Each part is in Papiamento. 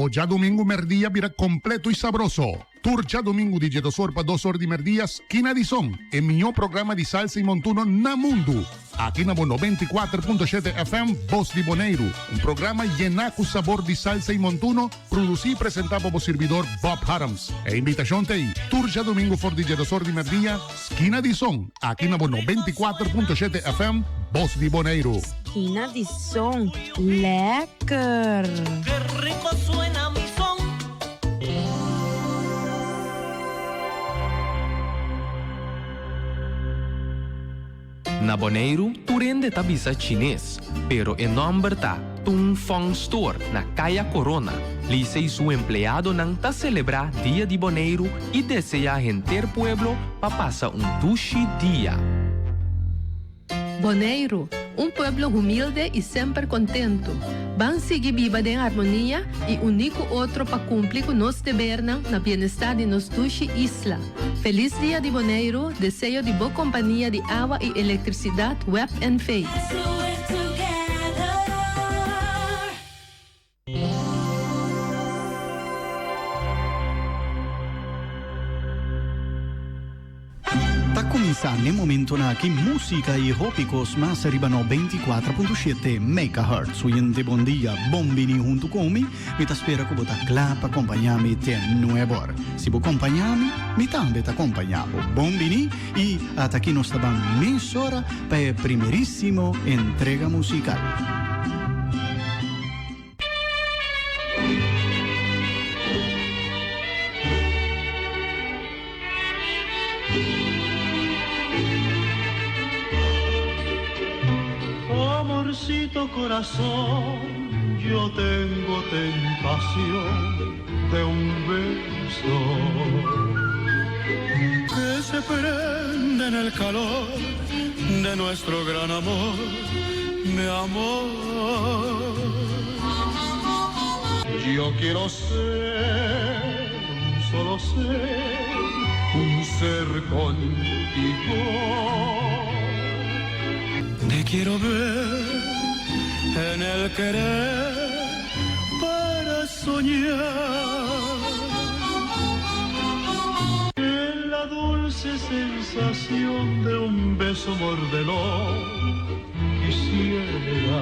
Bo djadumingu merdia bira kompleto i sabroso. Tur djadumingu di djedosor pa dosor di merdia Skina di Son, e mihó programa di salsa i montuno na mundu. Aki na bo 94.7 FM Bos di Boneiru, un programa yená ku sabor di salsa i montuno, produsí i presentá pa bo sirbidor Bob Harms. E invitashon ta ei, tur djadumingu for di djedosor di merdia, Skina di Son, aki na bo 94.7 FM Bos di Boneiru. Skina di Son, lekker! Ke rico suena mi son. Na Boneiru tur hende ta bisa chines, pero e nòmber ta Tung Fong Store na Kaya Korona. Lisa i su empleadonan ta selebrá Dia di Boneiru i deseá henter pueblo pa pasa un dushi dia. Boneiru, un pueblo humilde i semper kontentu. Ban sigui biba den armonia i uní ku otro pa kumpli ku nos debernan na bienestar di nos dushi isla. Felis Dia di Boneiru, deseo di bo kompania di awa i elektrisidat web NV. Ta cuminsa n'e momentonan aki musica y hopi cos mas riba 94.7 megahertz. Oyente bon dia, bon bini hunto cu mi. Mi ta spera cu bo ta cla pa compaña mi te nuebor. Si bo compaña mi, mi tambe ta compaña bo. Bon bini y ata aki nos ta ban mesora pa e primerisimo entrega musical. Amorcito corazón, yo tengo tentación de un beso que se prende en el calor de nuestro gran amor, mi amor. Yo quiero ser un solo ser, un ser contigo. Te quiero ver en el querer para soñar. En la dulce sensación de un beso mordelón quisiera.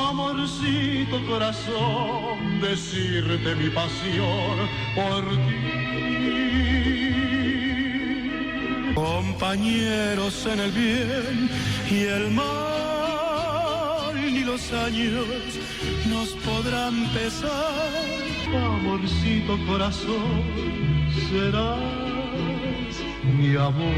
Amorcito corazón, decirte mi pasión por ti. Compañeros en el bien y el mal, ni los años nos podrán pesar. Amorcito corazón, serás mi amor.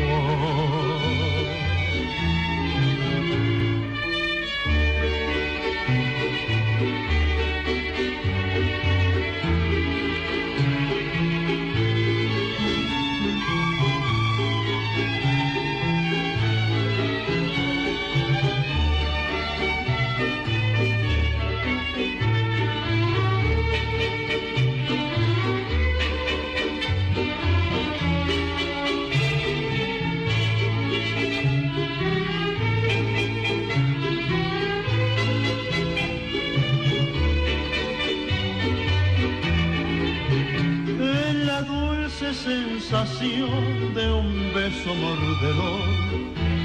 En la dulce sensación de un beso mordedor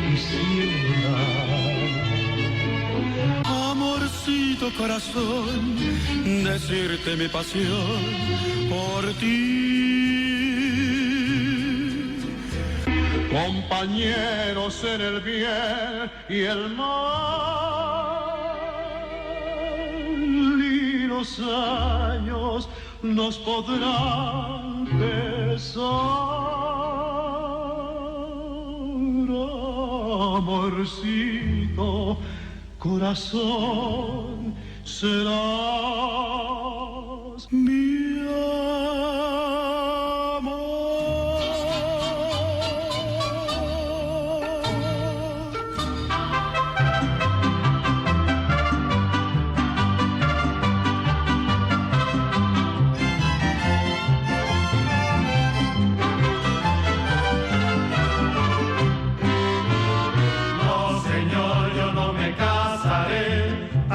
quisiera. Amorcito corazón, decirte mi pasión por ti. Compañeros en el bien y el mal, y los años nos podrán pesar. Amorcito, corazón, serás mi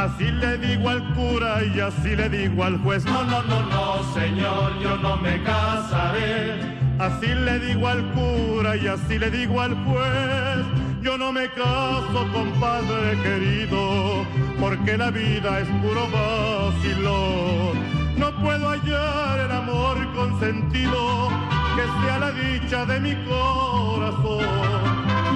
Así le digo al cura. cura y así le digo al juez. No, no, no, no, señor, yo no me casaré. Así le digo al cura y así le digo al juez. Yo no me caso, compadre querido, porque la vida es puro vacilón. No puedo hallar el amor consentido que sea la dicha de mi corazón.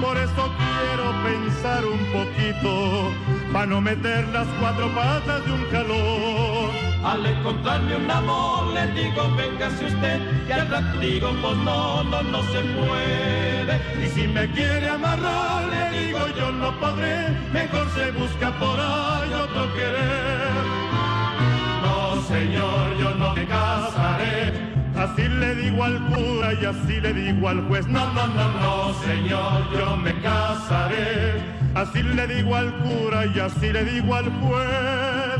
Por eso quiero pensar un poquito, pa' no meter las cuatro patas de un calor. Al encontrarme un amor le digo, véngase usted, y al rato digo, pues no, no, no se puede. Y si me quiere amarrar, le digo, yo no podré, mejor se busca por ahí otro querer. No, señor, yo no me casaré. Así le digo al cura y así le digo al juez. No, no, no, no, señor, yo me casaré. Así le digo al cura y así le digo al juez.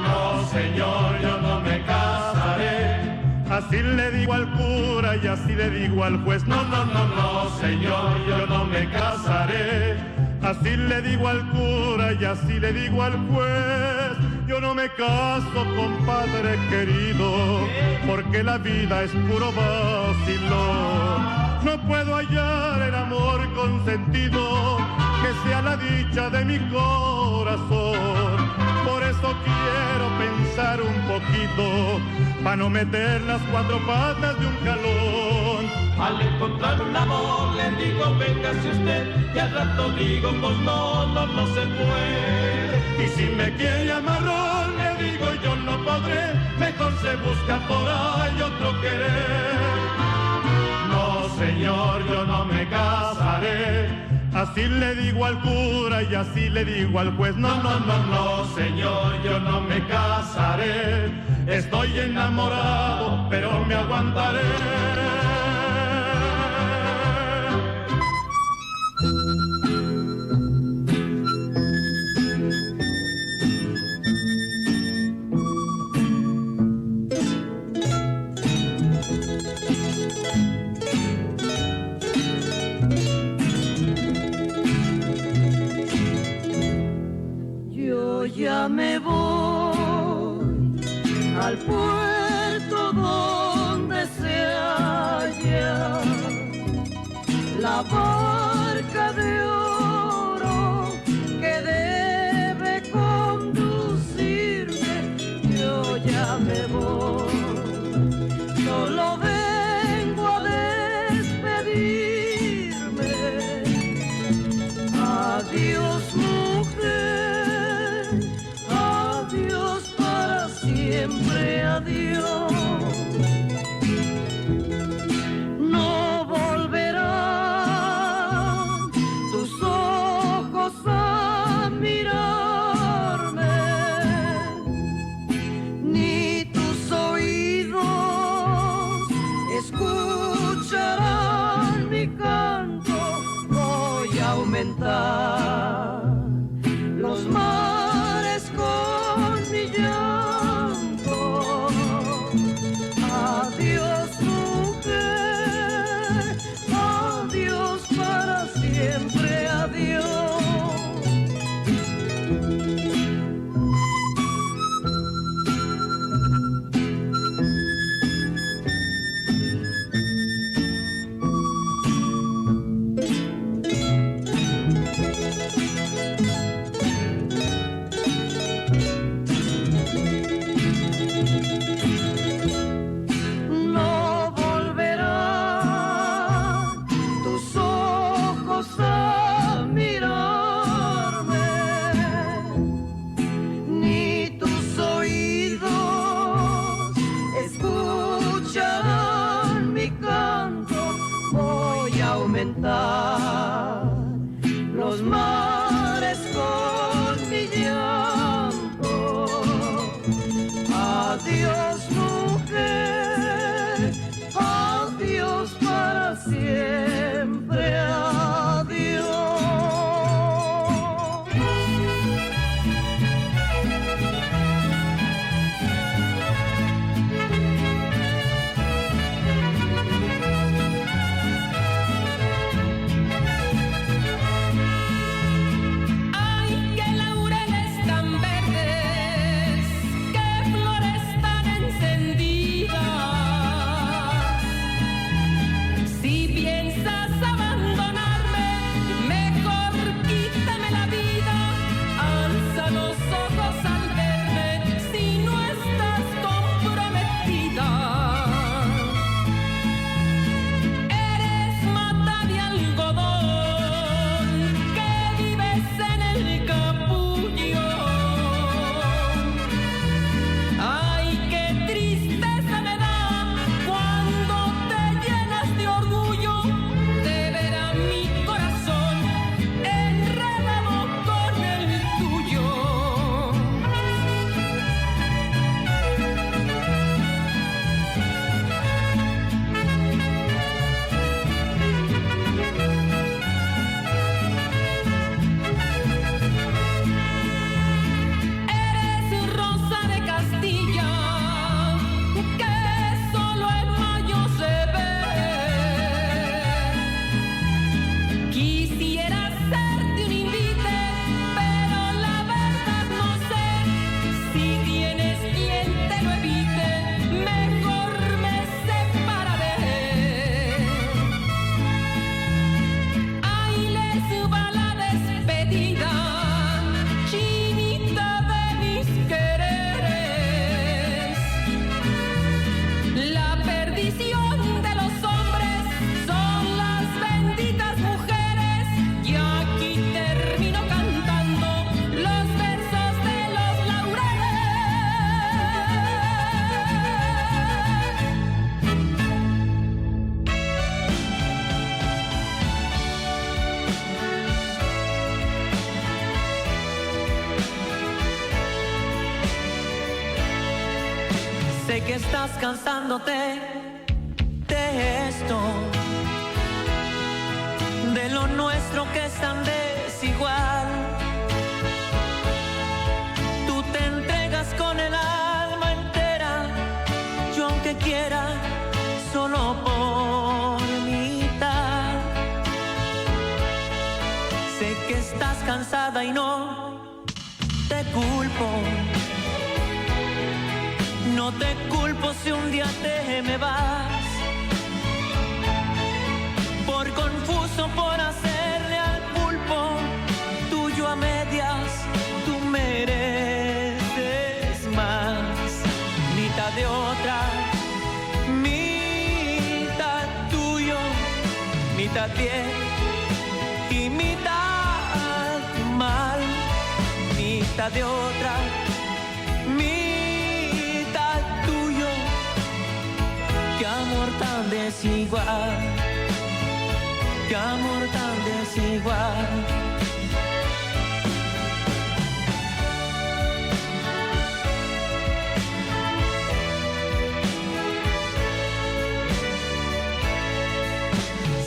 No, señor, yo no me casaré. Así le digo al cura y así le digo al juez. No, no, no, no, señor, yo no me casaré. Así le digo al cura y así le digo al juez. Yo no me caso, compadre querido, porque la vida es puro vacilón. No puedo hallar el amor consentido que sea la dicha de mi corazón. Por eso quiero pensar un poquito, pa' no meter las cuatro patas de un calón. Al encontrar un amor le digo, véngase usted, y al rato digo, pues no, no, no se puede. Y si me quiere amarrar, le digo, yo no podré, mejor se busca por ahí otro querer. No, señor, yo no me casaré. Así le digo al cura y así le digo al juez. No, no, no, no, señor, yo no me casaré. Estoy enamorado, pero me aguantaré. Yo ya me voy al puerto donde se halla la barca de oro que debe conducirme. Yo ya me voy, solo vengo a despedirme. Adiós, mujer, adiós para siempre, adiós. No volverán tus ojos a mirarme, ni tus oídos escucharán mi canto. Voy a aumentar los mares con mi llanto. Adiós, mujer, adiós para siempre, adiós. No volverán tus ojos a mirarme, ni tus oídos escucharán mi canto. Voy a aumentar los mares con mi llanto. Adiós, mujer, adiós para siempre, adiós. que estás cansándote de esto, de lo nuestro que es tan desigual. Tú te entregas con el alma entera, yo aunque quiera, solo por mitad. Sé que estás cansada y no te culpo. No te culpo si un día te me vas. Por confuso, por hacerle al pulpo, tuyo a medias, tú mereces más. Mitad de otra, mitad tuyo, mitad bien y mitad mal, mitad de otra, mitad tuyo. Qué amor tan desigual, qué amor tan desigual.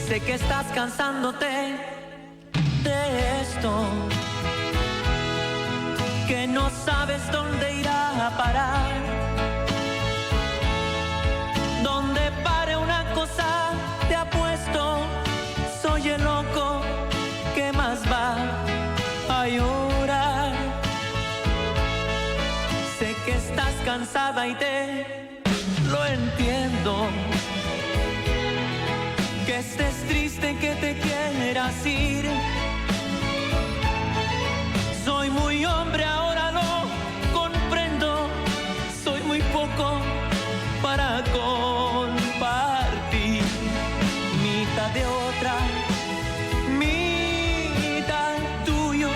Sé que estás cansándote de esto, que no sabes dónde irá a parar. Donde pare una cosa, te apuesto, soy el loco que más va a llorar. Sé que estás cansada y te lo entiendo. Que estés triste, que te quieras ir. Soy muy hombre, ahora lo comprendo. Soy muy poco para compartir. Mitad de otra, mitad tuyo,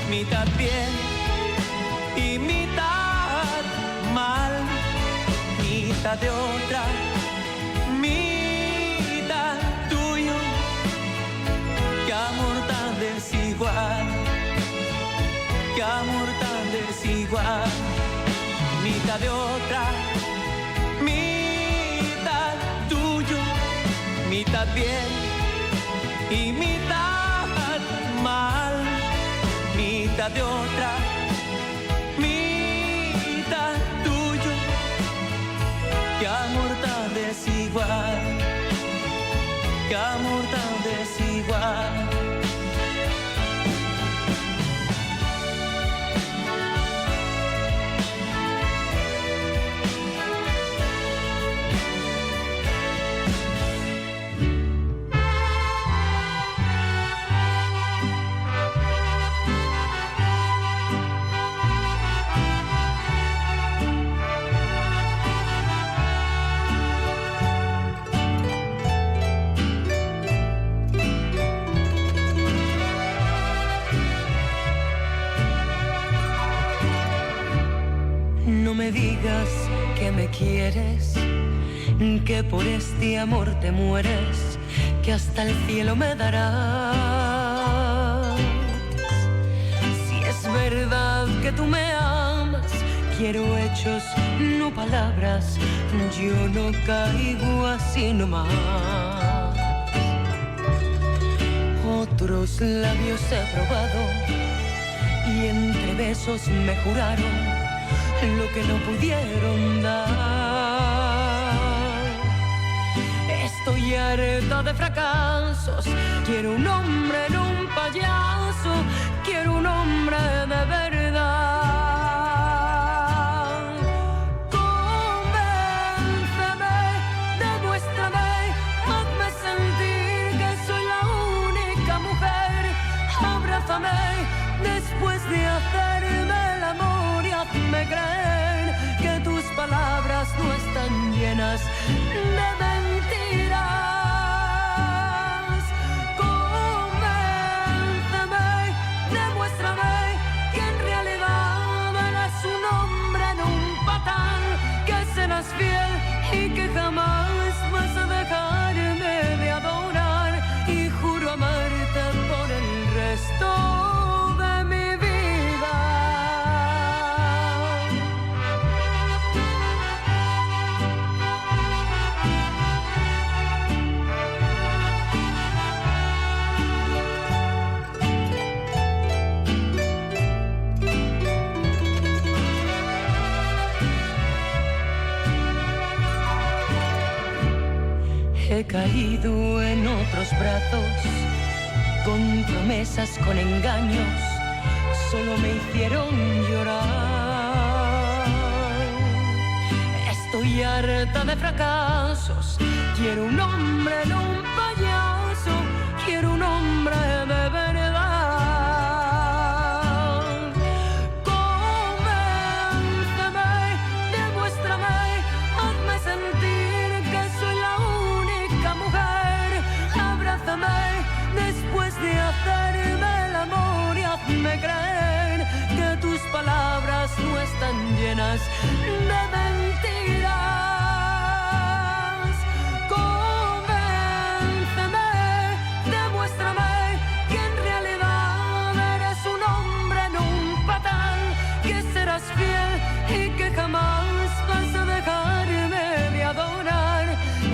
mitad bien y mitad mal. Mitad de otra, mitad tuyo. Qué amor tan desigual, qué amor tan desigual. Mitad de otra, mitad tuyo, mitad bien y mitad mal. Mitad de otra, mitad tuyo. Qué amor tan desigual, qué amor tan desigual. No me digas que me quieres, que por este amor te mueres, que hasta el cielo me darás. Si es verdad que tú me amas, quiero hechos, no palabras. Yo no caigo así nomás. Otros labios he probado y entre besos me juraron lo que no pudieron dar. Estoy harta de fracasos, quiero un hombre, no un payaso, quiero un hombre de verdad. Convénceme, demuéstrame, hazme sentir que soy la única mujer. Abrázame después de hacerme el amor y hazme creer que tus palabras no están llenas de mentiras. Convénceme, demuéstrame que en realidad eres un hombre, no un patán, que serás fiel y que jamás vas a dejarme de adorar. Y juro amarte por el resto de mi vida. He caído en otros brazos, con promesas, con engaños, solo me hicieron llorar. Estoy harta de fracasos, quiero un hombre, no un payaso, quiero un hombre de verdad. Convénceme, demuéstrame, hazme sentir que soy la única mujer. Abrázame después de hacerme el amor y hazme creer que tus palabras no están llenas de mentiras. Convénceme, demuéstrame que en realidad eres un hombre, no un patán, que serás fiel y que jamás vas a dejarme de adorar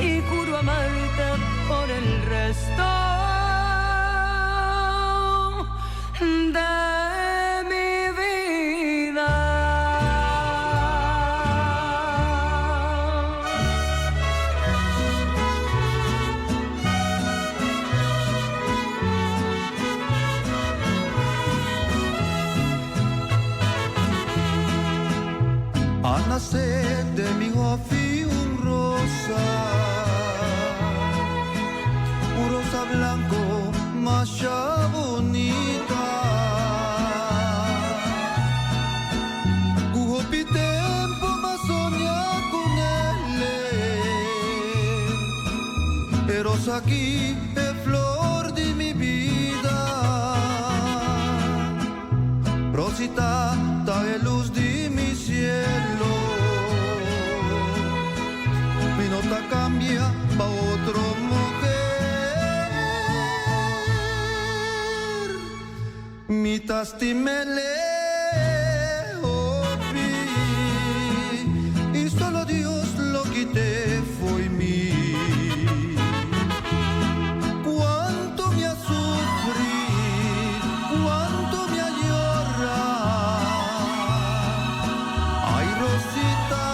y juro amarte por el resto de mi vida. A nase den mi hòfi un rosa, un rosa blanku masha bunita. Ku hopi tempu m'a soña kuné. E rosa aki e flor di mi bida. Rosita ta e lus di mi shelu. Mi no ta kambia pa otro muhé. Mi ta stim'é hopi i solo Dios lo kit'é fo'i mi. Kuantu mi a sufri, kuantu mi a yora. Ai Rosita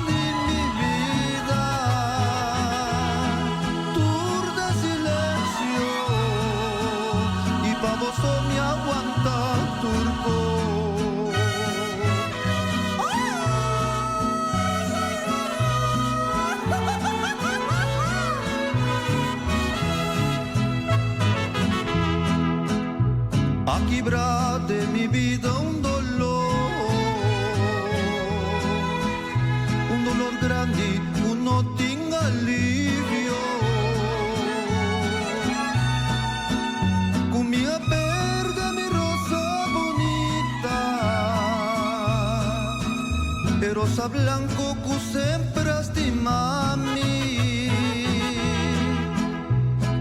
di mi bida, tur den silensio i pa bo so mi a wanta tur kos. A kibra den mi bida un dolor, un dolor grandi ku no tin alivio. Ku mi a perde mi rosa bunita, e rosa blanku ku semper a stima mi.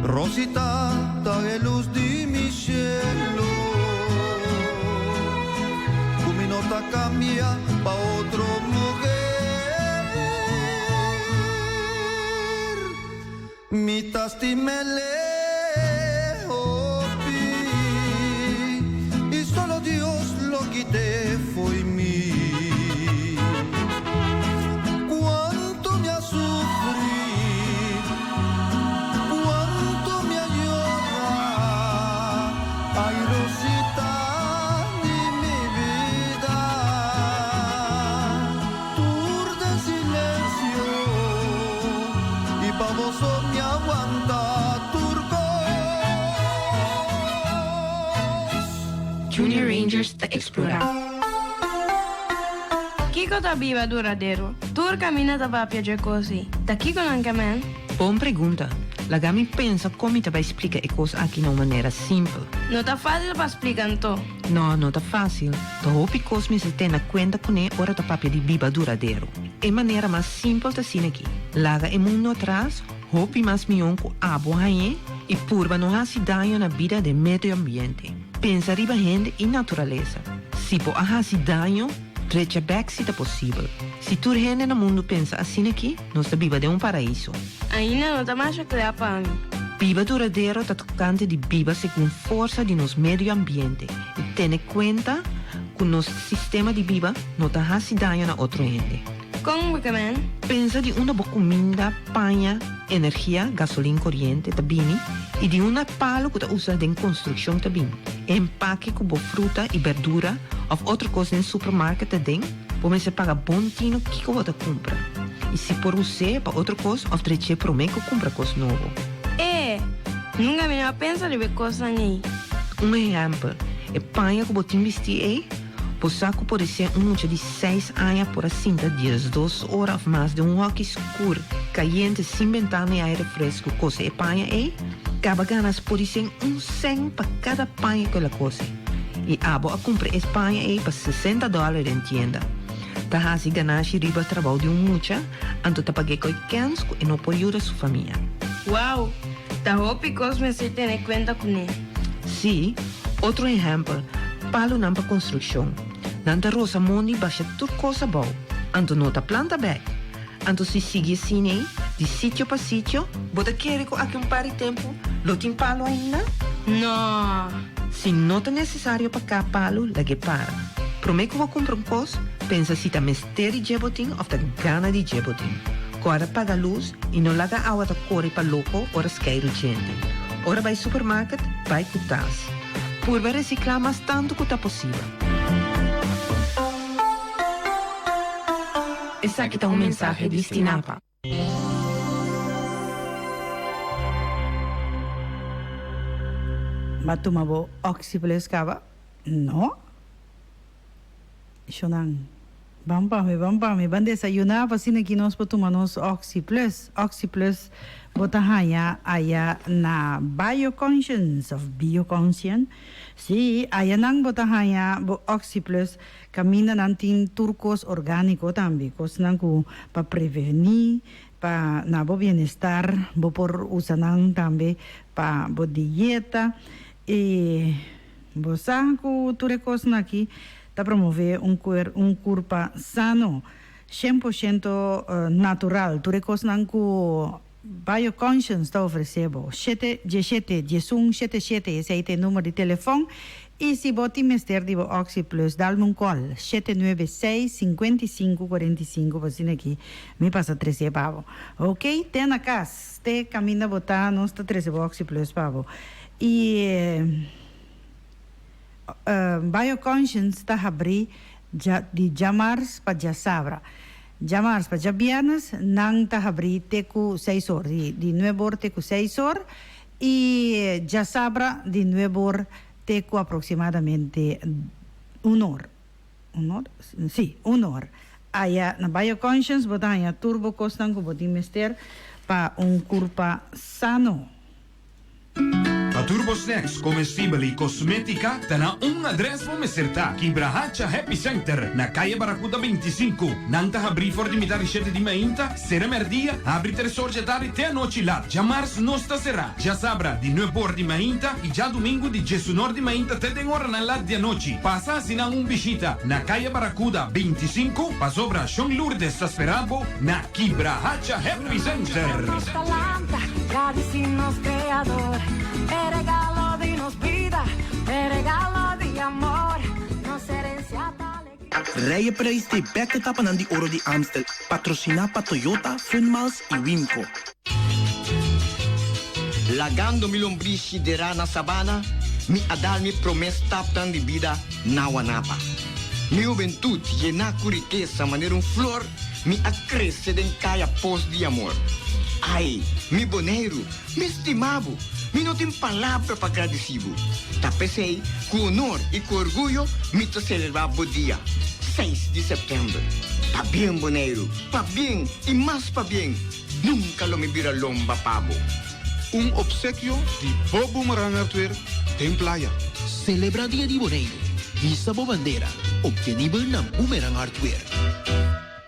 Rosita ta e lus di mi shelu, ku mi no ta kambia pa otro muhé. Mi ta stim'é hopi i solo Dios lo kit'é fo'i mi. Kuantu mi a sufri, kuantu mi a yora, ai Rosita di mi bida, tur den silensio i pa bo so mi a wanta tur kos. Junior Rangers ta eksplorá. Kiko ta biba duradero? Tur kaminda ta papia dje kos ei. Ta kiko nan ke men? Bon pregunta. Laga mi pensa kon mi ta bai splika e kos aki na un manera simpel. No ta fásil pa splika anto. No, no ta fásil. Ta hopi kos mester tene na kuenta kuné ora ta papia di biba duradero. E manera mas simpel ta asina aki, laga e mundu atras, hopi mas mion ku abo hañ'é i purba no hasi daño na bida den medio ambiente. Pensa riba hende i naturalesa. Si bo a hasi daño, drecha bèk si ta posibel. Si tur hende na mundu pensa asina aki, nos ta biba den un paraiso. Ainda no ta masha kla pa mi. Biba duradero ta tokante di biba segun forsa di nos medio ambiente i tene kuenta ku nos sistema di biba no ta hasi daño na otro hende. Kon bo ke men? Pensa di unda bo kuminda, paña, energia, gasolin, koriente ta bini i di unda e palu ku ta usa den konstrukshon ta bini. E empake ku bo fruta i berdura òf otro kos den supermarket ta den, bo mester paga bon tinu kiko bo ta kumpra i si por us'é pa otro kos òf drech'é promé ku kumpra kos nobo. E, nunka mi no a pensa riba e kosnan ei. Un ehèmpel, e paña ku bo tin bistí ei, Bo sa ku podisé un mucha di seis aña por a sinta diesdos ora òf mas den un hòki skur, kayente, sin bentana i aire fresku kose e paña ei? Kaba ganas podisé un sèn pa kada paña ku el a kose. I abo a kumpra e paña ei pa sesenta dòler den tienda. Ta hasi ganashi riba trabou di un mucha, anto ta pag'é koi kèns ku e no por yuda su famia. Wou! Ta hopi kos mester tene kuenta kuné. Sí, otro ehèmpel, palunan pa konstrukshon. Nan ta rosa mondi basha tur kos abou, anto no ta planta bèk. Anto si sigui asina ei, di sitio pa sitio, bo ta kere ku aki un par di tempu lo tin palu ainda? No! Si no ta nesesario pa kap palu, lag'é para. Promé ku bo kumpra un kos, pensa si ta mester di dje bo tin òf ta gana di dje bo tin. Kòrda paga lus i no laga awa ta kore pa loko ora skeiru djente. Ora bai supermarket, bai ku tas. Purba resiklá mas tantu ku ta posibel. Esaki ta un mensahe di Stinapa. Bo a tuma bo Oxyplus caba? No? Shonan, Ban pa mi, ban pa mi, ban desayuná pa asina ki nos por tuma nos Oxyplus. Oxyplus bo ta haña aya na Bioconscience of Bioconscient. Sí, aya nan bo ta haña bo Oxyplus kaminda nan tin tur kos orgániko tambe, kosnan ku pa prevení, pa na bo bienestar, bo por usa nan tambe pa bo dieta i. Bo sa ku tur e kosnan aki ta promové un kuer un kurpa sano, 100% natural. Tur e kosnan ku BioConscience ta ofresé bo. Shete diesshete diesun shete shete esei ta e number di telefòn. I si bo tin mester di bo OxyPlus dalme un kòl, 796 55 45 pa asina aki mi pasa tresé pa bo. Oke, te na kas, te kaminda bo ta nos ta trese bo OxyPlus pa bo. I BioConscience ta habrí di djamars pa djasabra. Djamars pa djabièrnes nan ta habrí te ku seis or, di nuebe or te ku seis or, i djasabra di nuebe or te ku aproksimadamente un or. Un or? Sí, un or. Aya na BioConscience bo ta haña tur bo kosnan ku bo tin mester pa un kurpa sano. Pa tur bo snacks, comestibel y cosmetica ta na un adres bo mester ta, Kibrahacha Happy Center na Calle Barracuda 25. Nan ta habri for di mitad di shete di mainta, sera merdia, habri tres or dje tardi te anochi lat. Djamars nos ta sera, djasabra di nuebe or di mainta y djadumingu di djesunor di mainta te den oranan lat di anochi. Pasa haci nan un bishita na Calle Barracuda 25, pasobra Shon Lourdes ta spera bo na Kibrahacha Happy Center. Rijeprijs di bek etapanan di Oro di Amstel, patrosiná pa Toyota, Funmiles i Wimco. Lagando mi lombrishi derá na sabana, mi a dal mi promé stapnan di bida na Wanapa. Mi hubentut yená ku rikesa manera un flor, Mi a krese den kaya pos di amor. Ai, mi Boneiru, mi stima bo! Mi no tin palabra pa gradisí bo. Ta p'esei, ku honor i ku orguyo mi ta selebrá bo dia, seis di sèptèmber. Pabien, Boneiru, pabien i mas pabien! Nunka lo mi bira lomba pa bo. Un opsekio di bo Boomerang Hardware den Playa. Celebra Dia di Boneiru. Hisa bo bandera. Obtenibel na Boomerang Hardware.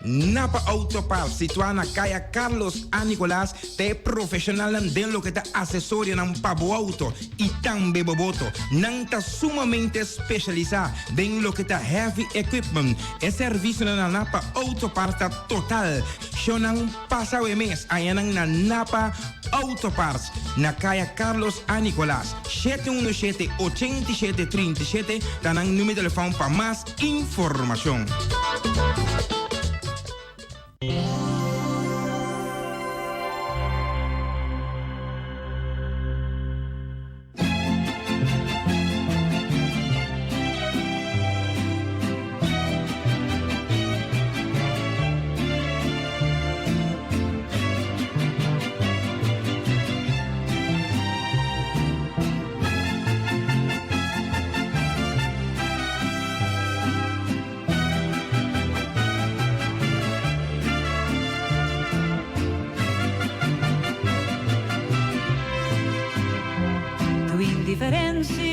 Napa Auto Parts, situá na Kaya Carlos A. Nicolaas, ta e profeshonalnan den loke ta asesorionan pa bo auto i tambe bo boto. Nan ta sumamente speshalisá den loke ta heavy equipment. E servisionan na Napa Auto Parts ta total. Shownan pasa awe mes añanan na Napa Auto Parts, na Kaya Carlos A. Nicolaas, 717 87 37 ta nan numero di telefòn pa mas informashon.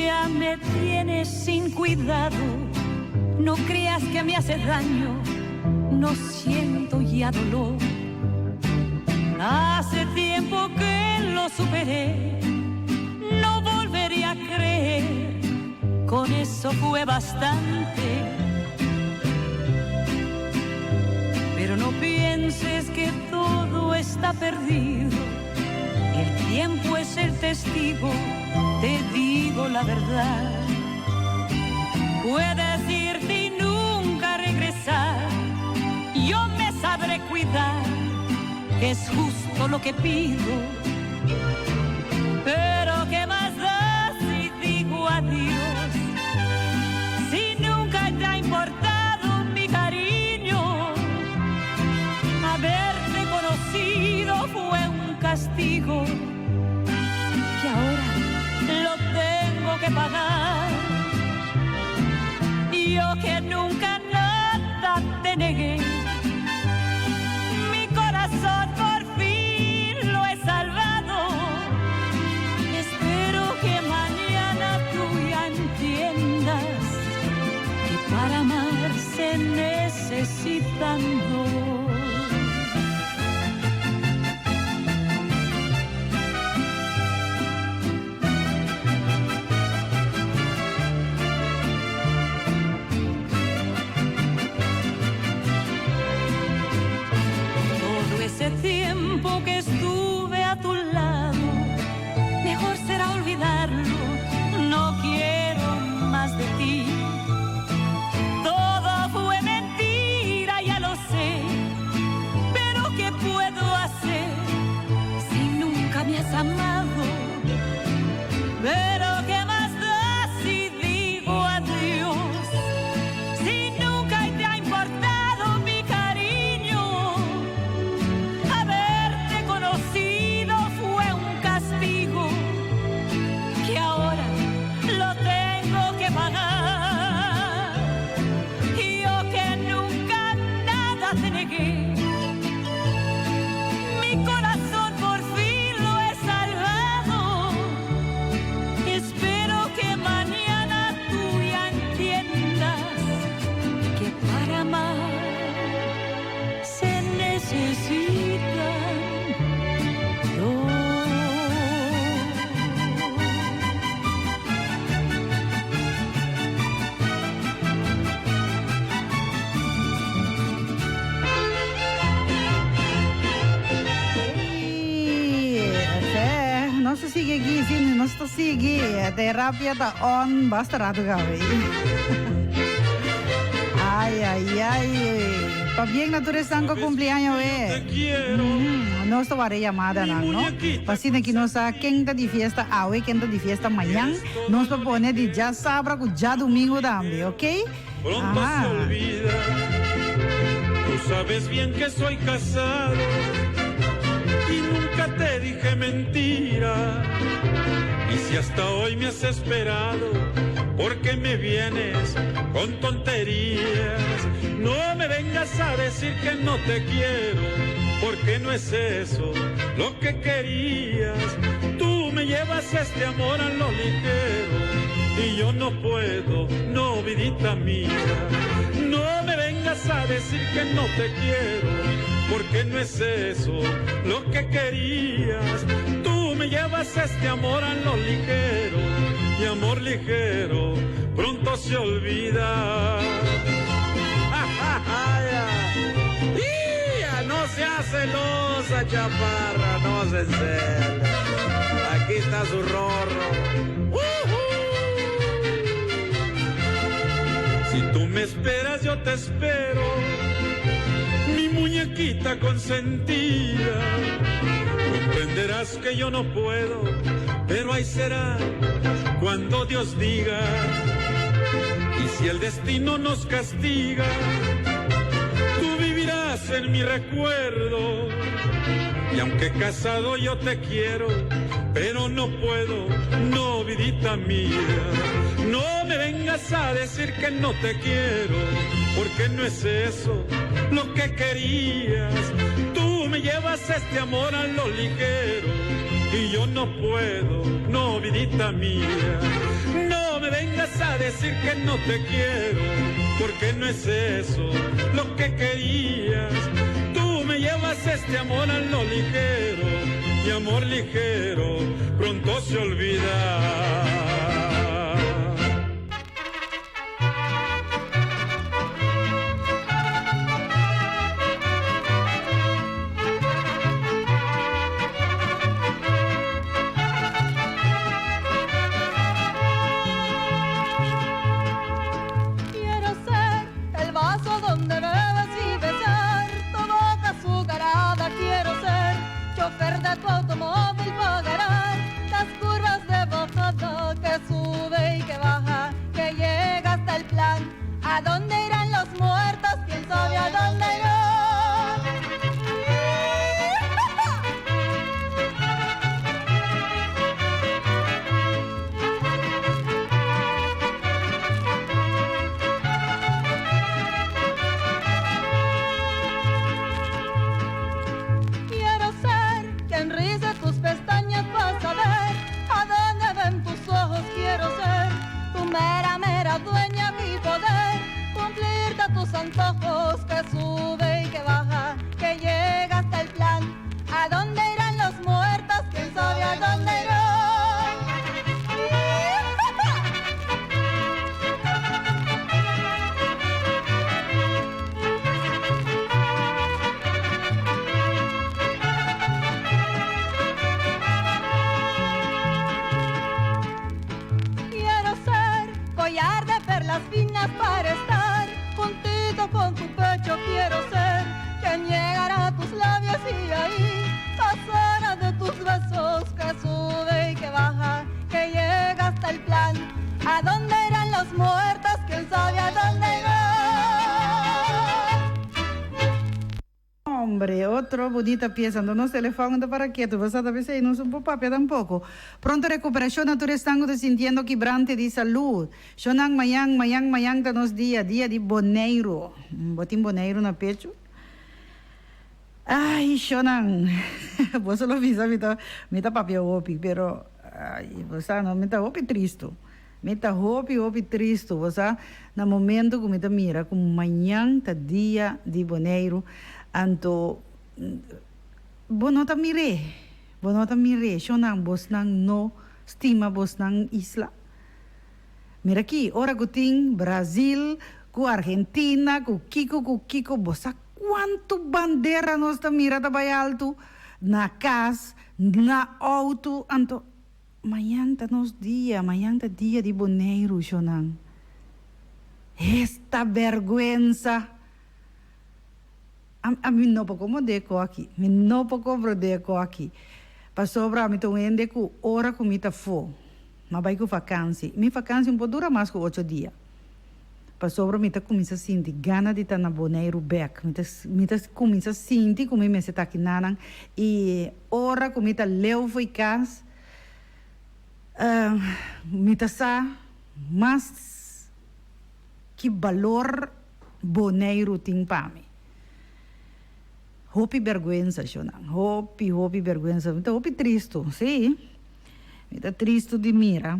Ya me tienes sin cuidado, no creas que me hace daño, no siento ya dolor. Hace tiempo que lo superé, no volveré a creer, con eso fue bastante. Pero no pienses que todo está perdido, el tiempo es el testigo, te digo la verdad. Puedes irte y nunca regresar, yo me sabré cuidar, es justo lo que pido. Pero qué más da si digo adiós, si nunca te ha importado mi cariño. Haberte conocido fue un castigo que ahora lo tengo que pagar. Yo que nunca nada te negué, mi corazón por fin lo he salvado. Espero que mañana tú ya entiendas que para amar se necesitan dos. Todo ese tiempo que estuve a tu lado, mejor será olvidarlo, no quiero más de ti. Todo fue mentira, ya lo sé, pero ¿qué puedo hacer si nunca me has amado? Pero ¿qué más da si digo adiós? Si nunca te ha importado mi cariño. Haberte conocido fue un castigo que ahora lo tengo que pagar. Y yo que nunca nada te negué, mi corazón por fin lo he salvado. Espero que mañana tú ya entiendas que para amar se necesitan dos. Fe, nos ta sigui aki, si, nos ta sigui. Terapia ta on, basta rato gawe. Ai, ai, ai. Pabien na tur esnan ku cumpleaños we. Nos ta wara e yamadanan, no? Pa asina ki nos sa ken ta di fiesta awe, ken ta di fiesta mañan. Nos por pone di djasabra ku djadumingu tambe, ok? Pronto se Aha. olvida. Tú sabes bien que soy casado y nunca te dije mentira. Y si hasta hoy me has esperado, ¿por qué me vienes con tonterías? No me vengas a decir que no te quiero, porque no es eso lo que querías. Tú me llevas este amor a lo ligero y yo no puedo, no, vidita mía. No me vengas a decir que no te quiero, porque no es eso lo que querías. Tú me llevas este amor a lo ligero y amor ligero pronto se olvida. No sea celosa, chaparra, no se encele. Aquí está su rorro. Si tú me esperas, yo te espero, mi muñequita consentida. Comprenderás que yo no puedo, pero ahí será cuando Dios diga. Y si el destino nos castiga, tú vivirás en mi recuerdo. Y aunque casado yo te quiero, pero no puedo, no, vidita mía. No me vengas a decir que no te quiero, porque no es eso lo que querías. Tú me llevas este amor a lo ligero y yo no no puedo, no, vidita mía. No me vengas a decir que no te quiero, porque no es eso lo que querías. Tú me llevas este amor a lo ligero, y amor ligero pronto se olvida. Quiero ser el vaso donde bebes y besar tu boca azucarada. Quiero ser chofer de tu automóvil, pagarás las curvas de bajada que sube y que baja, que llega hasta el plan. ¿A dónde irán los muertos? ¿Quién sabe a dónde irán? Quiero ser quien rice tus pestañas para saber a dónde ven tus ojos. Quiero ser tu mera, mera dueña y poder cumplirte tus antojos que sube y que baja, que llega hasta el plan. ¿A dónde irán los muertos? ¿Quién sabe a dónde irán? Quiero ser collar de perlas finas para estar juntito con tu pecho. Quiero ser quien llegará a tus labios y ahí pasará de tus besos que sube y que baja, que llega hasta el plan. ¿A dónde irán los muertos? ¿Quién sabe a dónde irán? Hombre, otro bunita pieza. No nos telefon ta para ketu. Bo sa ta bisa no un papia tampoco. Pronto recuperacion na tur esnan cu ta sintiendo kibrante di salud. Shonan mayan, mayan, mayan ta nos dia, dia di Boneiru. Bo tin Boneiru na pecho? Ay, shonan. Boso lo bisa mi ta, mi ta papia hopi, pero ay, bo sa no, mi ta hopi tristo. Mi ta hopi, hopi tristo, bo sa, na momento cu mi ta mira cu mañan ta dia di Boneiru, anto bo no ta mir'é, bo no ta mir'é, shonan, bosnan no stima bosnan isla. Mira aki, ora cu tin Brazil, cu Argentina, cu kico, cu kico, bo sa cuanto bandera nos ta mira ta bay alto, na cas, na auto, anto Mañan ta nos dia, mañan ta dia di Boneiru, shonan. Esta berguensa! A mi no por komprondé e koki, mi no por komprondé e koki. Pasobra mi ta un hende ku ora ku mi ta afó, mi a bai ku vakansi. Mi vakansi no por dura mas ku ocho dia. Pasobra mi ta kuminsá sinti gana di ta na Boneiru bèk. Mi ta mi ta kuminsá sinti ku mi mester ta akinanan i ora ku mi ta leu fo'i kas, mi ta sa mas ki balor Boneiru tin pa mi. Hopi bèrgwensa, shownan. Hopi, hopi bèrgwensa. Mi ta hopi tristu, sí. Mi ta tristu di mira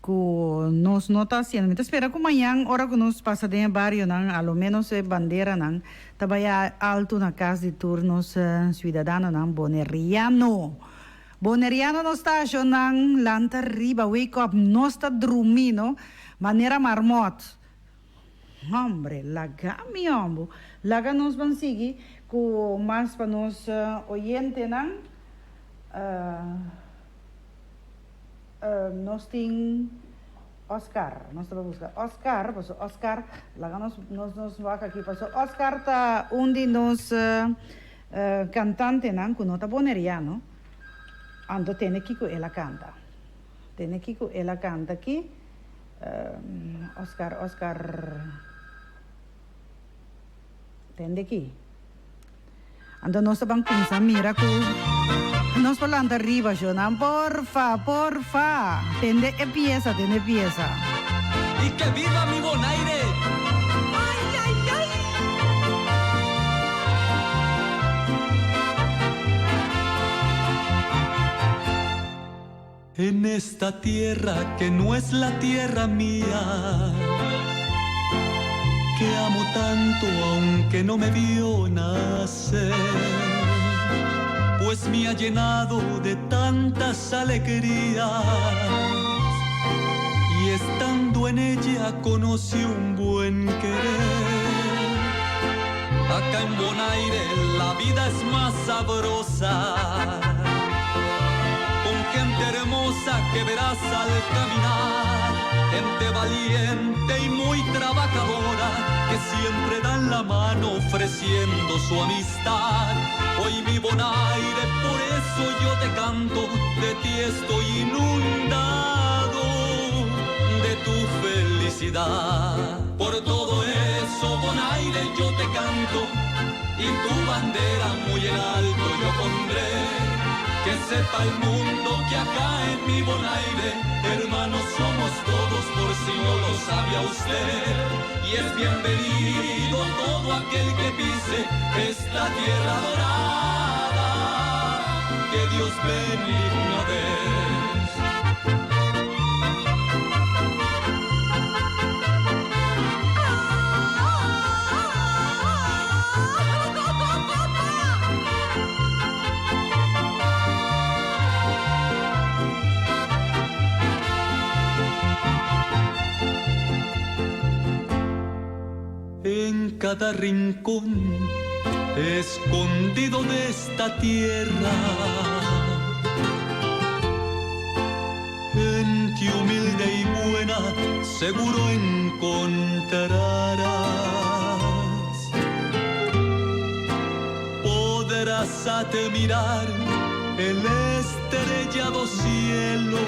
ku nos no ta hasiendo. Mi ta spera ku mañan ora ku nos pasa den e barionan, a lo ménos e banderanan ta bai altu na kas di tur nos siudadanonan boneriano. Boneriano nos ta shonnan lanta riba, wake up, nos ta drumi no, manera marmot. Hombre, laga mi hombo. Laga nos ban sigui ku mas pa nos oyentenan. Nos tin Oscar, nos ta busca Oscar, paso Oscar, laga nos nos nos wak aki, paso Oscar ta un di nos cantantenan cu no ta boneriano, anto tene kico el a canta, tene kico el a canta aki, Oscar, Oscar, tende aki. Anto nos ta ban cuminsa mira cu nos por lanta riba shonan. Porfa, porfa, tende e pieza, tende e pieza. Y que viva mi Bonaire! Ay, ay, ay! En esta tierra que no es la tierra mía, que amo tanto aunque no me vio nacer, pues me ha llenado de tantas alegrías y estando en ella conocí un buen querer. Acá en Bonaire la vida es más sabrosa, con gente hermosa que verás al caminar, gente valiente y muy trabajadora que siempre dan la mano ofreciendo su amistad. Hoy mi Bonaire, por eso yo te canto, de ti estoy inundado, de tu felicidad. Por todo eso, Bonaire, yo te canto y tu bandera muy en alto yo pondré. Que sepa el mundo que acá en mi Bonaire, hermanos somos todos por si no lo sabía usted. Y es bienvenido todo aquel que pise esta tierra dorada, que Dios bendiga una vez. En cada rincón escondido de esta tierra, gente humilde y buena seguro encontrarás. Podrás admirar el estrellado cielo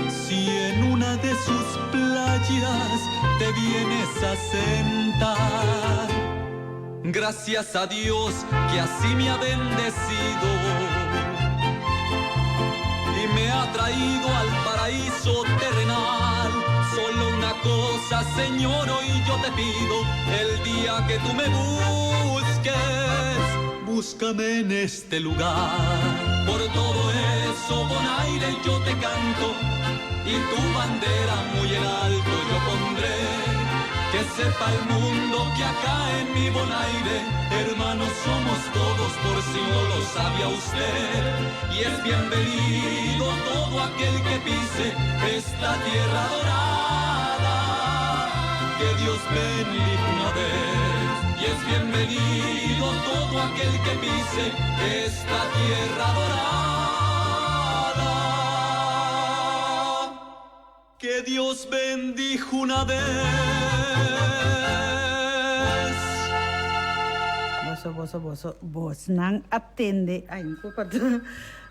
si en una de sus playas te vienes a sentar. Gracias a Dios que así me ha bendecido y me ha traído al paraíso terrenal. Solo una cosa, Señor, hoy yo te pido, el día que tú me busques, búscame en este lugar. Por todo eso, Bonaire, yo te canto y tu bandera muy en alto yo pondré. Que sepa el mundo que acá en mi Bonaire, hermanos somos todos por si no lo sabía usted. Y es bienvenido todo aquel que pise esta tierra dorada, que Dios bendiga una vez. Y es bienvenido todo aquel que pise esta tierra dorada, que Dios bendijo una vez. Boso, boso, boso, bosnan a tende. Ay, mi culpa ta,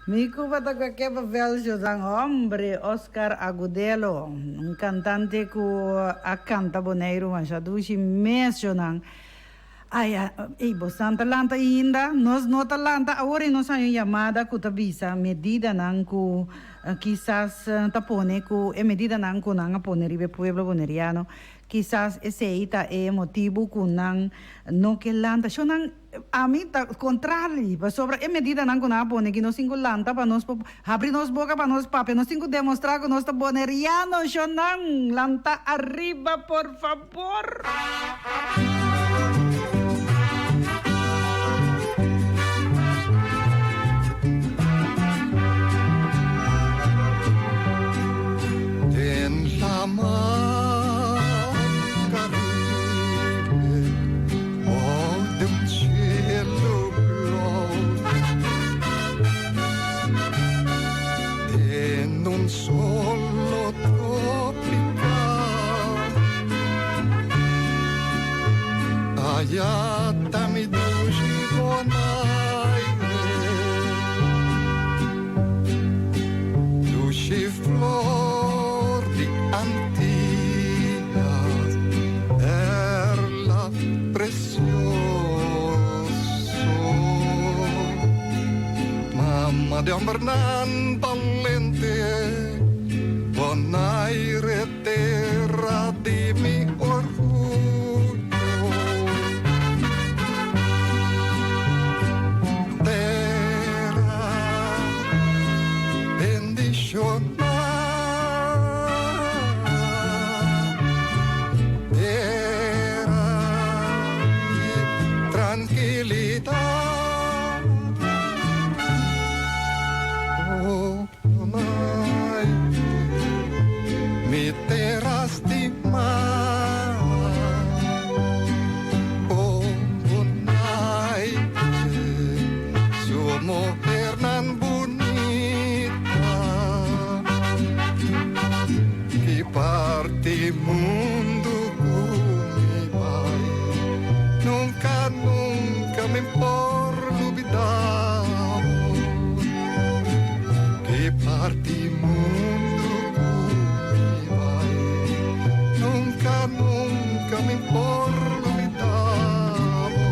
mi culpa ta cu ke papel dan hombre, Oscar Agudelo, un cantante cu a canta Boneiru masha dushi mes nan. Ay, ey, bosnan ta lanta ainda? Nos no ta lanta awor y nos haña un yamada cu ta bisa medidanan cu kisas ta pone cu e medidanan cu nan a pone riba e pueblo boneriano, kisas esey ta e motibu cu nan no ke lanta. Sho nan, ami ta contrali, pasobra e medidanan cu nan a pone ki nos tin cu lanta pa nos por habri nos boca pa nos papia, nos tin cu demostra cu nos ta boneriano. Sho nan, lanta ariba por favor. Den laman Caribe bou di un cielo blou Den un solo tropical Allá ta mi dushi Bonaire Dushi flor di Antillas Perla precioso Mama di hombernan balente Bonaire tera di mi orguyo Tera Muhernan bunita Ki parti mundu ku mi bai Nunka nunka mi por lubida bo Ki parti mundu ku mi bai Nunka nunka mi por lubida bo.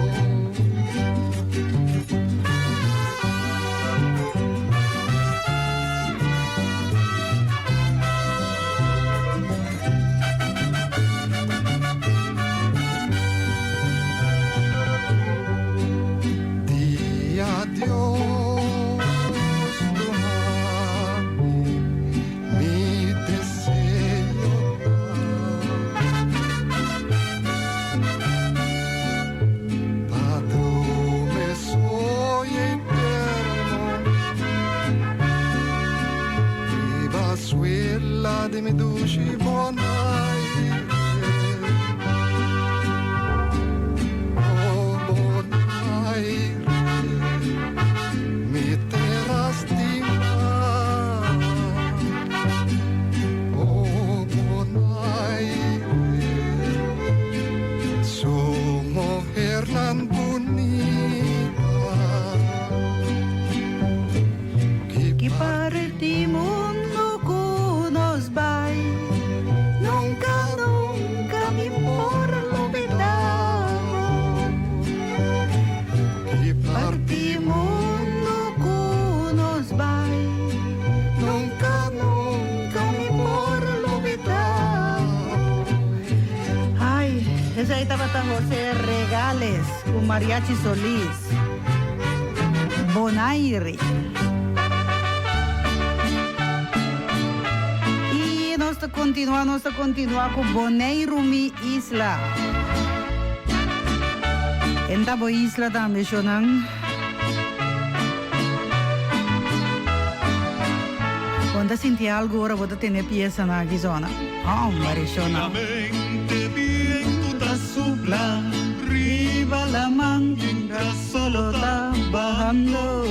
Dia Dios duna mi, mi deseo ta pa drumi soño eterno riba suela di mi dushi Bonaire. Oh Bonaire, mi tera stimá. Oh Bonaire, su muhernan bunita. Ki parti mundu ku nos bai Nunka nunka mi por lubida bo Ki parti mundu ku nos bai Nunka nunka mi por lubida bo Ay, esei tabata José Regales ku Mariachi Solis. Bonaire. I nos ta kontinuá, nos ta kontinuá ku Boneiru mi isla. En ta bo isla tambe, shonnan. Bo ta sinti algu ora bo ta tene piesanan aki zona? Hombre, shonnan. Riba laman solo ta bahando.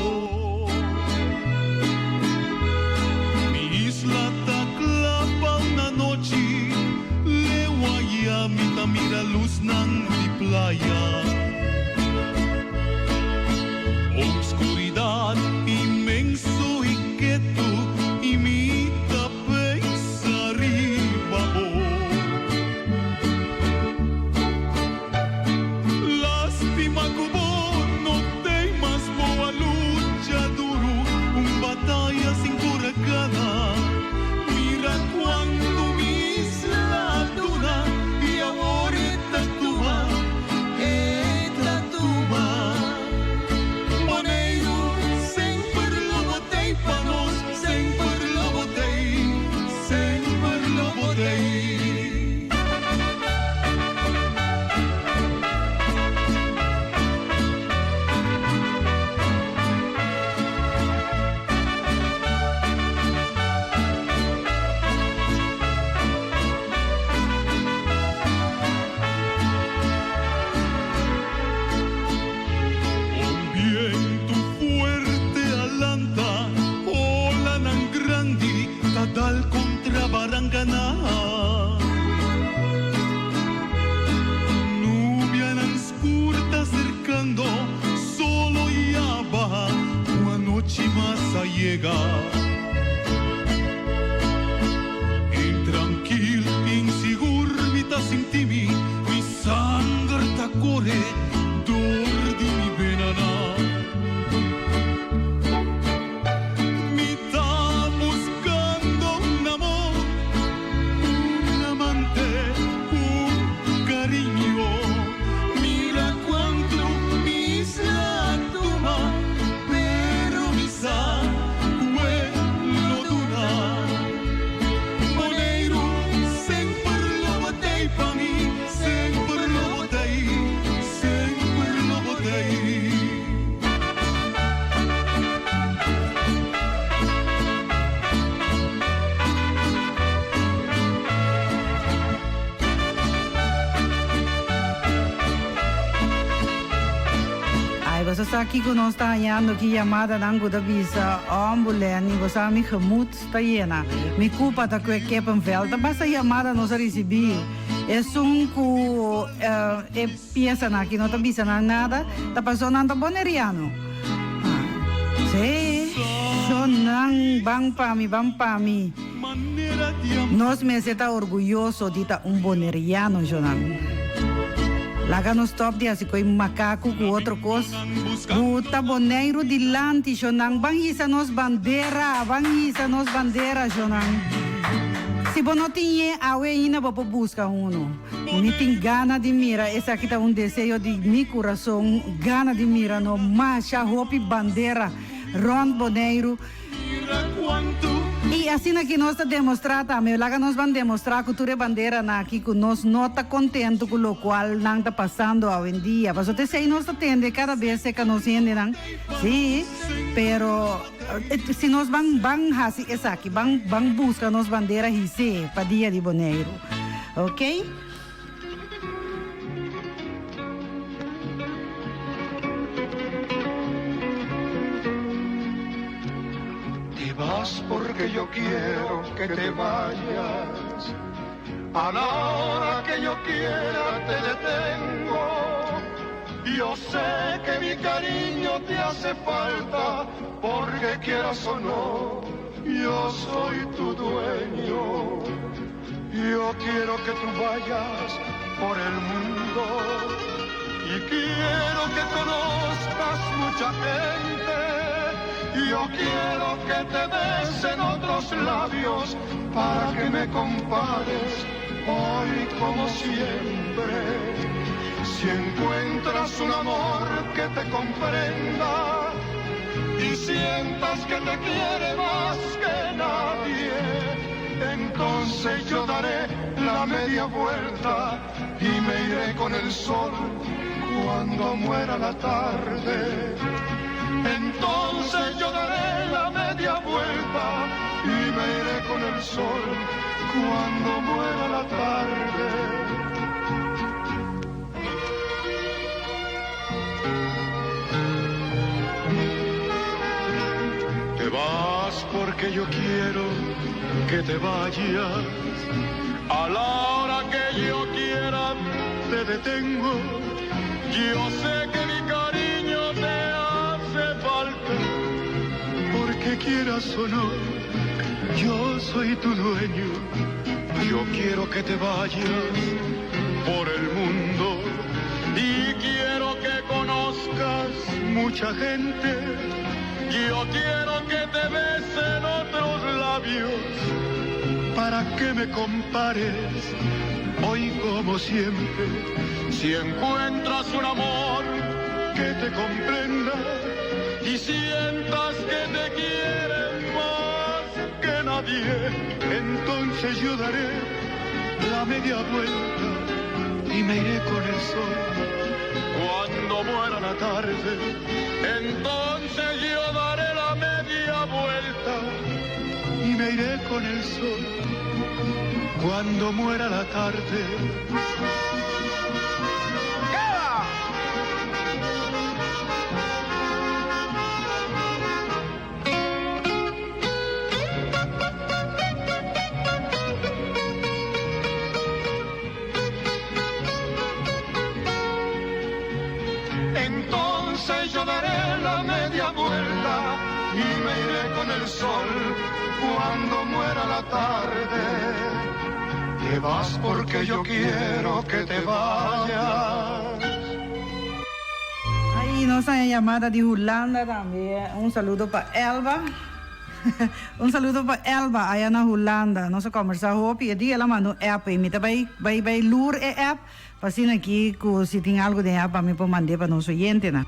Mi isla ta kla pa un anochi leu aya mi ta mira lusnan di playa. Oscuridad inmenso y ketu y mi ta pensa riba bo. Lástima ku bo no t'ei mas bo a lucha duru un bataya sin por a gana. Mira kuantu mi isla a duna y awor e ta tuma, e ta tuma. Boneiru semper lo bo t'ei pa nos, semper lo bo t'ei, semper lo bo t'ei. Un bientu fuerte a lanta, olanan grandi ta dal kontra barankanan. Nubianan skur ta serkando, solo ya baha, ku anochi mas a yega. Intrankil, insigur mi ta sinti mi, mi sanger ta kore dor di mi benanan. Mi ta buskando un amor, un amante, un kariño. Mira kuantu mi isla a tuma, pero mi sa ku e lo duna. Boneiru semper lo bo t'ei pa mi, semper lo bo t'ei, semper. Bo sa kiko nos ta hañando ki yamadanan ku ta bisa, Òmbu Lenny, bo sa mi gemut ta yena. Mi kupa ta kue kippenvel. Ta basta yamada nos a risibí. Esun ku e piesanan aki no ta bisa nan nada, ta pasó nan ta boneriano. Sí, shonnan ban pa mi, ban pa mi. Nos mester ta orguyoso di ta un boneriano, shonnan. Laga nos stop di hasi koe makaku ku otro kos. Buta Boneiru dilanti, shonnan. Ban hisa nos bandera, ban hisa nos bandera, shonnan. Si bo no tin ye awe ainda bo por buska uno. Mi tin gana di mira, esaki ta un deseo di mi kurason, gana di mira no masha hopi bandera rond Boneiru. I asina ki nos ta demostrá tambe, laga nos ban demostrá ku tur e banderanan aki ku nos no ta kontentu ku lokual nan ta pasando awendia. Pasobra esei nos ta tende kada bes serka nos hendenan, sí, pero si nos ban ban hasi esaki, ban ban buska nos bandera his'é pa dia di Boneiru. Oke. Te vas porque yo quiero que te vayas. A la hora que yo quiera te detengo. Yo sé que mi cariño te hace falta, porque quieras o no, yo soy tu dueño. Yo quiero que tú vayas por el mundo y quiero que conozcas mucha gente. Yo quiero que te besen otros labios para que me compares hoy como siempre. Si encuentras un amor que te comprenda y sientas que te quiere más que nadie, entonces yo daré la media vuelta y me iré con el sol cuando muera la tarde. Entonces yo daré la media vuelta y me iré con el sol cuando muera la tarde. Te vas porque yo quiero que te vayas. A la hora que yo quiera te detengo. Yo sé que mi cariño te hace falta. Porque quieras o no, yo soy tu dueño. Yo quiero que te vayas por el mundo y quiero que conozcas mucha gente. Yo quiero que te besen otros labios para que me compares hoy como siempre. Si encuentras un amor que te comprenda y sientas que te quiere más que nadie, entonces yo daré la media vuelta y me iré con el sol cuando muera la tarde. Entonces yo daré la media vuelta y me iré con el sol cuando muera la tarde. Entonces yo daré la media vuelta y me iré con el sol cuando muera la tarde. Te vas porque yo quiero que te vayas. Ay, nos a haya yamada di Hulanda tambe. Un saludo pa Elba. Un saludo pa Elba aya na Hulanda. Nos a combersa hopi e dia el a manda un app y mi ta bay bay bay lur e app pa asina aki cu si tin algo den e app pa mi por mand'e pa nos oyentenan.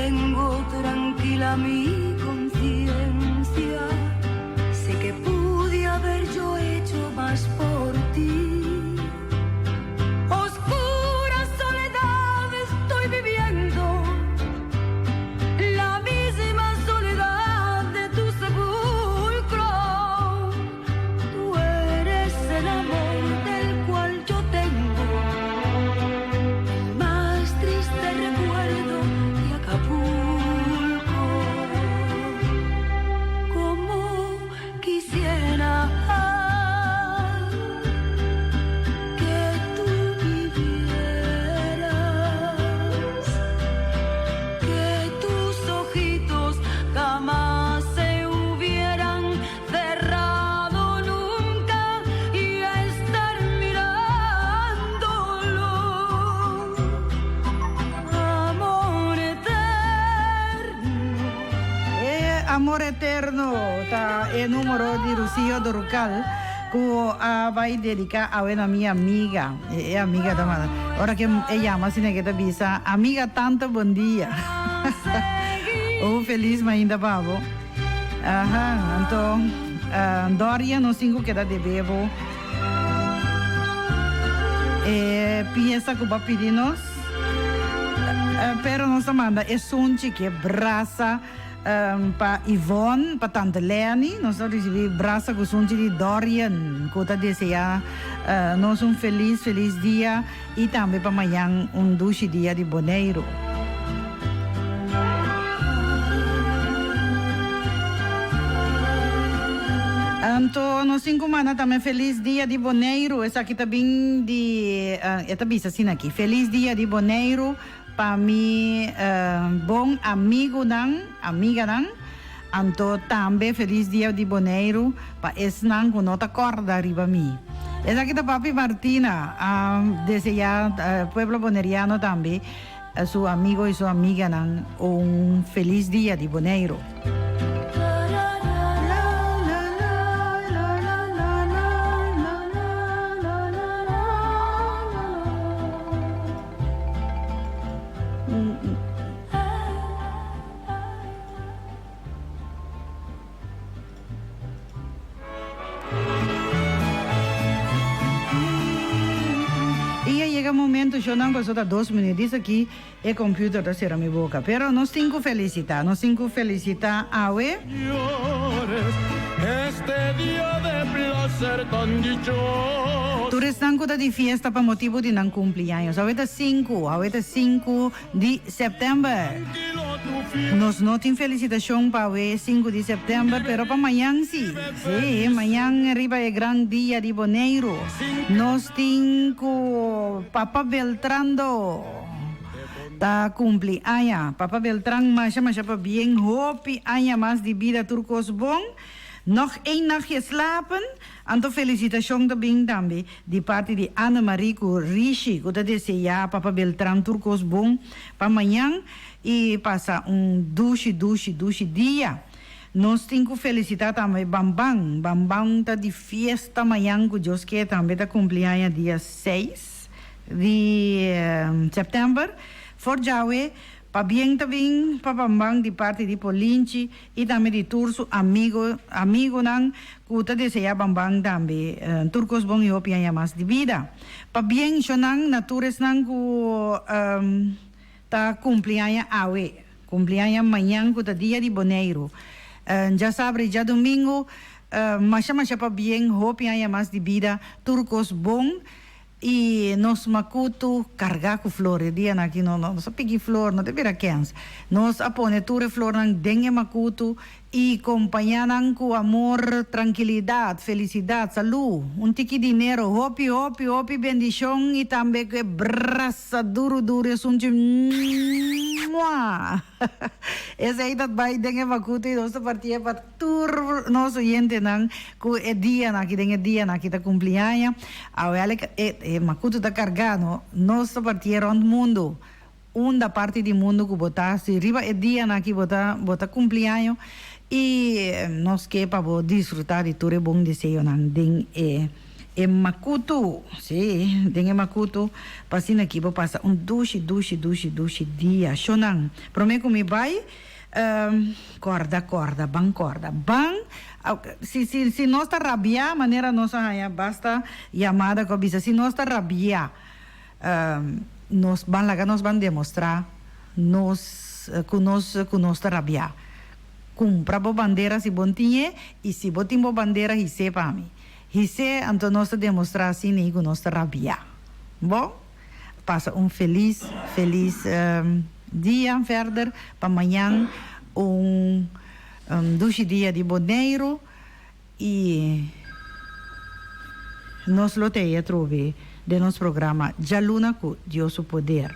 Tengo tranquila mi conciencia. Sé que pude haber yo hecho más por ti. Oscura soledad estoy viviendo, la misma soledad de tu sepulcro. Tú eres el amor del cual yo tengo el más triste recuerdo de Acapulco. Como quisiera que tú vivieras, que tus ojitos jamás se hubieran cerrado nunca y estar mirándolo. Amor eterno. E Amor Eterno ta e numero di Rocío Dúrcal ku a bai dediká awe na mi amiga. E amiga ta manda. Ora ku e yama asina ke ta bisa, Amiga tanto bon dia. Un felis mainta pa bo. Aha, anto Dorian nos tin ku keda debe bo e piesa ku bo a pidi nos. Pero nos ta manda e sunchi ke brasa pa Yvonne, pa tante Lenny. Nos ta ricibi brasa cu sunchi di Dorian cu ta desea nos un feliz feliz dia y tambe pa mañan un dushi dia di Boneiru. Anto nos tin cu manda tambe feliz dia di Boneiru. Esaki ta bin di, e ta bisa asina aki, Feliz dia di Boneiru. Pa mi bon amigunan, amiganan, anto tambe felis dia di Boneiru pa esnan ku no ta kòrda riba mi. Esaki ta Papi Martina a deseá pueblo boneriano tambe su amigo i su amiganan un felis dia di Boneiru. I a yega momento shownan paso ta dos minuut dis aki e computer ta sera mi boca pero nos tin cu felicita nos tin cu felicita awe. Tur esnan ku ta di fiesta pa motibu di nan kumpliaños. Awe ta sinku, awe ta sinku di sèptèmber. Nos no tin felisitashon pa awe sinku di sèptèmber, pero pa mañan si. Sí, mañan riba e gran dia di Boneiru. Nos tin ku Papa Beltrando ta kumpli aña. Papa Beltran masha masha pabien, hopi aña mas di bida tur kos bon. Nog één nachtje slapen, anto felicitacion ta bin tambe di parti di Annemarie cu Rishi cu ta desea Papa Beltran tur cos bon pa mañan y pasa un dushi dushi dushi dia. Nos tin cu felicita tambe Bamban, Bamban ta di fiesta mañan cu Dios ke tambe ta cumpli aña dia seis di september. For djawe Pabien ta bin pa Bamban di parti di Polinchi y tambe di tur su amigo amigonan cu ta desea Bamban tambe tur cos bon y hopi aña mas di bida. Pabien shonan na tur esnan cu ta cumpli aña awe, cumpli aña mañan cu ta dia di Boneiru. Djasabra y djadomingo masha masha pabien hopi aña mas di bida tur cos bon. I nos makutu kargá ku flor. E dianan aki no nos a piki flor, no ta bira kens. Nos a pone tur e flornan den e makutu i kompañá nan ku amor, trankilidat, felisidat, salú, un tiki dinero, hopi, hopi, hopi bendishon i tambe ku e brasa duru duru esun dje mua. Esei ta bai den e makutu i nos ta partié pa. Tur nos oyentenan ku e dianan aki den e dianan aki ta kumpli aña, awel e e makutu ta kargá no, nos ta partié rònt mundu, unda parti di mundu ku bo ta, si riba e dianan aki bo ta bo ta kumpli año i nos ke pa bo disfrutá di tur e bon deseonan den e. E makutu, sí, den e makutu, pa asina aki bo pasa un dushi, dushi, dushi, dushi dia. Shonnan, promé ku mi bai, kòrda, kòrda, ban kòrda, ban, si, si, si nos ta rabiá, manera nos a haña basta yamada ku a bisa, si nos ta rabiá, nos ban laga nos ban demostrá nos, ku nos, ku nos ta rabiá. Kumpra bo bandera si bo n'tin e, i si bo tin bo bandera his'é pa mi. His'é, anto nos ta demostrá asina ei ku nos ta rabiá. Bon, pasa un felis, felis dia verder pa mañan un dushi dia di Boneiru i nos lo t'ei atrobe den nos programa Djaluna ku Dios su poder.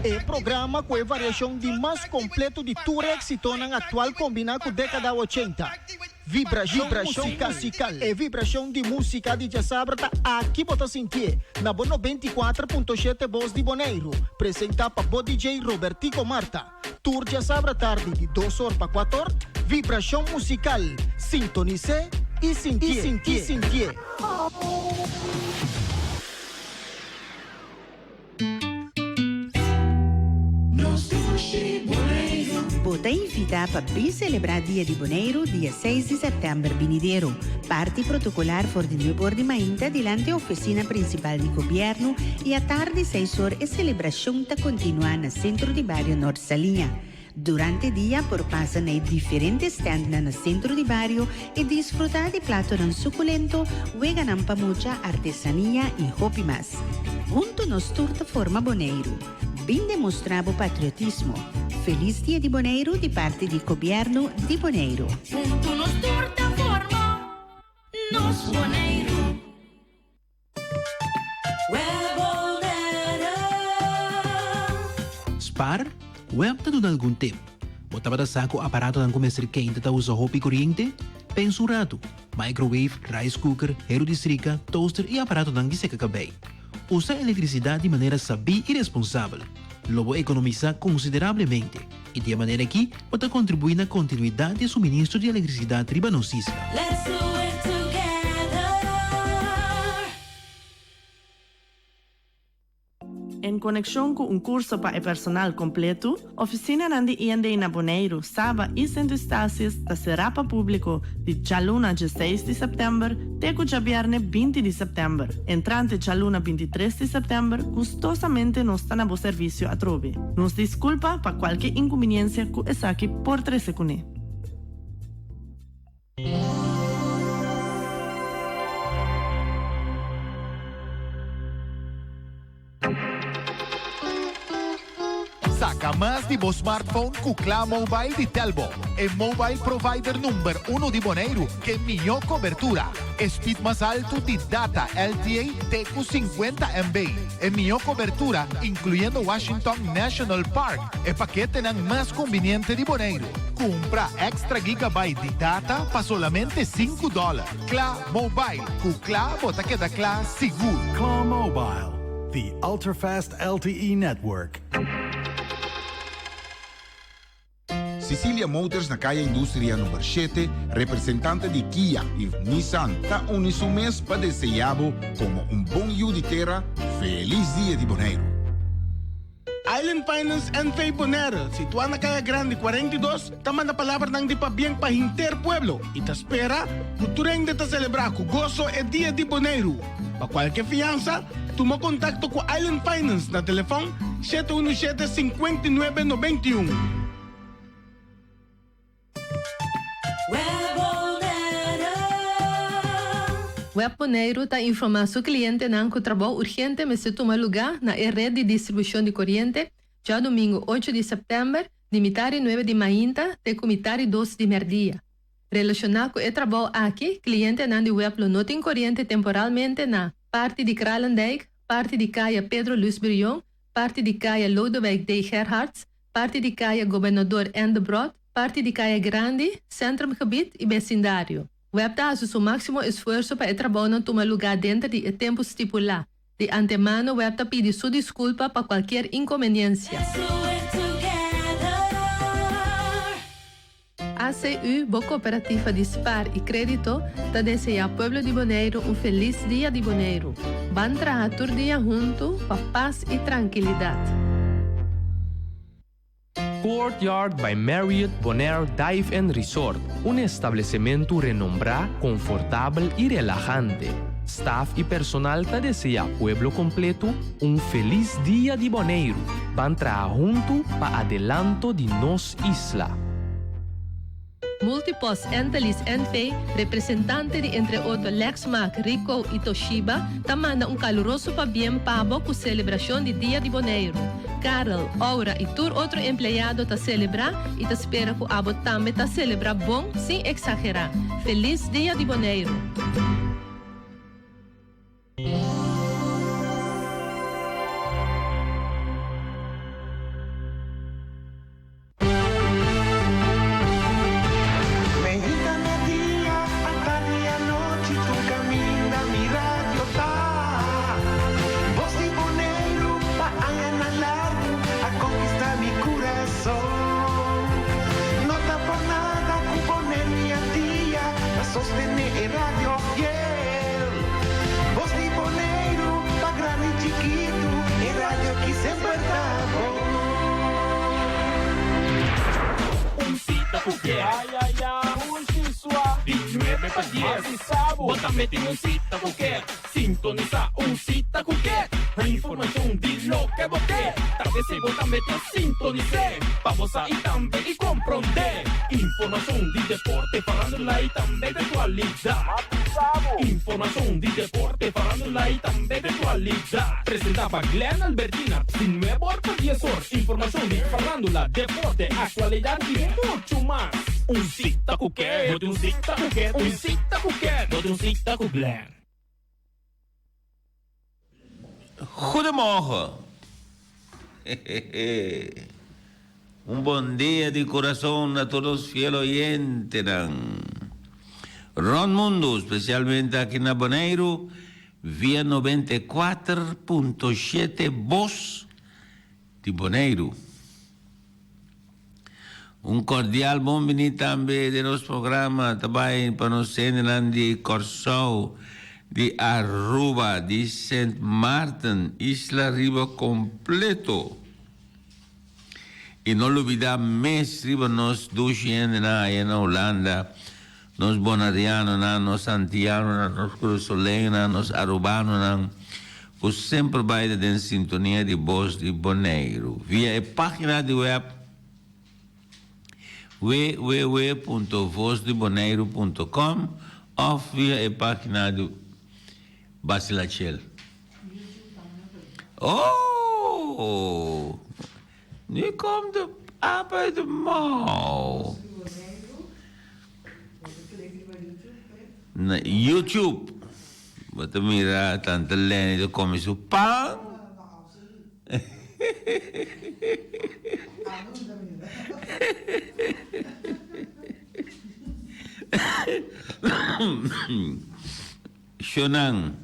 E programa ku e variashon di mas kompleto di tur éksitonan aktual kombiná ku dékada ochenta. Vibrashon musikal. E vibrashon di músika di djasabra ta aki bo ta sintié, na bo 94.7 Bos di Boneiru, presentá pa bo DJ Robertico Marta. Tur djasabra tardi di dos or pa kuator, Vibrashon Musikal. Sintonis'é i sintié. Bo ta invitá pa bin selebrá Dia di Boneiru dia seis di sèptèmber binidero. Parti protokolar for di nuebe or di mainta dilanti ofisina prinsipal di gobièrnu i atardi seis or e selebrashon ta kontinuá na Sentro di Bario Nort Saliña. Durante dia por pasa na e diferente stèndnan na sentro di bario i disfrutá di platonan sukulento, weganan pa mucha, artesania i hopi mas. Huntu nos tur ta forma Boneiru. Bin demostrá bo patriotismo. Felis Dia di Boneiru di parti di Gobièrnu di Boneiru. Huntu nos tur ta forma nos Boneiru. Spar, Web ta duna algun tip. Bo tabata sa ku aparatonan ku mester keinta ta usa hopi koriente? Pensa un ratu. Microwave, rice cooker, heru di strika, toaster i aparatonan di seka kabei. Usa elektrisidat di manera sabí i responsabel. Lo bo ekonomisá konsiderablemente i di e manera akí bo ta kontribuí na kontinuidat di e suministro di elektrisidat riba nos isla. Let's do it together. En konekshon ku un kurso pa e personal kompletu, ofisinanan di IND na Boneiru, Saba i Sint Eustatius ta será pa públiko di djaluna dieseis di sèptèmber te ku djabièrnè 20 di sèptèmber. Entrante djaluna 23 di sèptèmber gustosamente nos ta na bo servisio atrobe. Nos diskulpa pa kualke inkumbiniensia ku esaki por trese kuné. Saka mas di bo smartphone ku Kla Mobile di Telbo, e mobile provider number uno di Boneiru ke mihó kobertura, e speed mas altu di data LTE te ku 50 MB, e mihó kobertura inkluyendo Washington National Park, e paketenan mas kumbiniente di Boneiru. Kumpra extra gigabyte di data pa solamente sinku dòler. Kla Mobile, ku kla bo ta keda kla sigur. Kla Mobile, the ultra-fast LTE network. Cecilia Motors na Kaya Industria number shete, representante di Kia i Nissan ta uni su mes pa desea bo komo un bon yu di tera Felis Dia di Boneiru. Island Finance NV Bonaire, situá na Kaya Grandi 42, ta manda palabranan di pabien pa henter pueblo i ta spera ku tur hende ta selebrá ku goso e Dia di Boneiru. Pa kualke fiansa, tuma kontakto ku Island Finance na telefòn shete unu shete 59 91. Web Boneiru ta informá su klientenan ku trabou urgente mester tuma lugá na e ret di distribushon di koriente djadumingu ocho di sèptèmber di mitad di nuebe di mainta te ku mitad di dos di mèrdia. Relashoná ku e trabou aki, klientenan di web lo no tin koriente temporalmente na, parti di Kralendijk, parti di Kaya Pedro Luis Brion, parti di Kaya Lodewijk D. Gerharts, parti di Kaya Gobernador N. Debrot, Parti di Kaya Grandi, Centrumgebied i besindario. Web ta hasi su máksimo esfuerso pa e trabounan tuma lugá denter di e tempu stipulá. Di antemano web ta pidi su diskulpa pa kualkier inkonbeniensia. ACU, bo kooperativa di spar i krédito, ta deseá pueblo di Boneiru un felis Dia di Boneiru. Ban traha tur dia huntu pa pas i trankilidat. Courtyard by Marriott Bonaire Dive and Resort, un establesementu renombrá, konfortabel i relahante. Staf i personal ta deseá pueblo kompletu un felis Dia di Boneiru. Ban traha huntu pa adelanto di nos isla. Multipost Entelis NV, representante di entre otro Lexmark, Ricoh y Toshiba, ta manda un caluroso pabien pa bo cu celebracion di Dia di Boneiru. Karel, Aura y tur otro empleado ta celebra y ta spera cu abo tambe ta celebra bon sin exagera. Feliz Dia di Boneiru! Meinta, merdia, atardi i anochi tur kaminda mi radio ta. Bos di Boneiru pa añanan largu a konkistá mi kurason. No ta por nada ku Boneiru i Antia ta sostené e radio fiel. Bos di Boneiru pa grandi i chikitu e radio ki semper ta bon. Un cita cu ke. Ay ay ay Dulce sua. Di nuebe pa dies. Masi sabo. Bo tambe tin un cita cu ke. Sintonisa un cita cu ke. Informacion di loke bo ke. Ta desey bo tambe ta sintonis'é. Pa bo sa y tambe y comprondé. Informacion di deporte, farandula y tambe di actualidad. Masi sabo. Informacion di deporte, farandula y tambe di actualidad. Presenta pa Glenn Albertina, di nuebe or pa dies or. Informacion di farándula, deporte, actualidad y mucho mas. Un cita cu Ken. Bo tin un cita cu Ken. Un cita cu Ken. Bo tin un cita cu Glenn. Goedemorgen. Un bon dia di corazon na tur nos fiel oyentenan. Rond mundo, specialmente aki na Boneiru, via 94.7 Bos di Boneiru. Un kordial bon bini tambe den nos programa ta bai pa nos hendenan di Kòrsou, di Aruba, di Sint Maarten, Isla Riba kompleto. I no lubidá mes riba nos dushi hendenan aya na Hulanda, nos bonarianonan, nos antianonan, nos kurasoleñonan, nos arubanonan, ku semper bai ta den sintonia di Bos di Boneiru via e página di wèb www.vosdiboneiru.com òf via e página di Basilachel. Oh! Nu komt de aap uit de mouw. Na YouTube. Bo ta mira tante Lenny ta come su pan. Shonan.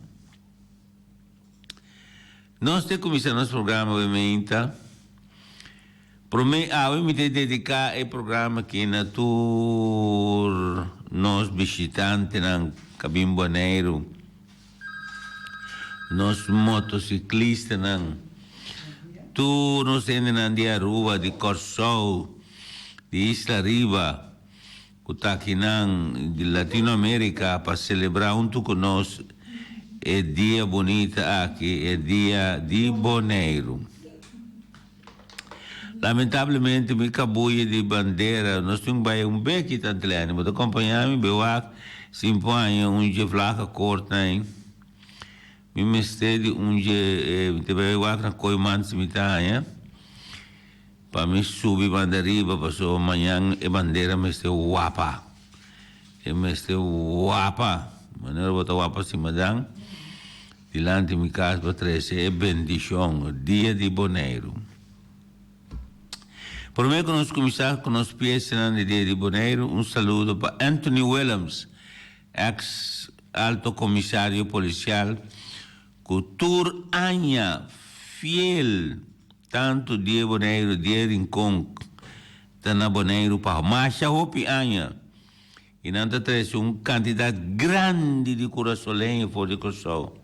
Nos te cuminsa nos programa awe meinta. Prome awe mi te dedica e programa aki na tur nos bishitantenan ka bin Boneiru, nos motociclistanan, tur nos hendenan di Aruba, di Corsou, di Isla Riba cu ta akinan di Latinoamerica pa celebra hunto cu nos e dia bunita aki, e dia di Boneiru. Lamentablemente mi cabuya di bandera, nos tin bay un beki Tante Leni, bo ta acompaña mi bay wak si mi por haña un dje vlaga kort nan, mi mester di un dje, mi ta bay wak na Kooiman si mi ta haña. Pa mi subi banda riba pasobra mañan e bandera mester wapa. E mester wapa. Manera bo ta wapa simadan dilanti mi kas pa trese e bendishon, dia di Boneiru. Promé ku nos kuminsá ku nos piesanan di Dia di Boneiru, un saludo pa Anthony Willems, eks Alto Komisario Polisial, ku tur aña fiel tantu Dia Boneiru, Dia Rincon ta na Boneiru pa masha hopi aña i nan ta trese un kantidat grandi di kurasoleño for di Kòrsou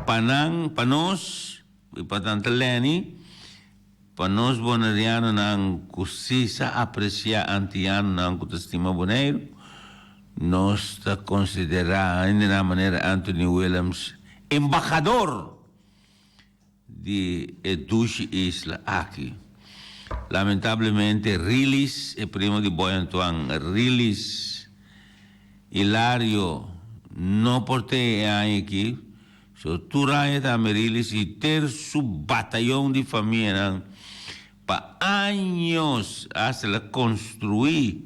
pa nan, pa nos i pa tanta Lenny. Pa nos bonerianonan ku si sa apresiá antianonan ku ta stima Boneiru, nos ta konsiderá ainda na manera Anthony Willems embahador di e dushi isla aki. Lamentablemente Rilis, e primo di Boy Antoine, Rilis Hilario no por te e aña aki. So tur aña ta Amarilis i ter su batayon di famianan pa años hasta el a construi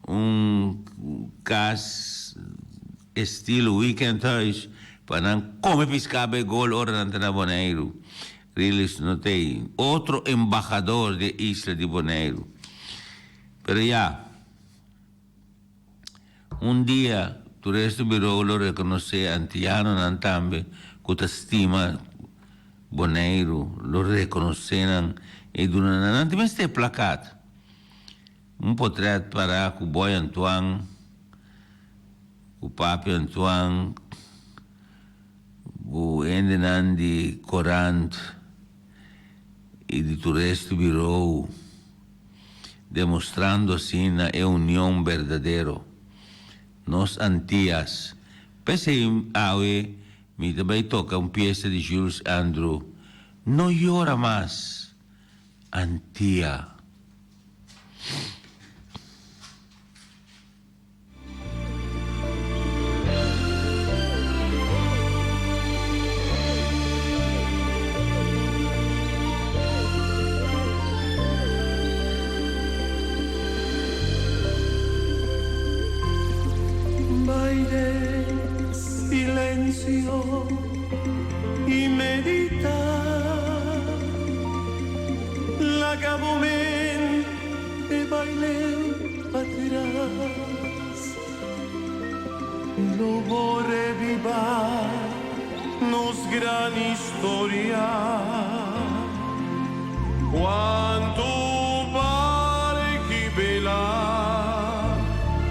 un cas estilo weekendhuis pa nan come pisca bay gol ora nan ta na Boneiru. Rilis no t'ey otro embahador di e isla di Boneiru. Pero ya. Un dia, tur estu birou lo rekonosé antianonan tambe ku ta stima Boneiru, lo rekonosé nan i duna nan. Nan tin mester plakat. Un potrèt pará ku Boy Antoine, ku Papi Antoine, ku hendenan di korant i di tur estu birou. Demostrando asina e union berdadero. Nos Antias. P'esei awe mi ta bai toca un pieza di Jules Andrew, No yora mas, Antia. Bai den silencio y medita Laga bo mente baile Patras lo bo reviva nos gran historia Cuanto barki bela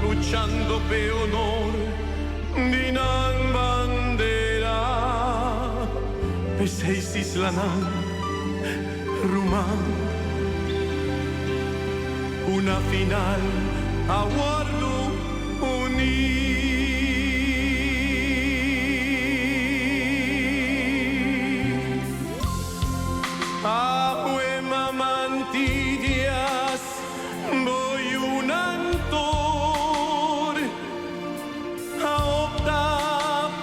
luchando p'e honor di nan bandera P'esei islanan Ruman, una final a wordu uní. Awe mamantidias bo yunan tur a opta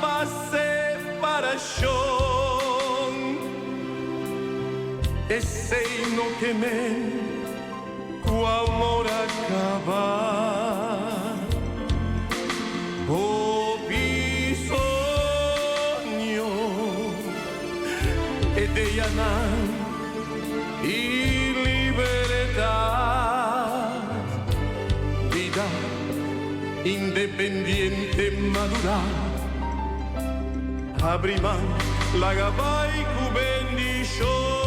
pa separashon. Esei no ke men ku amor a kaba. Hopi soño e deyanan i libertat. Bida independiente madurá. Abri man, laga bai ku bendishon.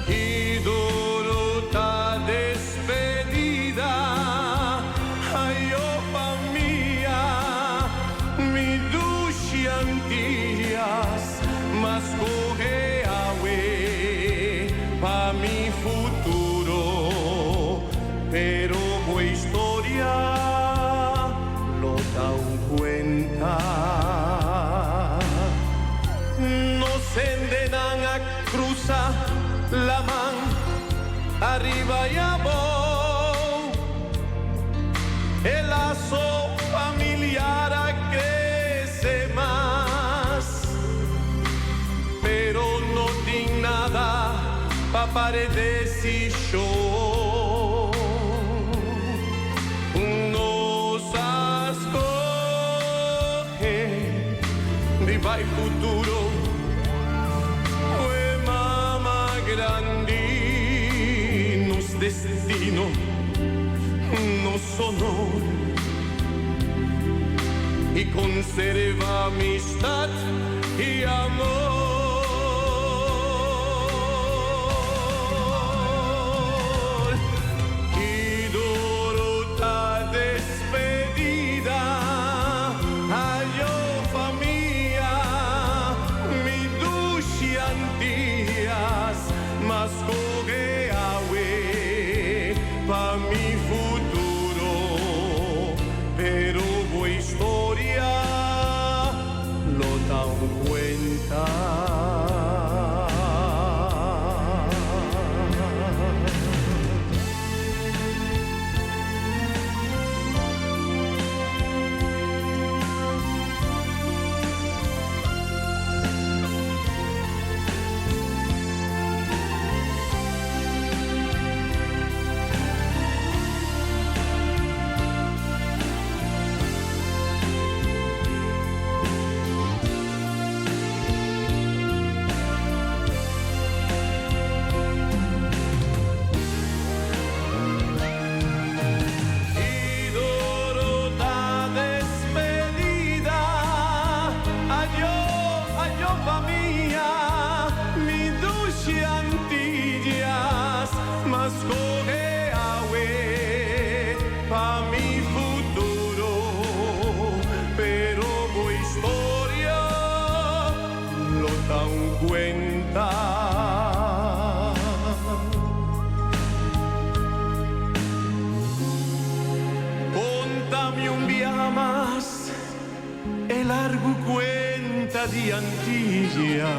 Ki duru ta despedida, ayo famia, mi dushi Antillas, mas kohe awe pa mi futuro. Pero bo historia lo ta un cuenta. Nos hendenan a cruza laman ariba y abou. E lazo familiar a crece mas. Pero no tin nada pa pare desishon. Nos a skohe di bai futuro. nos honor y conserva amistad y amor. Y duro ta despedida, ayo famia, mi dushi Antias, mas scoge awe pa mi futuro, pero bo historia lo ta un cuenta. Y duro ta despedida, ayo, ayo famia, mi dushi Antillas, mas scoge awe pa mi futuro, pero bo historia lo ta un cuenta. Contami un biaha mas e largu cuenta di Antillas.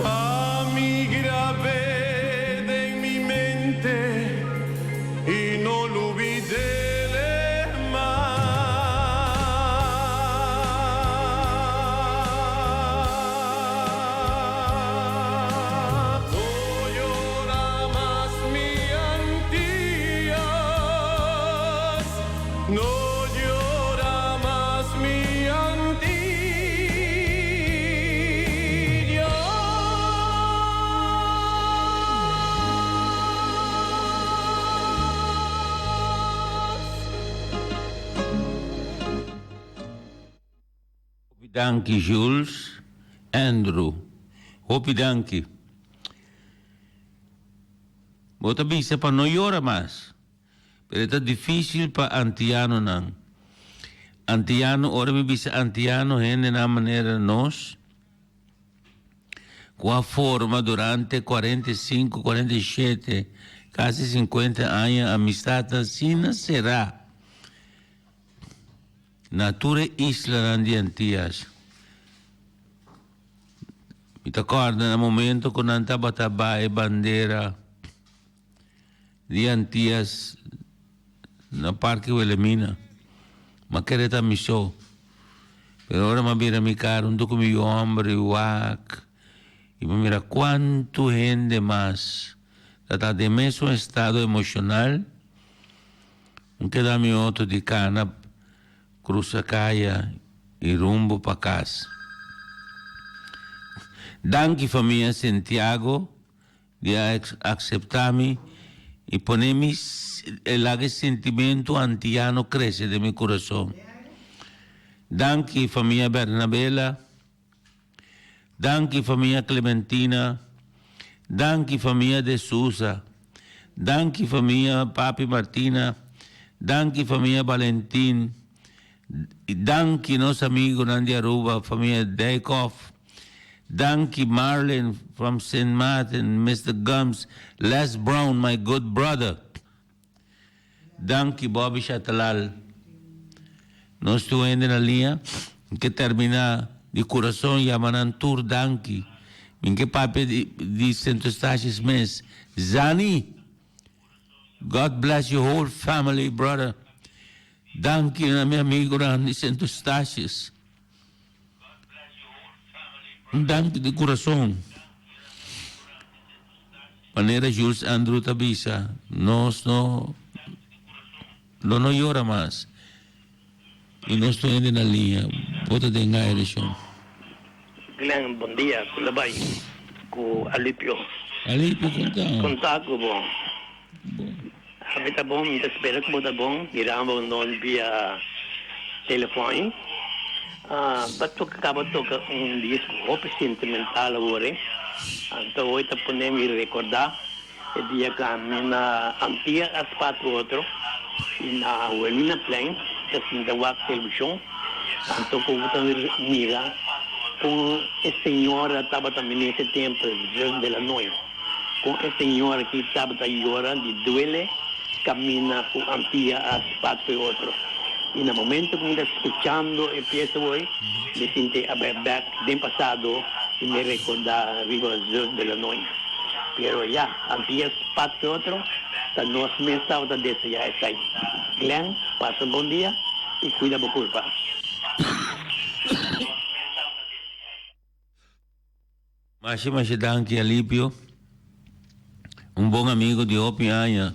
Pa mi grab'é den mi mente y no lubid'é mas. No llora mas mi Antillas, no llora mas mi Antillas. Hopi danki Jules, Andrew. Hopi danki. Bo ta bisa pa no yora mas, pero e ta dificil pa antianonan. Antiano, ora mi bisa antiano hendenan manera nos, cu a forma durante 45, 47, casi 50 aña amistad asina cera na tur e islanan di Antias. Mi ta corda na momento cu nan tabata baha e bandera di Antias na Parke Wilhelmina. M'a kere ta mi so. Pero ora m'a bira mi kara hunto ku mi yu hòmber i wak i m'a mira kuantu hende mas ta ta den mesun estado emoshonal. Un keda mi oto di kana krusa kaya i rumbo pa kas. Danki famia Sentiago di a akseptá mi i pone mi laga e sentimentu antiano krese den mi kurason. Danki famia Bernabela, danki famia Clementina, danki famia De Sousa, danki famia Papi Martina, danki famia Balentin, Danki nos amigonan di Aruba, famia Dijkhoff. Danki Marlin from Sint Maarten, Mister Gumbs, Les Brown, my good brother. Danki Bobby Shatalal. Nos tur hende na liña ke termina di kurason yama nan tur danki. Mi ke papia di di Sint Eustatius mes. Zani! God bless your whole family brother. Danki na mi amigonan di Sint Eustatius. Un danki di kurason. Manera Jules Andrew ta bisa, nos no lo no yora mas. I nos tur hende na liña, bo ta den aire shon. Glenn, bon dia. Ku lo bai ku Alipio? Alipio, konta. Konta ku bo. Ami ta bon, mi ta spera ku bo ta bon. Mirando nos via telefòn. Ba toka kaba toka un disco hopi sentimental awor eh. Anto hoy ta pone mi recorda e dia ku ami na Antia a spat ku otro y na Wilhelminaplein ta sinta wak televishon. Anto ku bo ta mira kon e señora tabata mini ese tempo, Zus de la Noy. Kon e señora ki tabata yora di duele camina cu Antia a spat cu e otro. Y na momento cu mi ta scuchando e pieza hoy, mi sinti a bay back den pasado y mi recorda riba Zus de la Noy. Pero ya, Antia spat cu e otro, ta nos mes tabata desea esai. Glenn, pasa un bon dia y cuida bo curpa. Masha masha danki Alipio, un bon amigo di hopi aña.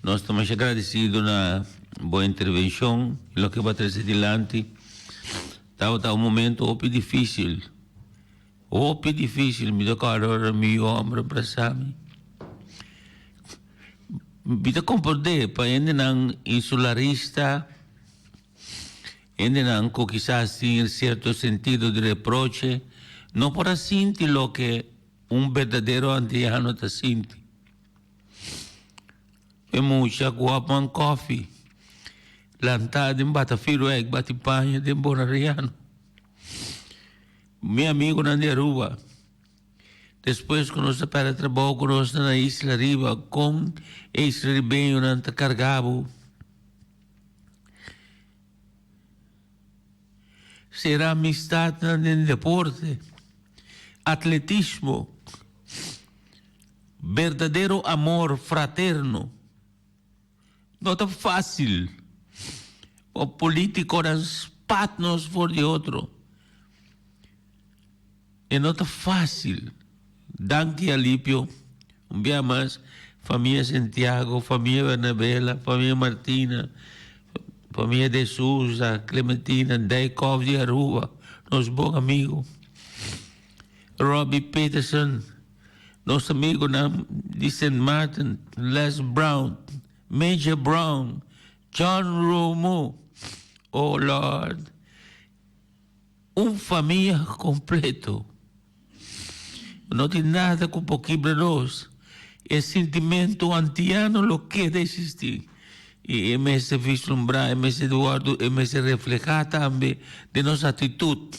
Nos ta masha gradecido na bo intervencion y loke bo a trece dilanti. Tabata un momento hopi dificil, hopi dificil. Mi ta corda ora mi yu homber a brasa mi. Mi ta comprende pa hendenan insularista. Hendenan ku kisas tin sierto sentido di reproche no por a sinti loke un berdadero antiano ta sinti. E mucha ku a pan kòfi, lantá den bata firuèk, bati paña den Boneriano. Mi amigunan di Aruba, despues ku nos a pèrdè trabou ku nos ta na isla riba, kon e isla ribeñonan ta karga bo? Sera amistadnan den deporte, atletismo, berdadero amor fraterno. No ta fácil pa politiconan spat nos for di otro. E no ta fácil. Danki Alipio, un bia mas, famia Santiago, famia Bernabela, famia Martina, famia de Souza, Clementina, Dijkhoff di Aruba, nos bon amigo. Robbie Peterson, nos amigonan di Sint Maarten, Les Brown, Major Brown, John Romo, oh Lord. Un famia completo. No tin nada cu por kibra nos. E sintimento antiano lo keda existi. Y e mester vislumbra, e mester wordo, e mester refleha tambe den nos actitud.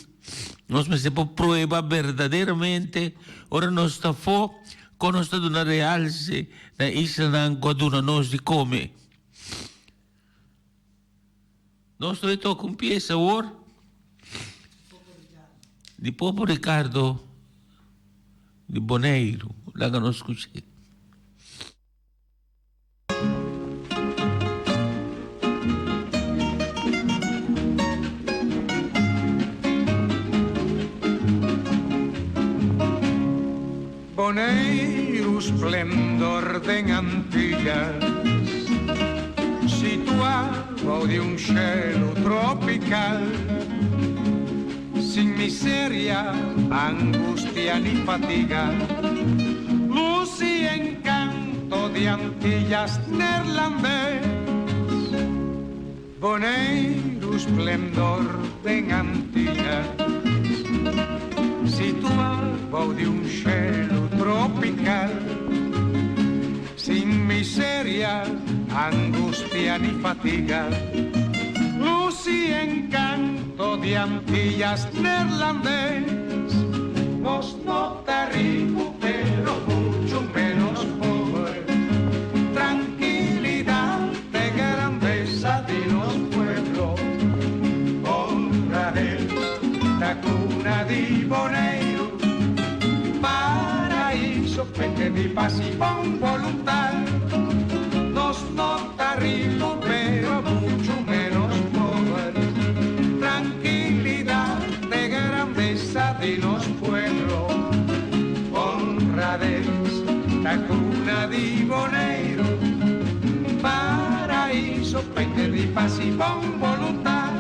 Nos mester por prueba berdaderamente ora nos ta afo con nos ta duna realce na islanan cu a duna nos di come. Nos lo toca un pieza awor di Popo Ricardo di Boneiru. Laga nos scuch'é. Boneiru splendor den Antillas, situá bou di un shelu tropical, sin miseria, angustia ni fatiga, luz y encanto di Antillas Neerlandes. Boneiru splendor den Antillas, situá bou di un shelu tropical, sin miseria, angustia ni fatiga, luz y encanto di Antillas Neerlandes. Nos no ta rico, pero mucho menos pobre. Tranquilidad de grandeza di nos pueblo. Honradez, ta cuna di Boneiru, paraíso fuente di paz y bon voluntad. Nos no ta rico, pero mucho menos pobre. Tranquilidad de grandeza di nos pueblo. Honradez, ta cuna di Boneiru, paraíso fuente di paz y bon voluntad.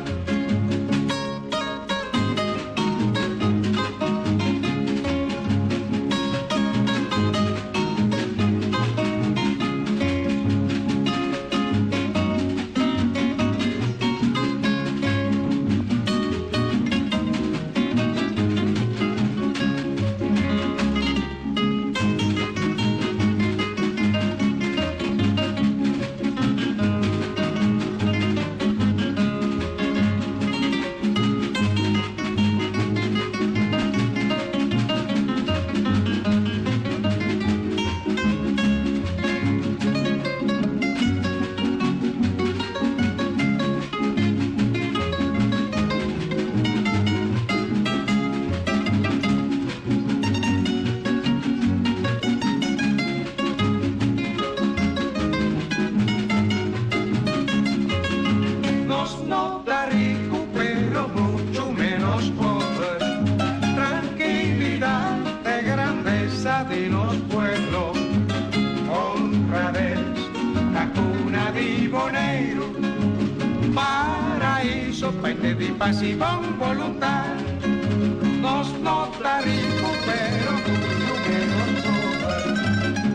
pa di paz y bon voluntad. Nos no ta rico, pero duro que nos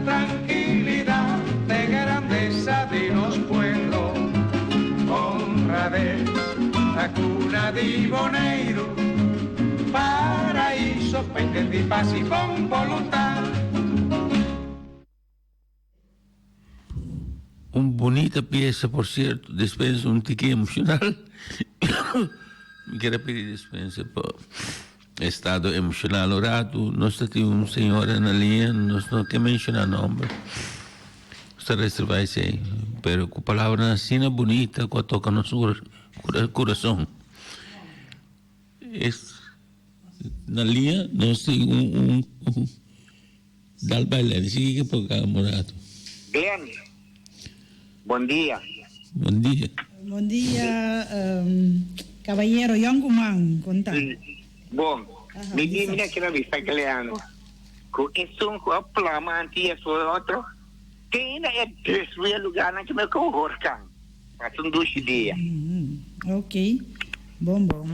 Tranquilidad de grandeza de nos pueblos, honradez, la cuna de Boneiro, paraíso pa di paz y bon voluntad. Un bunita piesa, por cierto, dispensa un tiki emocional. Mi kier a pidi dispensa pa estado emocional un rato. Nos ta tin un señora na liña, nos no ke menciona nomber. Nos ta reserva esey. Pero cu palabranan asina bunita cu a toca nos curason. Es na liña nos tin un un dal baila di sigui ke por cama un rato. Glenn, bon dia. Bon dia. Bon dia caballero yoncuman con ta? Bon, mi di mi a keda bisa Glenn cu esun cu a plama antes o otro te ainda e destrui e lugarnan cu mi cu horcan. Pasa un dushi dia. Ok, bon bon.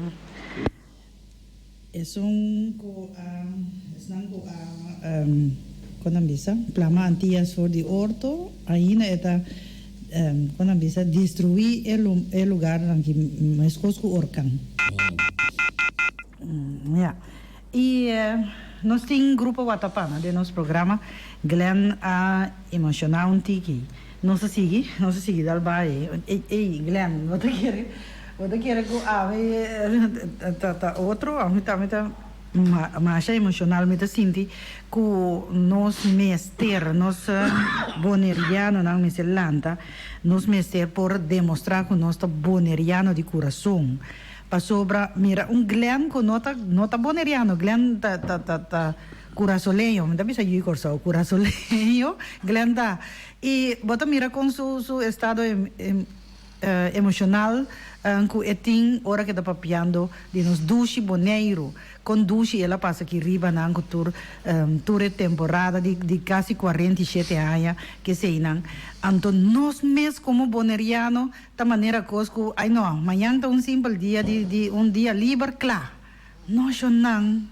Esun ku a, esnan ku a, kon nan bisa, plama Antias for di orto, ainda e ta, kon nan bisa, destruí e e lugarnan aki meskos ku orkan. Ya. I nos tin Grupo Watapana den nos programa. Glenn a emoshoná un tiki. Nos a sigui, nos a sigui dal bai. Ey, ey, Glenn, bo ta kere, bo ta kere ku ami ta ta otro? Ami ta, ami ta masha emoshonal. Mi ta sinti ku nos mester, nos bonerianonan mester lanta, nos mester por demostrá ku nos ta boneriano di kurason. Pasobra mira un Glenn ku no ta no ta boneriano, Glenn ta ta ta ta kurasoleño, mi ta bisa yu Kòrsou, kurasoleño Glenn ta. I bo ta mira kon su su estado emoshonal ku e tin ora ku e ta papiando di nos dushi Boneiru, kon dushi el a pasa aki riba nan ku tur tur e temporada di di kasi 47 aña keseinan. Anto nos mes komo boneriano Ta manera kos ku, ai no, mañan ta un simpel dia di di un dia liber, kla. No, shonnan.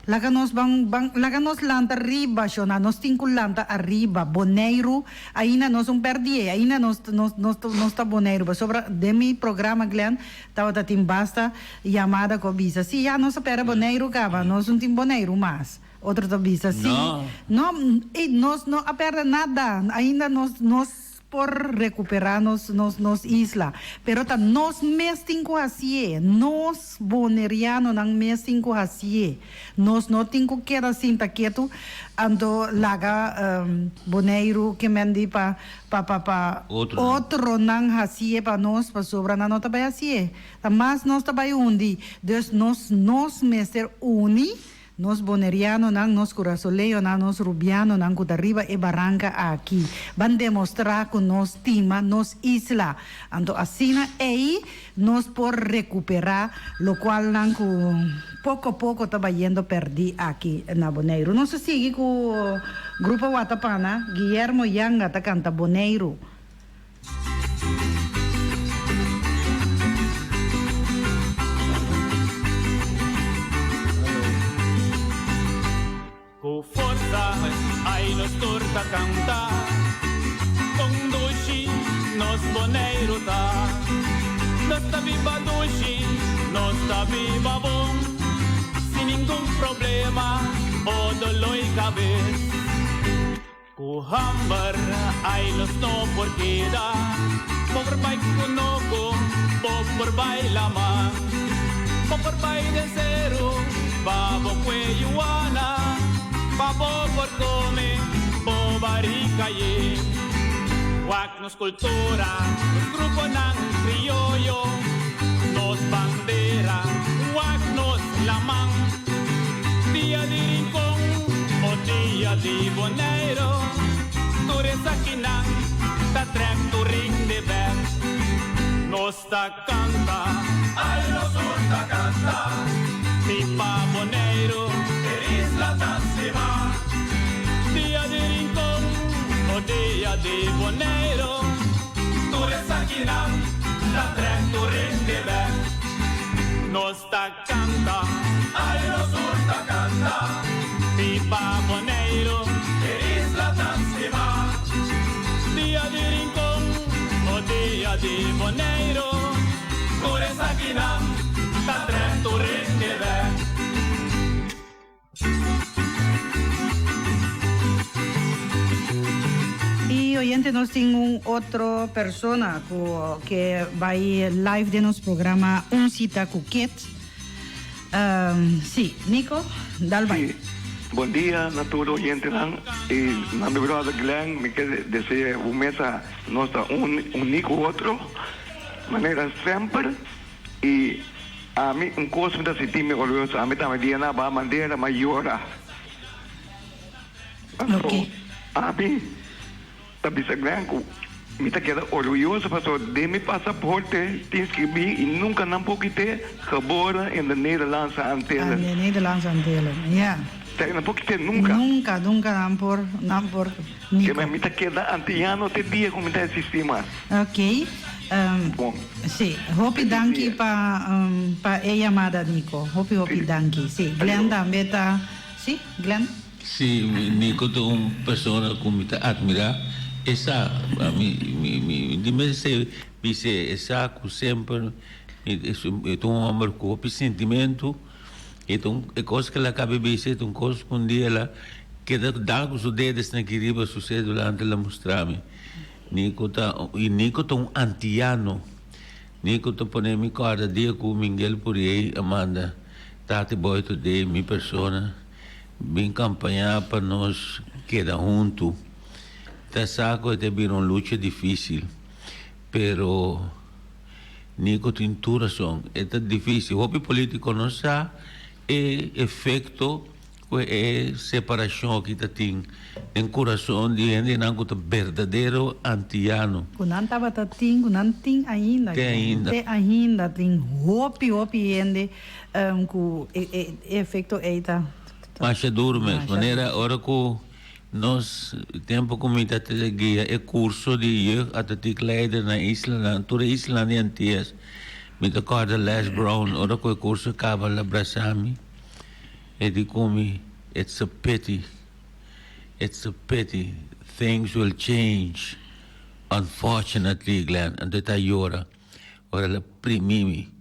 Laga nos ban ban laga nos lanta riba, shonnan. Nos tin ku lanta ariba. Boneiru, ainda nos un pèrdie, ainda nos nos nos nos ta Boneiru. Pasobra den mi programa, Glenn, tabata tin basta yamada ku a bisa, sí, ya nos a pèrdè Boneiru kaba, nos no tin Boneiru mas. Otro ta bisa, sí. No, ei, nos no a pèrdè nada. Ainda nos nos. Por recuperá nos nos nos isla. Pero ta nos mes tin cu hacié. Nos Bonerianonan mes tin cu hacié. Nos no tin cu keda sinta ketu anto laga Boneiru ke men di pa pa pa pa otronan hacié pa nos pasobra nan no ta bay hacié. Ta mas nos ta bay hundi. Dus nos nos mester uni. Nos bonerianonan, nos kurasoleonan, nos rubianonan ku ta riba e baranka aki, ban demostrá ku nos stima nos isla. Anto asina ei nos por rekuperá lokualnan ku poko poko ta bayendo pèrdí aki na Boneiru. Nos ta sigui ku Grupo Watapana, Guillermo Yanga ta kanta Boneiru. Ku forsa ai nos tur ta kanta, kon dushi nos Boneiru ta. Nos ta biba dushi, nos ta biba bon, sin ningun problema o doloi kabes. Ku hamber ai nos no por keda. Bo por bai kunoko, bo por bai lama. Bo por bai den seru pa bo kue yuana. Pa bo por kome bo barika yen. Wak nos kultura, nos gruponan krioyo, nos bandera, wak nos laman. Dia di Rincon o dia di Boneiro, tur esakinan ta trek tur ring di bek. Nos ta kanta, ai nos tur ta kanta, mi pa Boneiro, e isla ta stima. Dia di Rincon o dia di Boneiro, tur esakinan ta trek tur ring di bek. Nos ta kanta. Ai nos tur ta kanta. Biba Boneiru. E isla tan stimá. Dia di Rincon o dia di Boneiru. Tur esakinan ta trèk tur hende bèk. Y oyente nos tin un otro persona cu ke bay live den nos programa Un Cita cu Kit. Um, si, Nico, dal bay. Sí. Bon dia na tur oyentenan y na mi brother Glenn mi ke desea un mesa nos ta un uní cu otro manera semper y Ami un kos mi ta sinti mi orguyoso, ami tambe dia na ba bandera ma yora. Paso ami ta bisa Glenn ku mi ta keda orguyoso paso den mi pasaporte tin skribí i nunka nan por kite geboren in de Nederlandse Antillen. De Nederlandse Antillen, ja. Te nan por kite nunka. Nunka, nunka nan por, nan por. Nico. Mi ta keda antillano te dia ku mi ta existi mas. Ok. Bon. Si. Hopi danki pa pa e yamada Nico. Hopi hopi danki. Si. Glenn tambe ta. Si, Glenn? Si, Nico ta un persona ku mi ta admira. E sa, mi mi mi di mester bis'é e sa ku semper e ta un homber ku hopi sentimentu. E ta un e kos ku el a kaba bisa e ta un kos ku un dia el a keda dal ku su dedes na aki riba su sedula antes el a mustra mi. Nico ta i Nico ta un antiano. Nico ta pone mi kòrda dia ku Mingel Puriey a manda Tati Boy Today mi persona bin kampañá pa nos keda huntu. Ta sa ku e ta bira un lucha difísil pero. Nico tin tur rason. E ta dificil. Hopi politico no sa e efecto cu e separacion aki ta tin den curason di hendenan cu ta berdadero Antiyano. Cu nan tabata tin, cu nan tin ainda. Te ainda. Te ainda tin hopi, hopi hende cu e efecto ey ta. Masha duro mes. Manera ora cu. Nos tempu ku mi ta guia e kurso di Jeugd Atletiek Leider na islanan, tur e islanan di Antias, mi ta kòrda Les Brown ora ku e kurso kaba el a brasa mi, e di ku mi, It's a pity, it's a pity, things will change, unfortunately, Glenn. Anto e ta yora ora el a primi mi.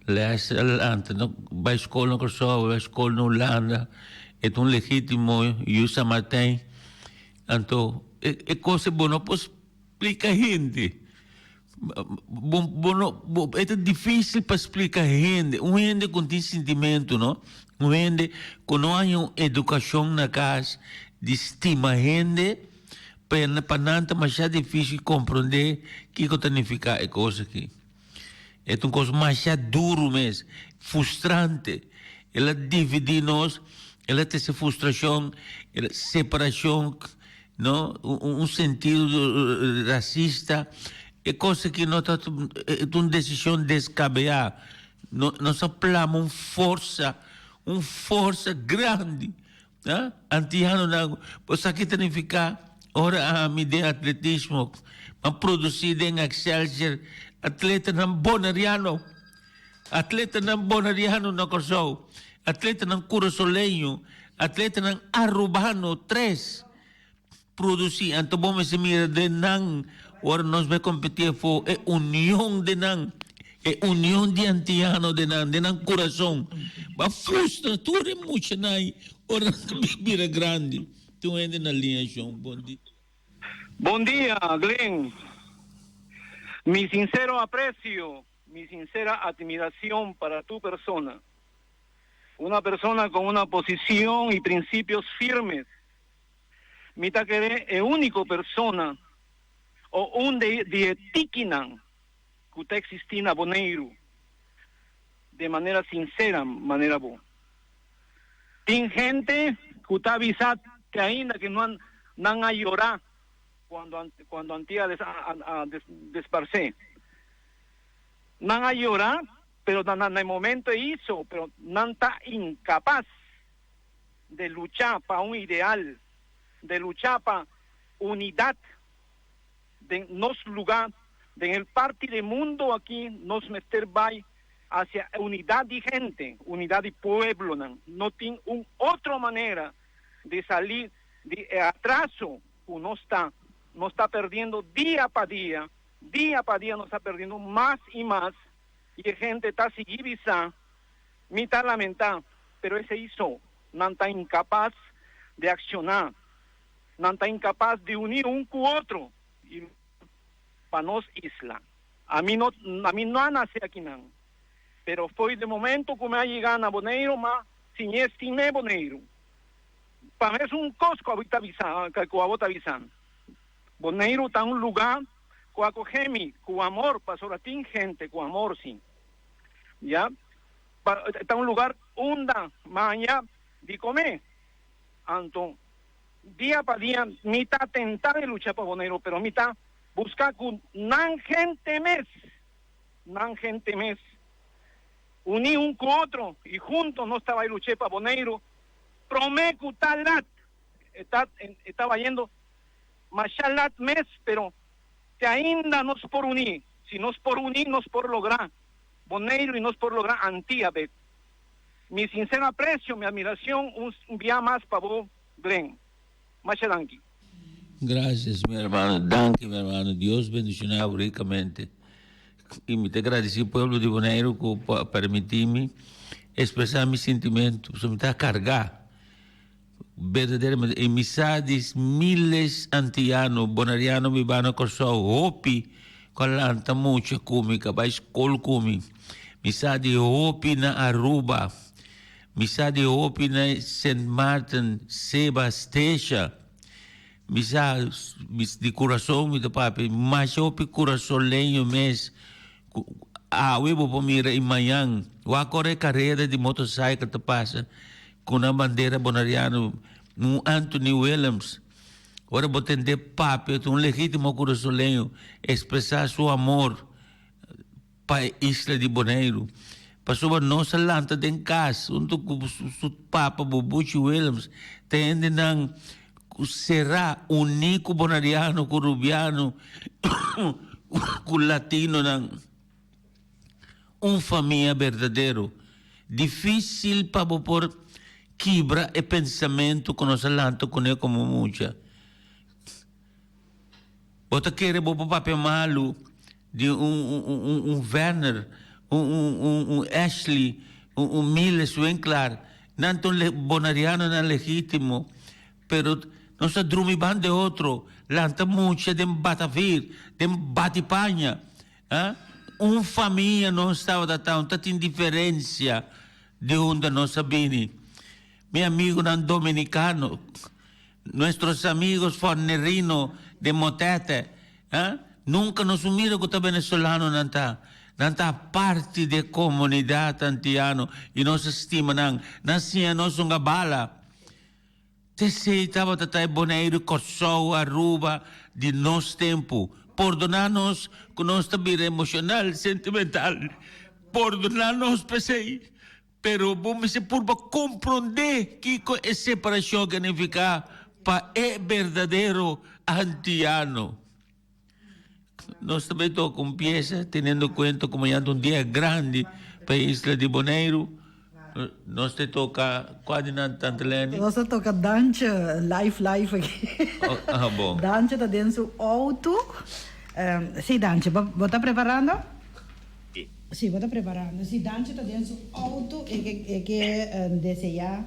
Les a lanta no bai skol na Kòrsou, bai skol na Hulanda, e ta un legítimo yu San Martin. Anto e e kos ei bo no por splika hende. Bo bo no bo e ta difísil pa splika hende. Un hende ku tin sintimentu no, un hende ku no haña un edukashon na kas di stima hende, pa nan ta masha difísil komprondé kiko ta nifiká e kos aki. E ta un kos masha duru mes, frustrante. El a dividí nos, el a trese frustrashon, separashon, no, un sentido rasista. E kos aki no ta, e ta un desishon deskabeyá. Nos a plama un forsa, un forsa grandi. Antianonan, bo sa ki ta nifiká ora ami den atletismo a produsí den Excelsior atletanan boneriano, atletanan boneriano na Kòrsou, atletanan kurasoleño, atletanan arubano, tres produsí. Anto bo mester mira den nan ora nos bai kompetí afó e union den nan, e union di antiano den nan, den nan kurason. Bo a frustra tur e muchanan ei ora nan ta bira grandi. Tin un hende na liña shon. Bon dia. Bon dia Glen. Mi sincero aprecio, mi sincera admiracion para tu persona. Una persona con una posicion y principios firmes. Mi ta kere e úniko persona o un di e tikinan ku ta eksistí na Boneiru de manera sinsera manera bo. Tin hende ku ta bisa te ainda ke no nan a yora kuando kuando Antia a desparsé. Nan a yora pero na e momento e hizo pero nan ta inkapas. de lucha pa un ideal, de lucha pa unidad den nos luga, den el parti de mundo aki nos mester bay. hacia unidad di hende, unidad di pueblonan. No tin un otro manera di sali di e atraso cu nos ta. Nos ta perdiendo dia pa dia, dia pa dia nos ta perdiendo mas y mas y e hende ta sigui bisa, mi ta lamenta, pero esey so, nan ta incapas di acciona, nan ta incapas di uni un cu otro y pa nos isla. Ami no ami no a nace akinan, pero fo'i de momento cu mi a yega na Boneiru m'a siñ'é stim'é Boneiru. Pa mi es un cos cu abo ta bisa cu abo ta bisa. Boneiru ta un luga cu a coge mi cu amor pasobra tin hente cu amor si. Ya. Pa ta un lugar unda m'a haña di come. Anto dia pa dia mi ta tenta di lucha pa Boneiru pero mi ta Busca cu nan hente mes, nan hente mes. Uni un cu otro y hunto nos ta bay luche pa Boneiru. Prome cu ta lat, e ta, e ta bayendo masha lat mes, pero te ainda nos por uni. Si nos por uni, nos por logra Boneiru y nos por logra Antia bek. Mi sincero aprecio, mi admiracion un bia mas pa bo, Glenn. Masha danki. Gracias mi hermano, danki mi hermano, Dios bendiciona bo ricamente y mi ta gradici pueblo di Boneiru cu a permiti mi expresa mi sentimento, pasobra mi ta carga berdaderamente y mi sa di miles antiyano, boneriano biba na Corsou, hopi cu a lanta mucha cu mi, cu a bay scol cu mi, mi sa di hopi na Aruba. Mi sa di hopi na Sint Maarten, Seba, Statia. Mi sa di kurason mi ta papia, masha hopi kurasoleño mes ku awe bo por mira i mañan wak ora e kareda di motorcycle ta pasa ku nan bandera boneriano, un Anthony Willems. Ora bo tende papia ta un legítimo kurasoleño ekspresá su amor. Pa e isla di Boneiru. Pasobra nos a lanta den kas huntu ku su papa Bubuchi Willems ta hendenan ku será uní ku boneriano ku rubiano ku latinonan. Un famia berdadero. Difísil pa bo por kibra e pensamentu ku nos a lanta kuné komo mucha. Bo ta kere bo por papia malu di un un un Werner, un un un un Ashley, un un Miles Winklaar. Nan ta un bonerianonan legítimo, pero nos ta drumi ban de otro, lanta mucha den batavir, den bati paña. Ah, un famia nos tabata ta, no ta tin diferencia di unda nos a bini. Mi amigunan dominicano. Nuestros amigos fornerino de Motete, eh, nunca nos un mira cu ta venezolano nan ta. Nan ta parti di e comunidad antiano y nos a stima nan. Nan siña nos hunga bala. T'esey tabata ta e Boneiru, Corsou, Aruba di nos tempo. Pordona nos cu nos ta bira emocional, sentimental. Pordona nos p'esey. Pero bo mester purba komprondé kiko e separashon ke nifiká pa e berdadero antiano. Nos ta bai toka un piesa teniendo kuenta ku mañana ta un dia grandi pa e isla di Boneiru. Nos ta toka kua di nan Tante Leni? Nos ta toka Dantje live live aki. Ah bon. Dantje ta den su outo. Sí Dantje, bo ta preparando? Si, bo ta preparando. Si Dantje ta den su auto e ke e ke deseá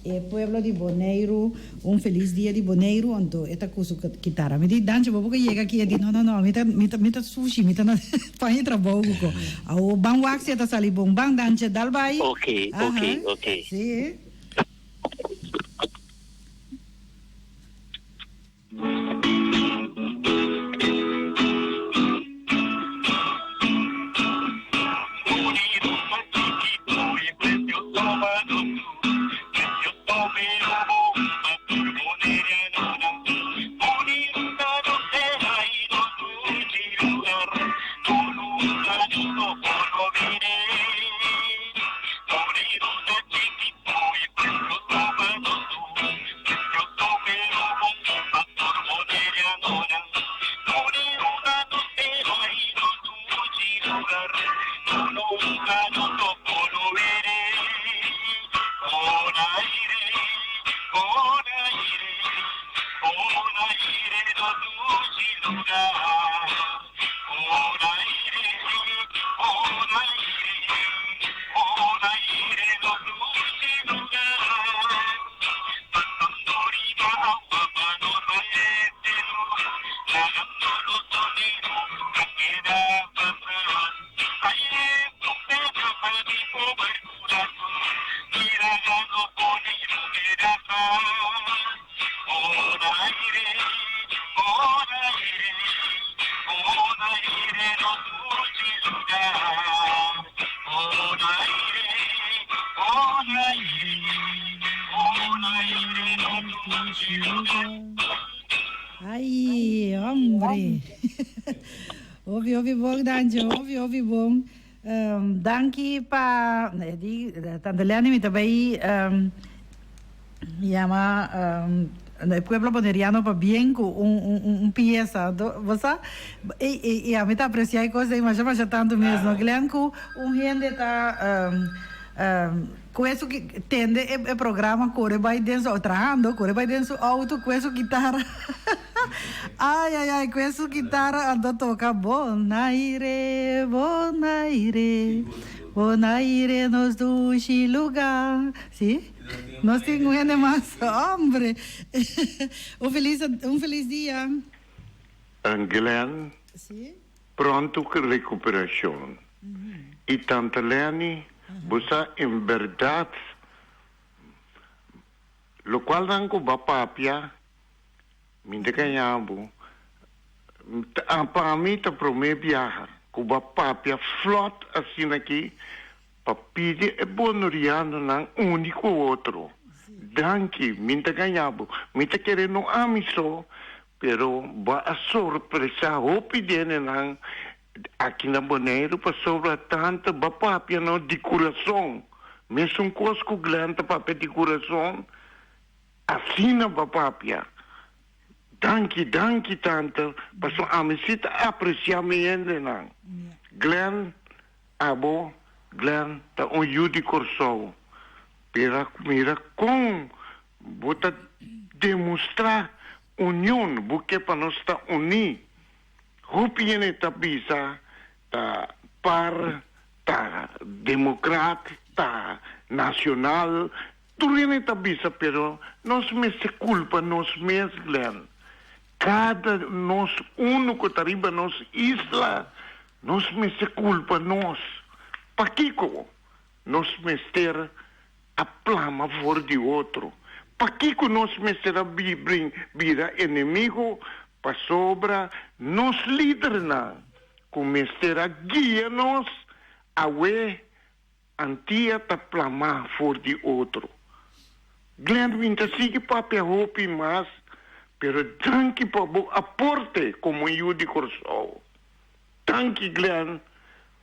e pueblo di Boneiru un felis dia di Boneiru, anto e ta ku su kitara. Mi di, Dantje, bo por ke yega aki? E di, No, no, no, mi ta mi ta mi ta sushi, mi ta na paña trabou ku ko. Awor ban wak si e ta sali bon. Ban, Dantje, dal bai. Oke, oke, oke. Si. Ai, hombre. Hopi, hopi bon, Dantje. Hopi, hopi bon. Danki pa di Tante Lenny mi ta bay yama e pueblo boneriano pa bien cu un pieza. Bo sa? Y ami ta aprecia e cos ey masha masha tanto mes no Glenn cu un hende ta Cu esu ki tende e programa core bay den su trahando core bay den su auto cu esu guitarra ay ay ay cu esu guitarra anto toca Bonaire Bonaire Bonaire nos dushi lugar si nos tin un hende mas hombre un feliz un feliz dia. Glenn, pronto cu recuperacion. Y tanta Lenny, bo sa en berdad locual nan cu ba papia, mi ta gaña bo, pa mi ta prome biaha cu ba papia flot asina aki pa pidi e bonorianonan uni cu otro. Danki, mi ta gaña bo, mi ta kere no ami so, pero bo a sorpresa hopi denenan Aki na Boneiru pasobra tanta ba papia no di kurason. Mesun kos ku Glenn ta papia di kurason, asina ba papia. Danki, danki tanta, paso ami si ta apresia mi hendenan. Glenn, abo, Glenn ta un yu di Kòrsou. Pero mira kon bo ta demostrá union, bo ke pa nos ta uní. Hopi hende ta bisa ta par, ta democrat, ta nacional, tur hende ta bisa pero nos mester culpa nos mes Glenn. Cada nos uno cu ta riba nos isla nos mester culpa nos. Pakico nos mester a plama for di otro. Pakiko nos mester a bira enemigo? Pasobra nos lidernan ku mester a guia nos awe antia ta plamá for di otro. Glenn mi ta sigui papia hopi mas, pero danki pa bo aporte komo yu di Kòrsou. Danki Glenn,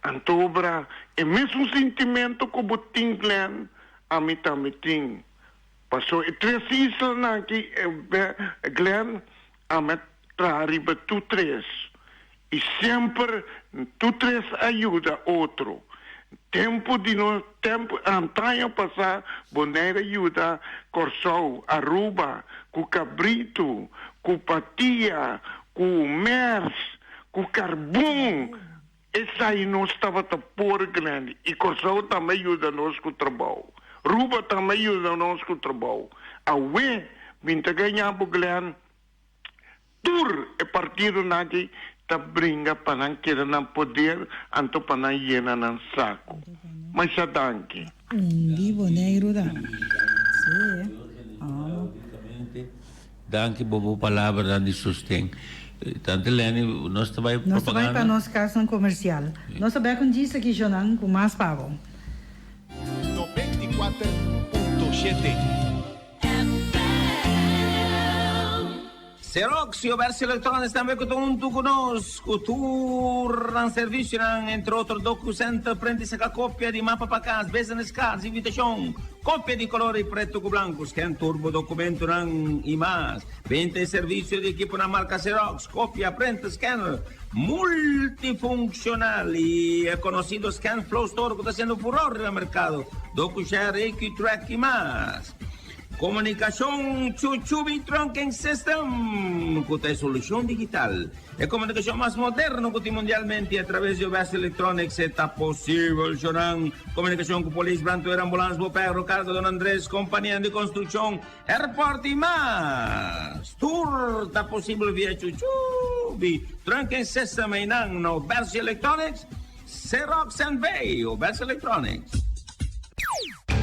antobra e mesun sintimento ku bo tin Glenn, ami tambe tin. Paso e tres islanan aki Glenn, ami a traha riba tur tres i semper tur tres a yuda otro. Tempu di nos tempu antaño pasá Bonaire a yuda Kòrsou, Aruba ku kabritu, ku patia, ku mers. Ku karbon esai nos tabata por grandi i Kòrsou tambe a yuda nos ku trabou. Ruba tambe a yuda nos ku trabou. Awe bin ta gaña bo Glenn, tur e partidonan aki ta bringa pa nan keda nan poder anto pa nan yena nan saku. Masha danki. Un di Boneiru ta. Sí. Oh. Danki bo bo palabranan di sosten. Tante Lenny, nos ta bai Nos ta bai pa propaganda? nos kasnan komersial. Nos ta bai ku djis aki Jonan ku mas pa bo. 94.7. Xerox y Obersi Electronics tambe cu ta hunto cu nos cu tur nan servicionan, entre otro DocuCenter, print y saca copia di mapa pa cas, business cards, invitacion, copia di color y preto cu blanco, scan tur bo documentonan y mas. Benta y servicio di equiponan marca Xerox, copia, printer, scanner multifuncional y e conocido ScanFlow Store cu ta haciendo furor riba mercado, DocuShare, AQTrack y mas. Komunikashon Chuchubi Trunking System ku ta e solushon digital, e komunikashon mas moderno ku tin mundialmente atraves di OBS Electronics e ta posibel shonan komunikashon ku polis, brandweer, ambulans, boperro, karga Don Andres, kompanianan di konstrukshon, airport i mas. Tur ta posibel via Chuchubi Trunking System einan na OBS Electronics, Xerox NV, OBS Electronics.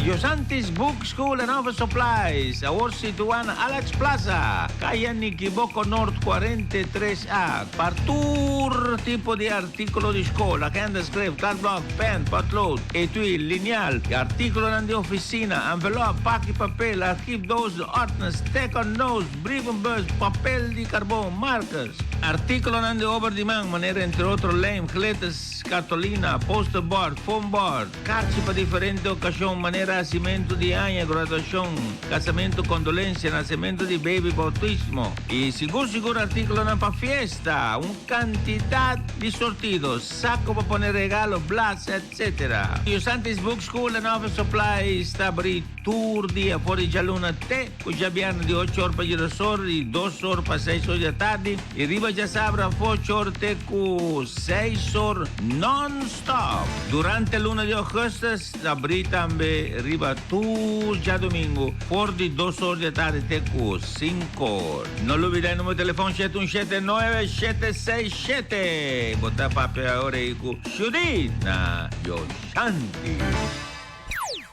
Yosantis Book School and Office Supplies, awor situá na Alex Plaza, Kaya Nikiboko Noord 43 A, pa tur tipo di artíkulo di skol, agenda, skref, kladblòk, pèn, pòtlood, etui, linial, artíkulonan di ofisina, envelòp, paki papel, archiefdoos, ordners, tekendoos, brievenbus, papel di karbon, markers, artíkulonan di obra di man, manera entre otro lijm, glitters, kartolina, posterboard, foamboard. Karchi pa diferente okashon manera hasimentu di aña, graduashon, kasamentu, kondolensia, nasementu di beibi, boutismo i sigur sigur artíkulonan pa fiesta, un kantidat di sortido, sako pa pone regalo, blas, etc. Yusantis Book School and Office Supplies ta abrí tur dia for di djaluna te ku djabièrnè di ocho or pa djedos or i dos or pa seis or di atardi i riba djasabra ocho or te ku seis or non Stop! Durante luna di augustus ta abrí tambe riba tur djadumingu for di dos or di atardi te ku sinku or. No lubida e numero di telefon shete un shete nuebe shete seis shete. Bo ta papia ora ei ku Judith na Yoshanti.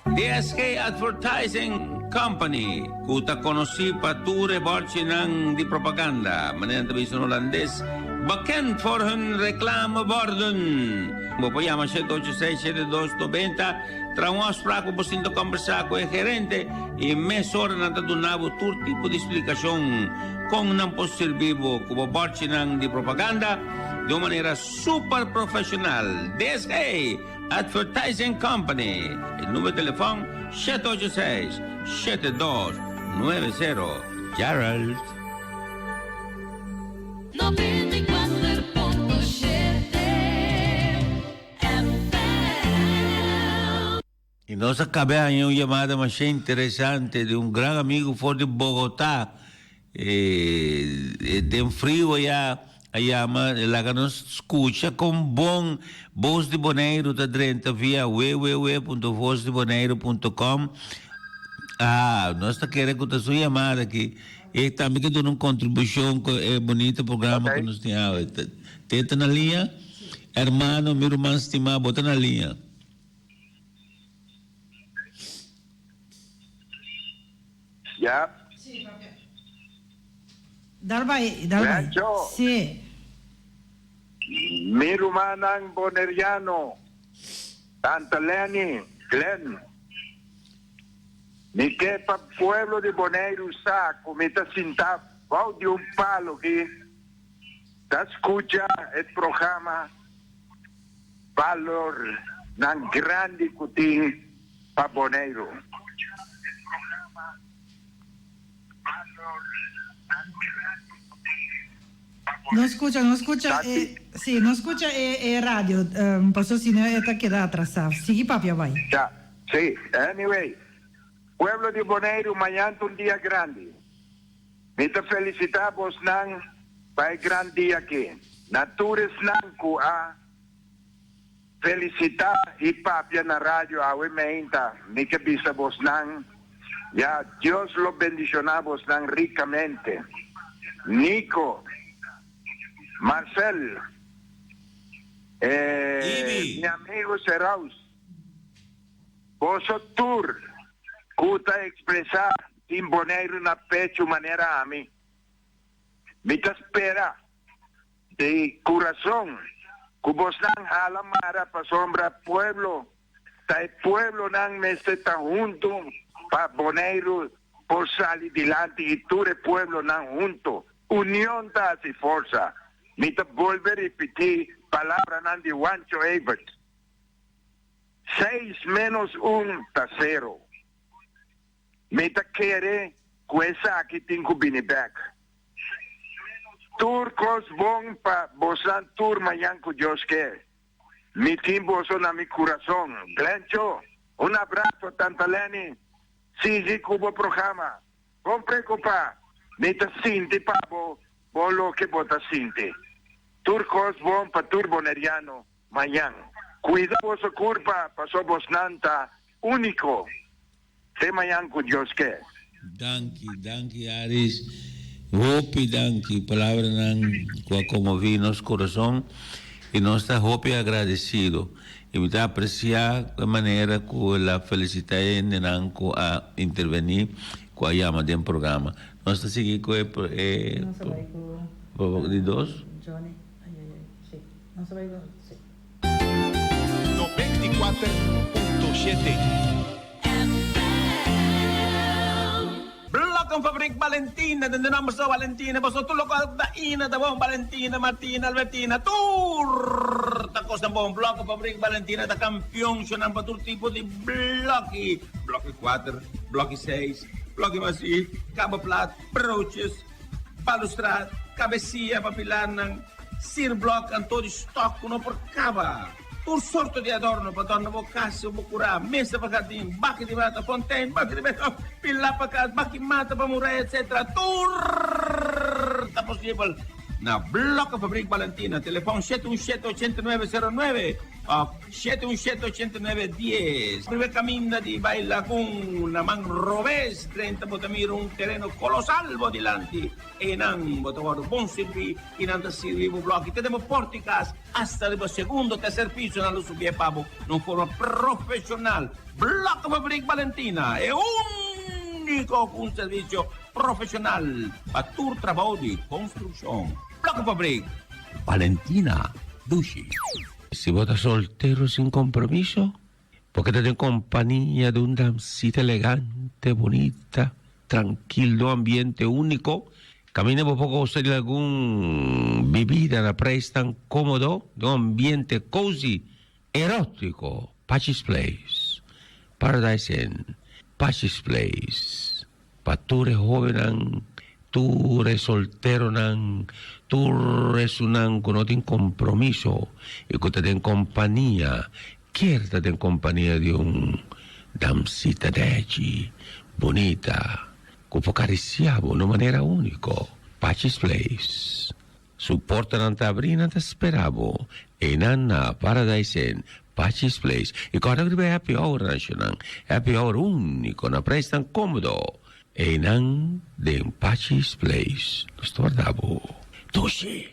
DSK Advertising Company ku ta konosí pa tur e bòrchinan di propaganda, manera nan ta bisa na hulandes, bekend voor hun reclameborden. Bo por yama 786 7290, traha un afspraak pa bo sinta kòmbersá ku e gerente i mesora nan ta duna bo tur tipo di splikashon kon nan por sirbi bo ku bo bòrchinan di propaganda di un manera super profeshonal. DSK Advertising Company. E numero di telefòn 786 7290. Gerald. 94.7 FM. I nos a kabe haña un yamada masha interesante di un gran amigu for di Bogotá. E den friu aya a yama e laga nos skucha kon bon Bos di Boneiru ta drenta via www.vosdiboneiru.com. Ah, nos ta kere ku ta su yamada aki. E tambe ke duna un kontribushon ku e bunito programa ku nos tin awe. Te ta na liña? Hermano, mi ruman stimá, bo ta na liña. Ya. Dal bai, dal bai. Rancho. Sí. Mi rumannan boneriano, Tanta Lenny, Glenn. Mi ke pa pueblo di Boneiru sa ku mi ta sinta bou di un palo ki ta skucha e programa Balornan Grandi ku tin pa Boneiru. No skucha, no skucha e, sí, no skucha e, e radio, um, paso si no e ta keda atrasá. Sigui papia bai. Ya, sí, anyway, pueblo di Boneiru mañan ta un dia grandi. Mi ta felisitá bosnan pa e gran dia aki. Na tur esnan ku a Felicita y papia na radio awe meinta mi ke bisa bosnan ya Dios lo bendiciona bosnan ricamente Nico Marcel eh mi amigo Seraus boso tur cu ta expresa tin Boneiru na pecho manera ami mi ta spera Di kurason ku bosnan hala mara pasobra pueblo ta e pueblonan mester ta huntu pa Boneiru por sali dilanti i tur e pueblonan huntu. Union ta hasi forsa. Mi ta bolbe ripití palabranan di Juancho Everts, Seis ménos un ta sero. Mi ta kere ku esaki tin ku bini bèk. Tur kos bon pa bosnan tur mañan ku Dios ke. Mi tin boso na mi kurason. Glencho, un abraso, Tanta Lenny. Sigui ku bo programa. Bon preokupá, mi ta sinti pa bo bo loke bo ta sinti. Tur kos bon pa tur boneriano mañan. Kuida boso kurpa paso bosnan ta úniko. Te mañan ku Dios ke. Danki, danki Aris. Hopi danki. Palabranan ku a konmoví nos kurason i nos ta hopi agradesido. I mi ta apresiá e manera ku el a felisitá e hendenan ku a intervení, ku a yama den programa. Nos ta sigui ku e Nos a bai ku di dos. Johnny. Ai ai ai. Sí. Nos a bai ku sí. 94.7. Blokkenfabriek Valentina, den de nomber so Valentina, boso tur lokual ku ta ina ta bon, Valentina, Martina, Albertina, tur ta kosnan bon. Blokkenfabriek Valentina ta kampion shonnan pa tur tipo di bloki, bloki kuater, bloki seis, bloki bashí, kaba plat, broodjes, balustrad, kabesia pa pilarnan, sierblok, anto di stok ku no por kaba. Tur sorto di adorno pa dorna bo kas o bo kurá, mesa pa jardin, baki di mata, fontein, baki di beton, pilá pa kas, baki mata pa muraya, etc. Tur ta posibel na Blokkenfabriek Balentina. Telefon shete un shete ochenta i nuebe sero nuebe òf shete un shete ochenta i nuebe dies. Primer kaminda di bai Lagun na man robes drenta bo ta mira un tereno kolosal bo dilanti. Einan bo ta wòrdu bon sirbí i nan ta sirbi bo blòki te den bo pòrti kas. Hasta riba segundo tercer piso nan lo subié pa bo na un forma profesional. Blokkenfabriek Balentina, e único cu un servicio profesional pa tur trabou di construccion. Blokkenfabriek Balentina, dushi. Si bo ta soltero sin compromiso, bo ke ta den compania di un damsita elegante, bunita, trankil, den un ambiente único, Caminda bo por gosta di algun bibida na prijs tan cómodo den un ambiente cozy, erótico. Pachi's Place, Paradise Inn, Pachi's Place, pa tur e hobennan, tur e solteronan, tur esunnan cu no tin compromiso y cu ta den compania, kier ta den compania di un damsita dechi, bunita. Ku por karisiá bo na un manera úniko. Pachi's Place. Su portanan ta abrí i nan ta spera bo. Einan na Paradise Inn, Pachi's Place. I kòrda ku riba e happy hour nacionan. Happy hour úniko na preisnan kómodo. Einan den Pachi's Place. Nos ta warda bo. Dushi!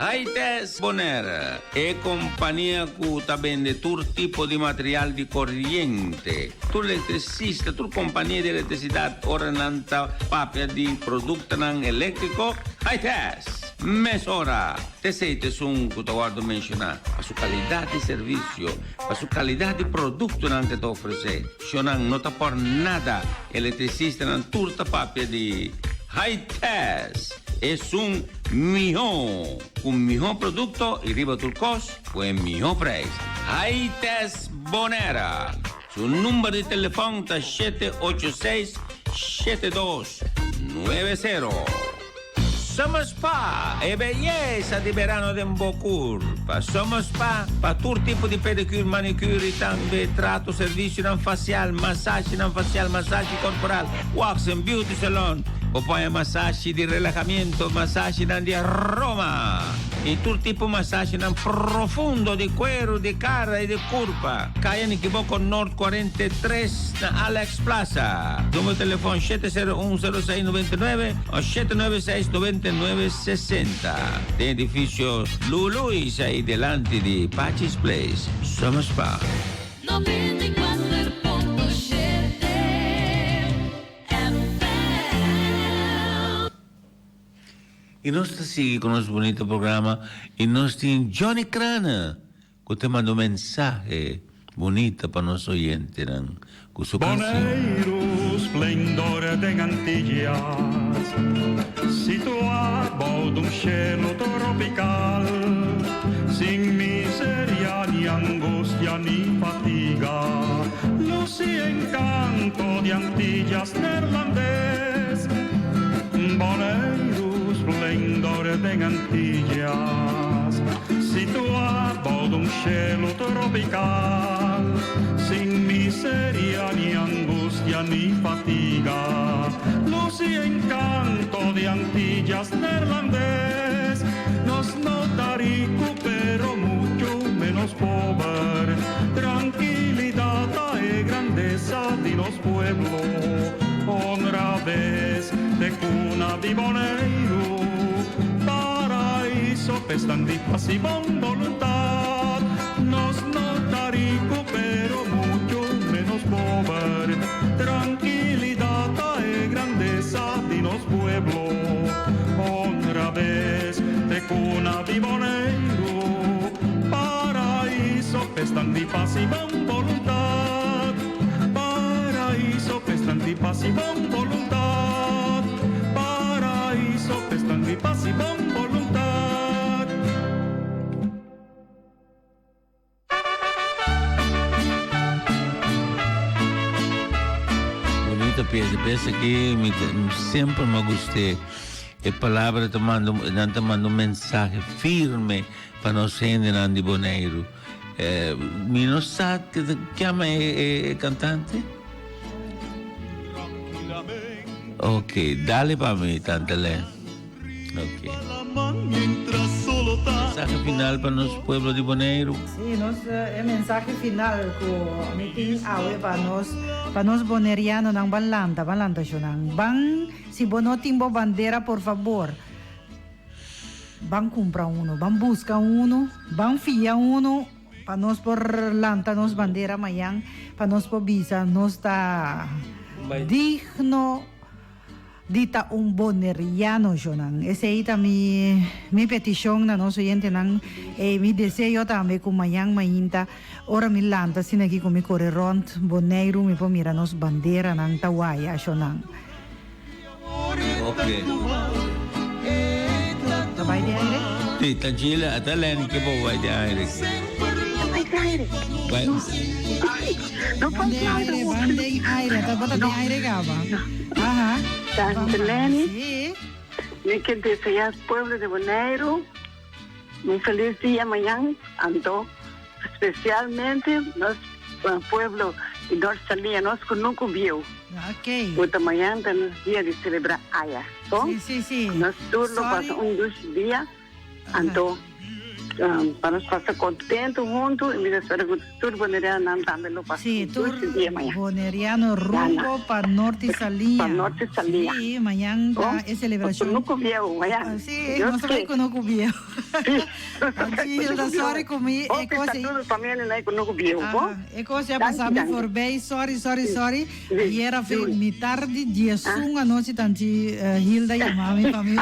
Haites Bonaire, e kompania ku ta bende tur tipo di material di koriente. Tur elektrisista, tur kompania di elektrisidat ora nan ta papia di produktonan eléktriko, Haites! Mesora! T'esei ta esun ku ta wòrdu menshoná pa su kalidat di servisio, pa su kalidat di produktonan ku e ta ofresé. Shonnan no ta por nada, elektrisistanan tur ta papia di Haites! Esun mihó, ku mihó produkto i riba tur kos ku e mihó preis. Haites Bonera. Su number di telefòn ta 786 7290. Summer Spa, e beyesa di berano den bo kurpa. Summer Spa pa tur tipo di pedicure, manicure i tambe trato, servisionan fasial, masashinan fasial, masashi korporal, wax en beauty salon. Bo por haña masashi di relahamiento, masashinan di aroma i tur tipo masashinan profundo di kueru, di kara i di kurpa. Kaya Nikiboko Noord 43 na Alex Plaza. Numero di telefòn shete sero un sero seis noventa i nuebe o shete nuebe seis noventa i nuebe sesenta. Den edifisio Luluis ei delanti di Pachi's Place, Summer Spa. 94.7 FM. I nos ta sigui ku nos bunito programa i nos tin Johnny Crana ku ta manda un mensahe bunito pa nos oyentenan ku su kansion. Boneiru, splendor den Antillas, situá bou dun shelu tropikal, sin miseria ni angustia ni fatiga, lus i enkanto di Antillas Neerlandes. Boneiru, splendor den Antillas, situá bou dun shelu tropikal, sin miseria ni angustia. angustia ni fatiga. Luz y encanto de Antillas Neerlandés, nos no ta rico pero mucho menos pober. Tranquilidad e grandeza di nos pueblo, honradez de cuna di Boneiru, paraíso p'esnan di paz y bon voluntad. Nos no ta rico pero mucho menos pober, tranquilidad e grandeza di nos pueblo, honradez de cuna di Boneiru, paraíso p'esnan di paz y bon voluntad. Paraíso p'esnan di paz y bon voluntad. Paraíso p'esnan di paz y bon voluntad. Bunita pieza. Pieza aki mi semper m'a gust'é. E palabra ta manda nan ta manda un mensahe firme pa nos hendenan di Boneiru. Mi no sa kiama e cantante. Ok, dale pa mi, Tante Len. Ok. Mensahe final pa nos pueblo di Boneiru. Sí, nos e mensahe final ku mi tin awe pa nos pa nos bonerianonan ban lanta, ban lanta shonnan. Ban, si bo no tin bo bandera por fabor ban kumpra uno, ban buska uno, ban fia uno pa nos por lanta nos bandera mayan, pa nos por bisa nos ta digno di ta un boneriano, shonnan. Esei ta mi mi petishon na nos oyentenan i mi deseo tambe ku mañan mainta ora mi lanta asina aki ku mi kore rònt Boneiru mi por mira nos banderanan ta waya, shonnan. Ok. Ta bai di aire? Sí, tranquila, ata Lenny ke bo bai di aire. Bai di aire. Bai. No bai di aire, ban den aire, ta bota den aire gaba. Aha. Tante Lenny, Sí. mi ke desea pueblo di Boneiru un feliz dia mañan, anto Especialmente nos pueblo di North Salia, nos cunucu bieu. Ok. Cu ta mañan ta nos dia di celebra aya. So, Sí, sí, sí. nos tur lo Sorry. pasa un dushi dia, anto pa nos pasa contento hunto y mi ta spera cu tur bonerianonan tambe lo pasa Sí, un tur dushi dia mañan. boneriano rumbo pa Norte Salia. Pa Norte Salia. Sí, mañan ta Oh, e celebracion. Cunucu bieu, mañan. Sí, Dios nos ta bai ke. cunucu bieu. Gilda, sorry ku mi e Hopi kos ei. saludos pa mi nena ku nuku bieu, bo? Aha, e kos ya Danki, pasa mi danki. voorbij. Sorry, sorry, Sí, sorry. sí, Ayer a fe sí. mitar di diesun anochi tanchi Hilda yama mi pa mi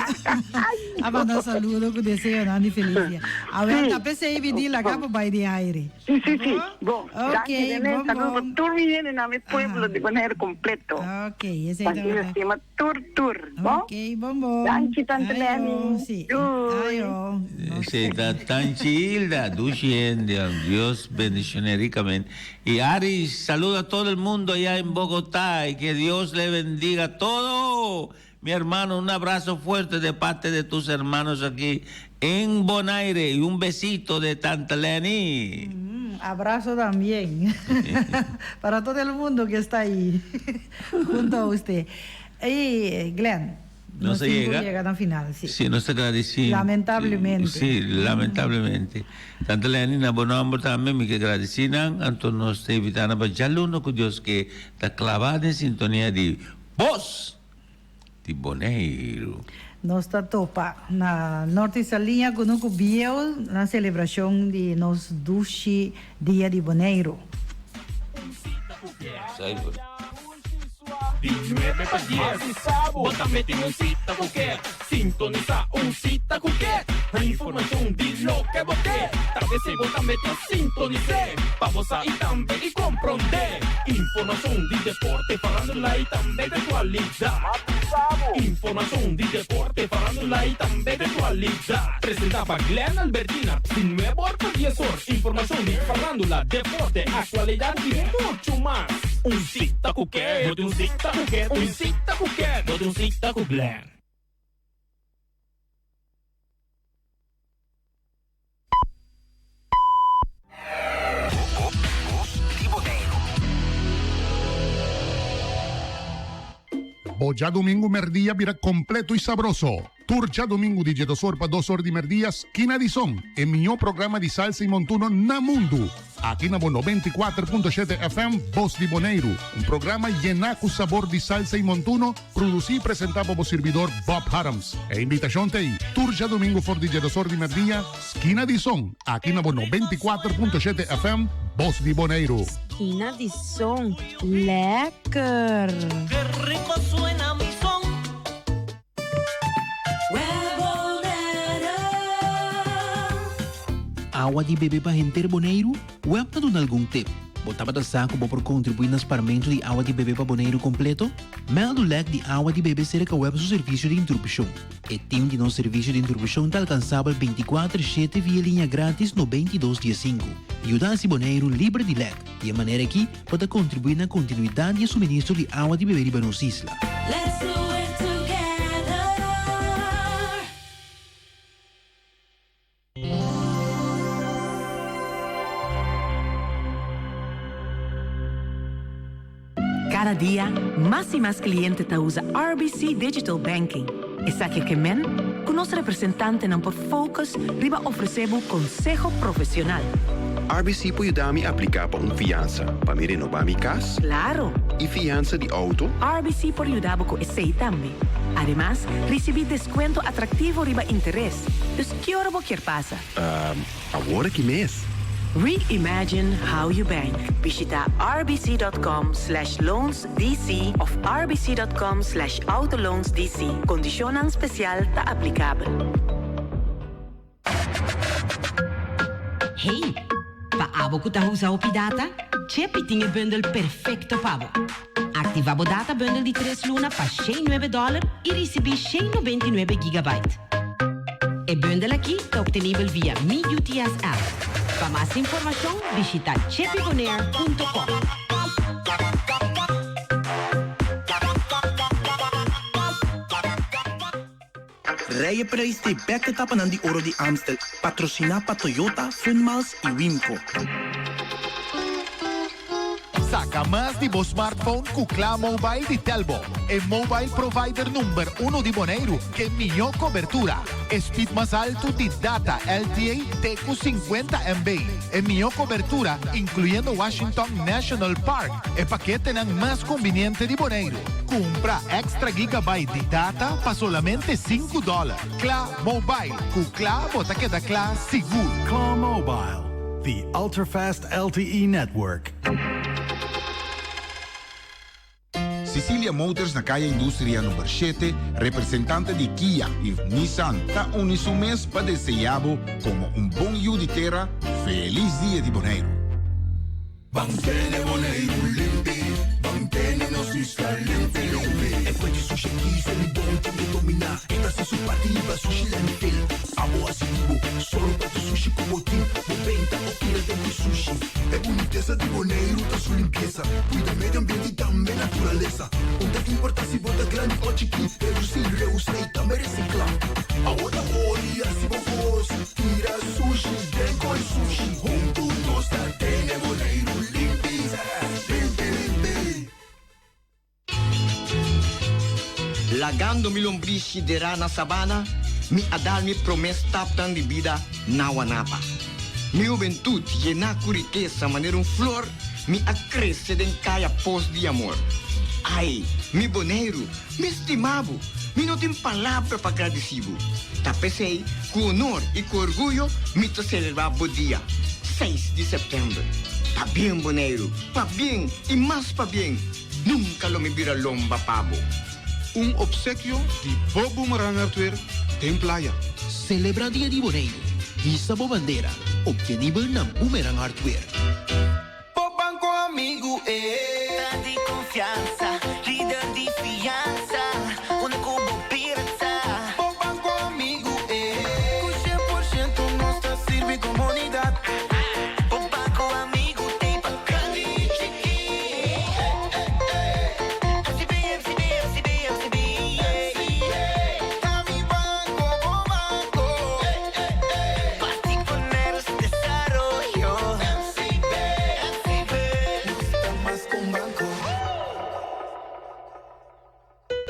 a manda saludo ku deseonan di feliz dia. Awel Sí. ta p'esei mi di laga bo bai di aire. Sí, sí, sí. Bon, Ok, danki nene. bon, Saludos pa bon. tur mi hende na mi pueblo di Bonaire completo. Ok, esei ta Danki, berdad. stima tur tur. Bon? Ok, bon bon. Danki tante Ayo, Lenny. sí. Doei. Ayo. Esei ta Tanchi Hilda, dushi hende, Dios bendicione ricamente. Y Ari, saluda a todo el mundo allá en Bogotá y que Dios le bendiga todo. Mi hermano, un abrazo fuerte de parte de tus hermanos aquí en Bonaire y un besito de Tante Lenny. Abrazo también para todo el mundo que está ahí junto a usted. Y Glenn, No nos se tin cu llega. yega na final, sí. Sí, nos ta gradeci. Lamentablemente. Sí, lamentablemente. Tante Lenny, na bo nomber tambe mi ke gradeci nan, anto nos ta invita nan pa djaluno cu Dios ke ta clava den sintonia di Bos di Boneiru. Nos ta topa na Norte Saliña Kunuku Bieu na selebrashon di nos dushi Dia di Boneiru. Di nuebe pa dies, bo ta meti un sita ku ke. Sintonisá un sita ku ke. Informashon di loke bo ke. Ta p'esei bo ta mete sintonis'é. Pa bo sa i tambe i komprondé. Informashon di deporte, farándula i tambe di aktualidat. Informashon di deporte, farándula i tambe di aktualidat. Presentá pa Glenn Albertina, di nuebe or pa dies or. Informashon di farándula, deporte, aktualidat i muchu mas. Un sita ku ke, bo tin un sita ku ke, un sita ku ke, bo tin un sita ku Glenn. Bos di Boneiru. bo djadumingu mèrdia bira kompleto i sabroso. Tur djadumingu di djedosor pa dosor di mèrdia Skina di Son, e mihó programa di salsa i montuno na mundu. Aki na bo 94.7 FM Bos di Boneiru, un programa yená ku sabor di salsa i montuno, produsí i presentá pa bo sirbidor Bob Harms. E invitashon ta ei, tur djadumingu for di djedosor di mèrdia, Skina di Son, aki na bo 94.7 FM Bos di Boneiru. Skina di Son, lekker! Ke rico suena mi son. Awa di bebe pa henter Boneiru? Web ta duna algun tip. Bo tabata sa ku bo por kontribuí na sparmentu di awa di bebe pa Boneiru kompleto? Mèldu lèk di awa di bebe serka web su servisio di interupshon. E tim di nos servisio di interupshon ta alkansabel 24 shete via liña grátis 92 diesinku. Yuda hasi Boneiru liber di lèk. Di e manera akí bo ta kontribuí na kontinuidat di e suministro di awa di bebe riba nos isla. Let's do it together. Kada dia, mas i mas kliente ta usa RBC Digital Banking. Esaki ke men ku nos representantenan por focus riba ofresé bo konseho profesional. RBC por yuda mi apliká pa un fiansa pa mi renobá mi kas? Klaro! I fiansa di outo? RBC por yuda bo ku esei tambe. Ademas, risibí deskuento atraktivo riba interes. Dus ki ora bo kier pasa? Ehm, awor aki mes. Reimagine how you bank. Bishita rbc.com/loansdc of rbc.com/autoloansdc. Kondishonnan spesial ta aplikabel. Hey, pa abo ku ta usa hopi data, Chepi tin e bundel perfekto pa bo. Aktivá bo data bundel di tres luna pa 109 dòler i risibí 199 gigabyte. E bundel akí ta optenibel via Mi UTS app. Pa mas informashon bishita chepibonair.com. Rijeprijs t'e bek etapanan di Oro di Amstel, patrosiná pa Toyota, Funmiles i Wimco. Saka mas di bo smartphone ku Kla Mobile di Telbo, e mobile provider number uno di Boneiru ke mihó kobertura, e speed mas altu di data LTE te ku 50 MB, e mihó kobertura inkluyendo Washington National Park, e paketenan mas kumbiniente di Boneiru. Kumpra extra gigabyte di data pa solamente sinku dòler. Kla Mobile, ku kla bo ta keda kla sigur. Kla Mobile, the ultra-fast LTE network. Cecilia Motors na Kaya Industria number shete, representante di Kia i Nissan ta uni su mes pa deseá bo komo un bon yu di tera felis dia di Boneiru. Ban tene Boneiru limpi, ban tene nos isla limpi limpi. E fuente sushi aki se mi bon tin di dominá, e ta hasi su parti liba sushi landfill. Abo hasi di bo, sòru pa tur sushi ku bo tin, bo benta òf tira den ku sushi. E bunitesa di Boneiru ta su limpiesa, kuida medio ambiente i tambe naturalesa. Un ta importá si bo ta grandi òf chikí, redusí, reusá i tambe resiklá. Awo ta ori hasi bo kos, tira sushi den koi sushi. Huntu nos ta tene Boneiru limpi, limpi limpi. Lagando mi lombrishi derá na sabana, mi a dal mi promé stapnan di bida na Wanapa. Mi hubentut yená ku rikesa manera un flor, mi a krese den kaya pos di amor. Ai, mi Boneiru, mi stima bo, mi no tin palabra pa gradisí bo. Ta p'esei, ku honor i ku orguyo mi ta selebrá bo dia, seis di sèptèmber. Pabien Boneiru, pabien i mas pabien! Nunka lo mi bira lomba pa bo. Un opsekio di bo Boomerang Hardware den Playa. Celebra Dia di Boneiru. Hisa bo bandera. Obtenibel na Boomerang Hardware. Bo banco amigu e ta di confiansa, lider di fiansa, unda cu bo bira ta. Bo banco amigu e cu 100% nos ta sirbi comunidad. Bo banco amigu t'ey pa grandi y chiki.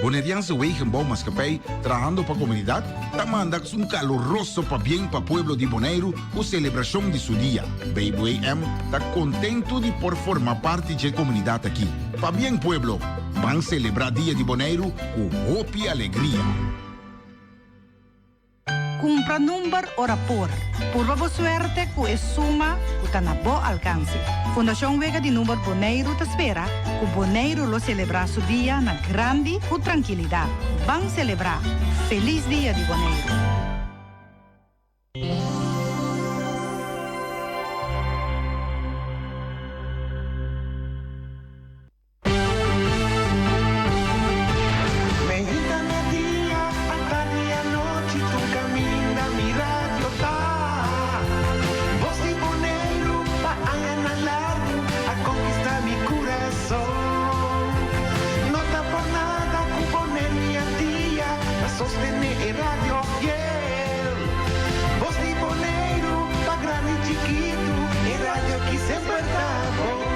Boneriaanse Wegenbouwmaatschappij, trahando pa komunidat, ta manda un kaluroso pabien pa pueblo di Boneiru ku selebrashon di su dia. BWM ta kontentu di por forma parti dje komunidat aki. Pabien pueblo! Ban selebrá Dia di Boneiru ku hopi alegria! Kumpra number ora por. Purba bo suerte ku e suma ku ta na bo alkanse. Fundashon Wega di Number Boneiru ta spera ku Boneiru lo selebrá su dia na grandi ku trankilidat. Ban selebrá! Felis Dia di Boneiru! Meinta merdia, atardi anochi tur caminda mi radio ta. Voz di Boneiru pa añanan largu a conquista mi curason. No ta por nada cu Boneiru y Antia ta sostene e radio fiel. Voz di Boneiru pa grandi y chikitu e radio ki semper ta bon.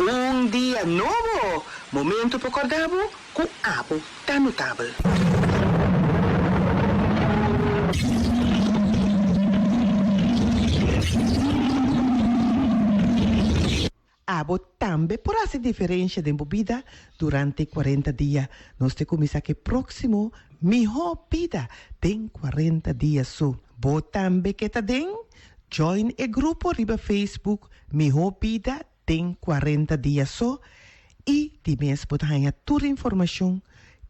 Un dia nobo! Momento pa corda bo cu abo ta notabel. Abo tambe por haci diferencia den bo bida durante cuarenta dia. Nos te cuminsa cu e proximo Miho Bida den cuarenta dia so. Bo tambe ke ta den? Join e grupo riba Facebook Miho Bida den cuarenta dia so y di mes bo ta haña tur informacion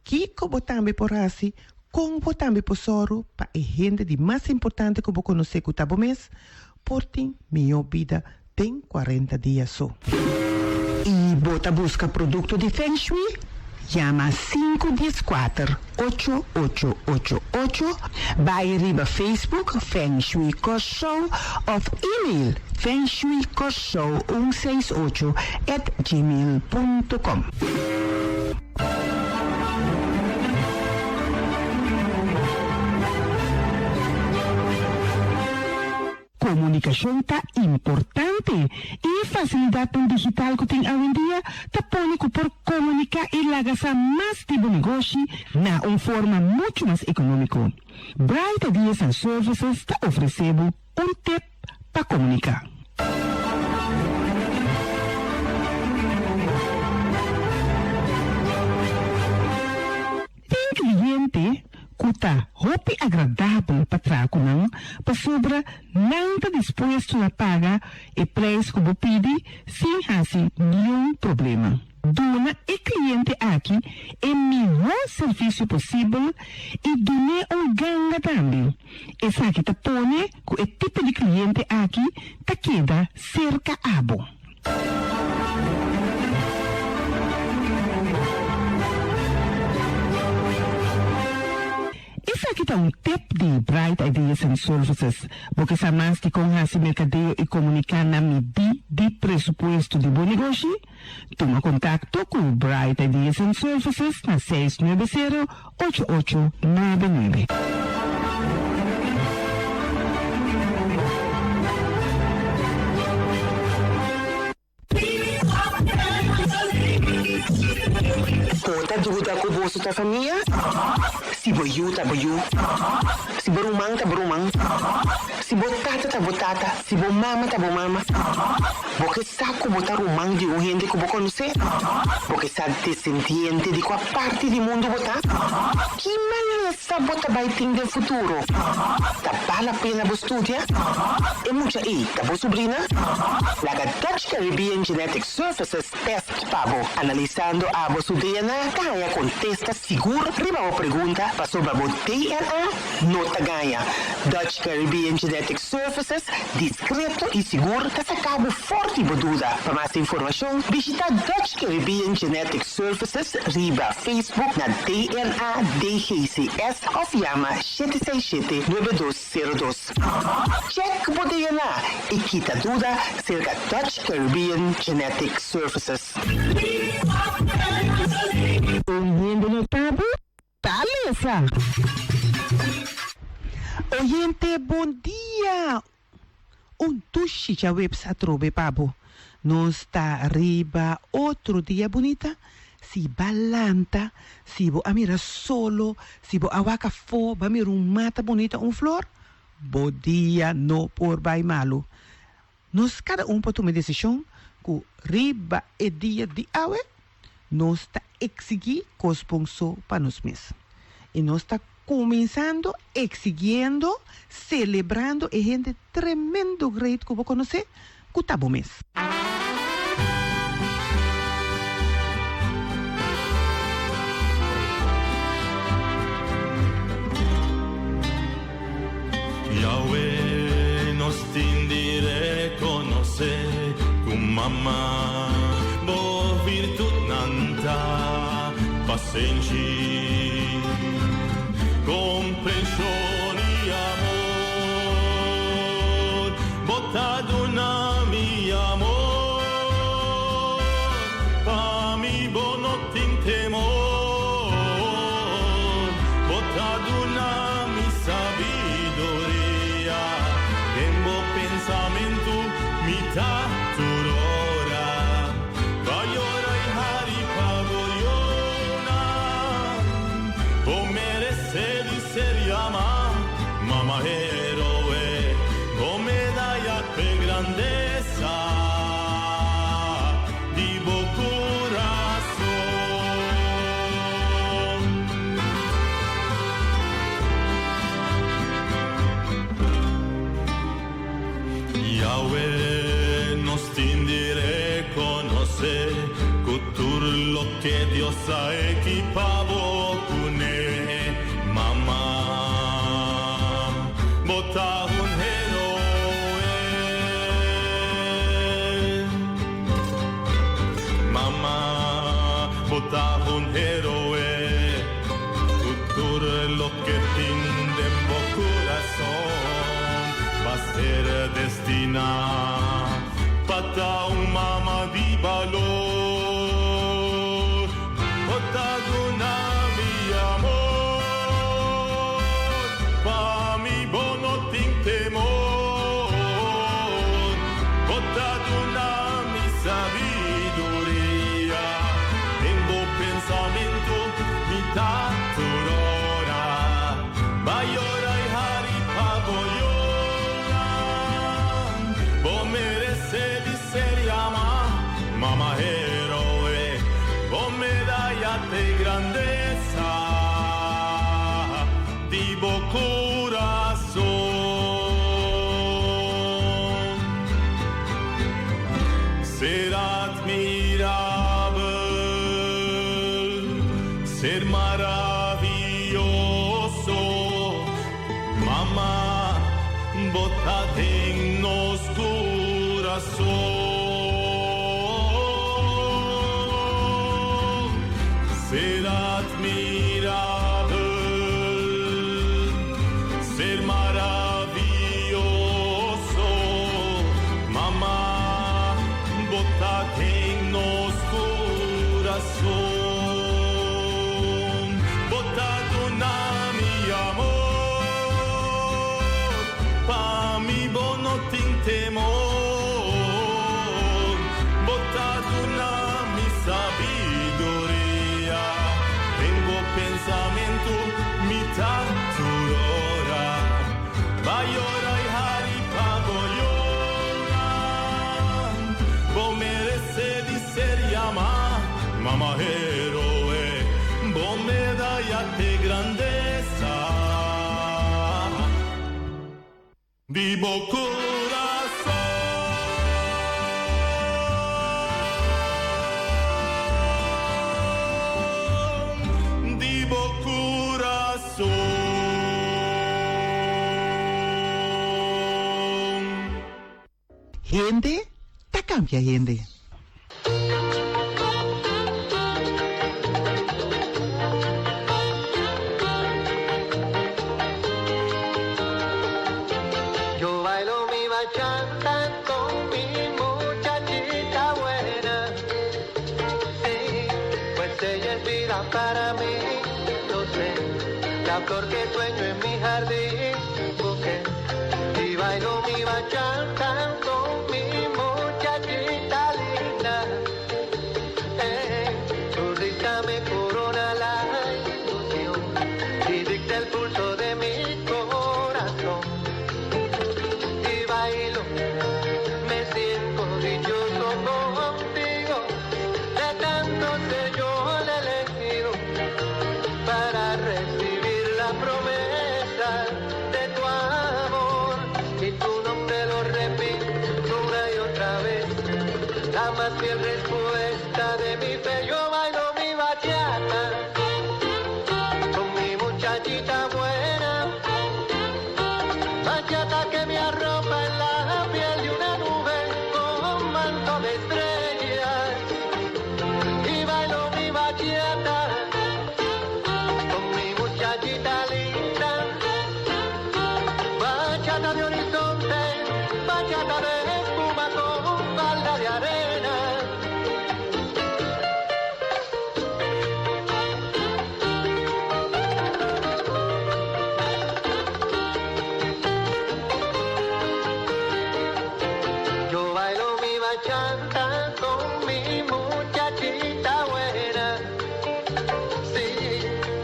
kico bo tambe por haci, con bo tambe por soru pa e hende di mas importante cu bo conoce cu ta bo mes por tin miho bida den cuarenta dia so. Y bo ta busca producto di Feng Shui? Yama sinku dieskuater ocho ocho ocho ocho, bai riba Facebook Feng Shui Kòrsou òf email fengshuikorsou un seis ocho at gmail punto com. Komunikashon ta importante i e fasilidatnan digital ku tin awendia ta pone ku por komuniká i laga sa mas di bo negoshi na un forma muchu mas ekonómiko. Bright Ideas and Services ta ofresé bo un tip pa komuniká. Tin cliente cu ta hopi agradabel pa traha cu nan pasobra nan ta dispuesto na paga e prijs cu bo pidi sin haci niun problema. Duna e cliente aki e miho servicio posibel y dun'e un ganga tambe. Esaki ta pone cu e tipo di cliente aki ta keda cerca abo. Esaki ta un tip di Bright Ideas and Services. Bo ke sa mas di kon hasi merkadeo i komuniká na midí di presupuesto di bo negoshi? Tuma kontakto ku Bright Ideas and Services na 690 8899. Bo ta duda ku boso ta famia? Si bo yu ta bo yu, si bo ruman ta bo ruman, si bo tata ta bo tata, si bo mama ta bo mama. Bo ke sa ku bo ta ruman di un hende ku bo konosé? Bo ke sa desendiente di kua parti di mundu bo ta? Ki malesa bo ta bai tin den futuro? Ta bal la pena bo studia? E mucha ei ta bo subrina? Laga Dutch Caribbean Genetic Services tèst pa bo. Analisando abo su DNA ta haña kontesta sigur riba bo pregunta pasobra bo DNA no ta gaña. Dutch Caribbean Genetic Services, diskreto i sigur, ta saka bo for di bo duda. Pa mas informashon, bishita Dutch Caribbean Genetic Services riba Facebook na DNA DGCS òf yama 767 9202. Chèk bo DNA i kita duda serka Dutch Caribbean Genetic Services. Un hende notabel Ta lesa. Oyente bon dia! Un dushi djaweps atrobe pa bo. Nos ta riba otro dia bunita, si b'a lanta, si bo a mira solo, si bo a wak afó, b'a mira un mata bunita, un flor, bo dia no por bai malu. Nos kada un por tuma e desishon ku riba e dia di awe nos ta eksigí kos bon so pa nos mes. I nos ta kuminsando eksigiendo, selebrando e hende tremendo great ku bo konosé, ku ta bo mes. Yahweh nos tin di rekonosé ku mama bo virtutnan ta pasenshi, komprenshon i amor. Bo ta duna mi amor, pa mi bo no tin temor. Bo ta duna mi sabiduria, den bo pensamentu mi ta tur ora. Pa yora i hari pa bo yonan, bo meresé di ser yamá mama heroe, bo medaya p'e grandesa di bo kurason. Yahweh nos tin di rekonosé ku tur loke Dios a ekipá bo kuné, mama, bo ta un heroe. Mama, bo ta un heroe. Ku tur loke tin den bo kurason ba ser destiná pa ta un mama di balor. Bo ta duna mi amor, pa mi bo no tin temor. Bo ta duna mi sabiduria, den bo pensamentu mi ta tur ora. Ba yora i hari pa bo yonan, bo merece di ser yama mama heroe, bo medaya te grandeza di bo curason. Ser admirabel, ser maravioso, mama, bo ta den nos curason. Ser admirabel, ser maravioso, mama, bo ta den nos curason. Bo ta duna mi amor, pa mi bo no tin temor. Bo ta duna mi sabiduria, den bo pensamentu mi ta tur ora. Ba yora i hari pa bo yonan, bo merece di ser yama mama heroe, bo medaya te grandesa di bo curason. Di bo curason. Hende ta cambia hende. Yo bailo mi bachata con mi muchachita buena. Sí, pues ella es vida para mí, lo sé. La flor que sueño en mi jardín, busqué. Y bailo mi bachata con mi muchachita. fe. Yo bailo mi bachata con mi muchachita buena. Bachata que me arropa en la piel de una nube con manto de estrellas. Y bailo mi bachata con mi muchachita linda. Bachata de horizonte, bachata de espuma con falda de arena. Yo bailo mi bachata con mi muchachita buena. Sí,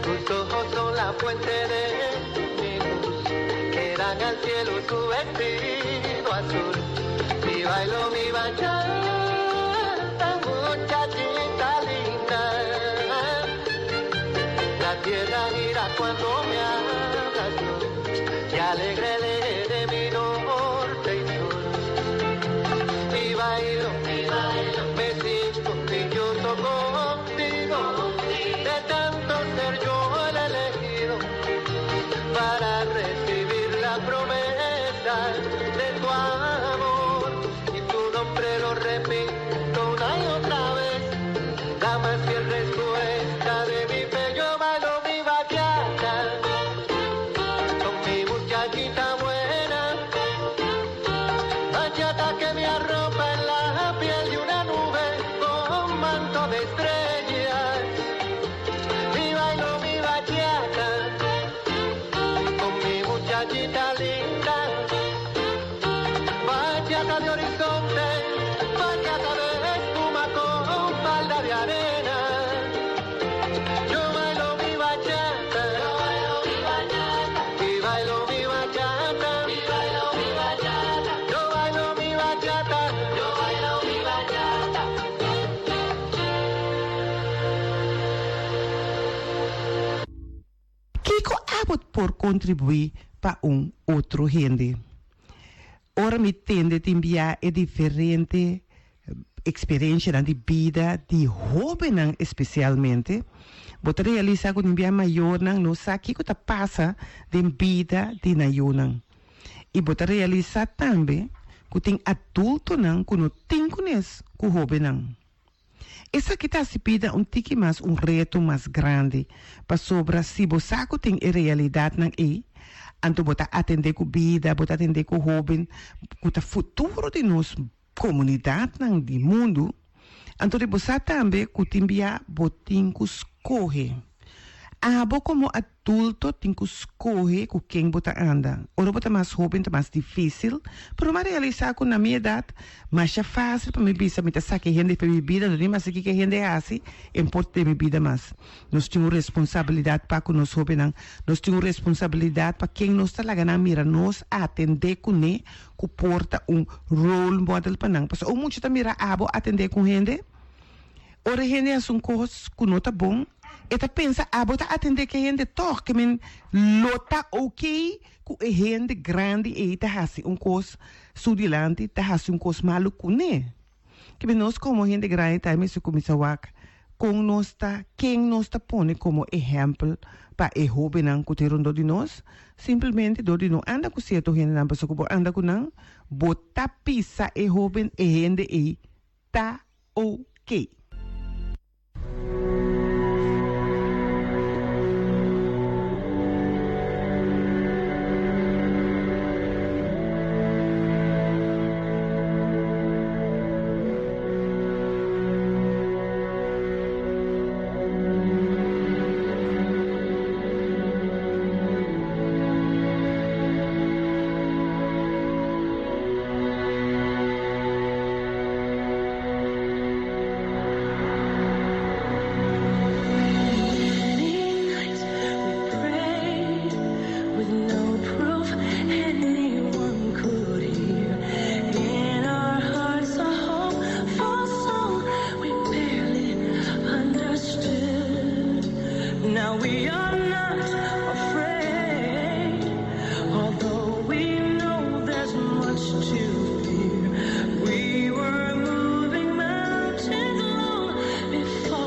tus ojos son la fuente de mi luz, que dan al cielo su vestido azul. Y bailo mi bachata, muchachita linda. La tierra gira cuando me hablas tú, y alegre el eje de mi norte y sur. Y bailo, y bailo, me siento dichoso contigo, de tanto ser yo el elegido para recibir la promesa de tu amor. Y tu nombre lo repito una y otra vez, la más fiel respuesta de mi fe. Yo bailo mi bachata con mi muchachita buena. Bachata que me arropa en la piel de una nube con manto de estrellas. Y bailo mi bachata con mi muchachita linda. Bachata de horizonte, bachata de espuma con falda de arena. Yo bailo mi bachata, yo bailo mi bachata, y bailo mi bachata, y bailo mi bachata, yo bailo mi bachata, yo bailo mi bachata. Kiko abo por kontribuí pa un otro hende? Ora mi tende tin bia e diferente eksperenshanan di bida di hóbennan espesialmente, bo ta realisá ku tin bia mayornan no sa kiko ta pasa den bida di nan yunan. I bo ta realisá tambe ku tin adultonan ku no tin kunes ku hóbennan. Esaki ta hasi bida un tiki mas un reto mas grandi, pasobra si bo sa ku tin e realidatnan ei, anto bo ta atendé ku bida, bo ta atendé ku hóben ku ta futuro di nos komunidatnan di mundu, anto di bo sa tambe ku tin bia bo tin ku skohe. Abo komo adulto tin ku skohe ku ken bo ta anda. Ora bo ta mas hóben ta mas difísil, pero mi a realisá ku na mi edat masha fásil pa mi bisa mi ta saka e hende for mi bida, no tin mas kiko e hende hasi e importa den mi bida mas. Nos tin un responsabilidat pa ku nos hóbennan, nos tin un responsabilidat pa ken nos ta laga nan mira nos atendé kuné ku por ta un role model pa nan. Pasobra un mucha ta mira abo atendé ku un hende. Ora e hende hasi un kos ku no ta bon, e ta pensa abo ta atendé ku e hende tòg, ke men lo ta oke ku e hende grandi ei ta hasi un kos su dilanti, ta hasi un kos malu kuné. Ke men nos komo hende grandi ta mester kuminsá wak kon nos ta, ken nos ta pone komo ehèmpel pa e hóbennan ku ta rondó di nos, simplemente dor di no anda ku sierto hendenan, pasobra ku bo anda ku nan, bo ta pisa e hóben, e hende ei ta ok. Many nights we prayed with no proof anyone could hear. In our hearts, a hopeful song we barely understood. Now we are not afraid, although we know there's much to fear. We were moving mountains long before.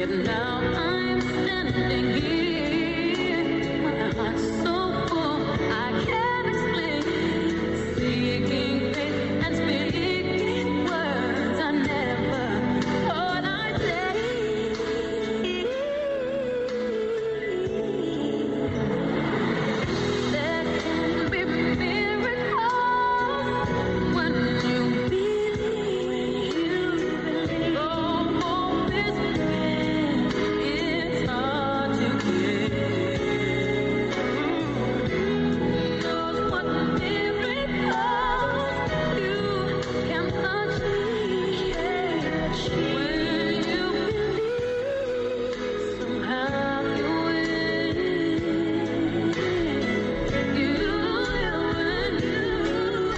Yet now I'm standing here, my heart's so full I can't explain. Seeking faith and speaking words I never thought I'd say. There can be miracles when you believe. Though hope is rare, it's hard to give. Who knows what miracles you can achieve when you believe? Somehow you will. You will when you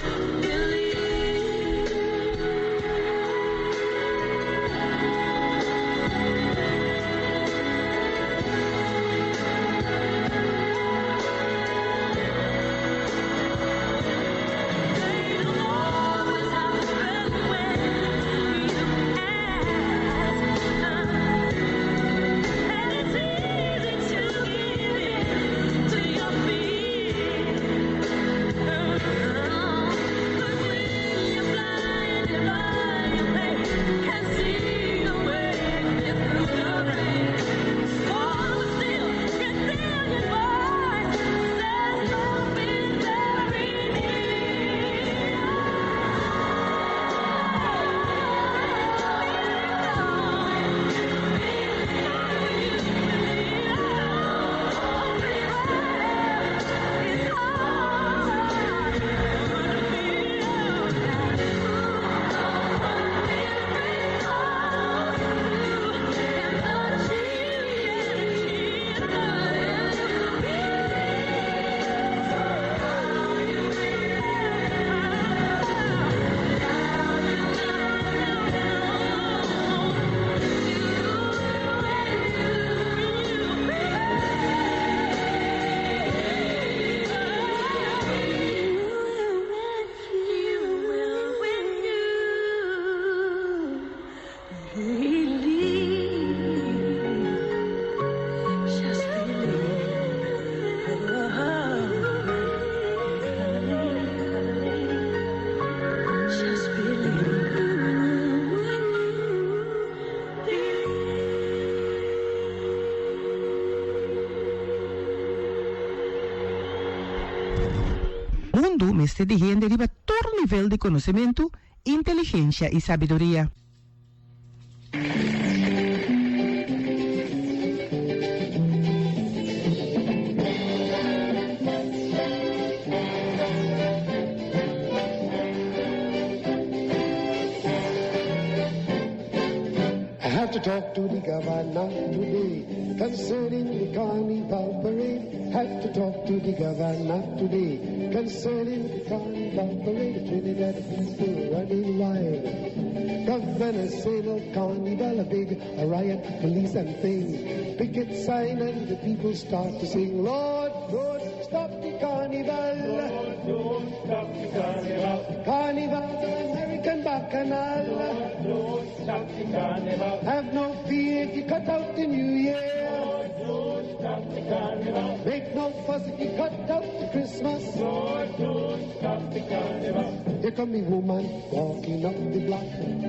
Just believe. Mundu mester di hende riba tur nivel di konosementu, inteligensia i sabiduria. I have to talk to the governor today concerning the carnival parade. Have to talk to the governor today concerning the carnival parade. Trinidad people running wild. Governor say no carnival, a big a riot, police and thing. Picket sign and the people start to sing. Lord, Lord, stop the carnival. Lord, don't stop the carnival. Carnival's an American bacchanal. Lord, don't stop the carnival. Have no fear if you cut out the new year. Lord, don't stop the carnival. Make no fuss if you cut out the Christmas. Lord, don't stop the carnival. Here come the woman walking up the block.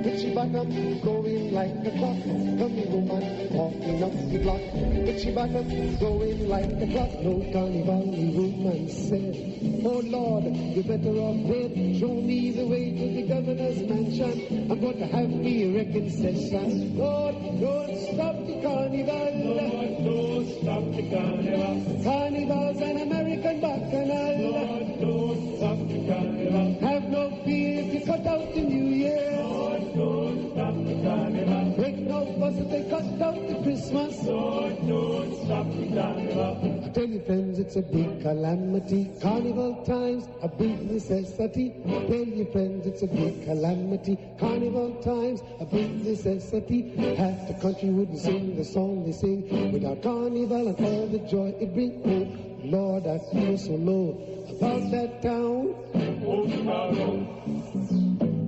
With she bottom going like a clock. Come the woman walking up the block. With she bottom going like a clock. No carnival, the woman said. Oh Lord, you're better off dead. Show me the way to the governor's mansion. I'm going to have me reckon session. Lord, don't stop the carnival. Lord, don't stop the carnival. Carnival's an American bacchanal. Lord, don't stop the carnival. Have no fear if you cut out the new year. Lord, don't stop the carnival. Make no fuss if they cut out the Christmas. Lord, don't stop the carnival. I tell you friends, it's a big calamity. Carnival times, a big necessity. Tell you friends, it's a big calamity. Carnival times, a big necessity. Half the country wouldn't sing the song they sing without carnival and all the joy it brings. Oh, Lord, I feel so low about that town.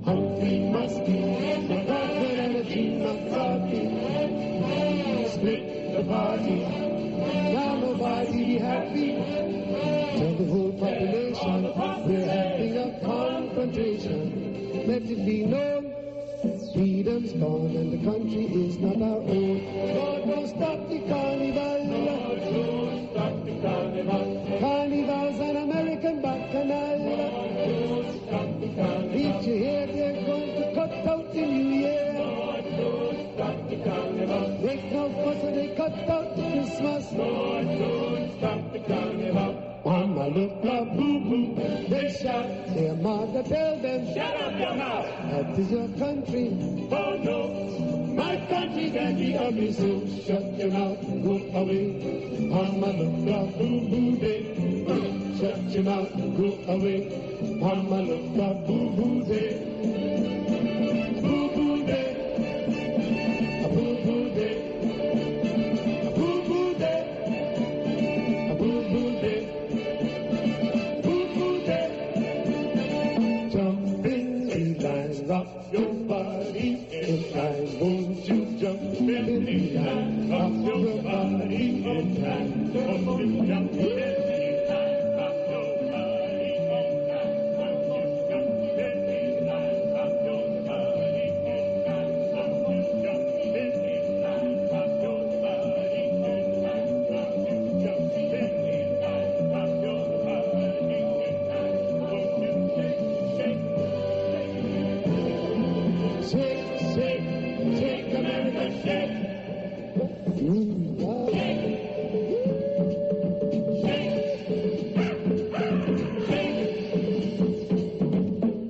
Humphrey Muskie, MacArthur and a Jean McCarthy. the party. Now nobody be happy. Tell the whole population we're having a confrontation. Let it be known, freedom's gone and the country is not our own. Lord, don't stop the carnival. Lord, don't stop the carnival. Carnival's an American bacchanal. Lord, don't stop the carnival. Did you hear they're going to cut out the new year? Lord, don't stop the carnival. Make no fuss or they cut out the Christmas. Lord, don't stop the carnival. Mama look up, boo boo. They shout, their mother tell them, shut up your mouth. That is your country. Oh no, my country can be ugly, so shut your mouth, go away. Mama look up, boo boo day. Shut your mouth, go away. Mama look up, boo boo day. Boo boo day. A boo boo day. A boo boo day. A boo boo day. Boo boo day. Jump in the line, rock your body in time. Won't you jump in the line, rock your body in time? Won't you jump in the line, rock your body in time? Won't you jump in the line, rock your body in time? Won't you jump in the line, rock your body in time? Won't you jump in the line, rock your body in time? Won't you shake, shake, shake, shake, shake, America, shake. Shake, shake, shake.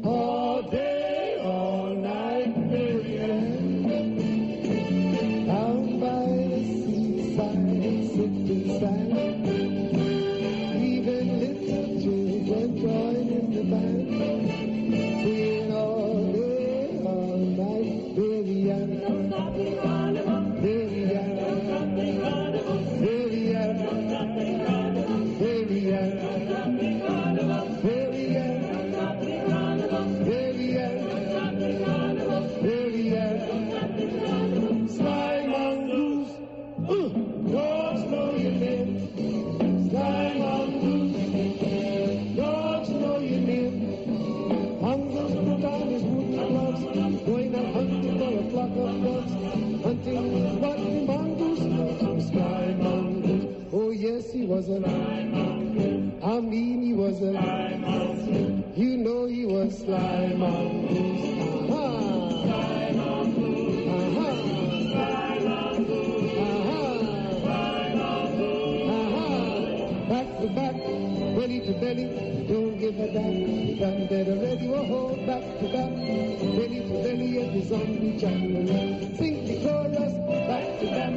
All day, all night, Marianne. Down by the seaside, sipping sand. Even little children join in the band. Singing all day, all night, Marianne. Marianne. Marianne. Marianne. Marianne. Marianne. Marianne. Sly mongoose, dogs know your name. Sly mongoose, dogs know your name. Mongoose put on his wooden gloves, going out hunting for a flock of doves. Hunting is what the mongoose loves. Sly mongoose, oh yes, he was a I mean, he was a You know he was sly mongoose. Aha. Sly mongoose. Aha. Sly mongoose. Aha. Sly mongoose. Aha. Back to back, belly to belly, don't give a damn. You done dead already. Whoa, back to back, belly to belly at the zombie jamboree. Sing the chorus, back to back,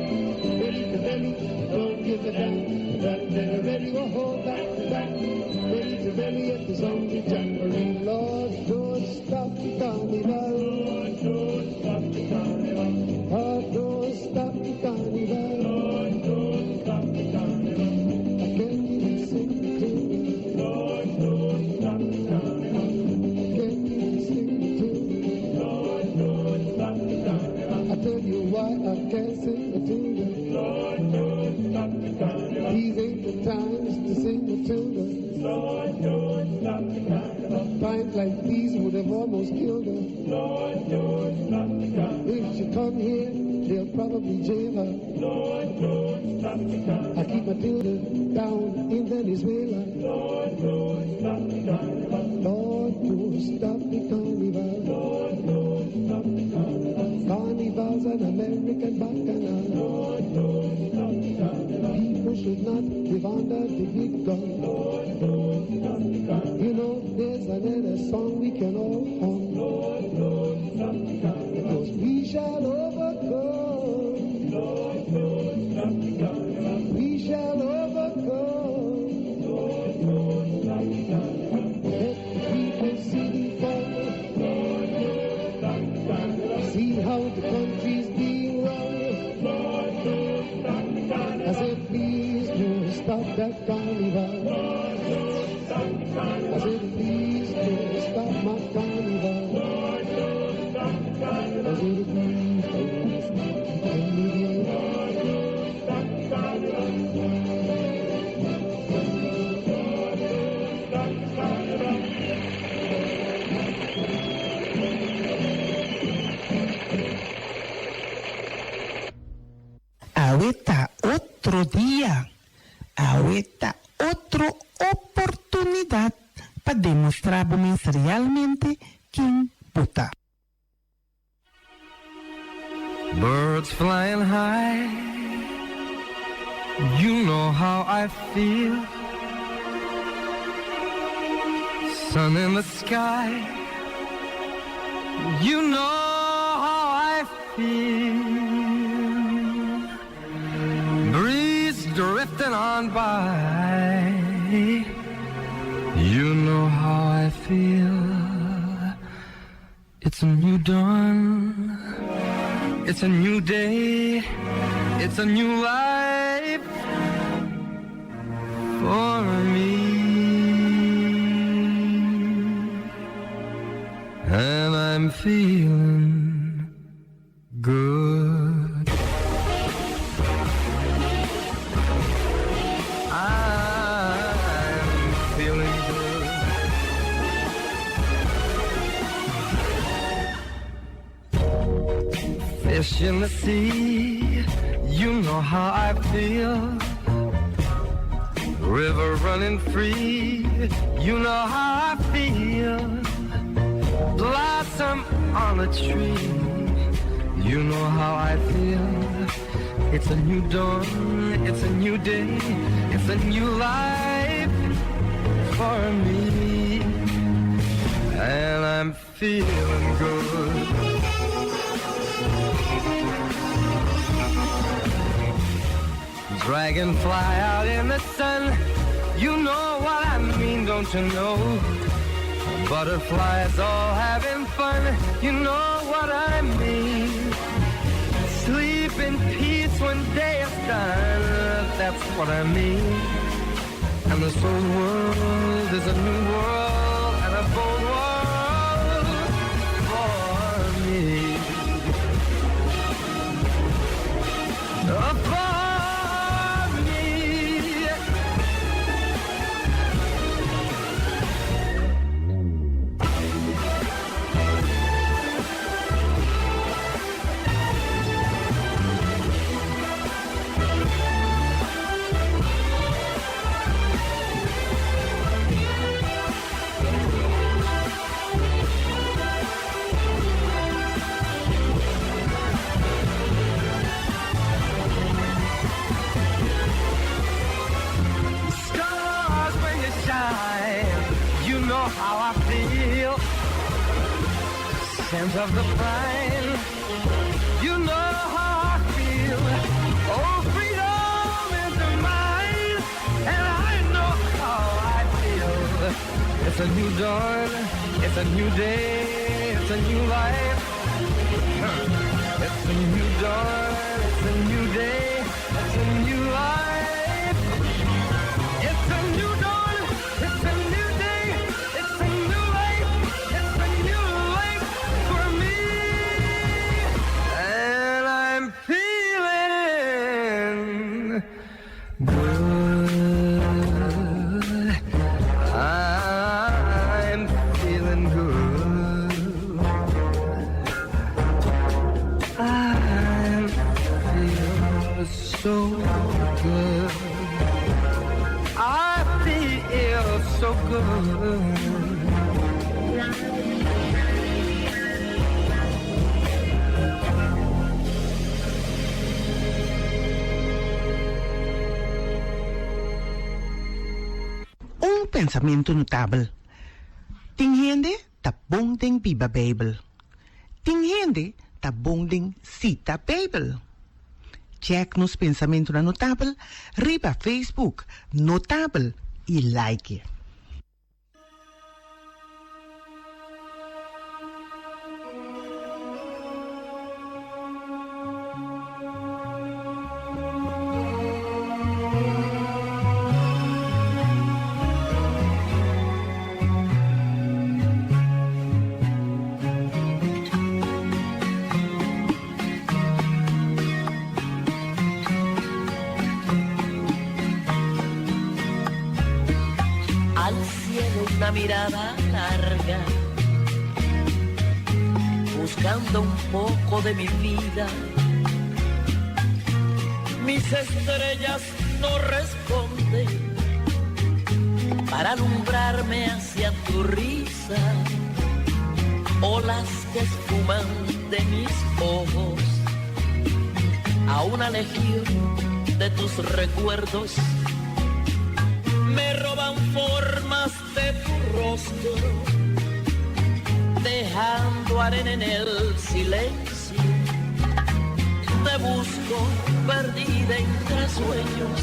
belly to belly, don't give a damn. You done dead already. Whoa, back to back, belly to belly at the zombie jamboree. Lord, don't stop the carnival. Lord, don't stop the carnival. Lord, don't stop the carnival. Lord, don't stop the carnival. I can't even sing the tune. Lord, don't stop the carnival. I can't even sing the tune. Lord, don't stop the carnival. I tell you why I can't sing the tune. Lord, don't stop the carnival. These ain't the times to sing the tune. Lord, don't stop the carnival. Times like these would have almost killed her. Lord, don't stop the carnival. If she come here, they'll probably jail her. Lord, don't stop the carnival. I keep Matilda down in Venezuela. Lord, don't stop the carnival. Lord, don't stop the carnival. Lord, don't stop the carnival. Carnival's an American bacchanal. Lord, don't stop the carnival. People should not live under the big gun. Lord, don't stop the carnival. You know, there's another song we can all hum. Lord, don't stop the carnival. Because we shall overcome. Lord, don't stop the carnival. We shall overcome. Lord, don't stop the carnival. Let the people see the fun. Lord, don't stop the carnival. See how the country's being run. Lord, don't stop the carnival. I said, please don't stop that carnival. Lord, don't stop the carnival. I said, please don't stop my carnival. Lord, don't stop the carnival. I said, please don't stop the carnival. Lord, don't stop Awe ta otro dia. Awe ta otro oportunidat pa demostrá bo mes realmente ken bo ta. Birds flying high, you know how I feel. Sun in the sky, you know how I feel. Breeze drifting on by, you know how I feel. It's a new dawn, it's a new day, it's a new life for me. And I'm feeling good. I'm feeling good. Fish in the sea, you know how I feel. River running free, you know how I feel. Blossom on a tree, you know how I feel. It's a new dawn, it's a new day, it's a new life for me. And I'm feeling good. Dragonfly out in the sun, you know what I mean, don't you know? Butterflies all having fun, you know what I mean. Sleep in peace when day is done, that's what I mean. And this old world is a new world and a bold world for me. For me. Stars when you shine, you know how I feel. Scent of the pine, you know how I feel. Oh, freedom is mine, and I know how I feel. It's a new dawn, it's a new day, it's a new life. It's a new dawn, it's a new day, it's a new life. It's a new dawn, it's a new day, it's a new life, it's a new life for me. And I'm feeling good. I'm feeling good. I feel so good. I feel so good. Un pensamentu notabel, Tin hende ta bon den biba Beibel. Tin hende ta bon den sita Beibel. Check nos pensamentunan notabel riba Facebook Notabel i like. Al cielo una mirada larga, buscando un poco de mi vida. Mis estrellas no responden para alumbrarme hacia tu risa. Olas que esfuman de mis ojos a una legión de tus recuerdos me roban formas de tu rostro, dejando arena en el silencio. Te busco perdida entre sueños,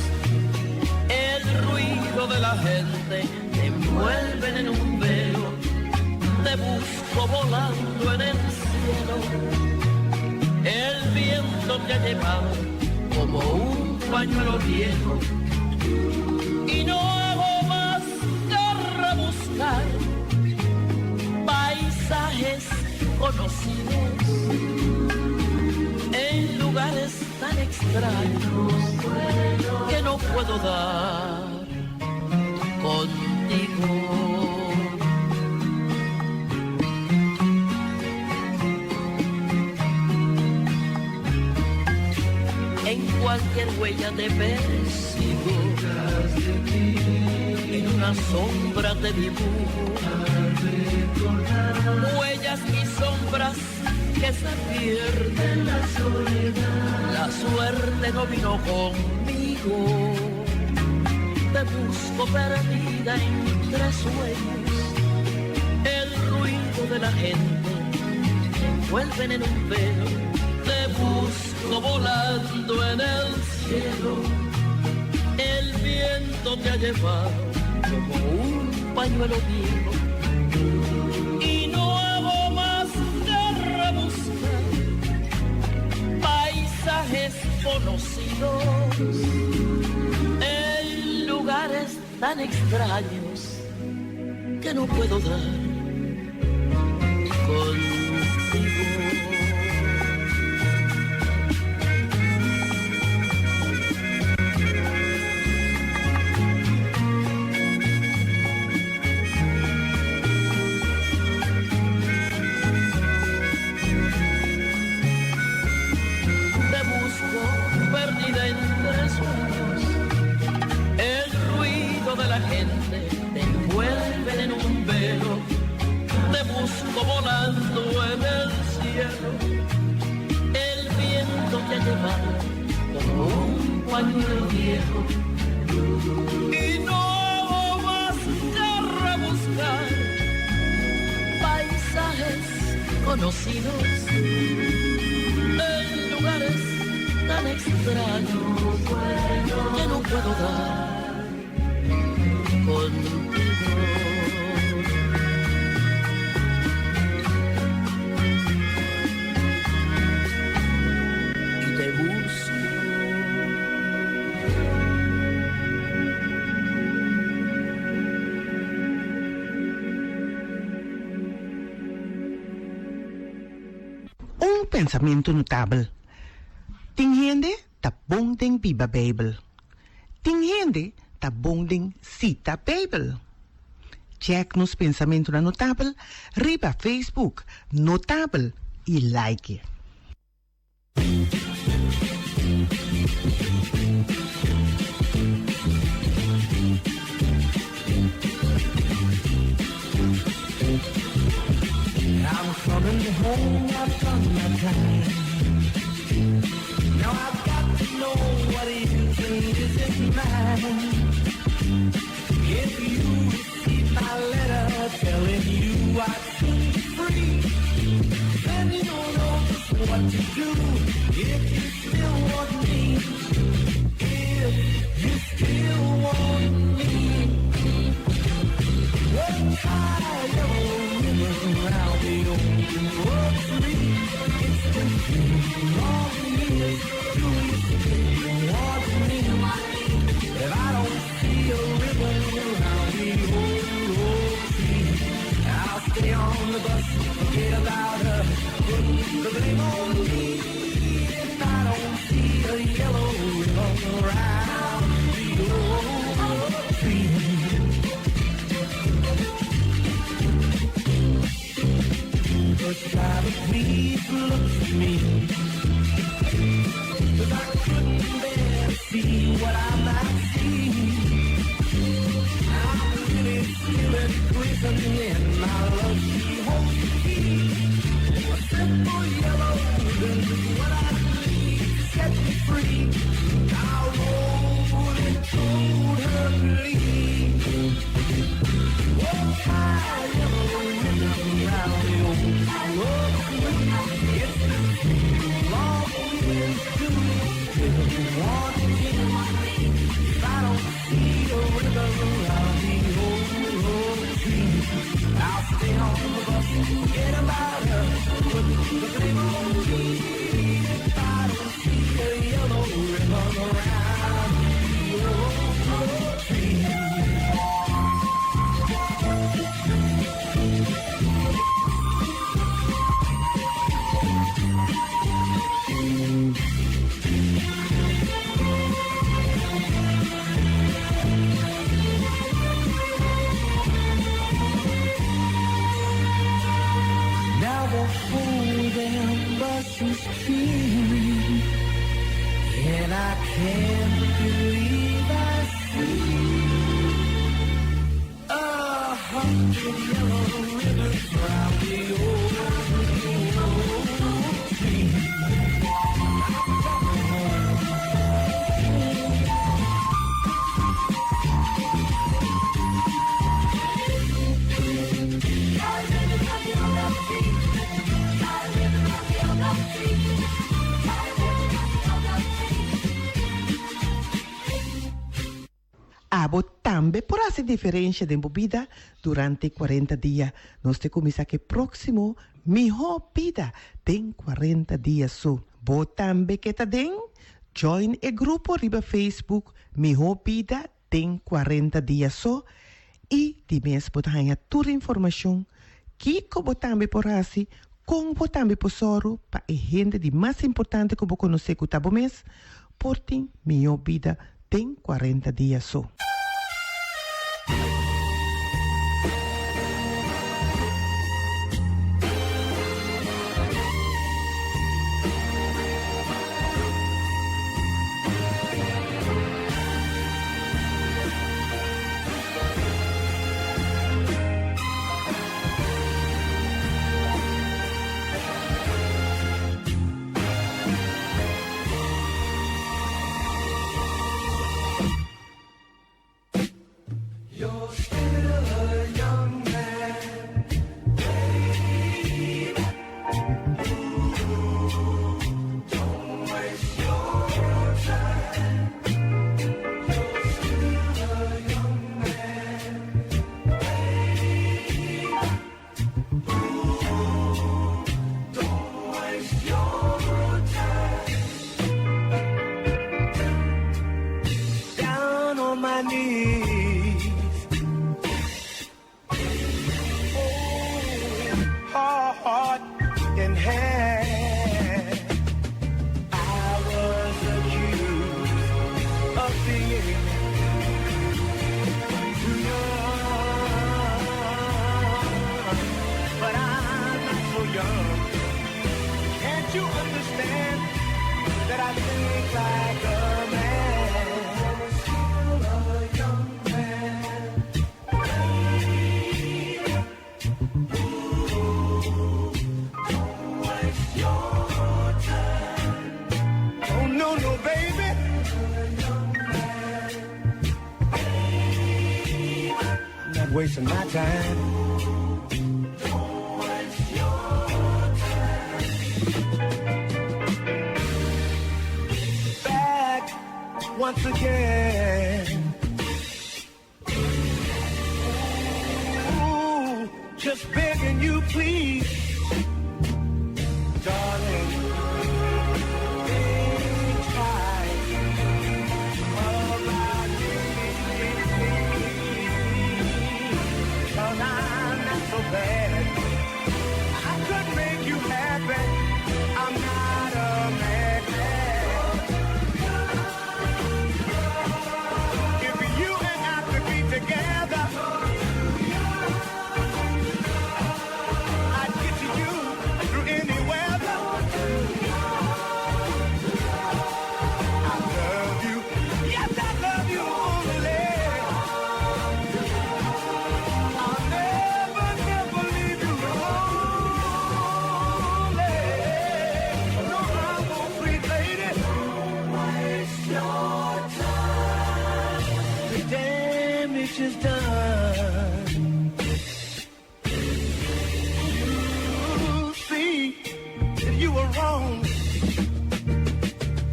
el ruido de la gente te envuelven en un velo. Te busco volando en el cielo, el viento te ha llevado como un pañuelo viejo y no hago más que rebuscar paisajes conocidos en lugares tan extraños que no puedo dar contigo. En cualquier huella te persigo, en una sombra te dibujo, huellas y sombras que se pierden. La soledad. La suerte no vino conmigo, te busco perdida entre sueños, el ruido de la gente te envuelven en un velo, te busco volando en el cielo, el viento te ha llevado como un pañuelo viejo y no hago más que rebuscar paisajes conocidos en lugares tan extraños que no puedo dar contigo. Te busco perdida entre sueños, el ruido de la gente te envuelve en un velo. Te busco volando en el cielo, el viento te ha llevado como un pañuelo viejo y no hago más que rebuscar paisajes conocidos en lugares tan extraños que no puedo dar contigo. Y te busco. Un pensamentu notabel, Tin hende ta bon den biba Beibel. Tin hende ta bon den sita Beibel. Check nos pensamentunan notabel riba Facebook Notabel i like. I'm coming home, I've done my time. Now I've got to know what is and isn't mine. If you receive my letter telling you I'd soon be free, then you'll know just what to do if you still want me. If you still want me. Well, tie a ribbon round the old oak tree. It's been three long years. Do you still want me? If I don't see a ribbon round the old oak tree, I'll stay on the bus, forget about her, put the blame on me. If I don't see a yellow ribbon round the old oak tree. Bus driver, please look for me. 'Cause I couldn't bear One thing, if I don't see a ribbon around the old oak tree, I'll stay on the bus, forget about us, put the blame on me. If I don't see a yellow ribbon around the old oak tree. Now the whole damn bus is queuing, and I can't believe I see a hundred yellow ribbons round the old oak tree. Abo tambe por hasi diferensha den bo bida durante 40 dia. Nos ta kuminsá ku e próksimo Mihó Bida den 40 Dia so. Bo tambe ke ta den? Join e grupo riba Facebook Mihó Bida den 40 Dia so i di mes bo ta haña tur informashon kiko bo tambe por hasi, kon bo tambe por sòru pa e hende di mas importante ku bo konosé ku ta bo mes por tin mihó bida den 40 dia so. You're still a young man, baby. Ooh, don't waste your time. You're still a young man, baby. Ooh, don't waste your time. Down on my knees. Oh, heart in hand. I was accused of being too young, but I'm not so young. Can't you understand that I think like a man? Still a young man, baby. Ooh, don't waste your time. Oh no, no, baby. I'm not wasting my time. Don't waste your time. Back once again. Ooh, just begging you, please, darling. Think twice about me. 'Cause I'm not so bad. I could make you happy. I'm not a madman. If you and I could be together, I'd get to you through any weather. I love you. Yes, I love you only. I'll never, never leave you lonely. No, I won't, sweet lady. Don't waste your time. The damage is done. You see that you were wrong.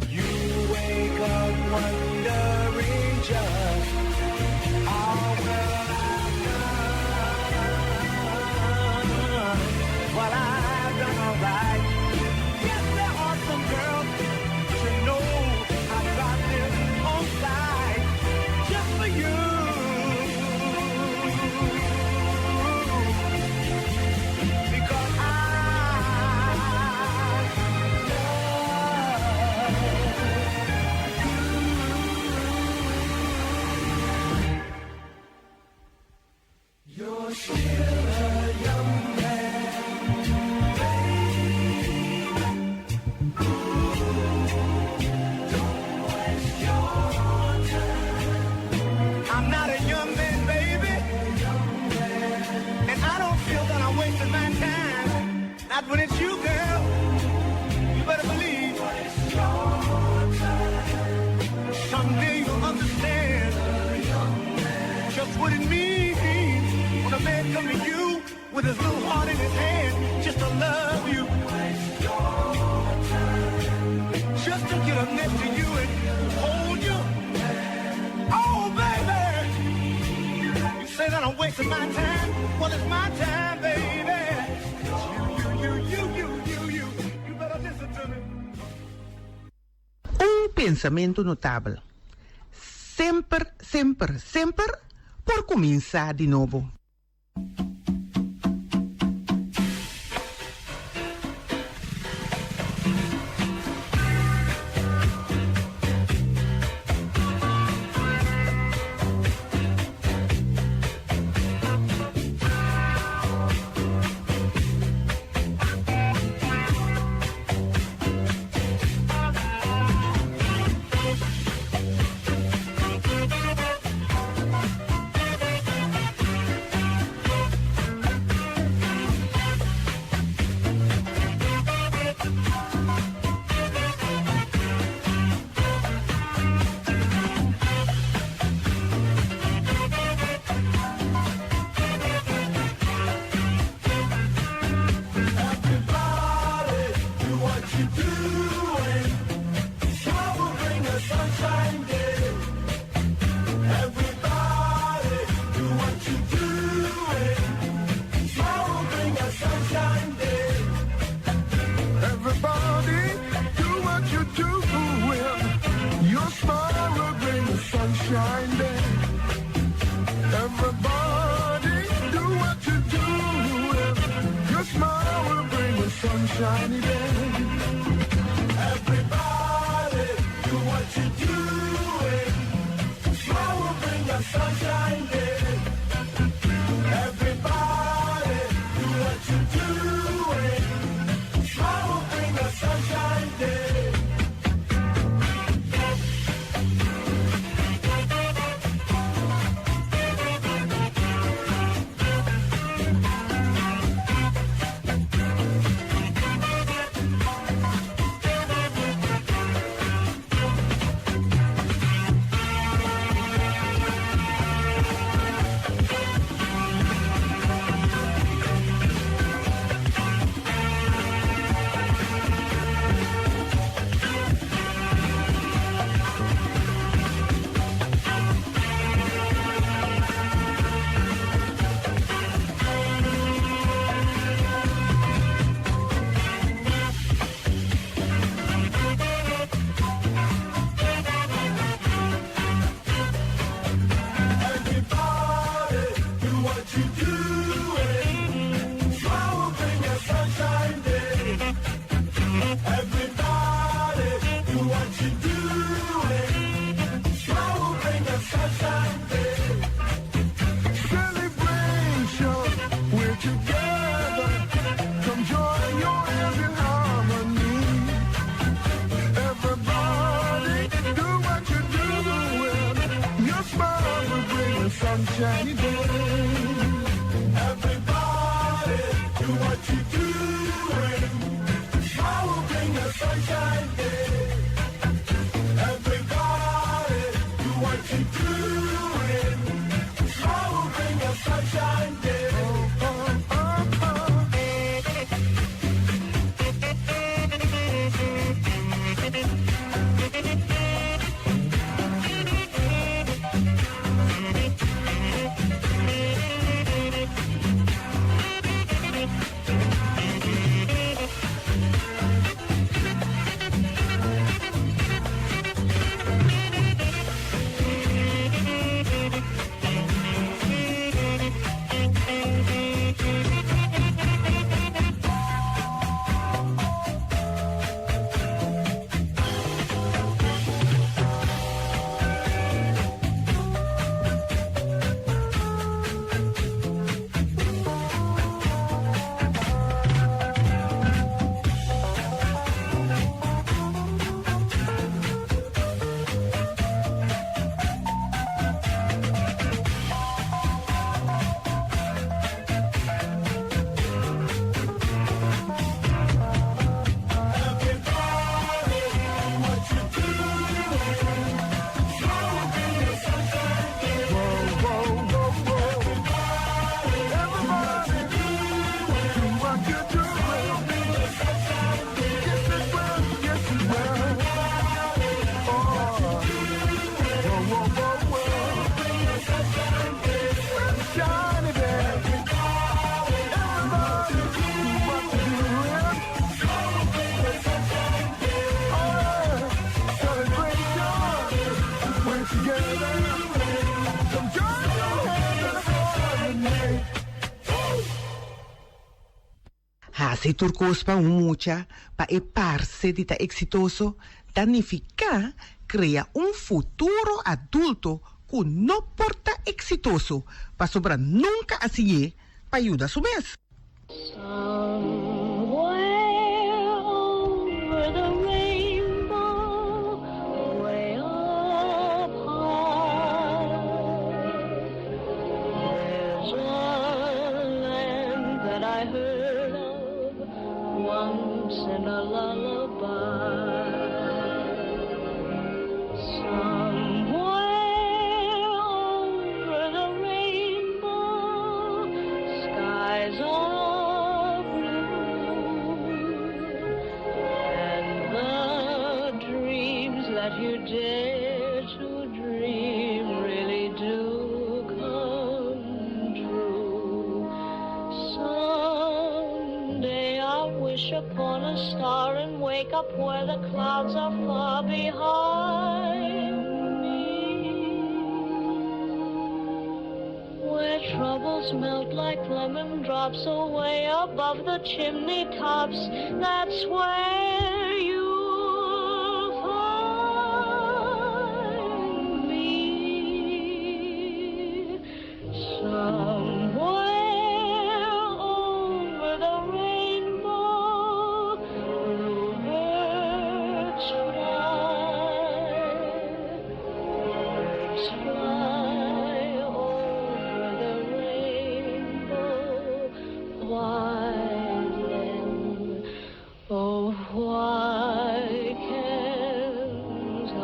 You wake up. come to you with his little heart in his hand just to love you. Just to get up next to you and hold you. Oh, baby. You say that I'm wasting my time. Well, it's my time, baby. It's you, you, you, you, you, you, you. You better listen to me. Un pensamentu notabel, Semper, semper, semper por kuminsá di nobo. We're together. Come join your hands and call on your name. Hasi tur kos pa un mucha pa e parse di ta eksitoso ta nifiká krea un futuro adulto ku no por ta eksitoso pasobra nunka a siñ'é pa yuda su mes. Chimney tops, that's where you'll find me. Somewhere over the rainbow, bluebirds fly. Birds fly over the rainbow. Why then, oh, why can't I?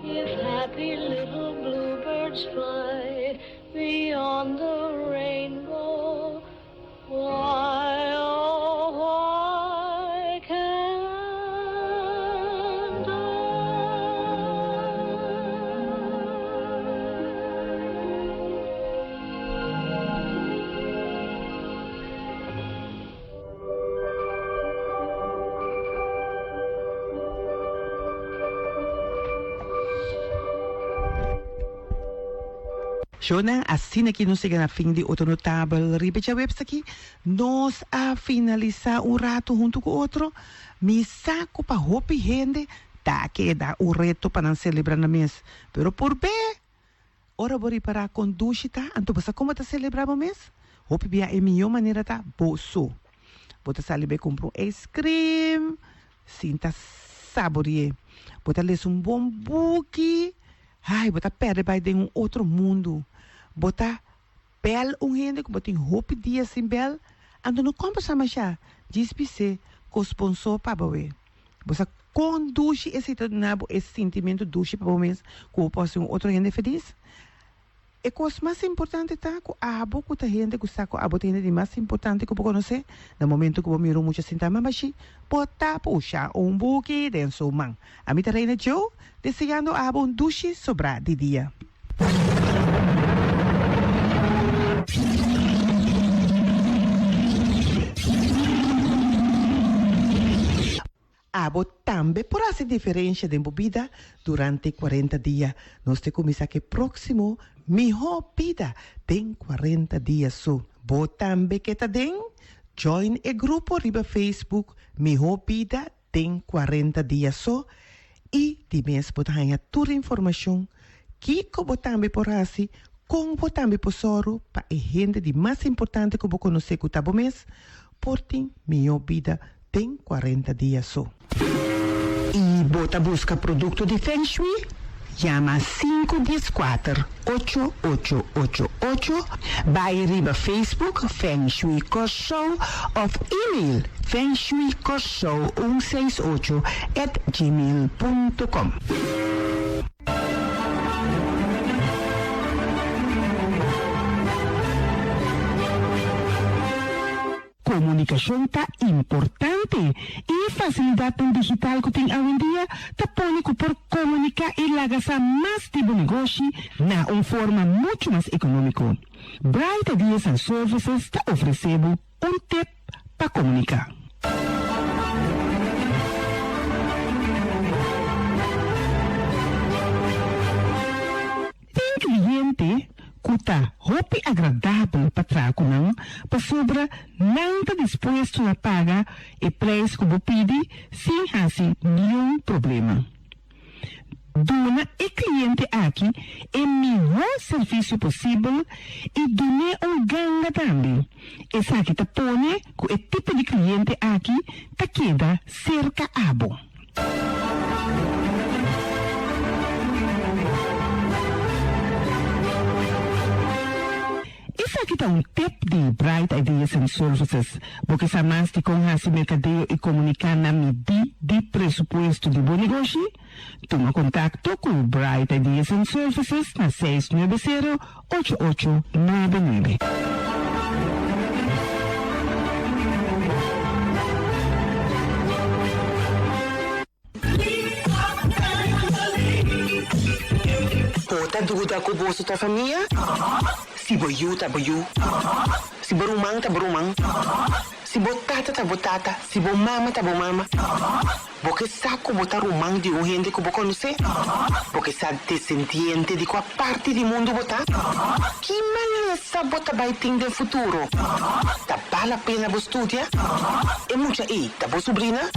If happy little bluebirds fly beyond the rainbow, why, oh, why can't Shownan, asina ki nos yega na fin di otro notabel riba djaweps aki. Nos a finalisá un ratu huntu ku otro. Mi sa ku pa hopi hende ta keda un reto pa nan selebrá nan mes. Pero purbé! Ora bo ripará kon dushi ta, anto bo sa kon bo ta selebrá bo mes? Hopi bia e mihó manera ta bo so. Bo ta sali bai kumpra un ijskrim, sinta sabori'é. Bo ta lesa un bon buki, ai, bo ta pèrdè bai den un otro mundu. Bo ta bèl un hende ku bo tin hopi dia sin bèl, anto no kòmbersá mashá, djis bis'é kos bon so pa bo we. Bo sa kon dushi esei ta duna bo e sintimentu dushi pa bo mes ku bo por hasi un otro hende felis? E kos mas importante ta ku abo ku ta hende ku sa ku abo ta hende di mas importante ku bo konosé, na momentu ku bo mira un mucha sintá mamashi, bo ta pusha un buki den su man. Ami ta Reina Joe, deseando abo un dushi sobrá di dia. Abo tambe por hasi diferensha den bo bida durante cuarenta dia. Nos te cuminsa cu e proximo Miho Bida den cuarenta Dia so. Bo tambe ke ta den? Join e grupo riba Facebook Miho Bida den cuarenta Dia so y di mes bo ta haña tur informacion kico bo tambe por hasi, con bo tambe por soru pa e hende di mas importante cu bo conoce cu ta bo mes por tin miho bida den cuarenta dia so. Y bo ta busca producto di Feng Shui? Yama sinku dieskuater ocho ocho ocho ocho, bai riba Facebook Feng Shui Kòrsou òf email fengshuikorsou un seis ocho at gmail punto com. Komo. Komunikashon ta importante i e fasilidatnan digital ku tin awendia ta pone ku por komuniká i laga sa mas di bo negoshi na un forma muchu mas ekonómiko. Bright Ideas and Services ta ofresé bo un tip pa komuniká. Tin kliente ku ta hopi agradabel pa traha ku nan pasobra nan ta dispuesto na paga e preis ku bo pidi sin hasi niun problema. Duna e kliente aki e mihó servisio posibel i dun'é un ganga tambe. Esaki ta pone ku e tipo di kliente aki ta keda serka abo. Esaki ta un tip di Bright Ideas and Services. Bo ke sa mas di kon hasi merkadeo i komuniká na midí di presupuesto di bo negoshi? Tuma kontakto ku Bright Ideas and Services na 690 8899. Bo ta duda ku boso ta famia? Si bo yu ta bo yu. Si bo ruman ta bo ruman. Si bo tata ta bo tata. Si bo mama ta bo mama. Bo ke sa ku bo ta ruman di un hende ku bo konosé? Bo ke sa desendiente di kua parti di mundu bo ta? Ki malesa bo ta bai tin den futuro? Ta bal a pena bo studia? E mucha ei ta bo subrina?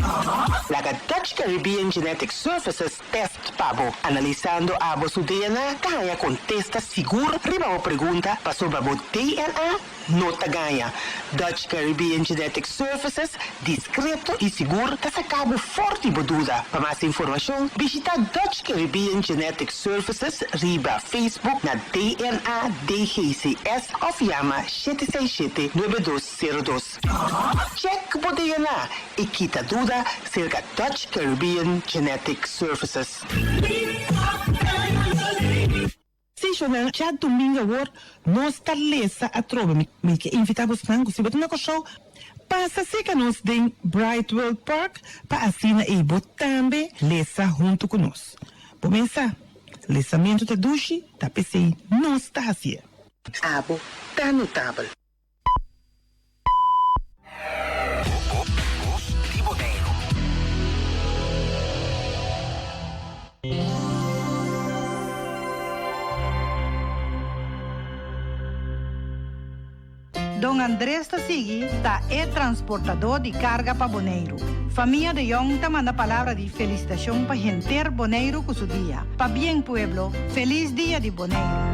Laga Dutch Caribbean Genetic Services tèst pa bo. Analisando abo su DNA ta haña kontesta sigur riba bo pregunta pasobra bo DNA No ta gaña. Dutch Caribbean Genetic Services, diskreto i sigur, ta saka bo for di bo duda. Pa mas informashon, bishita Dutch Caribbean Genetic Services riba Facebook na DNA DGCS òf yama 767 9202. Chèk bo DNA i kita duda serka Dutch Caribbean Genetic Services. Sí, shownan, djadumingu awor nos ta lesa atrobe. Mi mi ke invitá bosnan ku si bo ta na Kòrsou, pasa serka nos den Bright World Park pa asina ei bo tambe lesa huntu ku nos. Bo mesa, lesamentu ta dushi, ta p'esei nos ta hasié. Abo ta notabel. Bos di Boneiru. Don Andres ta sigui ta e transportadó di karga pa Boneiru. Famia de Jong ta manda palabra di felisitashon pa henter Boneiru ku su dia. Pabien pueblo, felis dia di Boneiru!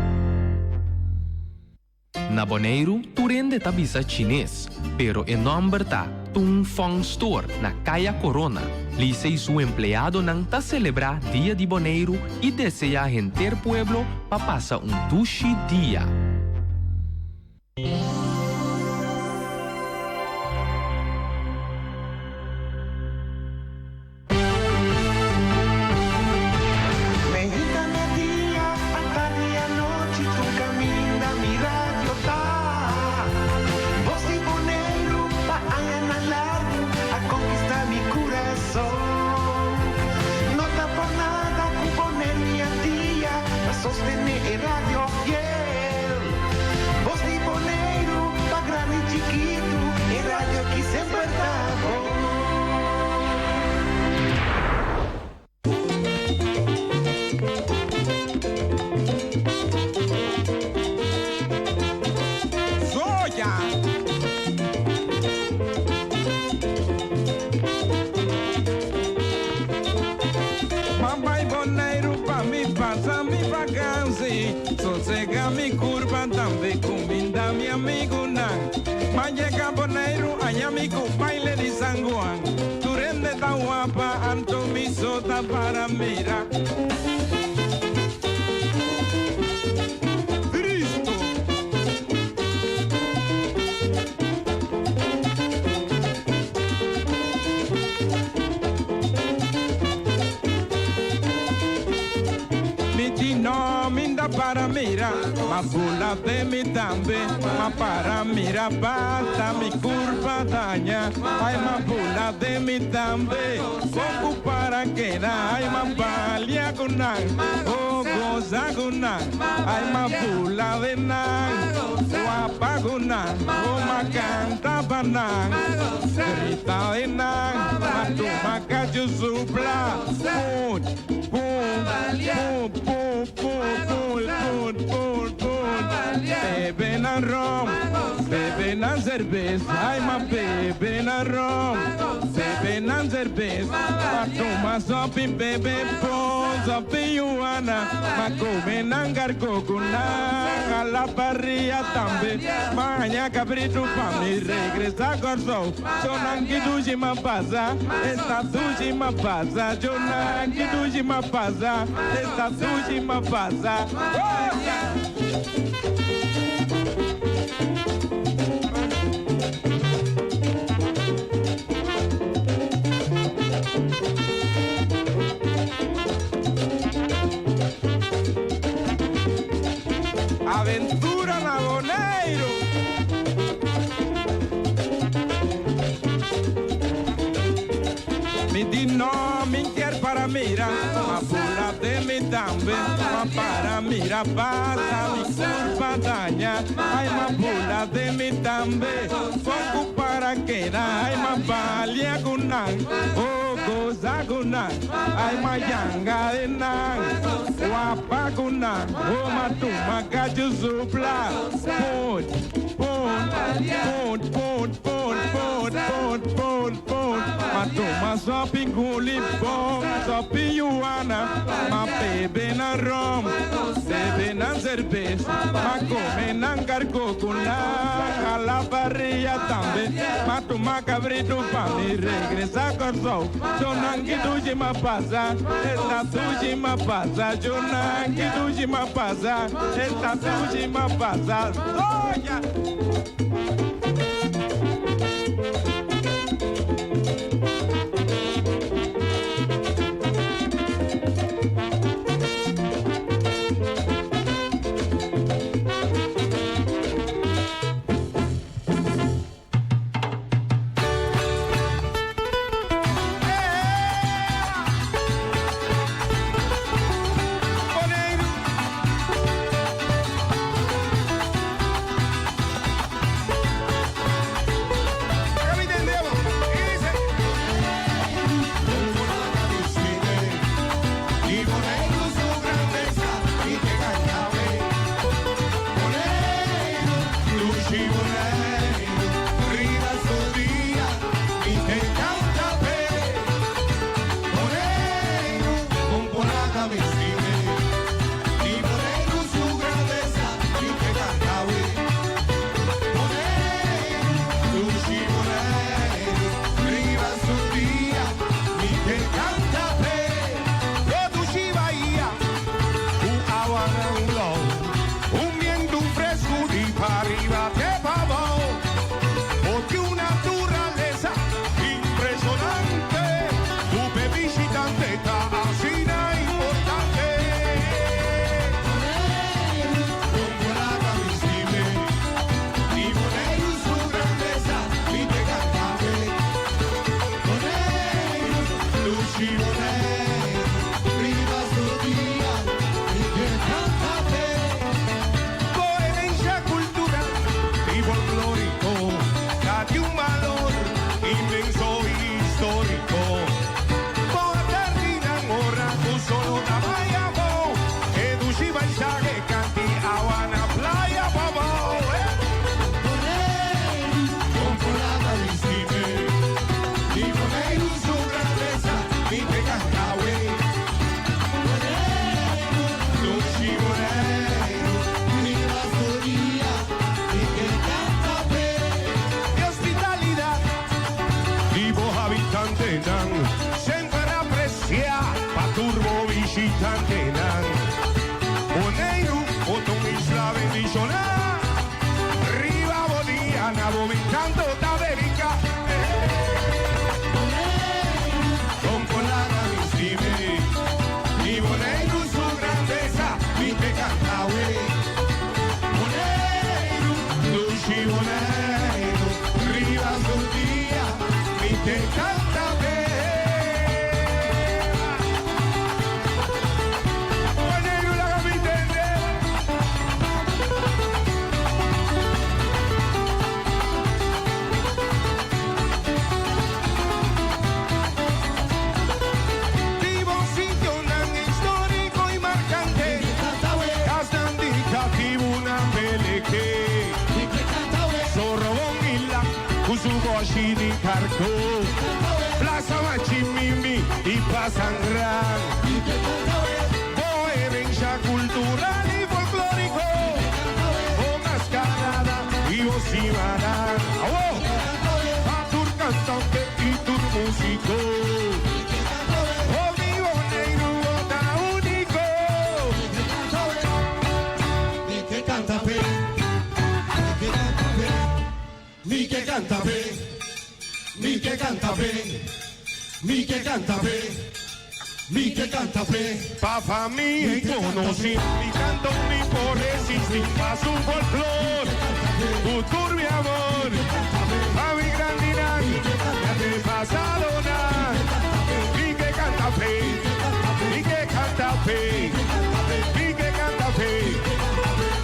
Na Boneiru tur hende ta bisa chines, pero e nòmber ta Tung Fong Store na Kaya Korona. Lisa i su empleadonan ta selebrá Dia di Boneiru i deseá henter pueblo pa pasa un dushi dia. Meinta media, atardi anochi, tur caminda mi radio ta. Voz di Boneiru pa añanan largu a conquista mi curason. No ta por nada cu Boneiru i Antia ta sostene e radio fiel. Voz di Boneiru pa grandi i chikitu, e radio aki semper ta bon. Soja! M'a bai Boneiru pa mi pasa mi vakansi, sosega mi kurpa tambe kuminda mi amigunan. M'a yega Boneiru aña mi ku baile di San Juan. Tur hende ta wapa anto mi so ta para mira. Cristo. Mi ti no minda para mira. Ma bula den mi tambe, ma para mira basta mi kurpa daña. Ai ma bula den mi tambe, kon ku para keda. Ai ma balia ku nan, oh goza ku nan. Ai ma bula den nan, wapa ku nan, oh ma kanta pa nan. Grita den nan, ma tuma kachu supla. Pun, pun, pun, pun, pun, pun, pun, pun, pun. Bebe nan rom, bebe nan serbes. Ai ma bebe nan rom, bebe nan serbes. Ma tuma sopi bebe bon, sopi yuana. Ma come nan gargo ku nan a la parrilla tambe. Ma haña cabrito pa mi regresa Kòrsou. Shonan ki dushi m'a pasa, esta dushi m'a pasa. Shonan ki dushi m'a pasa, esta dushi m'a pasa. Aventura na Boneiru. Mi di no, mi kier para mira, ma bula den mi tambe, ma para mira basta mi kurpa daña. Ai ma bula den mi tambe, kon ku para keda, ai ma balia ku nan, oh goza ku nan, ai ma yanga den nan, wapa ku nan, oh ma tuma kachu supla, pun, pun, pun, pun, pun, pun, pun, pun, pun, ma tuma sopi guli bon, sopi yuana, ma bebe nan rom, bebe nan serbes, ma come nan karko ku nan, a la parrilla tambe, ma tuma cabrito pa mi regresa Kòrsou, Shonan ki dushi m'a pasa, esta dushi m'a pasa, Shonan ki dushi m'a pasa, esta dushi m'a pasa, Soya! ke kanta p'e. Boneiru laga mi tende. Di bo sitionan históriko i markante, kasnan di katibunan peleke, Sorobon i Lak ku su bòshi di karkó, Plaza Machimimbi i Pasangran. Bo herensha kultural i folklóriko, bo maskarada i bo simanan. Awo! Pa tur kantante i tur músiko. Oh mi Boneiru, bo ta úniko. Mi ke kanta p'e, mi ke kanta p'e, mi ke kanta p'e, mi ke kanta p'e, mi ke kanta p'e, mi ke kanta p'e. Pa famia i konosí, mi kanto mi por resistí pa su folklor, ku tur mi amor, pa mi grandinan, mi antepasadonan. Mi ke kanta p'e, mi ke kanta p'e, mi ke kanta p'e,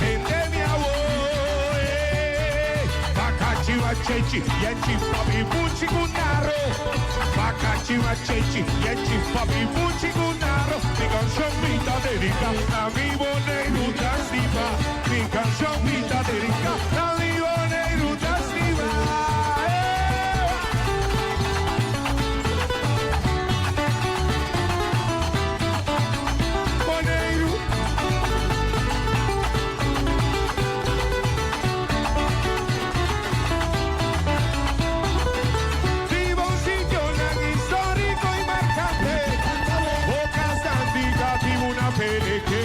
hende mi awor, eh. Bakachi machechi, yechi papi buchi ku naro. Bakachi machechi, yechi papi buchi ku naro. Mi kanshon mi ta dediká na mi Boneiru tan stimá. Mi kanshon mi ta dediká na mi Boneiru tan stimá. Ewa! Boneiru. Di bo sitionan históriko i markante, bo kasnan di katibunan peleke,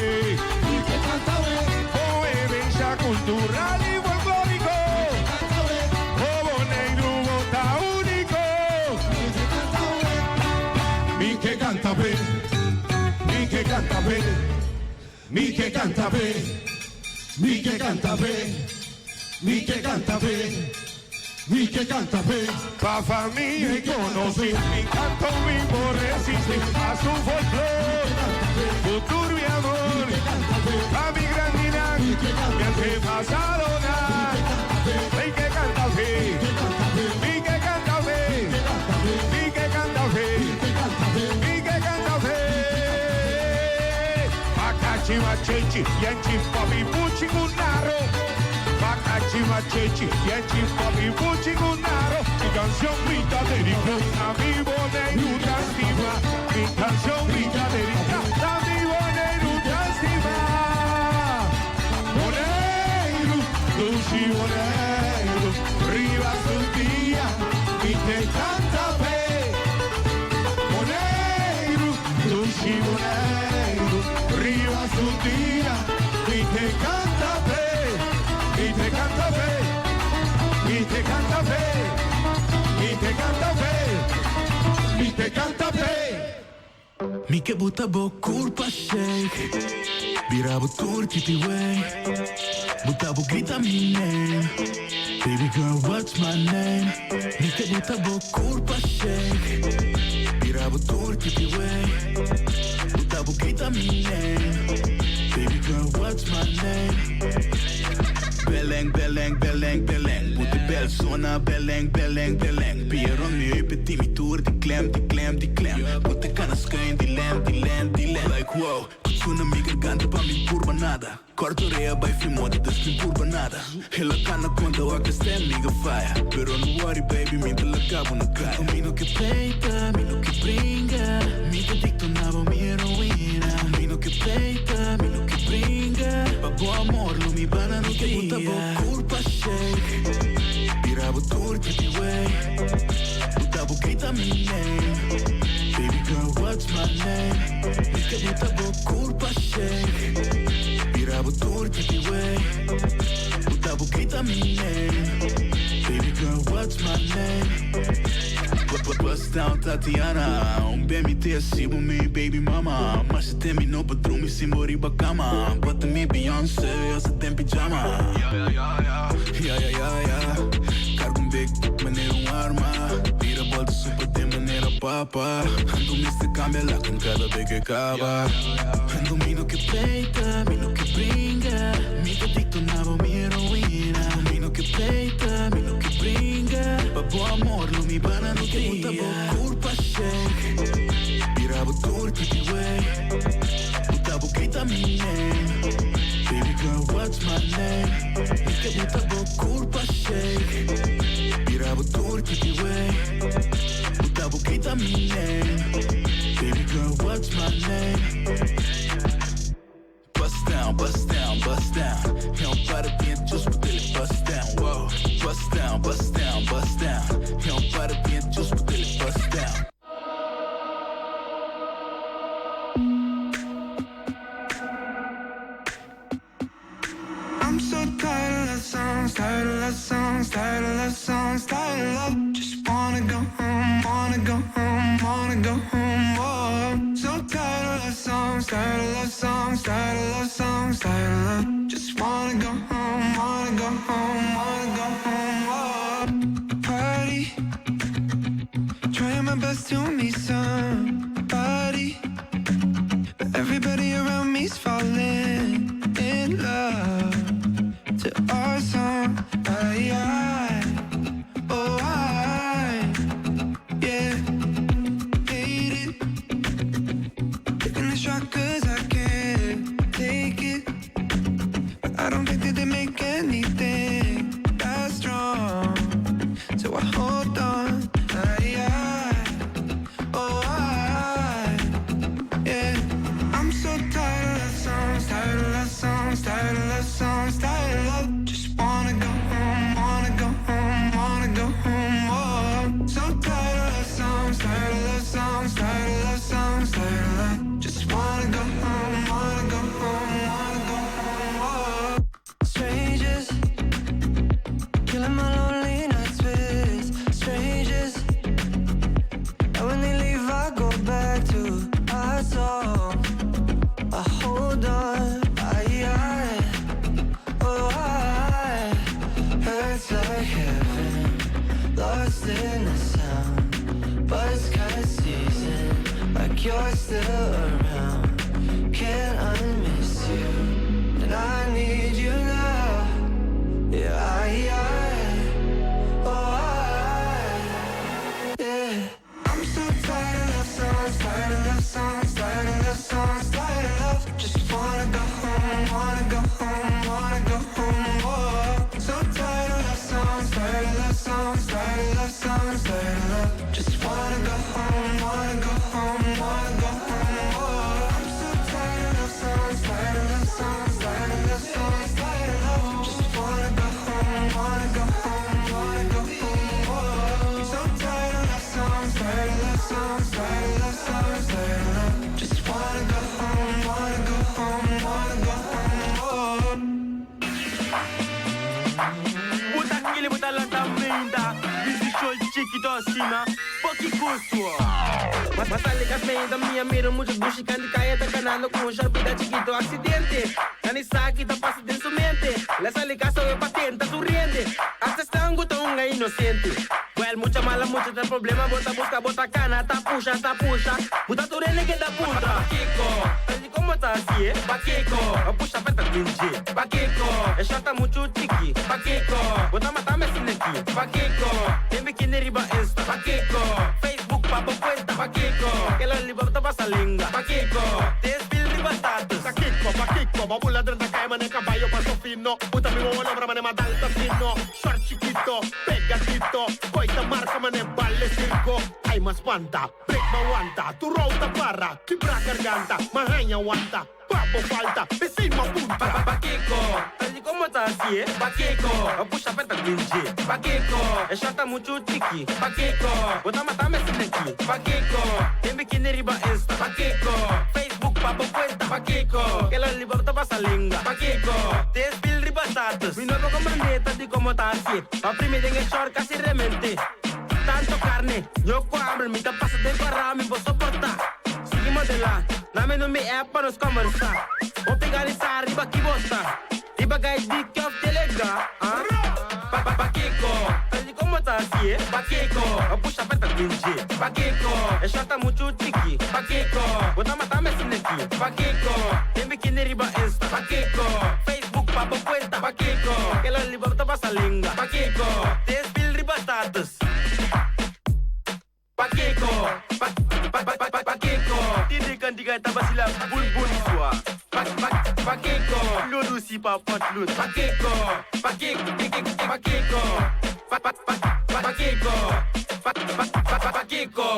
bo herensha kultural i folklóriko, bo Boneiru bo ta úniko. Mi ke kanta p'e, mi ke kanta p'e, mi ke kanta p'e, mi ke kanta p'e, mi ke kanta p'e, mi ke kanta p'e. Pa famia i konosí, mi kanto mi por resistí pa su folklor, ku tur mi amor, pa mi grandinan, mi antepasadonan. Mi ke kanta p'e, mi ke kanta p'e, mi ke kanta p'e, mi ke kanta p'e. Bakachi machechi, yenchi papi buchi gunaro. Bakachi machechi, yenchi papi buchi gunaro. Mi canción mi ta dedica a mi Boneiru tan stima. Mi canción mi ta dedica a mi Boneiru tan stima. Boneiru, dushi Boneiru, riba su dia, mi ke kanta p'e. Boneiru, dushi Boneiru, riba su dia, mi ke kanta p'e. Mi te kanta p'e, mi te kanta p'e, mi te kanta p'e, mi te kanta p'e. Mi ke buta bo kurpa shake Bira bo tur titi way Buta bo grita mi name Baby girl what's my name Mi ke buta bo kurpa shake Bira bo tur titi way Buta bo grita mi name Baby girl what's my name Beleng, beleng, beleng, beleng Moet de bel sona, beleng, beleng, beleng Pier rond mi heupen, die mi toer, die klem, die klem, die klem Moet de kana schuin, die lem, die lem, die lem Like wow, kutsuna mi garganta pa mi purba nada Korto rea bij fimoda, dus mi purba nada Hela kana konta wak stem, nigga fire Pero no worry baby, mi te la cabo no kaya Mi no ke pleita, mi no ke bringa Mi te dicto nabo mi heroína Mi no ke pleita, mi no ke bringa Pa bo amor lo mi bana no dia Buta bo kurpa shake Bira bo tur titi way Buta bo grita mi name Baby girl what's my name Mi ke buta bo kurpa shake Bira bo tur titi way Buta bo grita mi name Baby girl what's my name Bust down Tatiana Un be mi te sibo mi baby mama Mas te mi no pa drumi sin bo riba kama But mi Beyoncé asa ten pijama Yeah yeah yeah yeah yeah Cargo un big manera un arma Tira volta soy papa. Anto mester kambia laken kada be ke kaba. Anto mi no ke pleita, mi no ke bringa. Mi ta dikto na bo mi heroina. Mi no ke pleita, mi no ke bringa. Pa bo amor lo mi bana no dia. Mi ke bo kurpa shake. Bira bo tur pretty way. Buta bo grita mi name. Baby girl, what's my name? Mi ke buta bo kurpa shake. Bira bo tur pretty way. Buta bo grita mi name. Baby girl, what's my name? Bust down, bust down, bust down. He don't para bien, just put it bust down. Whoa. Bust down, bust down, bust down. He don't para bien, just put it bust down. I'm so tired of love songs, tired of love songs, tired of love songs, tired of love. Just wanna go home, wanna go home, wanna go home. Oh, so tired of love songs, tired of love songs, tired of love songs, tired of love. Just wanna go home, wanna go home, wanna go home. Oh, party, trying my best to meet somebody, but everybody around me's falling in love to our song. I, oh I, yeah, hate it. Taking the shot 'cause I can't take it. But I don't think that they make anything that strong. So I hold on. I, oh I, yeah. I'm so tired of love songs, tired of love songs, tired of love songs, tired of love. Just wanna go home, wanna go home, wanna go home. Oh, so tired of love songs, tired of love songs, tired of love songs, tired of love. Just wanna go home, wanna go home, wanna go home. Oh, strangers, killing my lonely nights with strangers. And when they leave, I go back to our song. I hold on, I, oh I, hurts like heaven, lost in the sound. But it's kind of season, like you're still around. Can't unmiss you, and I need you now. Yeah, I, oh I, yeah. I'm so tired of love songs, tired of love songs, tired of love songs, tired of love. Just wanna go home, wanna go home, wanna go home. Oh, so tired of love songs, tired of love songs, tired of love songs, tired of love. Just wanna go home, wanna go home, wanna go home. Oh, I'm so tired of love songs, tired of love songs, tired of love songs, tired of love. Just wanna go home, wanna go home, wanna go home. Oh, so tired of love songs, tired of love songs, tired of love songs, tired of love. Just wanna go home, wanna go home, wanna go home. Oh. Buta kili buta lantamenta Bizi show chiquito asina Poki kuswa Masale kasmenta mi amigo mucho dushi kandi kaya ta kanando con un sharpita chiquito accidente Nani saki ta pasa den su mente La sale caso de patenta su riende Hasta estango ta un inocente Well, mucha mala, mucha tal problema Bota busca, bota cana, ta pusha, ta pusha Buta tu rene que da punta Pakiko, como tá assim, eh? Pakiko, puxa perta dinje Pakiko, é chata muito chiqui Pakiko, bota matar me sineki Pakiko, tem biquíni riba Insta Pakiko, Facebook papo cuenta Pakiko, que la libertad pasa linga Pakiko, te spill riba status Pakiko, pakiko, babula drenta cae mane caballo paso fino. Puta mi bobo logra mane madalta fino. Short chiquito, pegadito. Coita marca mane balle circo. Ay mas panta, break ma aguanta. Tu rota barra, quebra garganta. Mahanha aguanta, papo falta. Vecino punta. Pakiko, como tá assim, eh? Pakiko, puxa perta dinje Pakiko, é chata muito chiqui Pakiko, bota matar me sineki Pakiko, tem biquíni riba Insta Pakiko, Facebook papo cuenta Pakiko, que la libertad pasa linga Pakiko, te spill riba status Mi nuevo comprendeta di como tá assim Pa primi den short casi remente Tanto carne, yo com hambre, mi ta pasa de para mi vou soportar Seguimos de lá, na me no mi app para nos conversar Vou pegar essa arriba que bosta Riba gai dik of telega, ah? Pa pa pakiko, como tá assim, hasié? Pakiko? A pusha aperta den dje? Pakiko? E short ta muchu chiki? Pakiko? Bo ta mata mi asin'aki? Pakiko? Den bikini riba Insta? Pakiko? Facebook pa bo kuenta? Pakiko? Ke lollipop ta pasa lenga? Pakiko? Den spil riba status? Pakiko? Pa pa pa pa pakiko? Tende kantika ta basila bun bun swa? Pa pa pakiko? Lodo si pa pot lot? Pakiko? Pakik pakiko? Pa pa pa pakiko? Pa pa pa pakiko?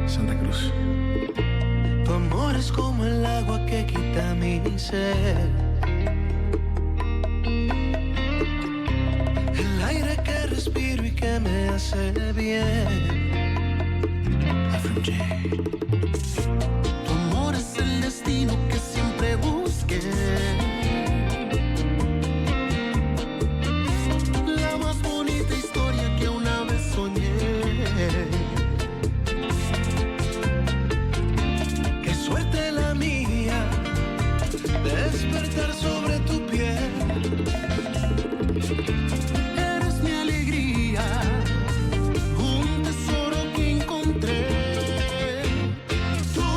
Santa Cruz. Tu amor es como el agua que quita mi sed. El aire que respiro y que me hace bien. Tu amor es el destino que siempre busqué. La más bonita historia que una vez soñé. Qué suerte la mía despertar sobre tu piel. Eres mi alegría, un tesoro que encontré. Tú,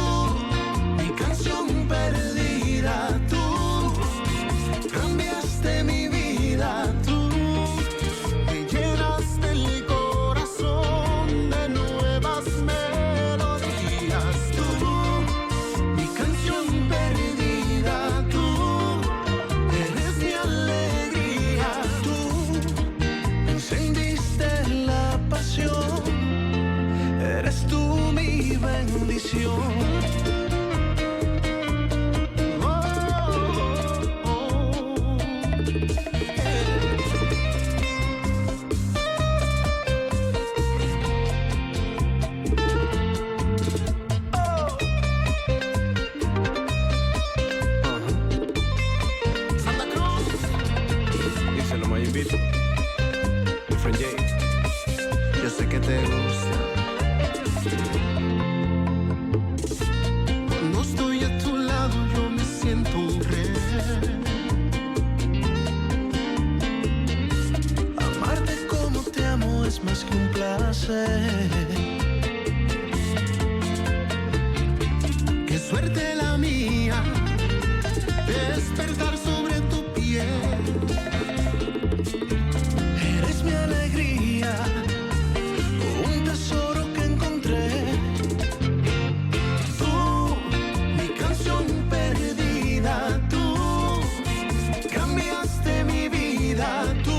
mi canción perdida, tú cambiaste mi vida, tú me llenaste el corazón de nuevas melodías. Tú, mi canción perdida, tú eres mi alegría, tú me encendiste la pasión, eres tú mi bendición. Oh, oh, oh. Santa Cruz. Díselo, Mayimbi. Different J. Yo sé que te gusta. Cuando estoy a tu lado yo me siento un rey. Amarte como te amo es más que un placer. Qué suerte la mía despertar sobre tu piel. Eres mi alegría, un tesoro que encontré. Tú, mi canción perdida, tú cambiaste mi vida, tú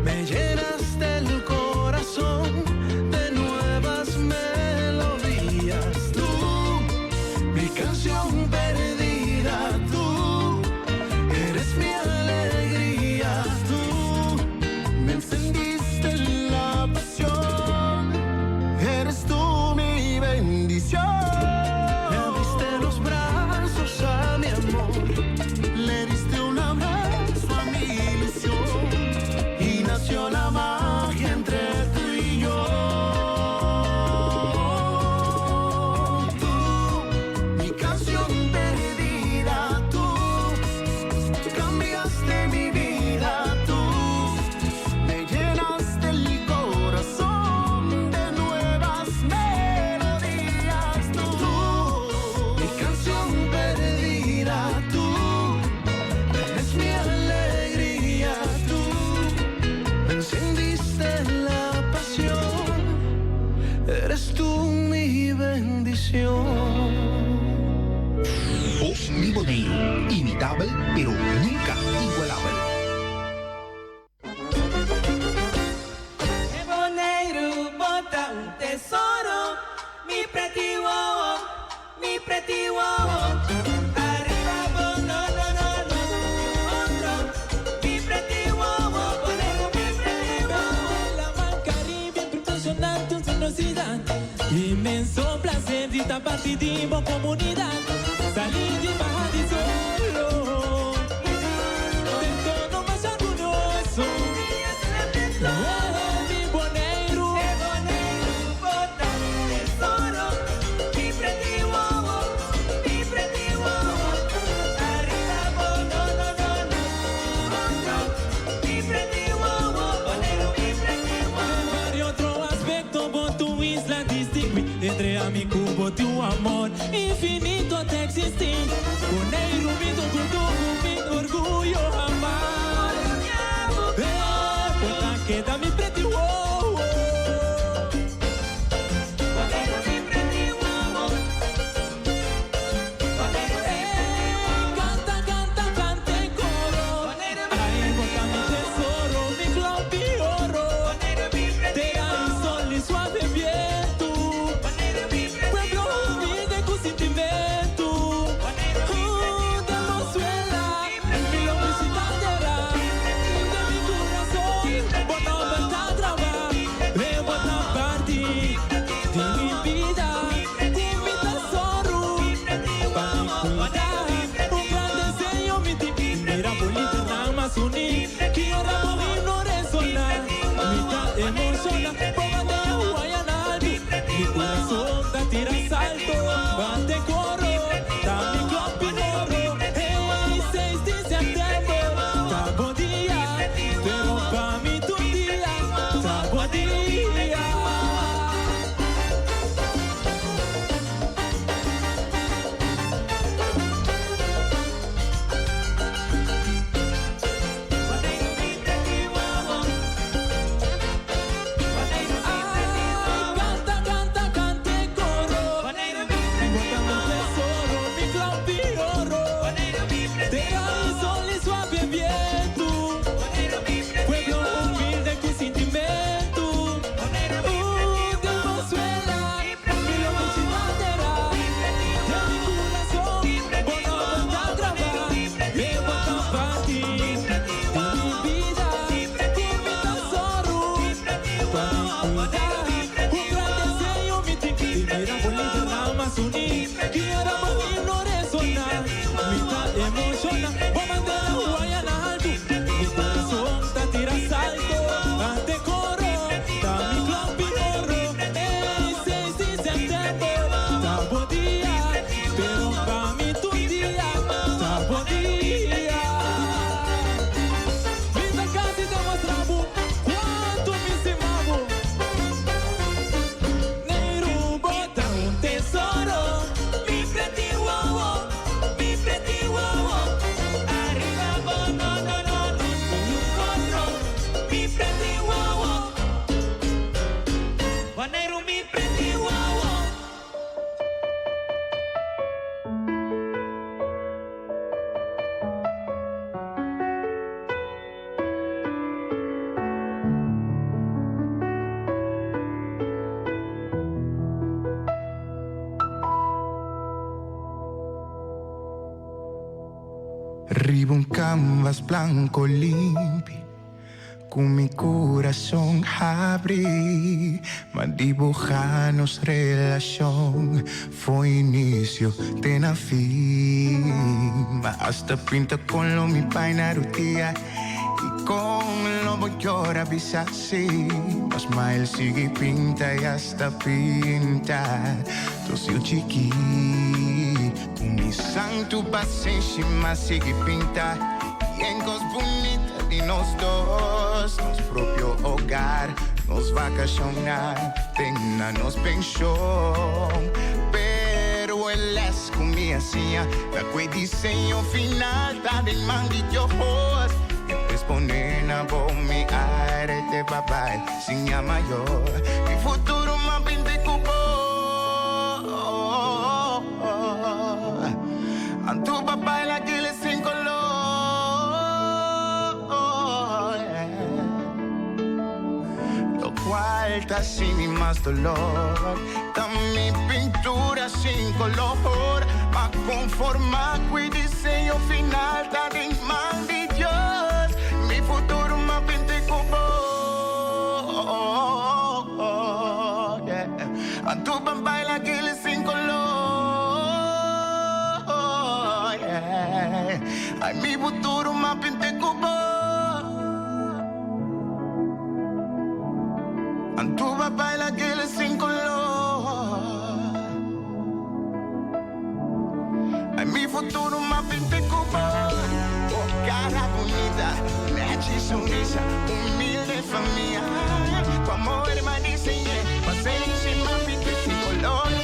me llenaste el corazón de nuevas melodías. Tú, mi canción perdida, tú eres mi alegría, tú me encendiste la pasión, eres tú mi bendición. Le abriste los brazos a mi amor, le diste un abrazo a mi ilusión y nació la magia entre tú y yo. Tú, mi canción perdida, tú cambiaste mi vida, tú me llenaste el corazón de nuevas melodías. Tú, mi canción perdida, tú eres mi alegría, tú me encendiste la pasión, eres tú mi bendición. Bos di Boneiru, imitabel pero nunka igualabel. Boneiru bo ta un tesoro, mi pret'i wowo, mi pret'i wowo. Ariba bo no no no no, otro, mi pret'i wowo, Boneiru mi pret'i wowo. Laman Caribe impresionante un generosidad. Inmenso placer di ta parti di bo comunidad. Sali di baha di solo. Den tono mas orguyoso. Eh, mi Boneiru. Entre ami ku bo tin un amor infinito ta existi. Boneiru mi ta orgullo, mi orgullo hamas. Eh, bo ta keda mi preti wowo. Canta, canta, canta en coro. Ay, bo ta mi tesoro, mi klompi oro. Tera y sol y suave viento. Pueblo humilde cu sintimento. De Mozuela, mi lo bishita tera. Den mi corazon, bo nomber ta graba. E bo ta parti di mi bida. Cu mi tesoro, pa mi cuida. Un gran deseo mi tin, mira bo lidernan mas uni. Ki ora bo himno resona, mi ta emociona. Bo bandera Guayana alto, mi corazon ta tira salto. Bate coro, ta mi klompi oro. Hey, 6 di september, ta bo dia. Pero pa mi tur dia, ta bo dia. Canta, canta, canta en coro. Bo ta mi tesoro, mi klompi oro. Tera y sol y suave viento. Pueblo humilde cu sintimento. De Venezuela, mi lo bishita tera. Den mi corazon, bo nomber ta graba. E bo ta parti di mi bida. Cu mi tesoro, pa mi cuida. Un gran deseo mi tin, di mira bo lidernan mas uni. Ki ora bo himno resona, mi ta emociona. Bo bandera Guayana alto, mi corazon ta tira salto. Ante coro, ta mi klompi oro. Ey, 6 di september, ta bo dia. Pero pa mi tur dia, ta bo dia. Mi ta casi demostra bo cuanto mi stima bo. Neiru, bo ta un tesoro. Mi preti wowo, mi preti wowo. Ariba bo no no no no ni un otro. Mi preti wowo. Boneiru mi preti wowo. Riba un canvas blanco limpi Cu mi curason habri M'a dibuja nos relacion Fo'i inicio te na fin M'a hasta pinta con lo mi bai na rutia Y con lo bo yora bisa si Mas ma el sigui pinta y hasta pinta Dos yu chiki Cu mi santu pasenshi m'a sigui pinta Yen cos bunita di nos dos Nos propio hogar, nos vacacionnan Te na nos pension Pero e les cu mi a siña Ta cu e diseño final ta den man di Dios E responde na bo mi aire te babai sin yama yo Mi futuro m'a pinta cu bo Anto papai la kile sin color Lo cual ta sin mi mas dolor Ta mi pintura sin color Ma conforma cu e diseño final ta den man di Dios Mi futuro m'a pinta cu bo yeah. Anto papai la kile sin color yeah. Ay mi futuro m'a pinta cu bo Anto papai la kile sin color Ay mi futuro m'a pinta cu bo Oh cara bunita, nechi sonrisa, humilde famia Cu amor m'a diseñe, pasenshi m'a pinta sin color.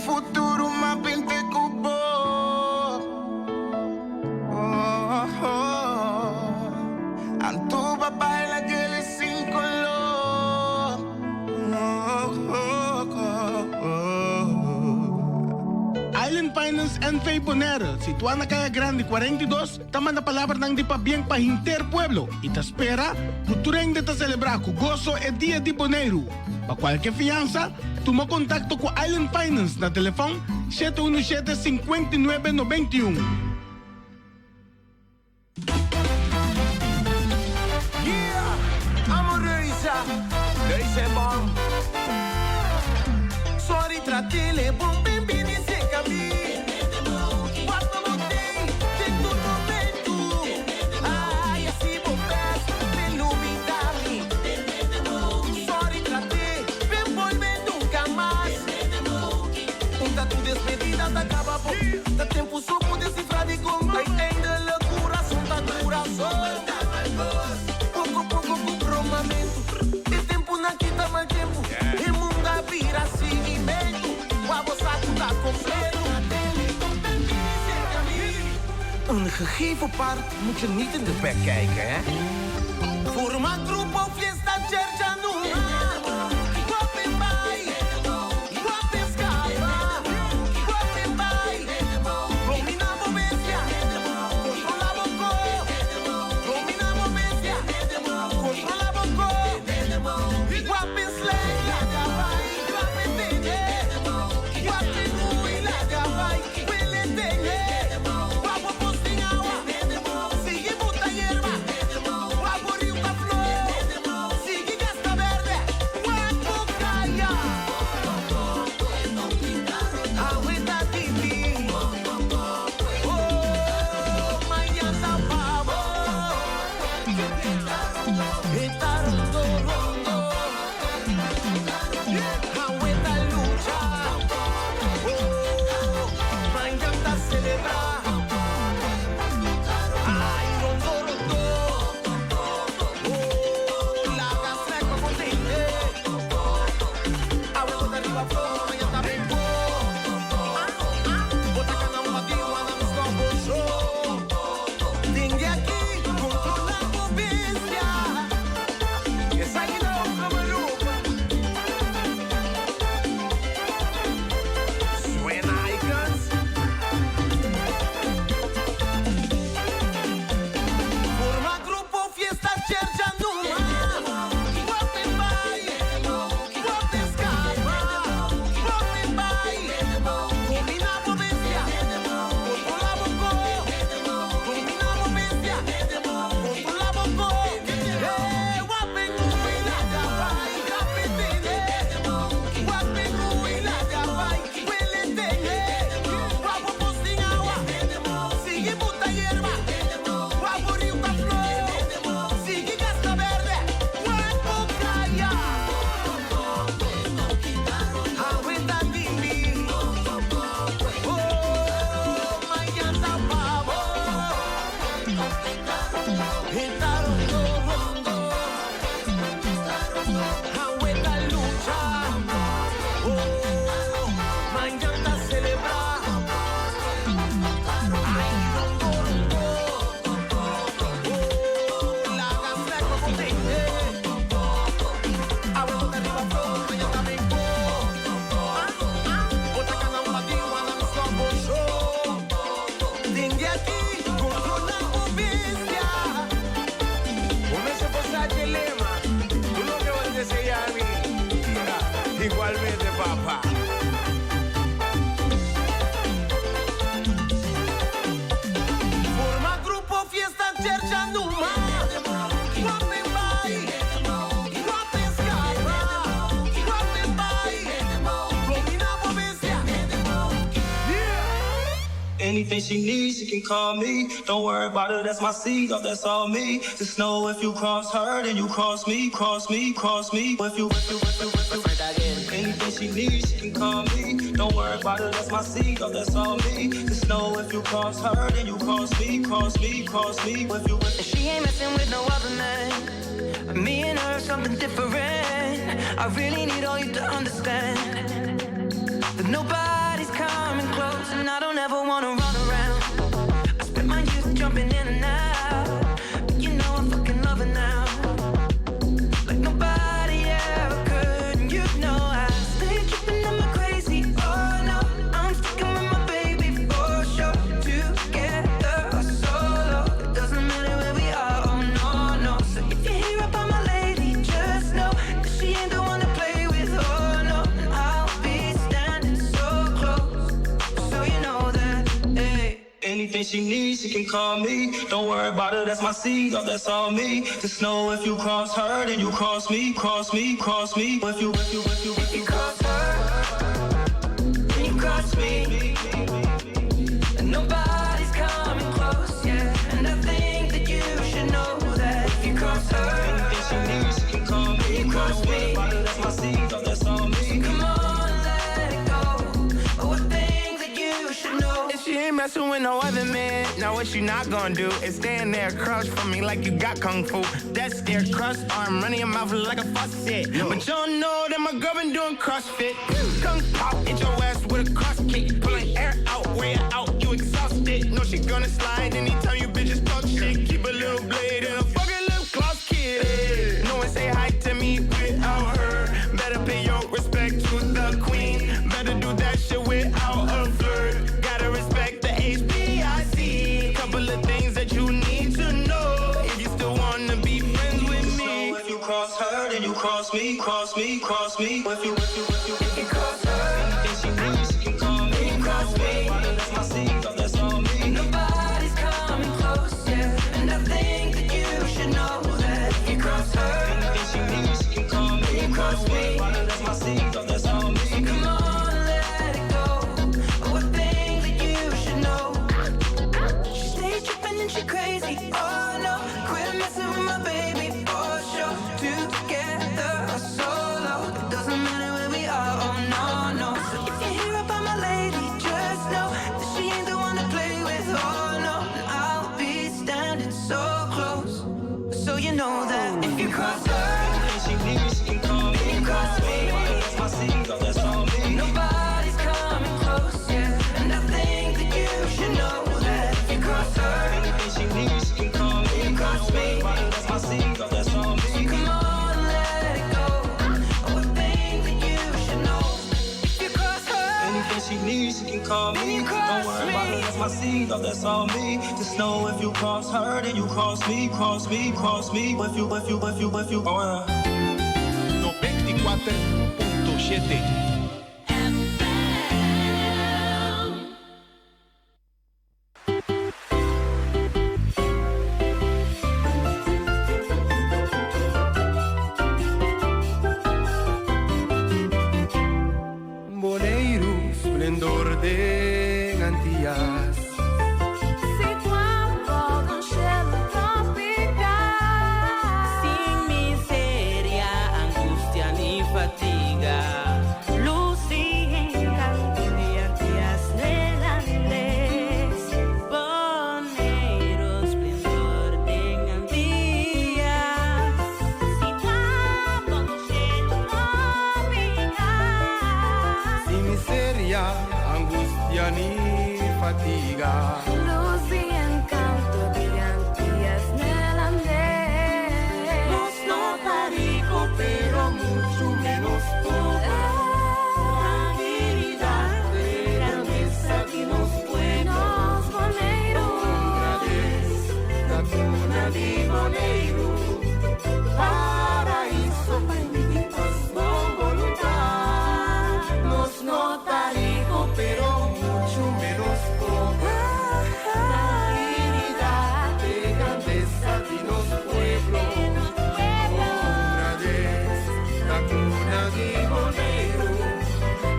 futuro m'a pinte ku bo. Oh, oh. Anto b'a baila gele sin koló. Oh, oh, oh, oh. Island Finance NV Bonaire, situá na Kaya Grandi 42, ta manda palabranan di pabien pa henter pueblo i ta spera ku tur hende ta selebrá ku goso e Dia di Boneiru. Pa kualke fiansa, tuma kontakto ku Island Finance na telefòn shete unu shete 59 91. Yeah, amorosa, deze bom. Sorry, tratele bom, ben bini seca mi. Wat no botei, den tur momento. Ai, así bo best, ben lubida mi. Sorry, trate, ben volve nunca mas. Un ta tu despedida ta caba bo. Ta tempo so por descifra di con. Uiteindelijk curason ta curason. Poco poco cu bromamento. E tempo na kita mal tempo. E mundo a bira seguimento. Wa bo sa cu ta completo. Een gegeven paard moet je niet in de bek kijken, hè? Forma grupo fiesta chercha numa. Wapen bai, wapen scapa, wapen bai. Domina bo bestia, controla bo ko. Domina bo bestia, controla bo ko. Wapen slay, laga bai, wapen tene. Wapen hui, laga bai, wele tene. Wapo posting awa, sigui buta yerba. Wapo riu ta flow, sigui gasta berde. Wapo kaya. Aweta titi. Oh, mañana pavo. Eta rondo, rondo. Aweta lucha. Oh, mañana celebra. Ay, rondo, rondo. Oh, la gastra contente. Awe bota riba flow, mañana bimbo. Bota cana un batido, anda nos combo show. Tingue aqui, controla a bestia. Essa aí não, camarupa. Suena Icons. Forma grupo, fiesta, chercha, numa. Wapen bai, wapen scapa, wapen bai. Domina bo bestia, controla bo ko. Domina bo bestia, controla bo ko. Eh, wapen hui laga bai, wapen tene. Wapen hui laga bai, wele tene. Wapo posting awa, sigui buta yerba. Wapo riu ta flow, sigui gasta berde. Wapo kaya. Aweta tindi. Oh, mañana pavo. Eta rondo, rondo. Aweta lucha. Oh, mañana celebra. Ay, rondo, rondo. Oh, la gastra contente. Awe bota riba flow, mañana bimbo. Bota cana un batido, anda nos combo show. Tingue aqui, controla a bestia. Comienza por lema. Tú lo que vas a decir a mí. Igualmente, papá. Forma grupo, fiesta, chercha, numa. Wapen bai, wapen scapa, wapen bai. Domina bo bestia. Anything she needs, she can call me. Don't worry about it, that's my seed, oh, that's all me. Just know if you cross her, then you cross me, cross me, cross me. If you, if you, if you, if you, anything she needs, she can call me. Don't worry about it, that's my seed, oh, that's all me. Just know if you cross her, then you cross me, cross me, cross me. If you, if She ain't messing with no other man. Me and her, something different. I really need all you to understand that nobody Anything she needs, she can call me. Don't worry about it, that's my seed, oh, that's all me. Just know if you cross her, then you cross me, cross me, cross me. If you, if you, if you, if you cross her, then you cross me. And nobody's coming close, yeah. And I think that you should know that if you cross her, Anything she needs, she can call me. You cross Don't worry me. about it, that's my seed, oh, that's all me. Come on, let it go. Oh, I think that you should know. If she ain't messing with no other man, now what you not gonna do is stand there across from me like you got kung fu. That's their crust arm running your mouth like a faucet. But you don't know that my girl been doing CrossFit. Kung pop, hit your ass with a cross kick. Pulling air out, way out, you exhausted. No, she gonna slide anytime you bitches talk shit. Keep a little blade and a fucking lip gloss kid. No one say hi to me without her. Better pay your respect to the queen. Better do that shit without a flirt. Gotta respect the HBIC. Couple of things that you need to know if you still wanna be friends with Just me. know if you cross her, then you cross me, cross me, cross me. If you, if you, if you, if you cross her, anything she needs, she can call me. You cross Don't worry me. about it, that's my seed, oh, that's all me. Nobody's coming close, yeah. And I think that you should know that if you cross her, Anything she needs, she can call me. You cross Don't worry me. about it, that's my seed, oh, that's all me. Come on, let it go. Oh, I think that you should know. She stay tripping and she crazy. Oh no, quit messing with my baby for sure. Together or solo, it doesn't matter where we are. Oh no, no. So if you hear about my lady, just know that she ain't the one to play with. Oh no, and I'll be standing so close, so you know that if you cross her, Anything she needs, she can call me. You cross Don't me. worry about it, that's my seed, oh, that's all me. Nobody's coming close, yeah. And I think that you should know that if you cross her, Anything she needs, she can call me. You cross Don't worry me. about it, that's my seed, oh, that's all me. Come on, let it go. Oh, I think that you should know. If you cross her, Anything she needs, she can call me. You cross Don't worry about me. it, that's my seed, oh, that's all me. Just know if you cross her, then you cross me, cross me, cross me. If you, if you, if you, if you, oh, yeah. 94.7. Boneiru, splendor di Antias. Situá bou di un shelu tropikal. Sin miseria, angustia ni fatiga. Lus i enkanto di Antias Neerlandes. Boneiru, splendor di Antias. Situá bou di un shelu tropikal. Sin miseria, angustia ni fatiga. Lus i enkanto di Antias Neerlandes. Nos no ta riku, pero muchu ménos pober. Trankilidat, grandesa di nos pueblo. Nos Boneiru. Ta kuna di Boneiru. Paraiso di pas bon boluntat. Nos no ta riku, pero muchu ménos pober. Tranquilidad, grandeza de nos pueblo. La cuna de Boneiru,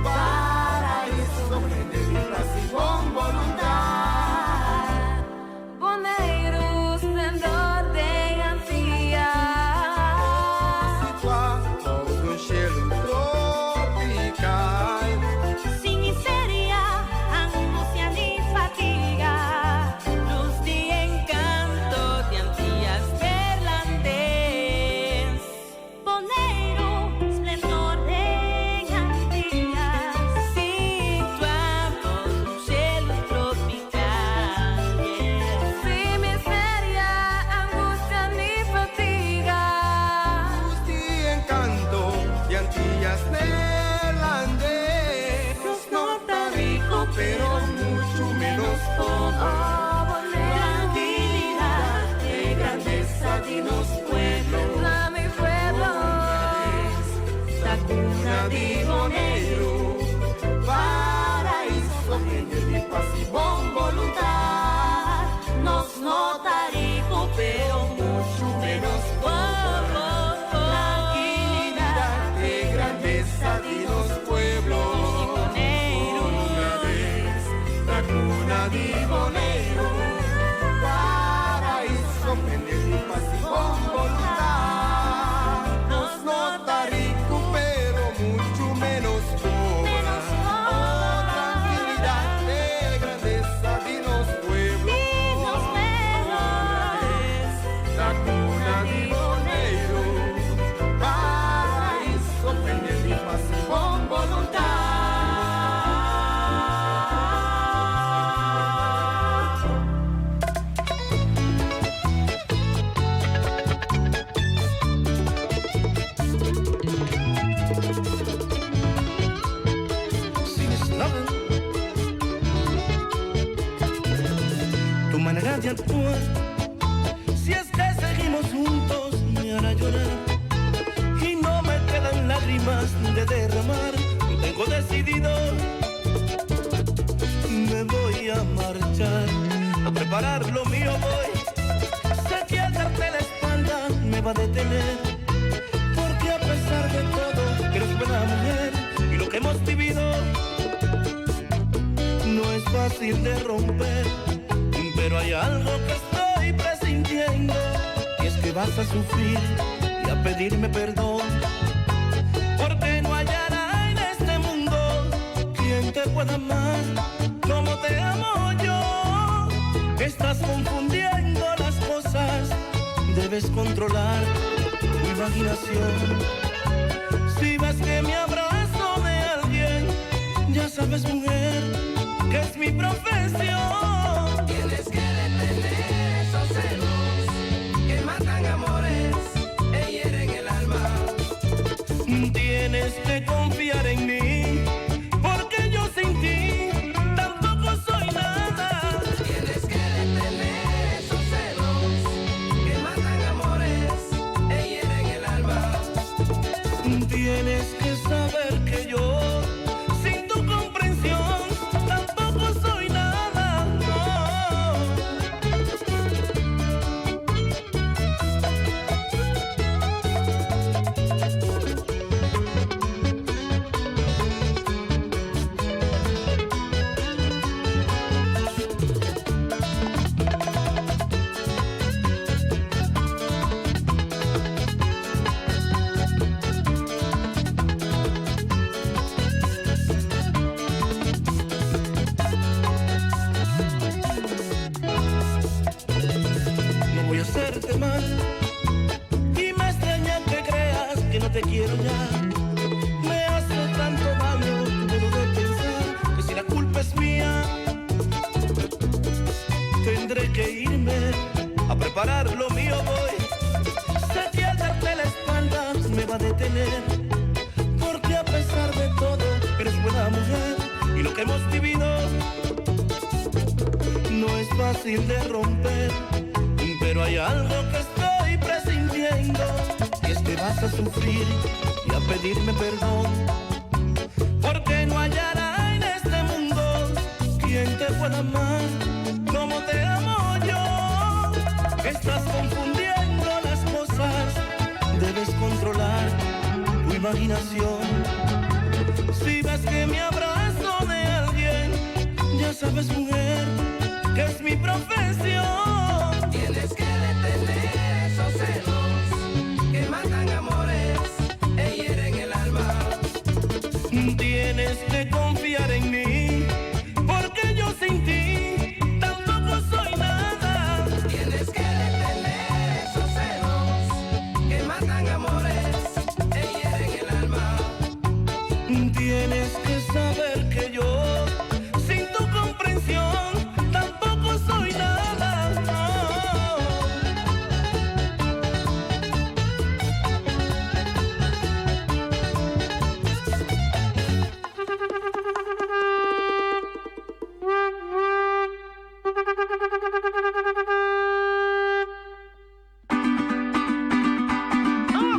paraíso de paz y bon voluntad. Boneiru, splendor di Antias. Situá bou di un shelu tropikal. Sin miseria, angustia ni fatiga. Lus i enkanto di Antias Neerlandes. Boneiru, splendor di Antias. Situá bou di un shelu tropikal. Sin miseria, angustia ni fatiga. Lus i enkanto di Antias Neerlandes. Nos no ta riku, pero muchu ménos pober. Oh, Boneiru, Tranquilidad, grandeza di nos pueblo. Pa mi pueblo. La cuna di Boneiru, paraíso di pas i bon boluntat. manera de actuar. Si es que seguimos juntos, me hará llorar. Y no me quedan lágrimas de derramar. Lo tengo decidido. Me voy a marchar. A preparar lo mío voy. Sé que al darte la espalda me va a detener. Porque a pesar de todo, eres buena mujer. Y lo que hemos vivido no es fácil de romper. Pero hay algo que estoy presintiendo. Y es que vas a sufrir y a pedirme perdón. Porque no hallará en este mundo quien te pueda amar como te amo yo. Estás confundiendo las cosas, debes controlar tu imaginación. Si ves que me abrazo de alguien, ya sabes, mujer, que es mi profesión. Tienes que detener esos celos que matan amores e hieren el alma. Tienes que confiar en mí, porque yo sin ti tampoco soy nada. Tienes que detener esos celos que matan amores e hieren el alma. Tienes que saber que yo, sin tu comprensión, tampoco soy nada. No. No voy a hacerte mal. Y me extraña que creas que no te quiero ya. Me hace tanto daño tu modo de pensar que si la culpa es mía, tendré que irme a preparar lo mío voy. Sé que al darte la espalda me va a detener. Porque a pesar de todo, eres buena mujer. Y lo que hemos vivido no es fácil de romper. Pero hay algo que estoy presintiendo. Y es que vas a sufrir y a pedirme perdón. Porque no hallará en este mundo quien te pueda amar como te amo yo. Estás confundiendo las cosas, debes controlar tu imaginación. Si ves que me abrazo de alguien, ya sabes, mujer, que es mi profesión. Tienes que detener esos celos que matan amores e hieren el alma. Tienes que confiar en mí, porque yo sin ti tampoco soy nada. Tienes que detener esos celos que matan amores e hieren el alma. Tienes que saber que yo, sin tu comprensión, tampoco soy nada. No. Ah,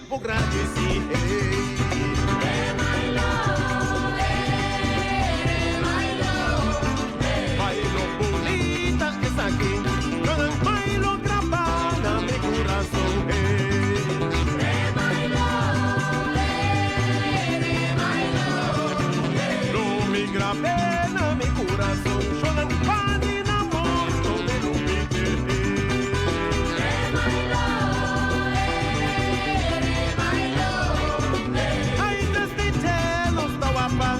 por gradisí. Bailo bunita esaki, Shonan bailo grabá na mi kurason. Lo mi grab'é na mi kurason, Shonan pa di na morto mi lubid'é. Ay, desdiché nos ta wapa,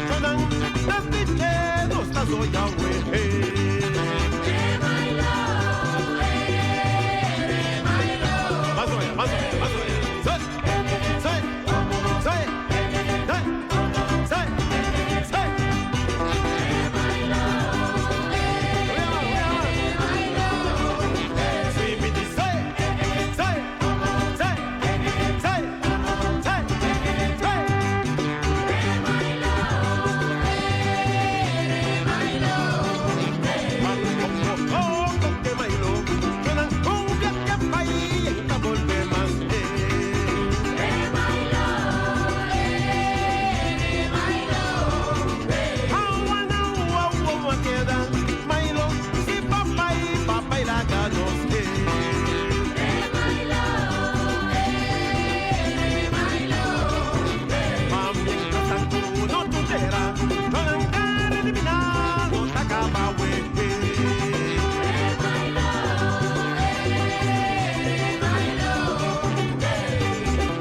Shonan, desdiché nos ta zoya we. Mazoya, mazoya, mazoya. Soy, soy, soy, soy, soy, soy.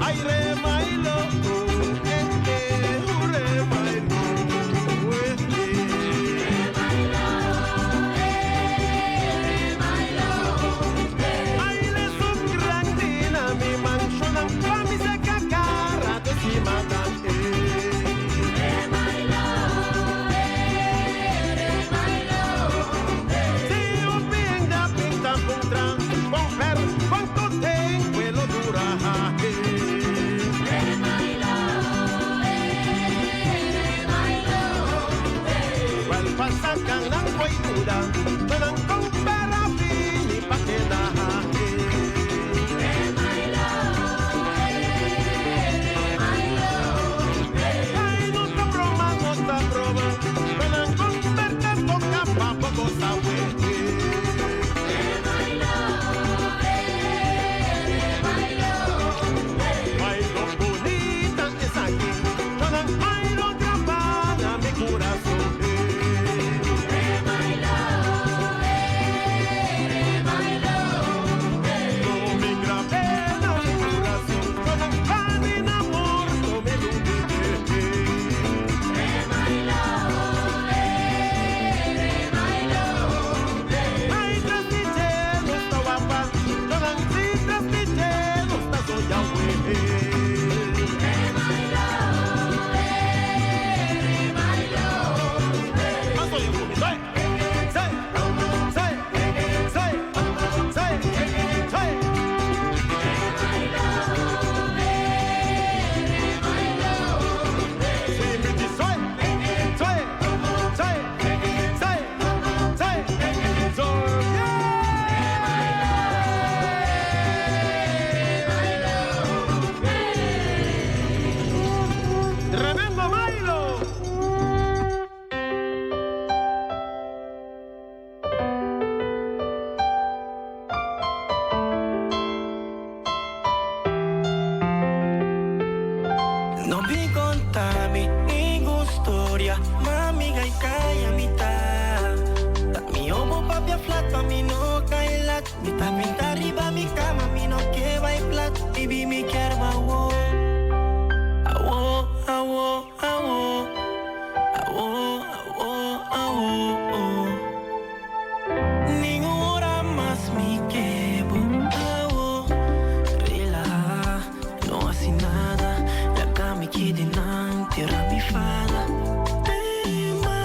Ay, re, mailo, oh, eh, eh, oh, re, mailo, oh, eh, eh. Ay, le son grande na mi mansionan, pa mi se kakara de si matan, Si un pinga pinta puntra, con per cuánto tengo lo dura, Wel pasakan ng koituda, Tonang kong pera fini pakeda, Ay, no ta broma, no ta broma, Tonang kong perte toca pa poco sabe. Bailo bonita es aquí, Tonang bailo grabada mi corazón. No mi grabé na mi corazón, Tonang panin amor, no me olvidé. Ay, trasniche, no está guapa, Tonang si trasniche, no está soya, ¡Tremendo bailo! No vi contami ninguna historia, mami gai kaya mita. Mi obo papia flat pa mi no kailat. Mi ta pinta riba mi cama mi no que vai plat. Baby mi quiero awo. Awo, awo, awo. Awo, awo, awo. Ninguna hora más mi quebo. Awo, relaja, no hace nada. La cama quede nan, tierra mi fada. Tema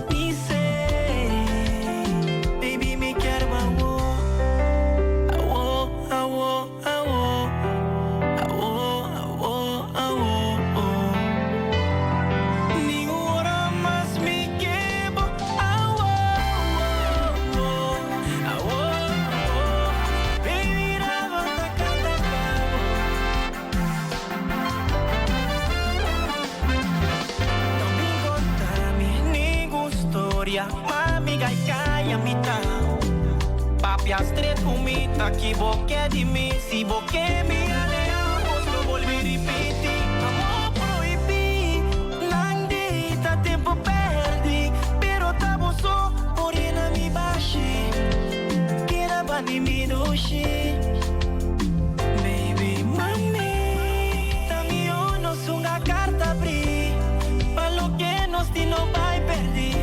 mi ser. Baby, mi quiero awo. Awo, awo, awo. Awo, Taki bo ke di mi, si bo ke mi alea, bos lo bolbe ripiti. Amor prohibí, nan di ta tempo perdi, pero ta bo so por yena mi bashi. Keda bani mi dushi. Baby, mami, ta mi nos hunga carta abrí, pa loke nos tin no bai perdi.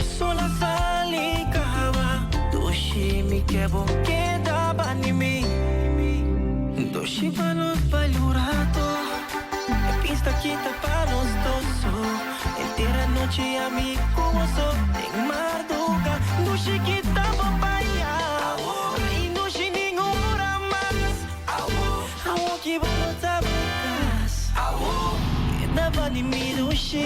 Sola sali caba, dushi mi ke bo keda bani mi. Dushi pa nos baila un rato, e pista kita pa nos dos so. Henter anochi ami cu bo so, den marduga, dushi kita bo baya. Y dushi ningun ora mas, awo ki bo no ta bo cas. Keda bani mi dushi.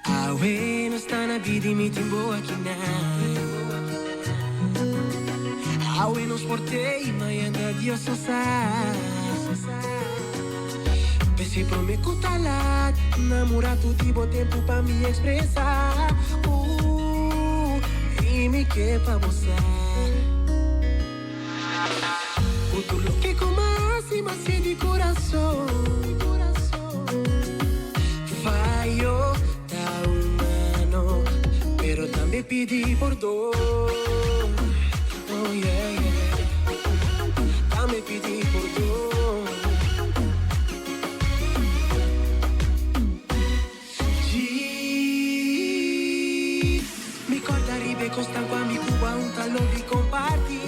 Awe nos ta na bida y mi tin bo aki na. Awe nos por te y mañana Dios no sa. P'esey prome cu ta laat, namora tu di bo tempo pa mi expresa. Uh, y mi ke pa bo sa. Cu tur loke cu mas y mas di corazon. Fayo ta humano, pero tambe pidi pordon. Oh yeah, yeah. Tambe pidi pordon. Jeez. Mi corda riba e cosnan cu ami cu bo un ta lobi comparti.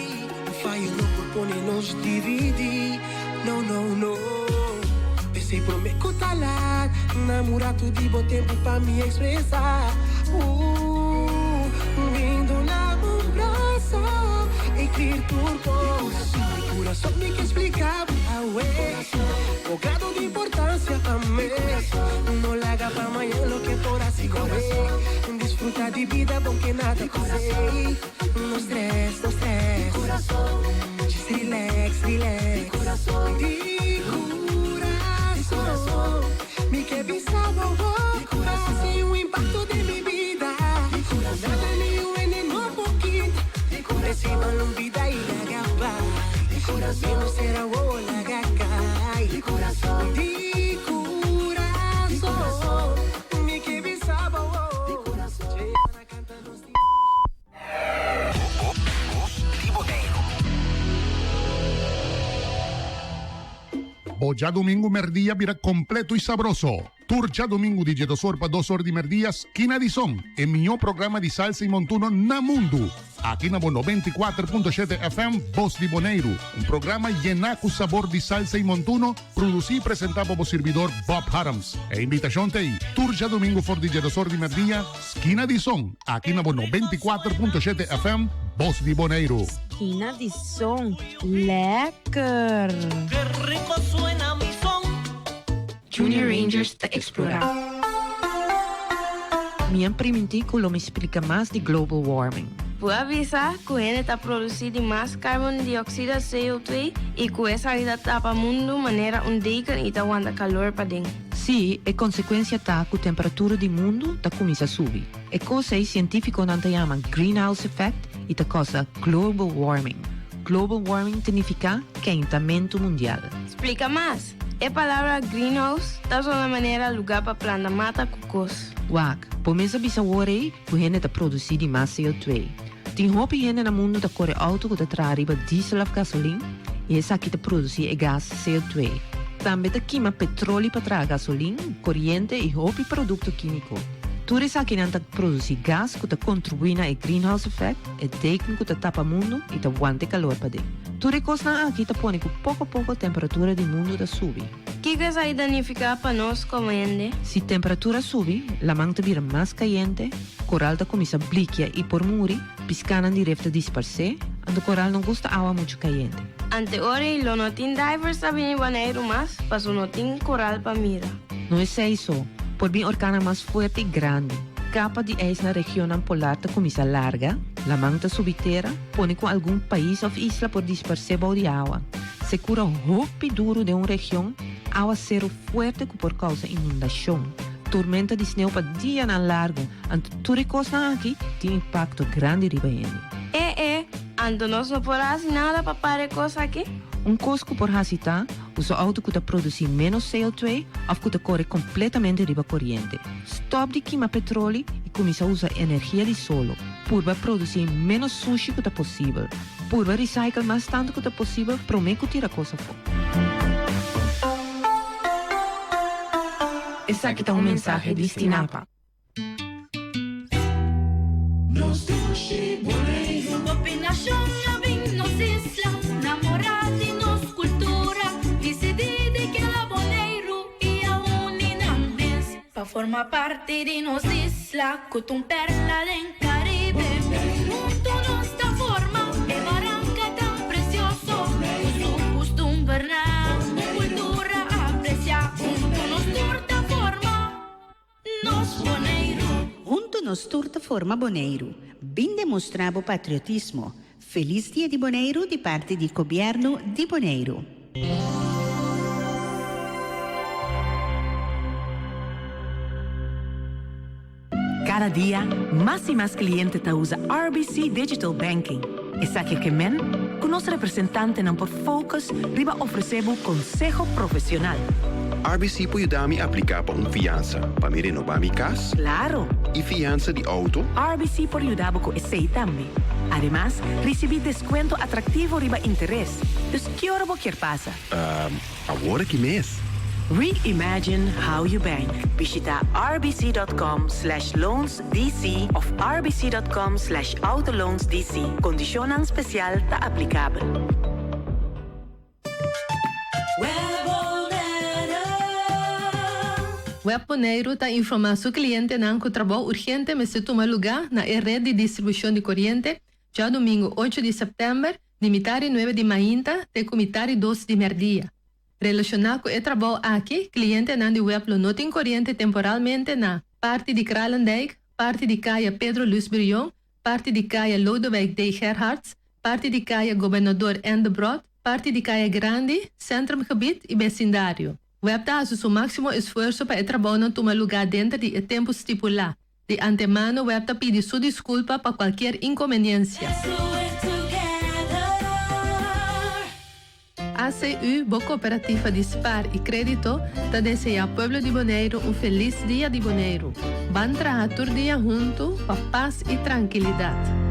Un fayo no por pone nos dividi. No, no, no. P'esey prome cu ta laat, namura tur di bo tempo pa mi expresa. Uh, bin duna un brasa y clear tur cos. Mi curason mi ke splica bo awe. Bo grado di importancia pa mi. No laga pa mañana loke por haci awe. Disfruta di bida bon ke nada pasa. No stress, no stress. Just relax, relax. Di curason. Mi ke bisa bo Haci un impacto den mi bida. Nada ni un hende no por kita. Reciba un bida y laga bai. Menos será wo laga cai. Di curason. Mi ke bisa bo. Bo djadumingu merdia bira completo y sabroso. Tur djadumingu di djedos or pa dos or di merdia Skina di Son, e miñó programa di salsa y montuno na mundu. Aki na bo 94.7 FM Bos di Boneiru, un programa yená ku sabor di salsa y montuno, produsí y presentá pa bo sirbidor Bob Harms. E invitashon ta ei, tur djadumingu for di djedos or di merdia, Skina di Son, aki na bo 94.7 FM Bos di Boneiru. Skina di Son, lekker! Ke rico suena mi son. Junior Rangers ta eksplorá. Mi a primintí ku lo mi splika mas di global warming. Bo a bisa ku hende ta produsí di mas karbon dioksida, CO2, i ku esaki ta tapa mundu manera un deken i ta wanta kalor paden. Sí, e konsekuensia ta ku temperatura di mundu ta kuminsá subi. E kos ei sientífikonan ta yama greenhouse effect i ta kousa global warming. Global warming ta nifiká keintamentu mundial. Splika mas! E palabra greenhouse ta sona manera lugá pa planta mata ku kos. Wak, bo mes a bisa wor ei ku hende ta produsí di mas CO2. Tin hopi hende na mundu ta kore outo ku ta traha riba diesel òf gasolin i esaki ta produsí e gas CO2. Tambe ta kima petroli pa traha gasolin, koriente i hopi produkto kímiko. Tur esakinan ta produsí gas ku ta kontribuí na e greenhouse effect, e deken ku ta tapa mundu i ta wanta e kalor paden. Tur e kosnan aki ta pone ku poko poko temperatura di mundu ta subi. Kiko esaki ta nifiká pa nos komo hende? Si temperatura subi, laman ta bira mas kayente, koral ta kuminsá blikia i por muri, piskánan di ref ta disparsé, anto koral no gusta awa muchu kayente. Ante ora ei lo no tin divers ta bini Boneiru mas, paso no tin koral pa mira. No esei so, por bin orkannan mas fuerte i grandi. Kapa di ijs na regionnan polar ta kuminsá larga, laman ta subi tera, pone ku algun pais òf isla por disparsé bou di awa. Sekura hopi duru den un region, awaseru fuerte ku por kousa inundashon, tormenta di sneu pa dianan largu, anto tur e kosnan aki tin impakto grandi riba hende. E e, anto nos no por hasi nada pa para e kos aki? Un kos ku por hasi ta usa outo ku ta produsí ménos CO2 òf ku ta kore kompletamente riba koriente. Stòp di kima petroli i kuminsá usa energia di solo. Purba produsí ménos sushi ku ta posibel. Purba recycle mas tantu ku ta posibel promé ku tira kos afó. Esaki ta un mensahe di Stinapa. Nos dushi Boneiru. Hopi nashon a bin nos isla, namorá di nos kultura, disidí di keda Boneiru i a uni nan mes pa forma parti di nos isla ku ta un perla den Karibe. Huntu nos ta forma e baranka tan presioso ku su kustumbernan, un kultura apresiá. Huntu nos tur ta forma nos Boneiru. Huntu nos tur ta forma Boneiru. Bin demostrá bo patriotismo. Felis Dia di Boneiru di parti di Gobièrnu di Boneiru. Kada dia, mas i mas kliente ta usa RBC Digital Banking. Esaki ke men ku nos representantenan por focus riba ofresé bo konseho profesional. RBC por yuda mi apliká pa un fiansa pa mi renobá mi kas? Klaro! I fiansa di outo? RBC por yuda bo ku esei tambe. Ademas, risibí deskuento atraktivo riba interes. Dus ki ora bo kier pasa? Ehm, awor aki mes. Reimagine how you bank. Bishita rbc.com slash loansdc of rbc.com slash autoloansdc. Kondishonnan spesial ta aplikabel. Web Boneiru ta informá su klientenan ku trabou urgente mester tuma lugá na e ret di distribushon di koriente djadumingu ocho di sèptèmber di mitari nuebe di mainta te ku mitari dos di mèrdia. Relashoná ku e trabou aki, klientenan di web lo no tin koriente temporalmente na, parti di Kralendijk, parti di Kaya Pedro Luis Brion, parti di Kaya Lodewijk D. Gerharts, parti di Kaya Gobernador N. Debrot, parti di Kaya Grandi, Centrumgebied i besindario. Web ta hasi su máksimo esfuerso pa e trabounan tuma lugá denter di e tempu stipulá. Di antemano web ta pidi su diskulpa pa kualkier inkonbeniensia. ACU, bo kooperativa di spar i krédito, ta deseá pueblo di Boneiru un felis Dia di Boneiru. Ban traha tur dia huntu pa pas i trankilidat.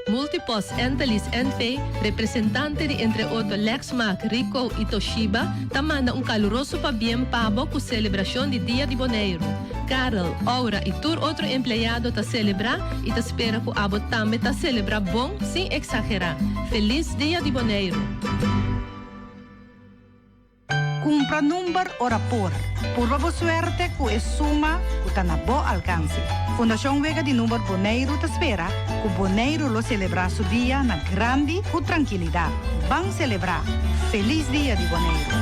Multipost Entelis NV, representante di entre otro Lexmark, Ricoh i Toshiba, ta manda un kaluroso pabien pa bo ku selebrashon di Dia di Boneiru. Karel, Aura i tur otro empleado ta selebrá i ta spera ku abo tambe ta selebrá bon sin eksagerá. Felis Dia di Boneiru! Kumpra number ora por. Purba bo suerte ku e suma ku ta na bo alkanse. Fundashon Wega di Number Boneiru ta spera ku Boneiru lo selebrá su dia na grandi ku trankilidat. Ban selebrá! Felis Dia di Boneiru!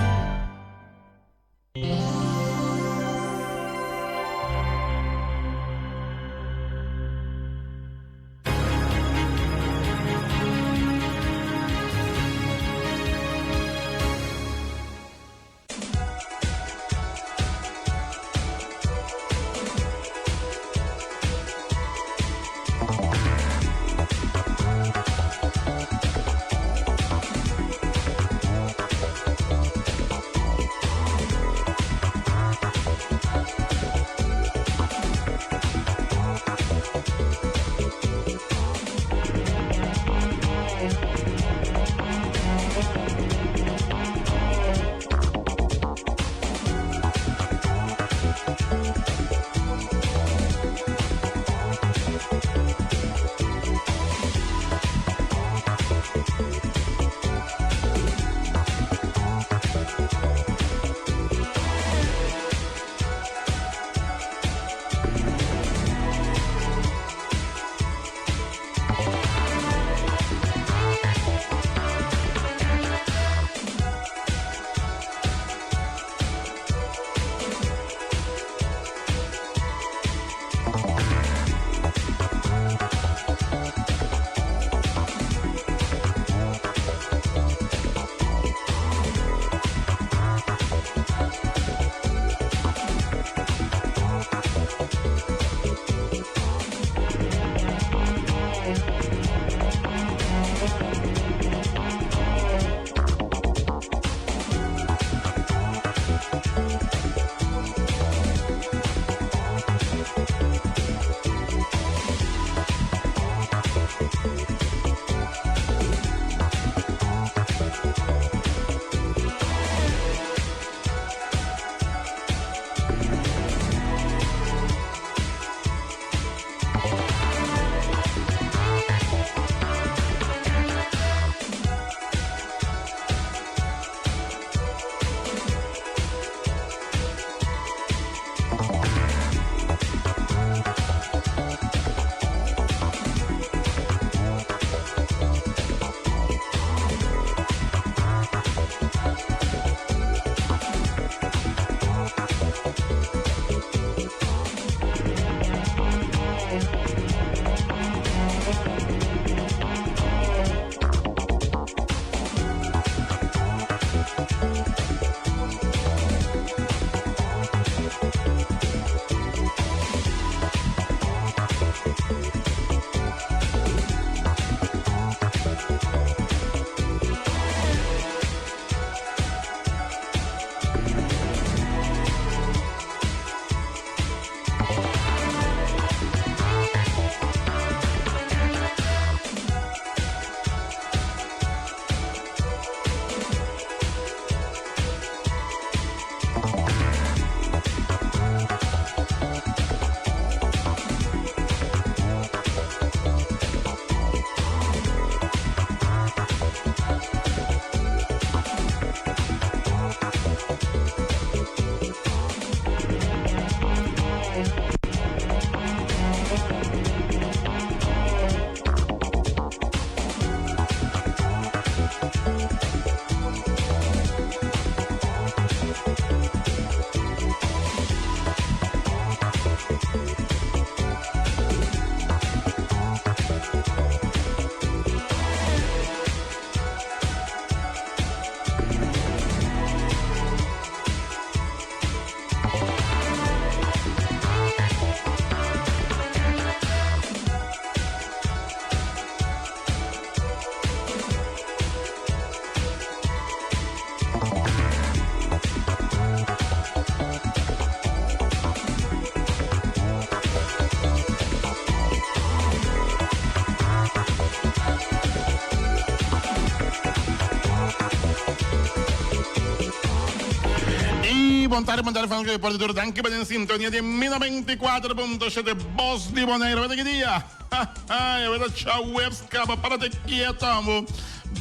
Bon tardi, bon tardi fans di Deporte Duro. Danki pa den sintonia di mi 94.7 Bos di Bonaire. Weta ki dia? Haha, weta djaweps kaba, parate kieto amo.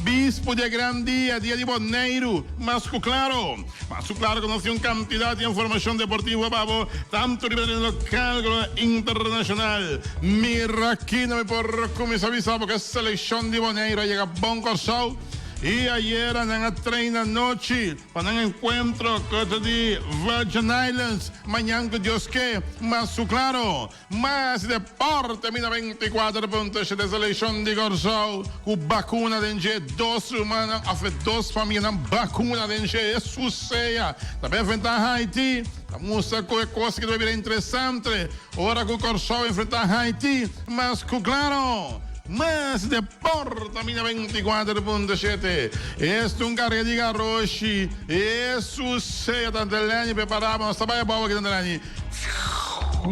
Bispu di e gran dia, dia di Boneiru. Mas ku klaro, mas ku klaro ku nos tin un kantidat di informashon deportivo pa bo, tantu riba tereno lokal komo internashonal. Mira aki no mi por kuminsá bisa bo ku e selekshon di Boneiru a yega bon Kòrsou i ayera nan a treina anochi. Pa nan encuentro cu di Virgin Islands mañan cu Dios ke, mas su claro, mas deporte mi 94.7 seleccion di Corsou cu bacuna den dje dos rumannan of e dos famianan bacuna den dje Jesus sea ta bay enfrenta Haiti ta mustra cu e cos aki ta bay bira interesante ora cu Corsou enfrenta Haiti mas cu claro. Mas deporte mi 94.7 Esta un carga di garoshi Hesus sea Tante Leni prepara bo nos ta bay abao aki Tante Leni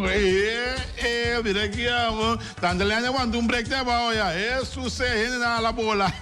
E e mira ki amo Tante Leni a wanta un break te abao ya Hesus sea hende nan hala bola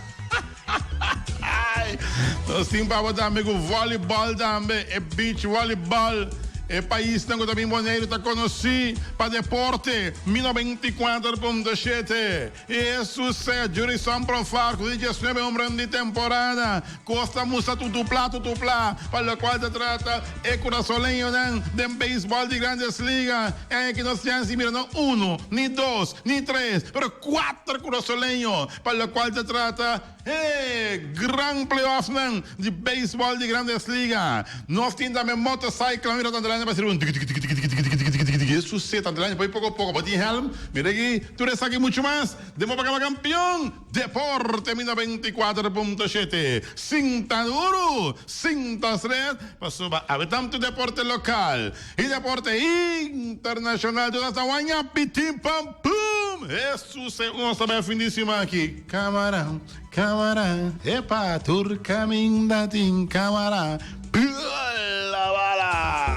Nos tin pa bo tambe ku volleyball tambe, e beach volleyball. E paisnan ku ta bin Boneiru ta konosí pa deporte. Mi 94.7 Hesus sea Jurison Profar ku di 19 hombrenan di temporada. Kos ta mustra tutupla tutupla pa lokual ta trata e kurasoleñonan den beisbòl di Grandes Liga. E aña aki nos chèns di mira no uno, ni dos, ni tres, pero kuater kurasoleño pa lokual ta trata E gran playoffnan di beisbòl di Grandes Liga. Nos tin tambe motorcycle. Mira tantu lani pa sirbi un tiki-tiki-tiki-tiki-tiki-tiki-tiki. E susé tantu lani poi poko poko. Bo tin hèlm? Mira aki tur esaki muchu mas. Den bo pa kaba kampion! Deporte mi 94.7. Sinta duru, sinta stret, pasobra awe tantu deporte lokal i deporte internashonal tur ta waña pitin pam pum! Hesus e nos ta bai fin di siman aki. Camara, camara, epa, tur caminda tin camara. Bala bala!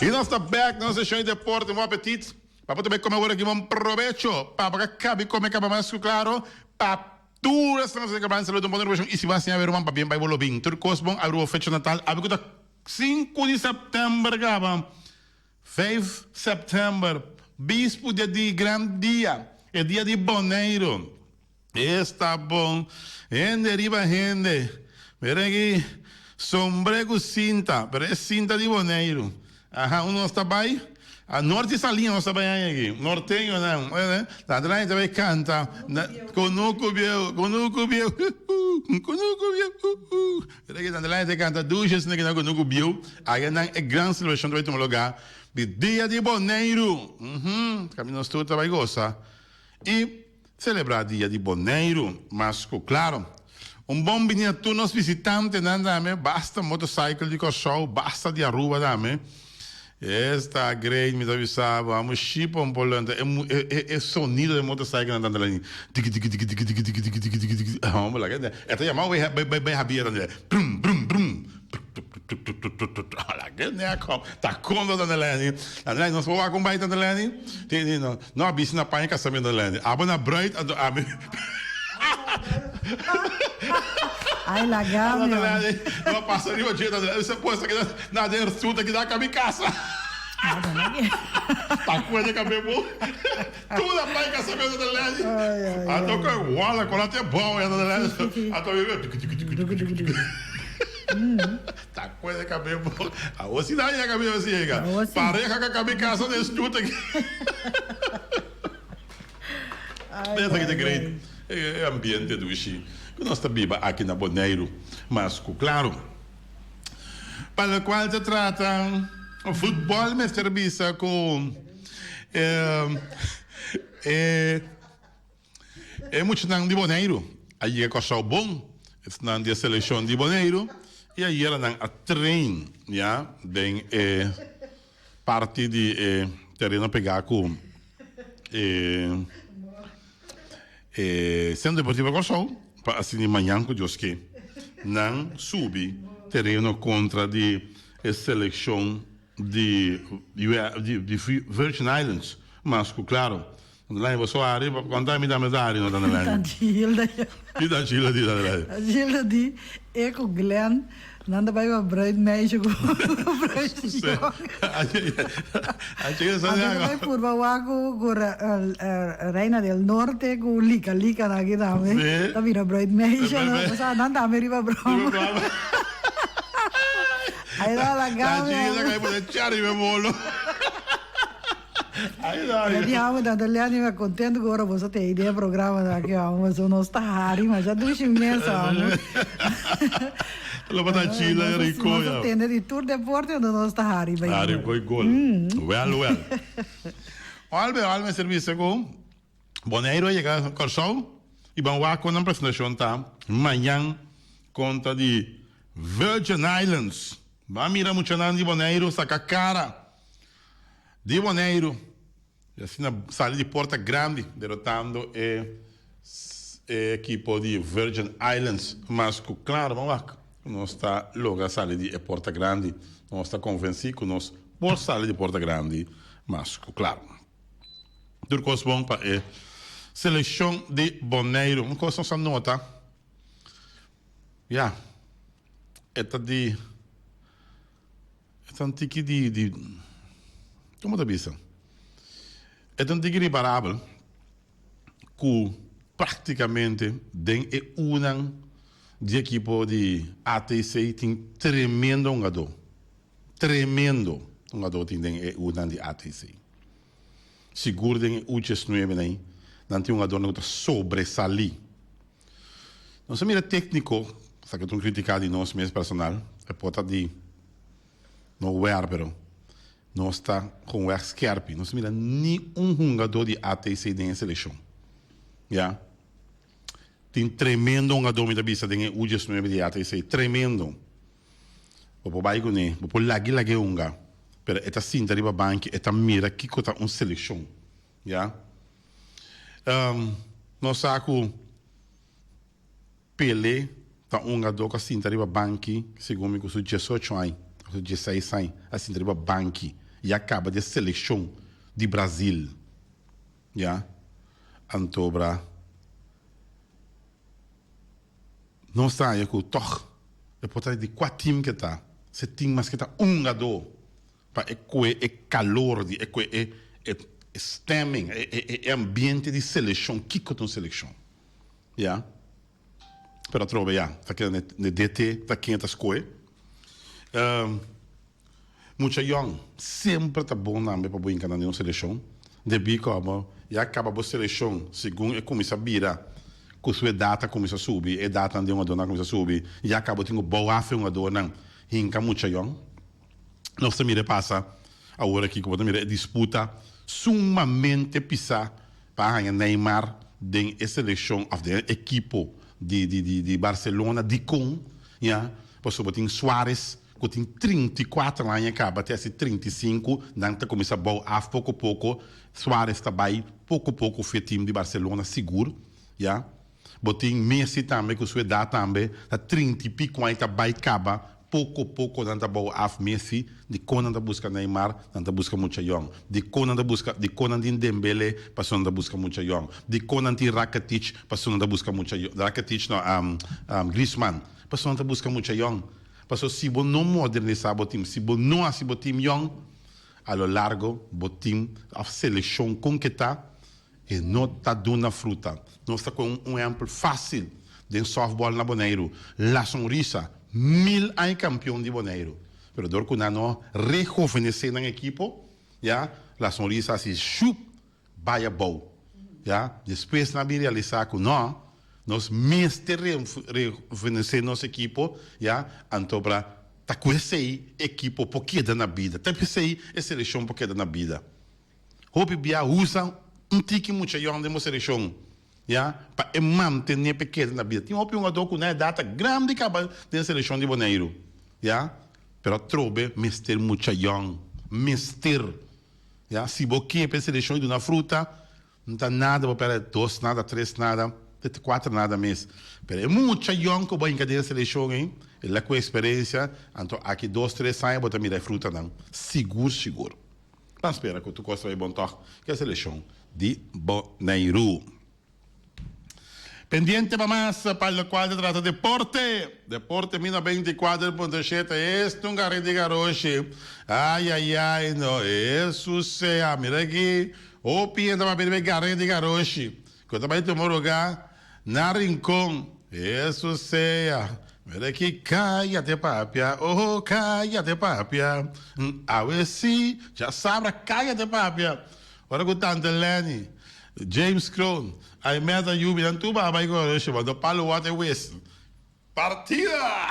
Y nos ta back na nos sesión di deporte. Bon apetit. Pa bo ta bai come awor aki bon probecho. Pa bo ka cabi come caba mas cu claro. Pa tur esnan cu ta ban saludo bon rubashon y si bo a siña ruman pa bien bai bo lo bin. Tur cos bon aruba fecha natal abi cu ta 5 di september caba. Vijf sèptèmber, bispu dia di gran dia, e dia di Boneiru. Esta bon, hende riba hende. Mira aki, sombré ku sinta, pero e sinta di Boneiru. Aha, unda nos ta bai? A norte Saliña nos ta bai aña aki, norteñonan. Tantu ta bai kanta, Kunuku bieu, kunuku bieu, kunuku bieu. Mira aki tantu ta kanta dushi asina ki nan kunuku bieu. Aya nan e gran selebrashon ta bai tuma lugá di Dia di Boneiru. Kaminda nos tur ta bai gosa i selebrá Dia di Boneiru. Mas ku klaro, un bon bini a tur nos bisitantenan tambe, basta motorcycle di Kòrsou, basta di Aruba tambe. Esta great, mi ta bisa bo, amo shipa un polenta, e e sonido di motorcycle nan tanta lani, tiki tiki tiki tiki tiki tiki tiki tiki tiki tiki, homber laga e ta yama bai bai bai habia tanta, brum brum brum. Ta konta Tante Lenny. Tante Lenny, nos por wak un bai Tante Lenny? Ti, ti, no. No a bisi na paña kasamentu Tante Lenny. Abo na bruid, anto ami. Ai laga mi. Tante Lenny, no a pasa riba dje Tante Lenny. Se puesta ki na den ruta ki da ka mi kasa. Ta kuenta kabe bo. Tur na paña kasamentu Tante Lenny. Anto ku wala kola te bou ya Tante Lenny. Anto mi. Ta cuede cabebo. Awo si na yega mi si yega. Pareja ka kabi casa den stoet aki. Esa ki ta great. E ambiente dushi ku nos ta biba aki na Boneiru. Mas ku claro. Pa locual ta trata futbol mester bisa ku e E muchanan di Boneiru a yega Kòrsou bon, esnan di e selekshon di Boneiru, i ayera nan a train ya den e parti di e tereno pegá ku e e Sentro Deportivo Kòrsou pa asina mañan ku Dios ke nan subi tereno kontra di e selekshon di di Virgin Islands. Mas ku klaro. Tante Lani bo so hari, konta mi tambe ta hari no Tante Lani. Tante Hilda ya. Ki Tante Hilda di Tante Lani? Tante Hilda di e ku Glenn nan ta bai pa bruid meisje ku bruid jong. Tante Hilda sa Anto ta bai purba wak ku Reina del Norte ku Lika Lika nan aki tambe ta bira bruid meisje nan tambe riba broma. Ai no la Tante Hilda kai pone cherry riba e bolo. Ya di amo tanta Lenny mi a contento cu ora boso ta idea programa na aki amo paso nos ta hari masha dushi mes amo. Lo bata chila rico ya. Nos tende di tur deporte ando nos ta hari bai. Hari koi gol. Well well. Albe al mester bisa cu Boneiru a yega Corsou y ban wak con nan presentacion ta mañan contra di Virgin Islands. Ban mira muchanan di Boneiru saca cara. Di Boneiru y asina sali di porta grandi derotando e ekipo di Virgin Islands. Mas cu claro ban wak cu nos ta logra sali di e porta grandi. Nos ta convenci cu nos por sali di porta grandi mas cu claro. Tur cos bon pa e seleccion di Boneiru. Un cos nos a nota, ya, e ta di. E ta un tiki di, di, como ta bisa? E ta un tiki riparabel cu practicamente den e unan di ekipo di ATC tin tremendo hungador. Tremendo hungador tin den e unan di ATC. Sigur den e U19 nan, nan tin hungadornan cu ta sobresali. Nos a mira tecnico, esaki ta un critica di nos mes personal, e por ta di no wer pero nos ta con weg skerpi, nos a mira ni un hungador di ATC den e seleccion. Ya. Tin tremendo hungador mi ta bisa den e U19 di ATC, tremendo. Bo por bai cune, bo por lag'i lag'e hunga, pero e ta sinta riba banki, e ta mira kico ta un seleccion. Ya. Nos sa ku Pele ta un hungadó ku a sinta riba banki, segun mi ku su diesocho aña òf su dieseis aña a sinta riba banki i a kaba di e selekshon di Brazil. Ya. Anto bra nos ta haña ku tòg e por ta di kua tim ke ta, se tin maske ta un hungadó. Pa e kue e kalor di e kue e e stemming e e e ambiente di selekshon kiko ta un selekshon ya pero atrobe ya ta keda ne ne DT ta ken ta skohe mucha yòn semper ta bon tambe pa bo hinka nan den un selekshon debí komo ya kaba bo selekshon segun e kuminsá bira ku su edat ta kuminsá subi e edatnan di e hungadónan a kuminsá subi ya kaba bo tin ku bou af e hungadónan hinka mucha yòn. Nos ta mira e pasa awor aki ku bo ta mira e disputa sumamente pisá pa haña Neymar den e selekshon òf den e ekipo di di di Barcelona. Dikon? Ya, pasobra bo tin Suarez ku tin 34 aña kaba te hasi 35, nan ta kuminsá bou af poko poko. Suarez ta bai poko poko fu e tim di Barcelona sigur, ya. Bo tin Messi tambe ku su edat tambe ta trinta i piko aña ta bai kaba poko poko nan ta bou af Messi dikon nan ta buska Neymar nan ta buska mucha yòn dikon nan ta buska dikon nan tin Dembele pasobra nan ta buska mucha yòn dikon nan tin Rakitic pasobra nan ta buska mucha yòn Rakitic no Griezmann pasobra nan ta buska mucha yòn pasobra si bo no modernisa bo tim si bo no hasi bo tim yòn a lo largo bo tim of selekshon kon ke ta E no ta duna fruta. Nos ta koe un ehempel fácil den softball na Boneiru. La Sonrisa, mil aña campeon di Boneiru. Pero dor cu nan no rejuvenece nan ekipo, ya, La Sonrisa haci shup, bay abou. Ya, despues nan a bin realisa cu no, nos mester rejuvenece nos ekipo, ya, anto pra ta cu esey ekipo por keda na bida. Ta pesey e seleccion por keda na bida. Hopi bia usa un tiki mucha yòn den bo selekshon, ya, pa e mantené pa e keda na bida. Tin hopi hungadó ku na edat ta grandi kaba den selekshon di Boneiru, ya, pero atrobe mester mucha yòn, mester, ya. Si bo ke pa e selekshon i duna fruta, no ta nada bo pèrdè dos nada, tres nada, te kuater nada mes. Pero e mucha yòn ku bo a hinka den e selekshon ei, el a ku eksperensia, anto aki dos, tres aña bo ta mira e frutanan, sigur sigur. Ban spera ku tur kos ta bai bon tòg ku e selekshon di Boneiru. Pendiente pa mas pa lokual ta trata deporte. Deporte mina 24.7 Esta un carrera di garoshi. Ay ay ay no Hesus sea. Mira aki hopi hende ta papia riba e carrera di garoshi. Ku ta bai tuma lugar na Rincon. Hesus sea. Mira aki cayate papia oh cayate papia. Awe si djasabra cayate papia. Ora ku tante Lenny, James Kroon, Ahmed Ayubi nan tur baha bai Goroshi bo palu wòrdu e wis. Partida!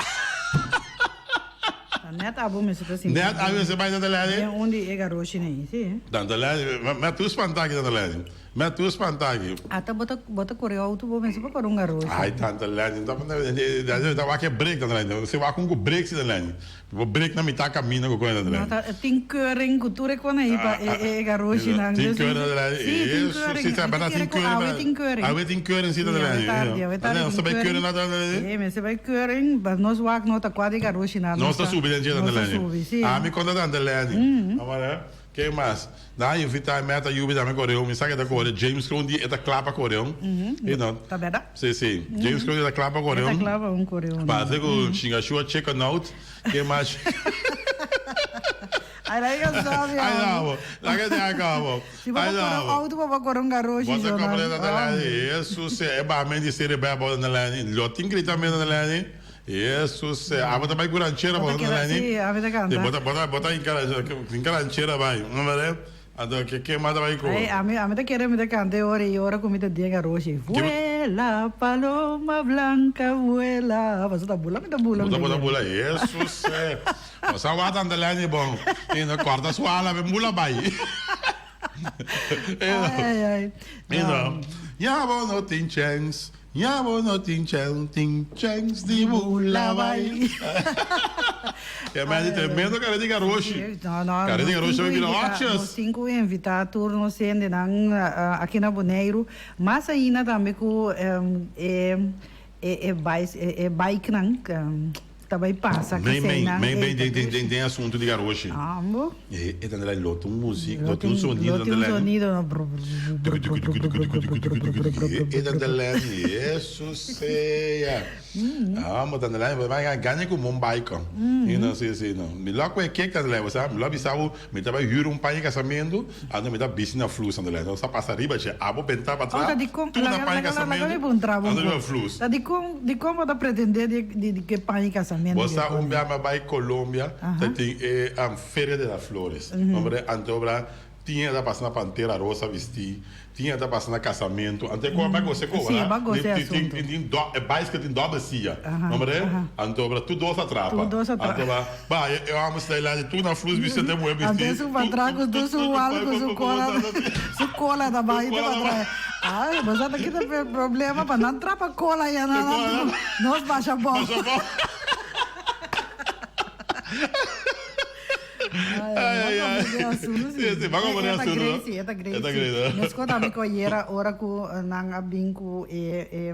Ta net abo mester ta sinti. Net abo mester bai tante Lenny. Den un di e garoshi nan si. Tante Lenny, mi a tur spanta aki tante Lenny. Mi a tur spanta aki. Ata bo ta bo ta kore outo bo mester por kore un garoshi. Ai tante Lenny, mi ta wak e brek tante Lenny. Si wak un ku brek si tante Lenny. Bo break na mitad camino cu con No ta tin keuring cu tur e con ahi pa e garoshinan. Tin keuring ta drai. Si tin keuring. Si ta berdad tin keuring. Awe tin keuring. Awe tin keuring si ta drai. Awe tardi awe tardi tin keuring. Si mester bay keuring pa nos wak no ta cua di garoshinan. Nos ta subi den dje ta Nos ta subi si. Ami con ta tante Lenny. Ke mas? Nan a invita mi ata yubi tambe kore un. Mi sa ke ta kore. James Kroon di e ta kla pa kore un. You know. Ta bèrdat? Si, si. James Kroon di e ta kla pa kore un. E ta kla pa un kore un. Parse ku Shingashua chicken out. Ke mas? Ai laga ke sabi Ai no. Laga te akabo. Si bo pa kore un outo bo pa kore un garoshi. Bo ta kore ta lani. Jesus e ba men di seri bè bo ta lani. Lo tin grita men ta lani. Jesus, abo ta bai ku ranchera bo ta lani. Sí, ami ta kanta. Bo ta bo ta bo ta hinka hinka ranchera bai. No mere? Anto ke ke mas ta bai ku? Ay, ami ami ta kere mi ta kanta e ora ei ora ku mi ta den garoshi. Vuela paloma blanca vuela. Pasobra ta bula mi ta bula. Bo ta bo ta bula. Jesus. Bo sa wak tanta lani bon. I no korta su ala ben bula bai. Ay ay ay. No. Ya bo no tin chens. Ya bo no tin chens, tin chens di bula bai. Ya me di tremendo kare di garoshi. No, no. Kare di garoshi bai bira oches. Nos tin ku invita tur nos hendenan aki na Boneiru. Mas ainda tambe ku e e e bikenan. Ta bai pasa Mei mei keseinan mei ei mei ta den den dushi. den den asuntu di garoshi. Ambo. E e ta andra lo tin un muzik, Lo lo tin un tin sonido lo tin un andra. sonido no bru bru bru Tuku bru tuku bru tuku bru tuku bru tuku bru tuku bru tuku bru tuku. bru E bru e ta bru andra bru. Jesus sea. Ambo ta andra bo bai gana ku mon bike. You know si si no. Mi lo ku e kek ta andra bo sa mi lo bisa bo mi ta bai hür un paña kasamentu anto mi ta bisti na flus andra. Nos ta pasa riba dje abo benta pa Oh, ta atras dikon tur na laga paña laga laga mi kasamentu puntra bo anto un riba kos. flus. Ta dikon dikon bo ta pretende di di di ke paña kasamentu Bo ke sa un pone? bia mi a bai Colombia ta tin e Feria de las Flores. Hombre anto obra tin e ta pasa na Pantera Rosa bisti, tin e ta pasa na kasamentu. Anto e koba bai gosa e koba Sí, la. bai gosa e Tin tin asuntu. tin do e baiske tin doble sia. Hombre anto obra tur dos a trapa. Tur dos a trapa. Anto ba ba e homber sta la tur na flus bisti te muhe bisti. Anto esun pa tra ku tur su wal ku su kola su kola ta bai te pa tra. Ay, bo sa ta kita problema pa nan trapa kola ya nan nan nos basha bou. Ay, ay, ay. Sí, sí, ban komprende E ta asuntu, no? great, sí, e ta great, E ta sí. great, no? Meskos tambe ku ayera ora ku nan a bin ku e e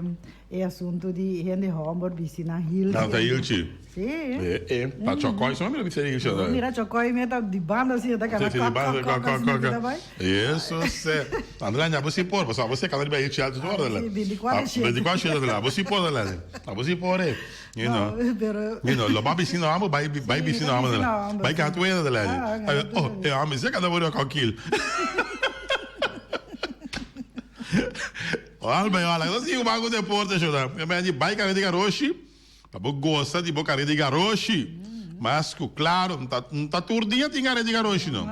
e asuntu di hende hòmber bisti nan hilchi. Nan ta hilchi. Sí. E, e, pa Chòkòi so mira bisti hilchi. Bo mira Chòkòi mi ta di banda asina ta kana Sí, sí, di kòk, banda, kòk, kòk, kòk, kòk, asina kòk. kita bai. Eso se. André, abo si por, pasobra abo si kana riba hilchi altu tur, Sí, binticuatro shete. Binticuatro shete, André, abo si por, André. Abo si por, eh. You know. No, pero. You know, lo ba bisi no amo, bai bai bisi no amo, André. Bai kana tueda, André. Oh, e amo, si kana por kokil. Ora bai wala, no sigo mas ku deporte shona. Mi a di bai kare di garoshi, pa bo gosa di bo kare di garoshi. Mas ku klaro, no ta tur dia tin kare di garoshi no.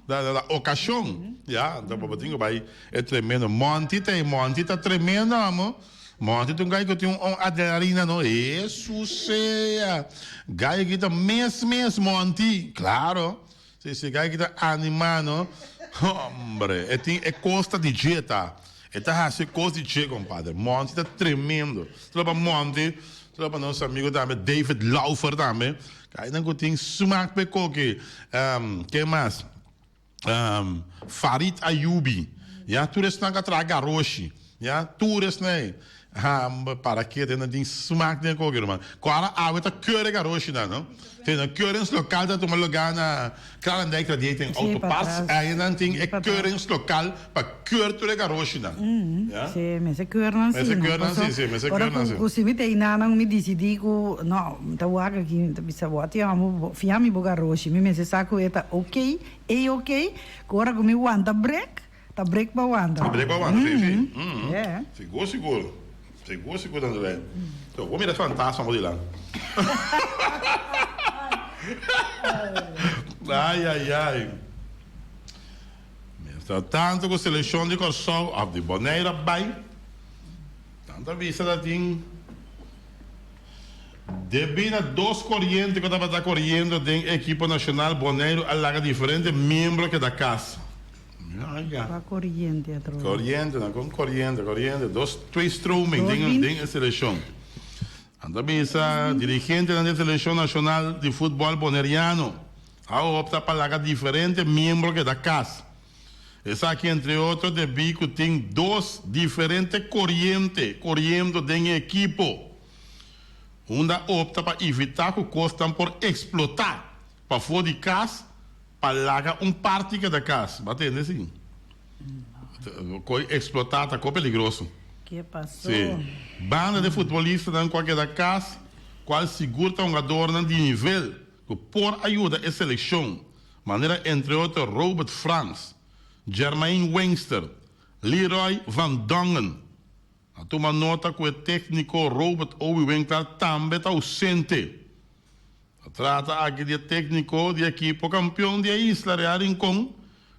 Da da okashon, ya, anto bo tin ku bai e tremendo. Monty ta e Monty ta tremendo amo. Monty ta un gai ku tin un adrenalina no. Hesus sea! Gai aki ta mes mes Monty, klaro. Si si gai ki ta anima no hombre e tin e cos ta di dje ta e ta haci e cos di dje compadre Monty ta tremendo solo pa Monty solo pa nos amigo tambe David Laufer tambe cainan cu tin smaak pe koki ke mas Farid Ayubi ya tur esnan cu a traha garoshi ya tur esnan ey. Hamber, para ke nan tin smak den koki ruman. Ku ora awe ta keur e garoshinan, no? Te nan keuringslokaal ta tuma lugá na Kralendijk Radiating Sí, Auto pa Parts. tras. Ei nan tin e Pa tras. keuringslokaal pa keur tur e garoshinan. Ya? Sí, mester keurnan sí, Mester no? keurnan sí, Paso, sí, mester ora keurnan ku sí. ku si mi ta einanan mi disidí ku no, mi ta wak aki, mi ta bisa bo a tin amo bo fia mi bo garoshi, mi mester sa ku e ta oké, e oké, ku ora ku mi wanta brek, Ta break pa wanta. Ta break pa wanta, sí, sí. Yeah. Sigur, sigur. Sigur, sigur, André. So, bo mira fantasma bo dilanti. Ai, ai, ai. Mientras tanto ku selekshon di Kòrsou òf di Bonaire a bai, nan ta bisa ta tin debí na dos koriente ku tabata koriendo den e ekipo nashonal, Boneiru a laga diferente miembro keda kas. Pa coriente atrobe. Coriente, nan con coriente, coriente. Dos, twee stroming den, den e seleccion. Nan ta bisa dirigentenan di e seleccion nacional di futbol boneriano a opta pa laga diferente miembro keda cas. Esaki entre otro debí cu tin dos diferente coriente coriendo den e ekipo. Unda opta pa evita cu cosnan por explota pafó di cas Pa laga un parti keda kas. Bo a tende si? Koi eksplotá ta ko peligroso. Ke pasó? Si. Banda di futbolistanan ku a keda kas, kual sigur ta hungadornan di nivel ku por a yuda e selekshon, manera entre otro Robert Frans, Jermaine Wingster, Leroy van Dongen. A tuma nota ku e tékniko Robert Owie Winkler tambe ta ousente. Ta trata aki di e tékniko di ekipo kampion di e isla Real Rincon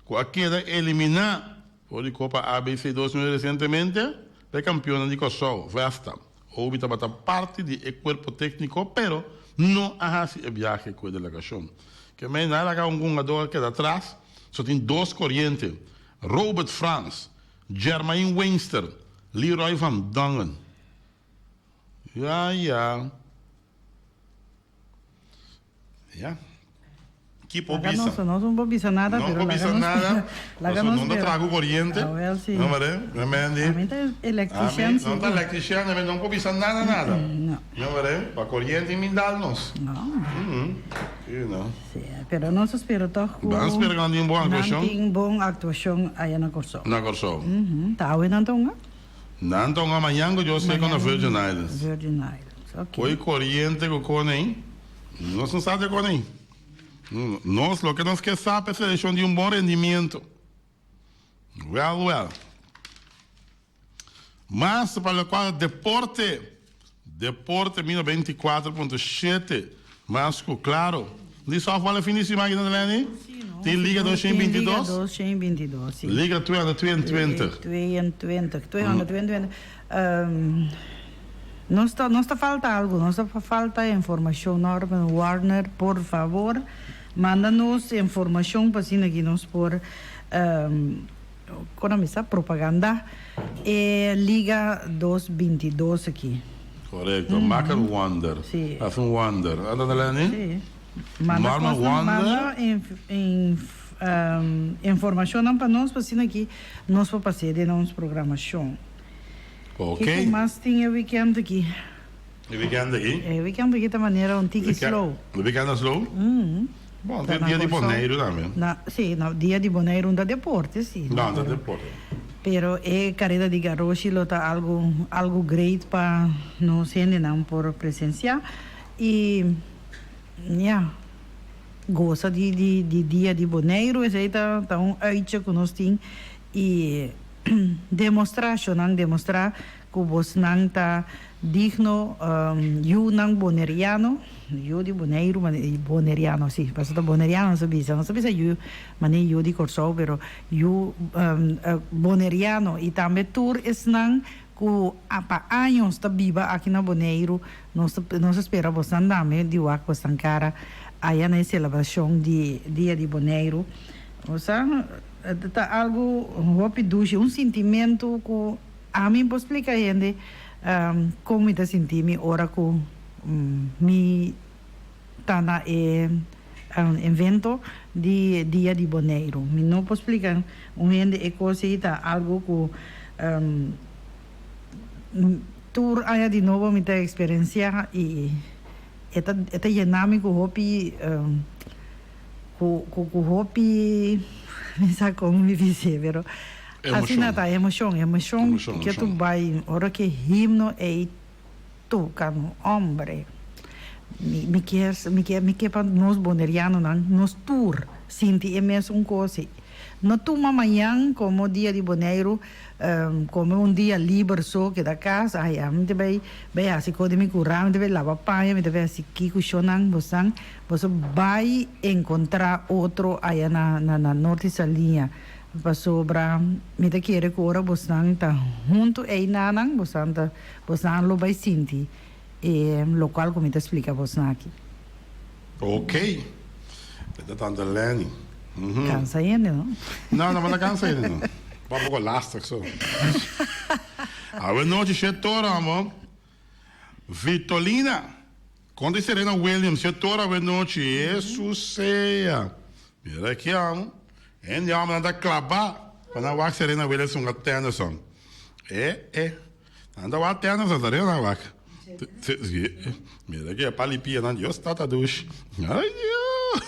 ku a keda eliminá for di Kopa ABC 2000 resientemente pa e kampionnan di Kòrsou, Vesta. Owie tabata parti di e kuerpo tékniko pero no a hasi e biahe ku e delegashon. Ke mei nan a laga un hungador keda atras, so tin dos koriente, Robert Frans Jermaine Wingster, Leroy van Dongen. Ja, ja. Ja. Ki por Laga bisa? nos, nos no por bisa nada, No pero por laga bisa nos nada. laga Pasobra nos no ta spera. traha ku koriente. Ah, wel, sí. No, mare? No, Mandy? Ami ta electrician, Ami no ta sí. electrician, ami no por bisa nada, nada. No. No, mare? Pa koriente mi dal nos. No. Mm, sí, no. Sí, pero nos a spera toch ku Ban spera ku nan tin bon aktuashon. Nan tin bon aktuashon aya na Kòrsou. Na Kòrsou. Mhm. Ta awe nan ta hunga? Nan ta hunga mañan ku yo sé kontra Virgin Islands. Virgin Islands, ok. Koi koriente ku kone, nos no sa di kone. Nos loke nos ke sa pa e selekshon di un bon rendimiento. Well, well. Mas pa lokual deporte, deporte mino 24.7, mas ku klaro. Di softball e fin di siman aki Lenny? Tin Liga 222? Liga 222, si. Liga 222. 22, 222. Nos ta, nos ta falta algo, nos ta falta informashon. Norman Warner, por favor, manda nos informashon pa asina ki nos por Kon a misa propaganda e Liga dos bintidos aki. Korekto, maak een wonder. Sí. Hasi un wonder. Anda na Lenny? Sí. Manda Manda kosnan, wonder. manda informashonnan pa nos pa asina aki nos por pas'é den nos programashon. Ok. Kiko mas tin e weekend aki? E weekend aki? E weekend aki ta manera un tiki slow. E weekend ta slow? Bon, tin dia di Boneiru tambe. Na, si, na dia di Boneiru un ta deporte, si. No, ta deporte. Pero e careda di garoshi lo ta algo, algo great pa nos hendenan por presencia y, ya, gosa di, di, di dia di Boneiru. Esey ta, ta un uitje cu nos tin y demostra, shownan demostra Ku bosnan ta digno yunan boneriano, yu di Boneiru, boneriano si, pasobra ta boneriano nos ta bisa, nos ta bisa yu manera yu di Kòrsou, pero yu boneriano i tambe tur esnan ku pa años ta biba aki na Boneiru, nos ta nos ta spera bosnan tambe di wak bosnan kara aya na e selebrashon di Dia di Boneiru. Osea ta algu hopi dushi, un sintimentu ku. Ami por splika hende kon mi ta sinti mi ora ku mi ta na e evento di Dia di Boneiru. Mi no por splika un hende e kos ei ta algu ku. Tur aña di nobo mi ta experiencia y e ta e ta yena mi cu hopi cu cu cu hopi mi sa con mi bis'e pero asina ta emocion emocion ke tu bay ora ke himno ey toca no hombre mi mi kier mi kier mi kier pa nos bonerianonan nos tur sinti e mesun cos ey. No tuma mañan como dia di Boneiru como un dia liber so keda cas, ay ami ta bay bay haci cos di mi cura, mi ta bay laba paña, mi ta bay haci kico shonan bosan, boso bay encontra otro aya na na Norte Saliña pasobra mi ta kere cu ora bosnan ta hunto eynanan bosan ta bosnan lo bay sinti e locual cu mi ta splica bosnan aki. Ok. E ta tanta Lenny. Mhm. Cansa hende, no? No, no ta cansa hende, no. Pa poco lastig so. Awe nochi she tora, amo. Vitolina. Conta Serena Williams, she tora awe nochi. Jesus sea. Mira aki, amo. Hende amo nan ta claba. Pa nan wak Serena Williams hunga tennis, amo. Eh, eh. Nan ta wak tennis, Serena nan wak. Mira que palipia nan Dios tata dush. Ay Dios.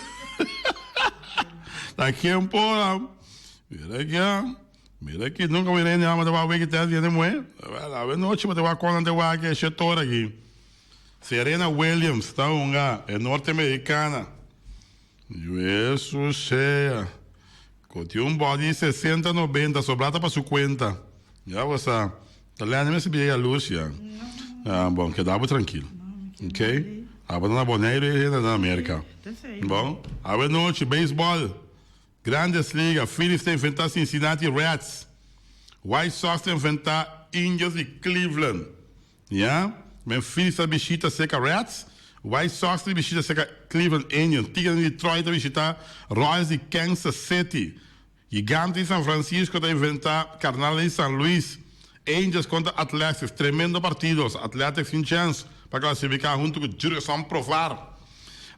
Ta quien por. Mira que mira que nunca me rende ama te wa wiki te tiene mue. La ve noche te wa con te wa que shetor aquí. Serena Williams ta unga e norteamericana. Jesus sea. Cu tin un body 60 90 sobra ta pa su cuenta. Ya bo sa. Ta lende mester bia yalurs ya. Ah, bon, keda bo trankil. Ok? Abo ta na Boneiru y hende ta na America. Bon, awe nochi, baseball. Grandes Liga, Phillies ta enfrenta Cincinnati Reds. White Sox ta enfrenta Indios di Cleveland. Ya, men Phillies ta bishita cerca Reds, White Sox ta bishita cerca Cleveland Indians, Tigres di Detroit ta bishita Royals di Kansas City, Gigantes di San Francisco ta enfrenta Cardenales di San Luis, Angels contra Athletics, tremendo partidos, Athletics tin chance pa clasifica hunto cu Jurickson Profar,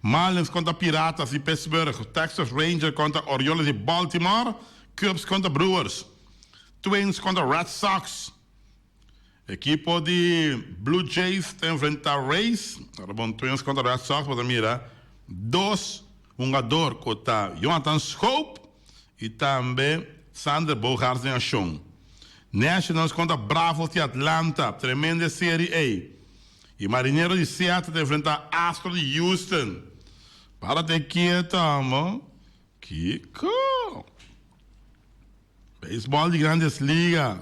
Marlins contra Piratas di Pittsburgh, Texas Rangers contra Orioles di Baltimore, Cubs contra Brewers, Twins contra Red Sox. Ekipo di Blue Jays ta enfrenta Rays. Ora bon Twins kontra Red Sox bo ta mira dos hungador ku ta Jonathan Schoop i tambe Xander Bogaerts den ashon. Nationals kontra Bravos di Atlanta, tremendo e seri ei. I Marineros di Seattle ta enfrenta Astros di Houston. Para te kieto amo. Kiko? Beisbòl di Grandes Liga.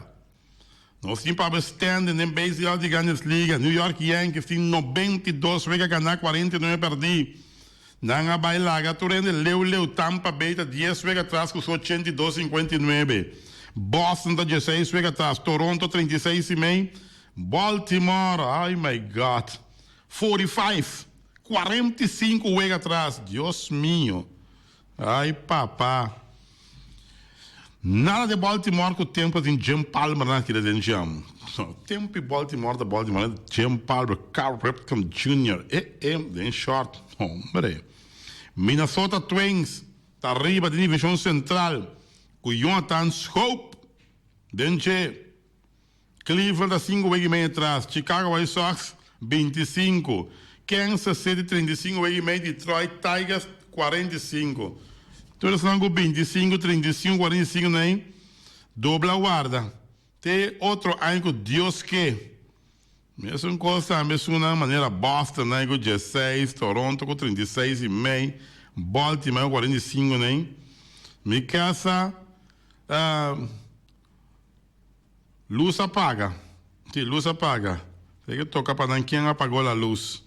Nos tin pa bestende den beisbòl di Grandes Liga. New York Yankees tin 92 wega ganá, 49 pèrdí. Nan a bai laga tur hende leu leu. Tampa Bay ta dies wega atras ku su 82 59. Boston ta dieseis wega atras. Toronto 36 i mei. Baltimore, ay my God, 45, 45 wega atras. Dios mio. Ay papa. Nada de Baltimore cu tempo tin Jim Palmer nan keda den jam. Tempo y Baltimore ta Baltimore. Jim Palmer, Cal Ripken Jr. Eh eh den short. Hombre. Minnesota Twins ta riba den division central cu Jonathan Schoop den dje. Cleveland ta sinku wega i mei atras, Chicago White Sox 25, Kansas City 35 wega i mei, Detroit Tigers 45. Tur esnan ku 25, 35, 45 na ei dobla warda te otro aña ku Dios ke. Mesun kos tambe esunnan manera Boston nan ku 16, Toronto ku 36 i mei, Baltimore ku 45 na ei. Mi kasa Luz a paga. Si, luz a paga. Tem que toca pa nan quién apagó la luz.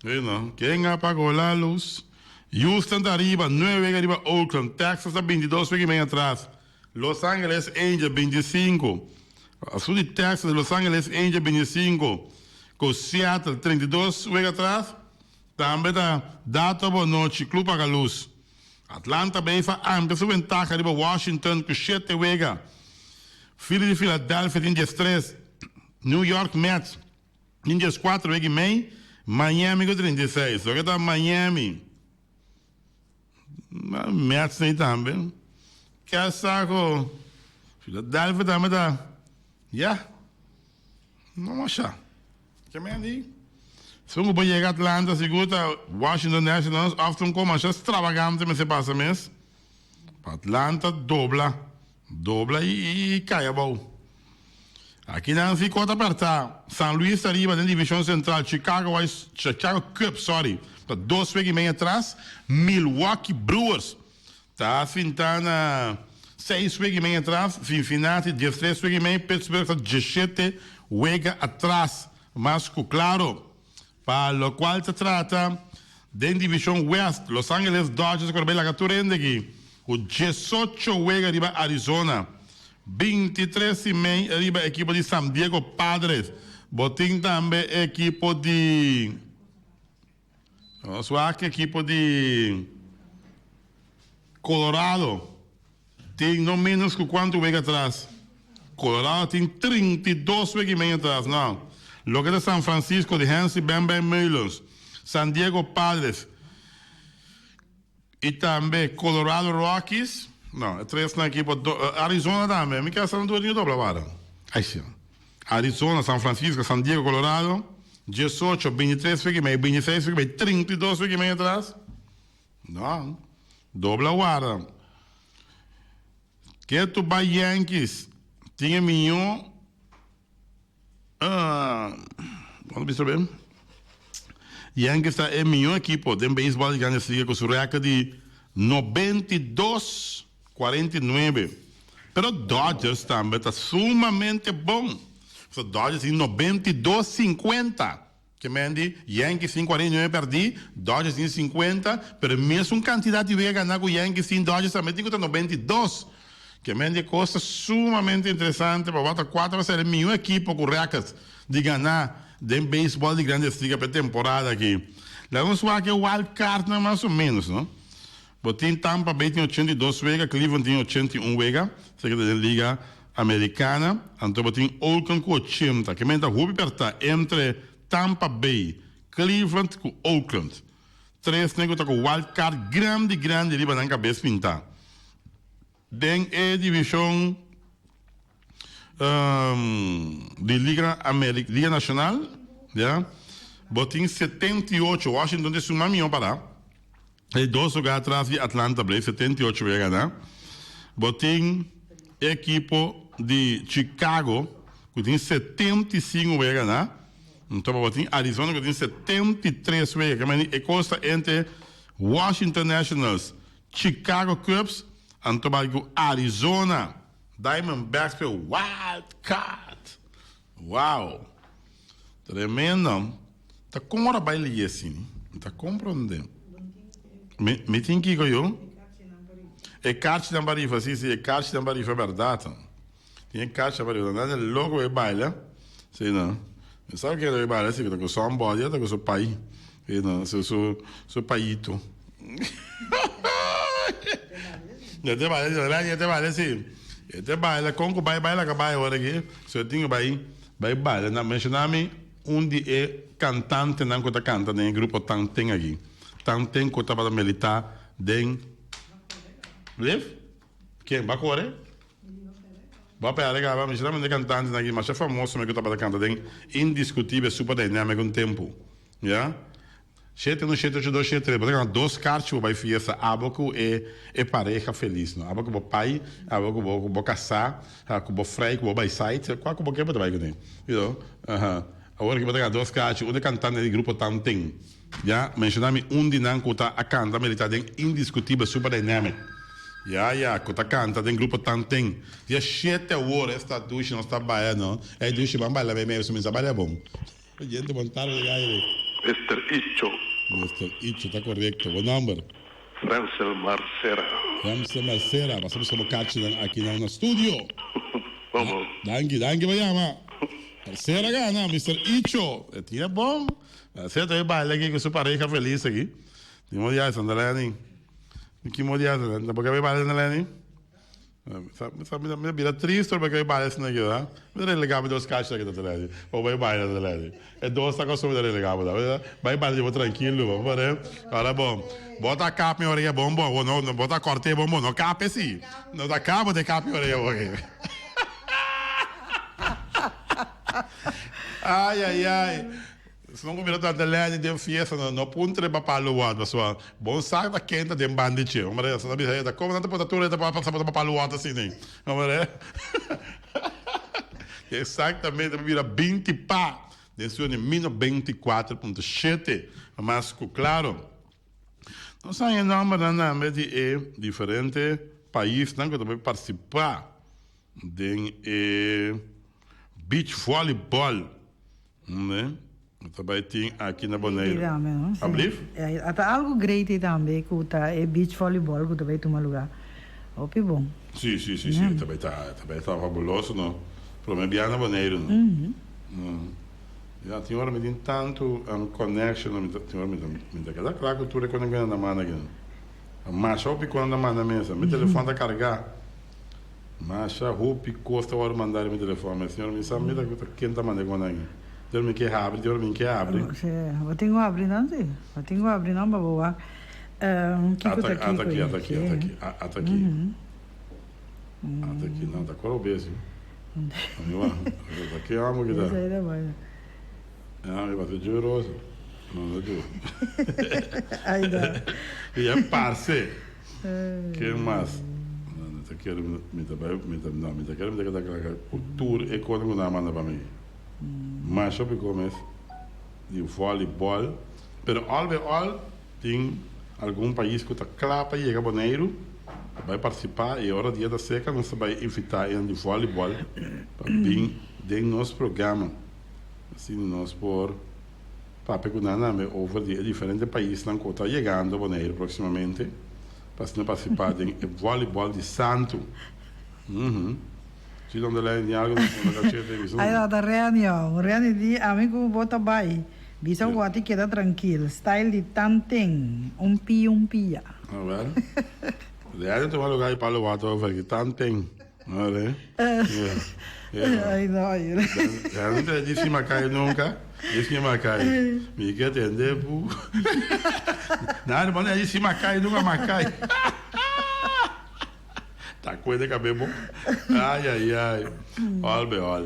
You know, quién apagó la luz. Houston ta ariba, nueve wega ariba Oakland. Texas ta 22 wega y medio atras. Los Angeles Angels 25. Asu di Texas, Los Angeles Angels 25. Cu Seattle 32 wega atras. Tambe ta dato bo nochi, club paga luz. Atlanta Braves a amplia su ventaha riba Washington ku shete wega. Phillies di Philadelphia tin diestres, New York Mets tin dieskuater wega i mei, Miami ku 36. Loke ta Miami, Mets nei tambe. Ke sa ku Philadelphia tambe ta, ya, no masha. Ke men di? Segun ku bo yega Atlanta sigur ta Washington Nationals òf ta un kos masha stravagante mester pasa mes pa Atlanta dobla, dobla i kai abou. Aki nan si kos ta pèrtá. San Luis ta riba den divishon sentral, Chicago White, Chicago Cubs sorry, ta dos wega i mei atras, Milwaukee Brewers ta sinta na seis wega i mei atras, Cincinnati diestres wega i mei, Pittsburgh ta diesshete wega atras. Mas ku klaro, pa lokual ta trata den divishon West, Los Angeles Dodgers ku a bai laga tur hende aki ku diesocho wega riba Arizona, bintitres i mei riba ekipo di San Diego Padres. Bo tin tambe ekipo di. Nos wak ekipo di Colorado tin no menos ku kuantu wega atras. Colorado tin 32 wega i mei atras. No. Loke ta San Francisco di Hensley Bam Bam Meulens, San Diego Padres i tambe Colorado Rockies. No, e tresnan ekipo Arizona tambe. Mi kasa nan tur tin dobla wara. Ai si. Arizona, San Francisco, San Diego, Colorado, 18, 23 wiki mei, 26 wiki mei, 32 wiki mei atras. No, dobla warda. Ke tu bai Yankees tin e mihó uh, wanta bisa ben? Yankees ta e mihó ekipo den beisbòl di Grandes Ligas ku su rèkòrt di 92 49. Pero Dodgers tambe ta sumamente bon. So Dodgers tin 92 50. Ke men di Yankees tin 49 pèrdí, Dodgers tin 50, pero e mesun kantidat di wega ganá ku Yankees tin, Dodgers tambe tin ku ta 92. Ke men di e kos ta sumamente interesante pa wak ta kua ta ser e mihó ekipo ku rèkòrt di ganá den beisbòl di Grandes Ligas pa e temporada aki. Laga nos wak e wild cardnan mas o ménos, no? Bo tin Tampa Bay tin 82 wega, Cleveland tin 81 wega, esaki ta den Liga Americana. Anto bo tin Oakland ku 80. Ke men ta hopi perta entre Tampa Bay, Cleveland ku Oakland. Tres nen ku ta ku wild card grandi grandi riba nan kabes pinta. Den e divishon di Liga America, Liga Nacional, ya, bo tin 78, Washington ta esun mas mihó pará. E dos lugar atras di Atlanta Braves, 78 wega gana. Bo tin e ekipo di Chicago ku tin 75 wega gana. Anto bo tin Arizona ku tin 73 wega. Ke meni e kos ta entre Washington Nationals, Chicago Cubs, anto bai ku Arizona Diamondbacks pe wild card. Wow! Tremendo. Ta kon ora bai liye asina? Mi ta comprende. Mi, mi tin kiko yo? E karchinan pa rifa, si, si, e karchinan pa rifa bèrdat. Tin e karchinan pa rifa. Nan ta loko e baila. Si, no. Mi sa kende e baila si, ta ku somebody, ta ku su pai. Si, no, su, su, su paito. Ya te baila, ya te baila, si. E te baila, kon ku bai baila ka bai awor aki, so e tin ku bai bai baila. Na menshoná mi un di e kantantenan ku ta kanta den e grupo Tanten aki. Tanten ku tabata militá den Liv? Ken? Ba kore? Ba pèrdè kaba. Menshoná mi un di e kantantenan aki masha famoso mi ku tabata kanta den Indiskutibel Super Dynamic un tempu. Ya. Shete un shete ocho dos shete tres bo ta gana dos karchi bo bai fiesta abo ku e e pareha felis no abo ku bo pai abo ku bo ku bo kasá ku bo frei ku bo bai site kua ku bo ke bo ta bai kuné you know aha awor aki bo ta gana dos karchi un e kantante di grupo Tanten ya menshona mi un di nan ku ta a kanta militá den Indiskutibel Super Dynamic ya ya ku ta kanta den grupo Tanten dia shete awor esta dushi nos ta baila no ey dushi ban baila mei mei pasobra mi sa baila bon. Oyente bon tarde den aire. Mister Icho. Mister Icho, ta korekto. Bo nomber? Ramsel Marcera. Ramsel Marcera, basa buska bo kachinan aki nan na studio. Bon bon. Danki, danki pa yama. Marcera gana, Mister Icho. E tin e bon. Marcera ta baila aki ku su pareha felis aki. Tin modo di Santa Leni. Ki modo di Santa Bo ke bai baila Santa Leni? Mi ta bira triste ora bo bai baila asina aki ta. Mi ta relega bo dos cacha aki ta teledi. Bo bai baila ta teledi. E dos ta costumbre ta relega bo ta. Bai baila di bo trankilo bo pare. Ora bo bo ta kap mi oreya bon bon. Bo no bo ta corte bon bon. No kape si. No ta kap bo ta kap mi oreya bo aki. Ai ai ai. Si no kumira tanta leni den fiesta no no puntra e papá lo wòrdu pasobra bon sa ta ken ta den banda di dje. Hombre, sa ta bisa e ta komo nan ta pota tur e ta pasa pota papá lo wòrdu asina. Hombre. Exactamente, bira 20 pa den su di 1924.7. Mas ku klaro. Nos haña e nòmbernan tambe di e diferente paisnan ku ta bai partisipá den e beach volleyball. Ku ta bai tin aki na Boneiru. Ablief? Ta algu great ei tambe ku ta e beach volleyball ku ta bai tuma lugá. Hopi bon. Sí, sí, sí, sí. Ta bai ta, ta bai ta fabuloso, no? Promé bia na Boneiru, no? Ya, tin ora mi tin tantu connection, mi ta, tin ora mi ta, mi ta keda kla ku tur e kos ku nan ta manda aki. Masha hopi kos nan ta manda mesa. Mi telefòn ta kargá. Masha hopi kos ta wòrdu mandá riba mi telefòn. Mi señor, mi sa mi ta ken ta manda e kosnan aki. Tin ora mi ke habri, tin ora mi ke habri. Sí, bo tin ku habri nan sí. Bo tin ku habri nan pa bo wak kiko ta kiko. Ata aki, ata aki, ata aki, ata aki. Ata aki, nan ta kor obes. Ata ki amo ki ta. Ya, mi pasa djur rosa. No, no djur. Ay, no. Ya parce. Ken mas? No, no ta kere mi ta bai, mi ta, no, mi ta kere mi ta keda kla ku tur e kosnan ku nan a manda pa mi. Masha hopi komes di volleyball. Pero al bij al tin algun pais ku ta kla pa yega Boneiru pa bai partisipá i ora dia ta seka nos ta bai invitá esnan di volleyball pa bin den nos programa. Asina nos por papia ku nan tambe over di e diferente paisnan ku ta yegando Boneiru próksimamente pa asina partisipá den e volleyball di Santu. Si donde lei tin algo na kachete bisa. Ay tata Reni oh, Reni di ami ku bo ta bai bisa wati keda trankil, style di tanten, un pia un pia. Awel, Reni tuma lugar di Palo Water over aki, tanten, ore. Ay no ay. Reni ta di si makai nunca, di si makai, mi ke tende bu. Nada, bo no di si makai nunca makai. Ta cuede cabe bo. Ay ay ay. All be all.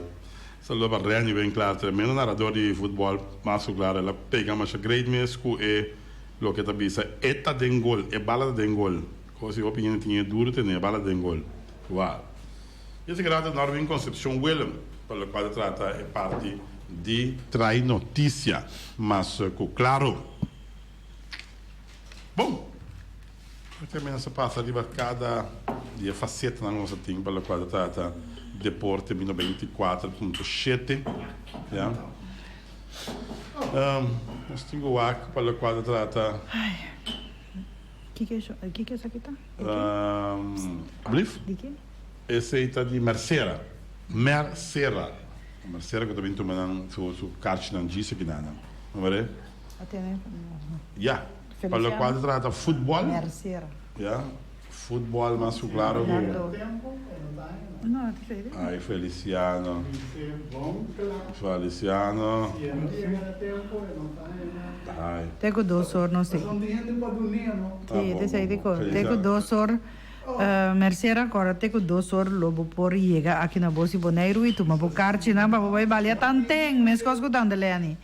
Saludo pa Renny ben clar tremendo narrador di futbol mas cu claro el a pega masha great mes cu e loke ta bisa e ta den gol e bala ta den gol cos di hopi hende tin e duro tene e bala ta den gol wow. Y esaki rato Norwin Concepcion Willem pa locual ta trata e parti di trai noticia mas cu claro. Bon. Tambe nos a pasa riba kada di e fasetanan ku nos a tin pa lokual ta trata deporte mi 94.7 ya. Nos tin ku wak pa lokual ta trata. Kiko kiko esaki ta? Ablief? Di ke? Esei ta di Mercera. Mercera. Mercera ku ta bin tuma nan su su karchinan djis akinan. No were? A tene. Ya. Pa locual ta trata futbol. Ya, futbol mas cu claro cu. Ay Feliciano. Feliciano. Ay. Te cu dos or no si. Si, te sei di co. Te cu dos or Mercera acorda te cu dos or lo bo por yega aki na Bos di Boneiru y tuma bo karchinan pa bo bay balia tanten mescos cu Tante Leni.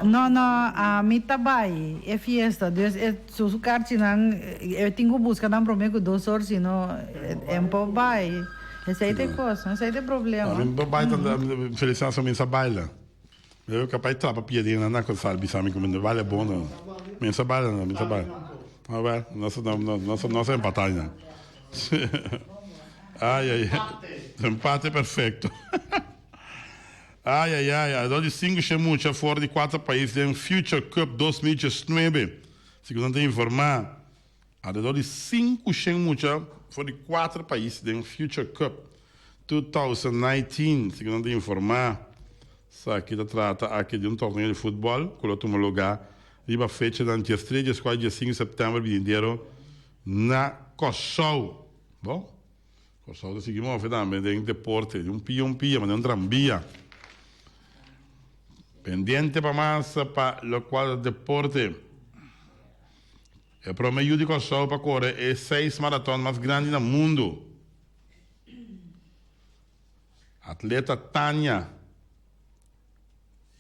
No no ami ta bai e fiesta dus e su karchinan e tin ku buska nan prome ku dos or sino e no por bai esei ta e kos esei ta e problema. Ami no por bai tanta Feliciano so mi sa baila mi ta kapai trapa pia den nan ku sal bisa mi ku mi no baila bon no mi no sa baila no mi sa baila awel nos nos nos a empata nan ay ay empate perfecto. Ai ai ai, alrededor di sinku shen mucha for di kuater pais den Future Cup 2019. Segun nan ta informá, alrededor di sinku shen mucha for di kuater pais den Future Cup 2019, segun nan ta informá. Esaki ta trata aki di un torneo di futbòl ku lo tuma lugá riba fechanan diestres, dieskuater i diesinku di sèptèmber binidero na Kòrsou. Bon. Kòrsou ta sigui move tambe den deporte, di un pia un pia, manera un tranbia. Pendiente pa mas pa lokual ta deporte. E prome yu di Kòrsou pa kore e seis maraton mas grandi na mundu. Atleta Tania.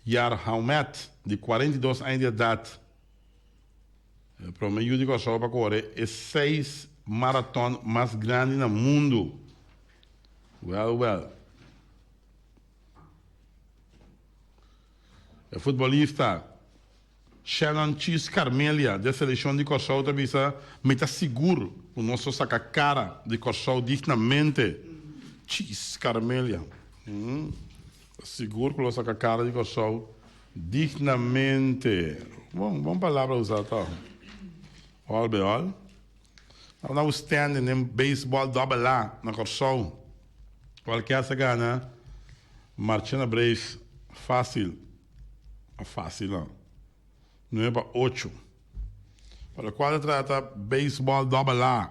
Yarhaumet, di 42 aña di edat, e prome yu di Kòrsou pa kore e seis maraton mas grandi na mundu. Wèl wèl. E futbolista Shannon Cheese Carmelia di e selekshon di Kòrsou ta bisa, Mi ta sigur ku nos lo saka kara di Kòrsou dignamente. Cheese Carmelia ta sigur ku lo saka kara di Kòrsou dignamente. Bon, bon palabra usa tòg. Òl be òl. Nan a standing den beisbòl dòbel A na Kòrsou. Kualkier sa gana Marchena Braves fásil. A fásil no. Nuebe pa ocho. Pa lokual ta trata beisbòl dòbel A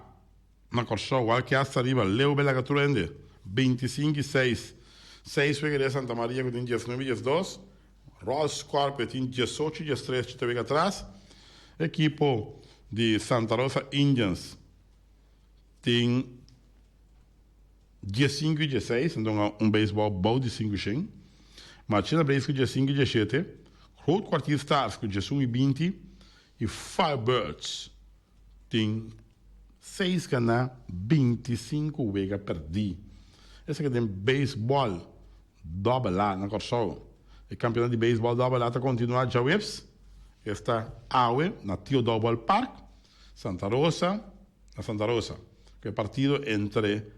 na Kòrsou, kualkier sta riba leu be laga tur hende. 25 i seis. Seis wega den Santa Maria ku tin diesnuebe i diesdos. Royal Scorpio tin diesocho i diestres chita wega atras. Ekipo di Santa Rosa Indians tin diesinku i dieseis, enton un beisbòl bou di sinku shen. Marchena Braves ku diesinku i dieshete, Groot Kwartier Stars ku diesun i binti i Firebirds tin seis ganá, 25 wega pèrdí. Esaki den beisbòl Dòbel A na Kòrsou. E kampionat di beisbòl Dòbel A ta kontinuá djaweps, esta awe na Tio Dou Ballpark, Santa Rosa, na Santa Rosa, ku e partido entre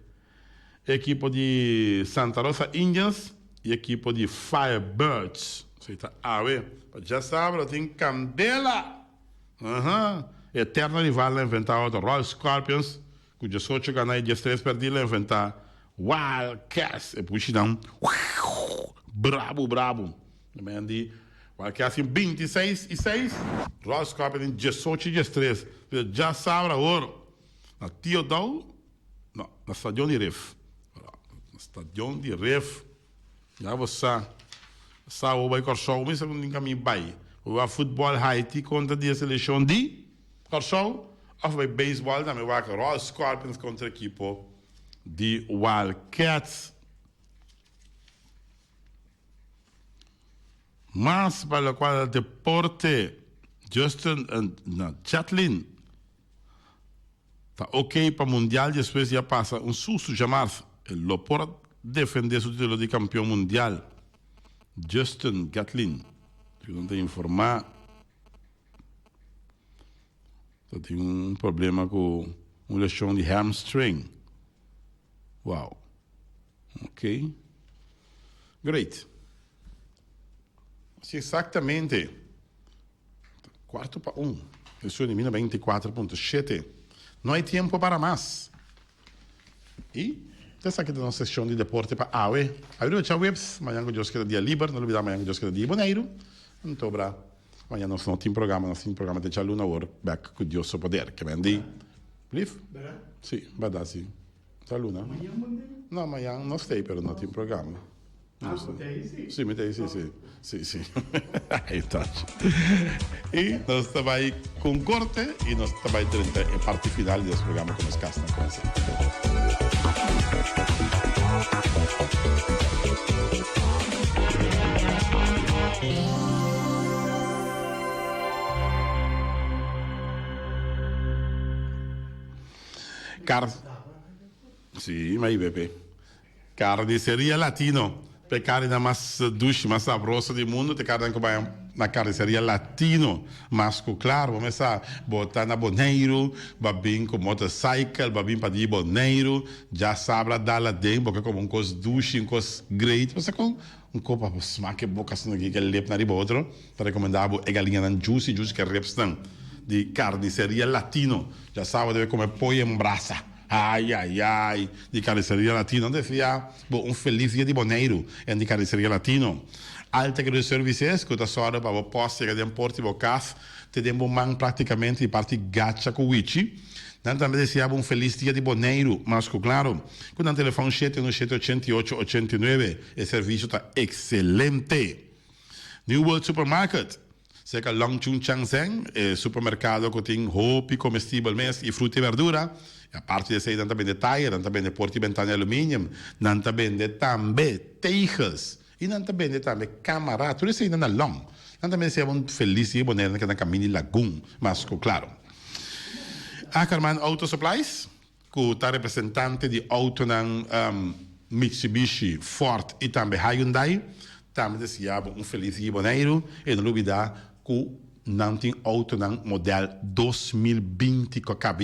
e ekipo di Santa Rosa Indians i ekipo di Firebirds. Esei ta awe. Pa djasabra tin kandela! Aha! E eterno rival a enfrentá otro, Royal Scorpions Ku diesocho gana i diestres pèrdí lo enfrentá Wildcats. E pushinan brabu brabu. E men di Wildcats tin bintiseis i seis, Royal Scorpions tin diesocho i diestres. Pero djasabra awor na Tio Daou, no, na stadion di Rif. Na stadion di Rif. Ya bo sa. Sa awor bai Kòrsou mester ku tin kaminda bai. Bo wak futbòl Haiti kontra di e selekshon di Kòrsou òf bai beisbòl tambe wak Royal Scorpions kontra ekipo di Wildcats. Mas pa lokual deporte Justin no Jetlin Ta ok pa mundial despues di a pasa un susto djamars e lo por a defende su titulo di campeon mundial. Justin Gatlin cu nan ta informa ta tin un problema cu un lesion di hamstring. Wow. Ok. Great. Si exactamente. Cuarto pa un. Eso elimina 24.7. No hay tiempo para mas. Y esaki ta nos sesion di deporte pa awe. Awe riba djaweps, mañan cu Dios keda dia liber. No lubida mañan cu Dios keda dia Boneiru. Anto bra, mañan nos no tin programa, nos tin programa te djaluna awor bek cu Dios su poder. Ke men di? Lief? Si, berdad si. Djaluna. No, mañan nos tei pero no tin programa. Ah, bo ta ei si? Si, mi ta ei si, si. Si, si. Ai, touch. I nos ta bai ku un korte i nos ta bai drenta e parti final di nos programa ku nos kasnan konosé. Kar. Si, mi a bebe. Carniceria Latino, p'e carninan mas dushi, mas sabroso di mundo t'e carninan cu bai na Carniceria Latino. Mas cu claro, bo mester sa, bo ta na Boneiru, bo a bin cu motorcycle, bo a bin pa di Boneiru, dja sabra dal aden, bo ke come un cos dushi, un cos great, bo sa con un copa bo smaak e boca asina ki ke lep na riba otro, ta recomenda bo e galiñanan juicy, juicy ke ribsnan di Carniceria Latino. Dja sa bo debe come pollo en brasa. Ai ai ai di Carniceria Latino desea bo un feliz dia di Boneiru en di Carniceria Latino. Alta Credit Services cu ta sòru pa bo pòst yega den port di bo cas te den bo man practicamente di parti Gacha cu Wichi. Nan tambe desea bo un feliz dia di Boneiru mas cu claro cu nan telefon shete unu shete ochenta i ocho ochenta i nuebe e servicio ta excelente. New World Supermarket. Serka Long Chun Chang Zeng, e supermerkado ku tin hopi komestibel mes i fruta i berdura. I aparte di esei nan ta bende tayer, nan ta bende porta i bentana di aluminium, nan ta bende tambe tegels. I nan ta bende tambe kamara, tur esei nan na long. Nan ta mester un felis dia Bonaire nan keda kaminda di Lagun, mas ku klaro. Ackerman Auto Supplies, ku ta representante di outonan Mitsubishi, Ford i tambe Hyundai, tambe ta deseá bo un felis dia Boneiru i no lubidá ku nan tin outonan modèl 2020 ku a kaba.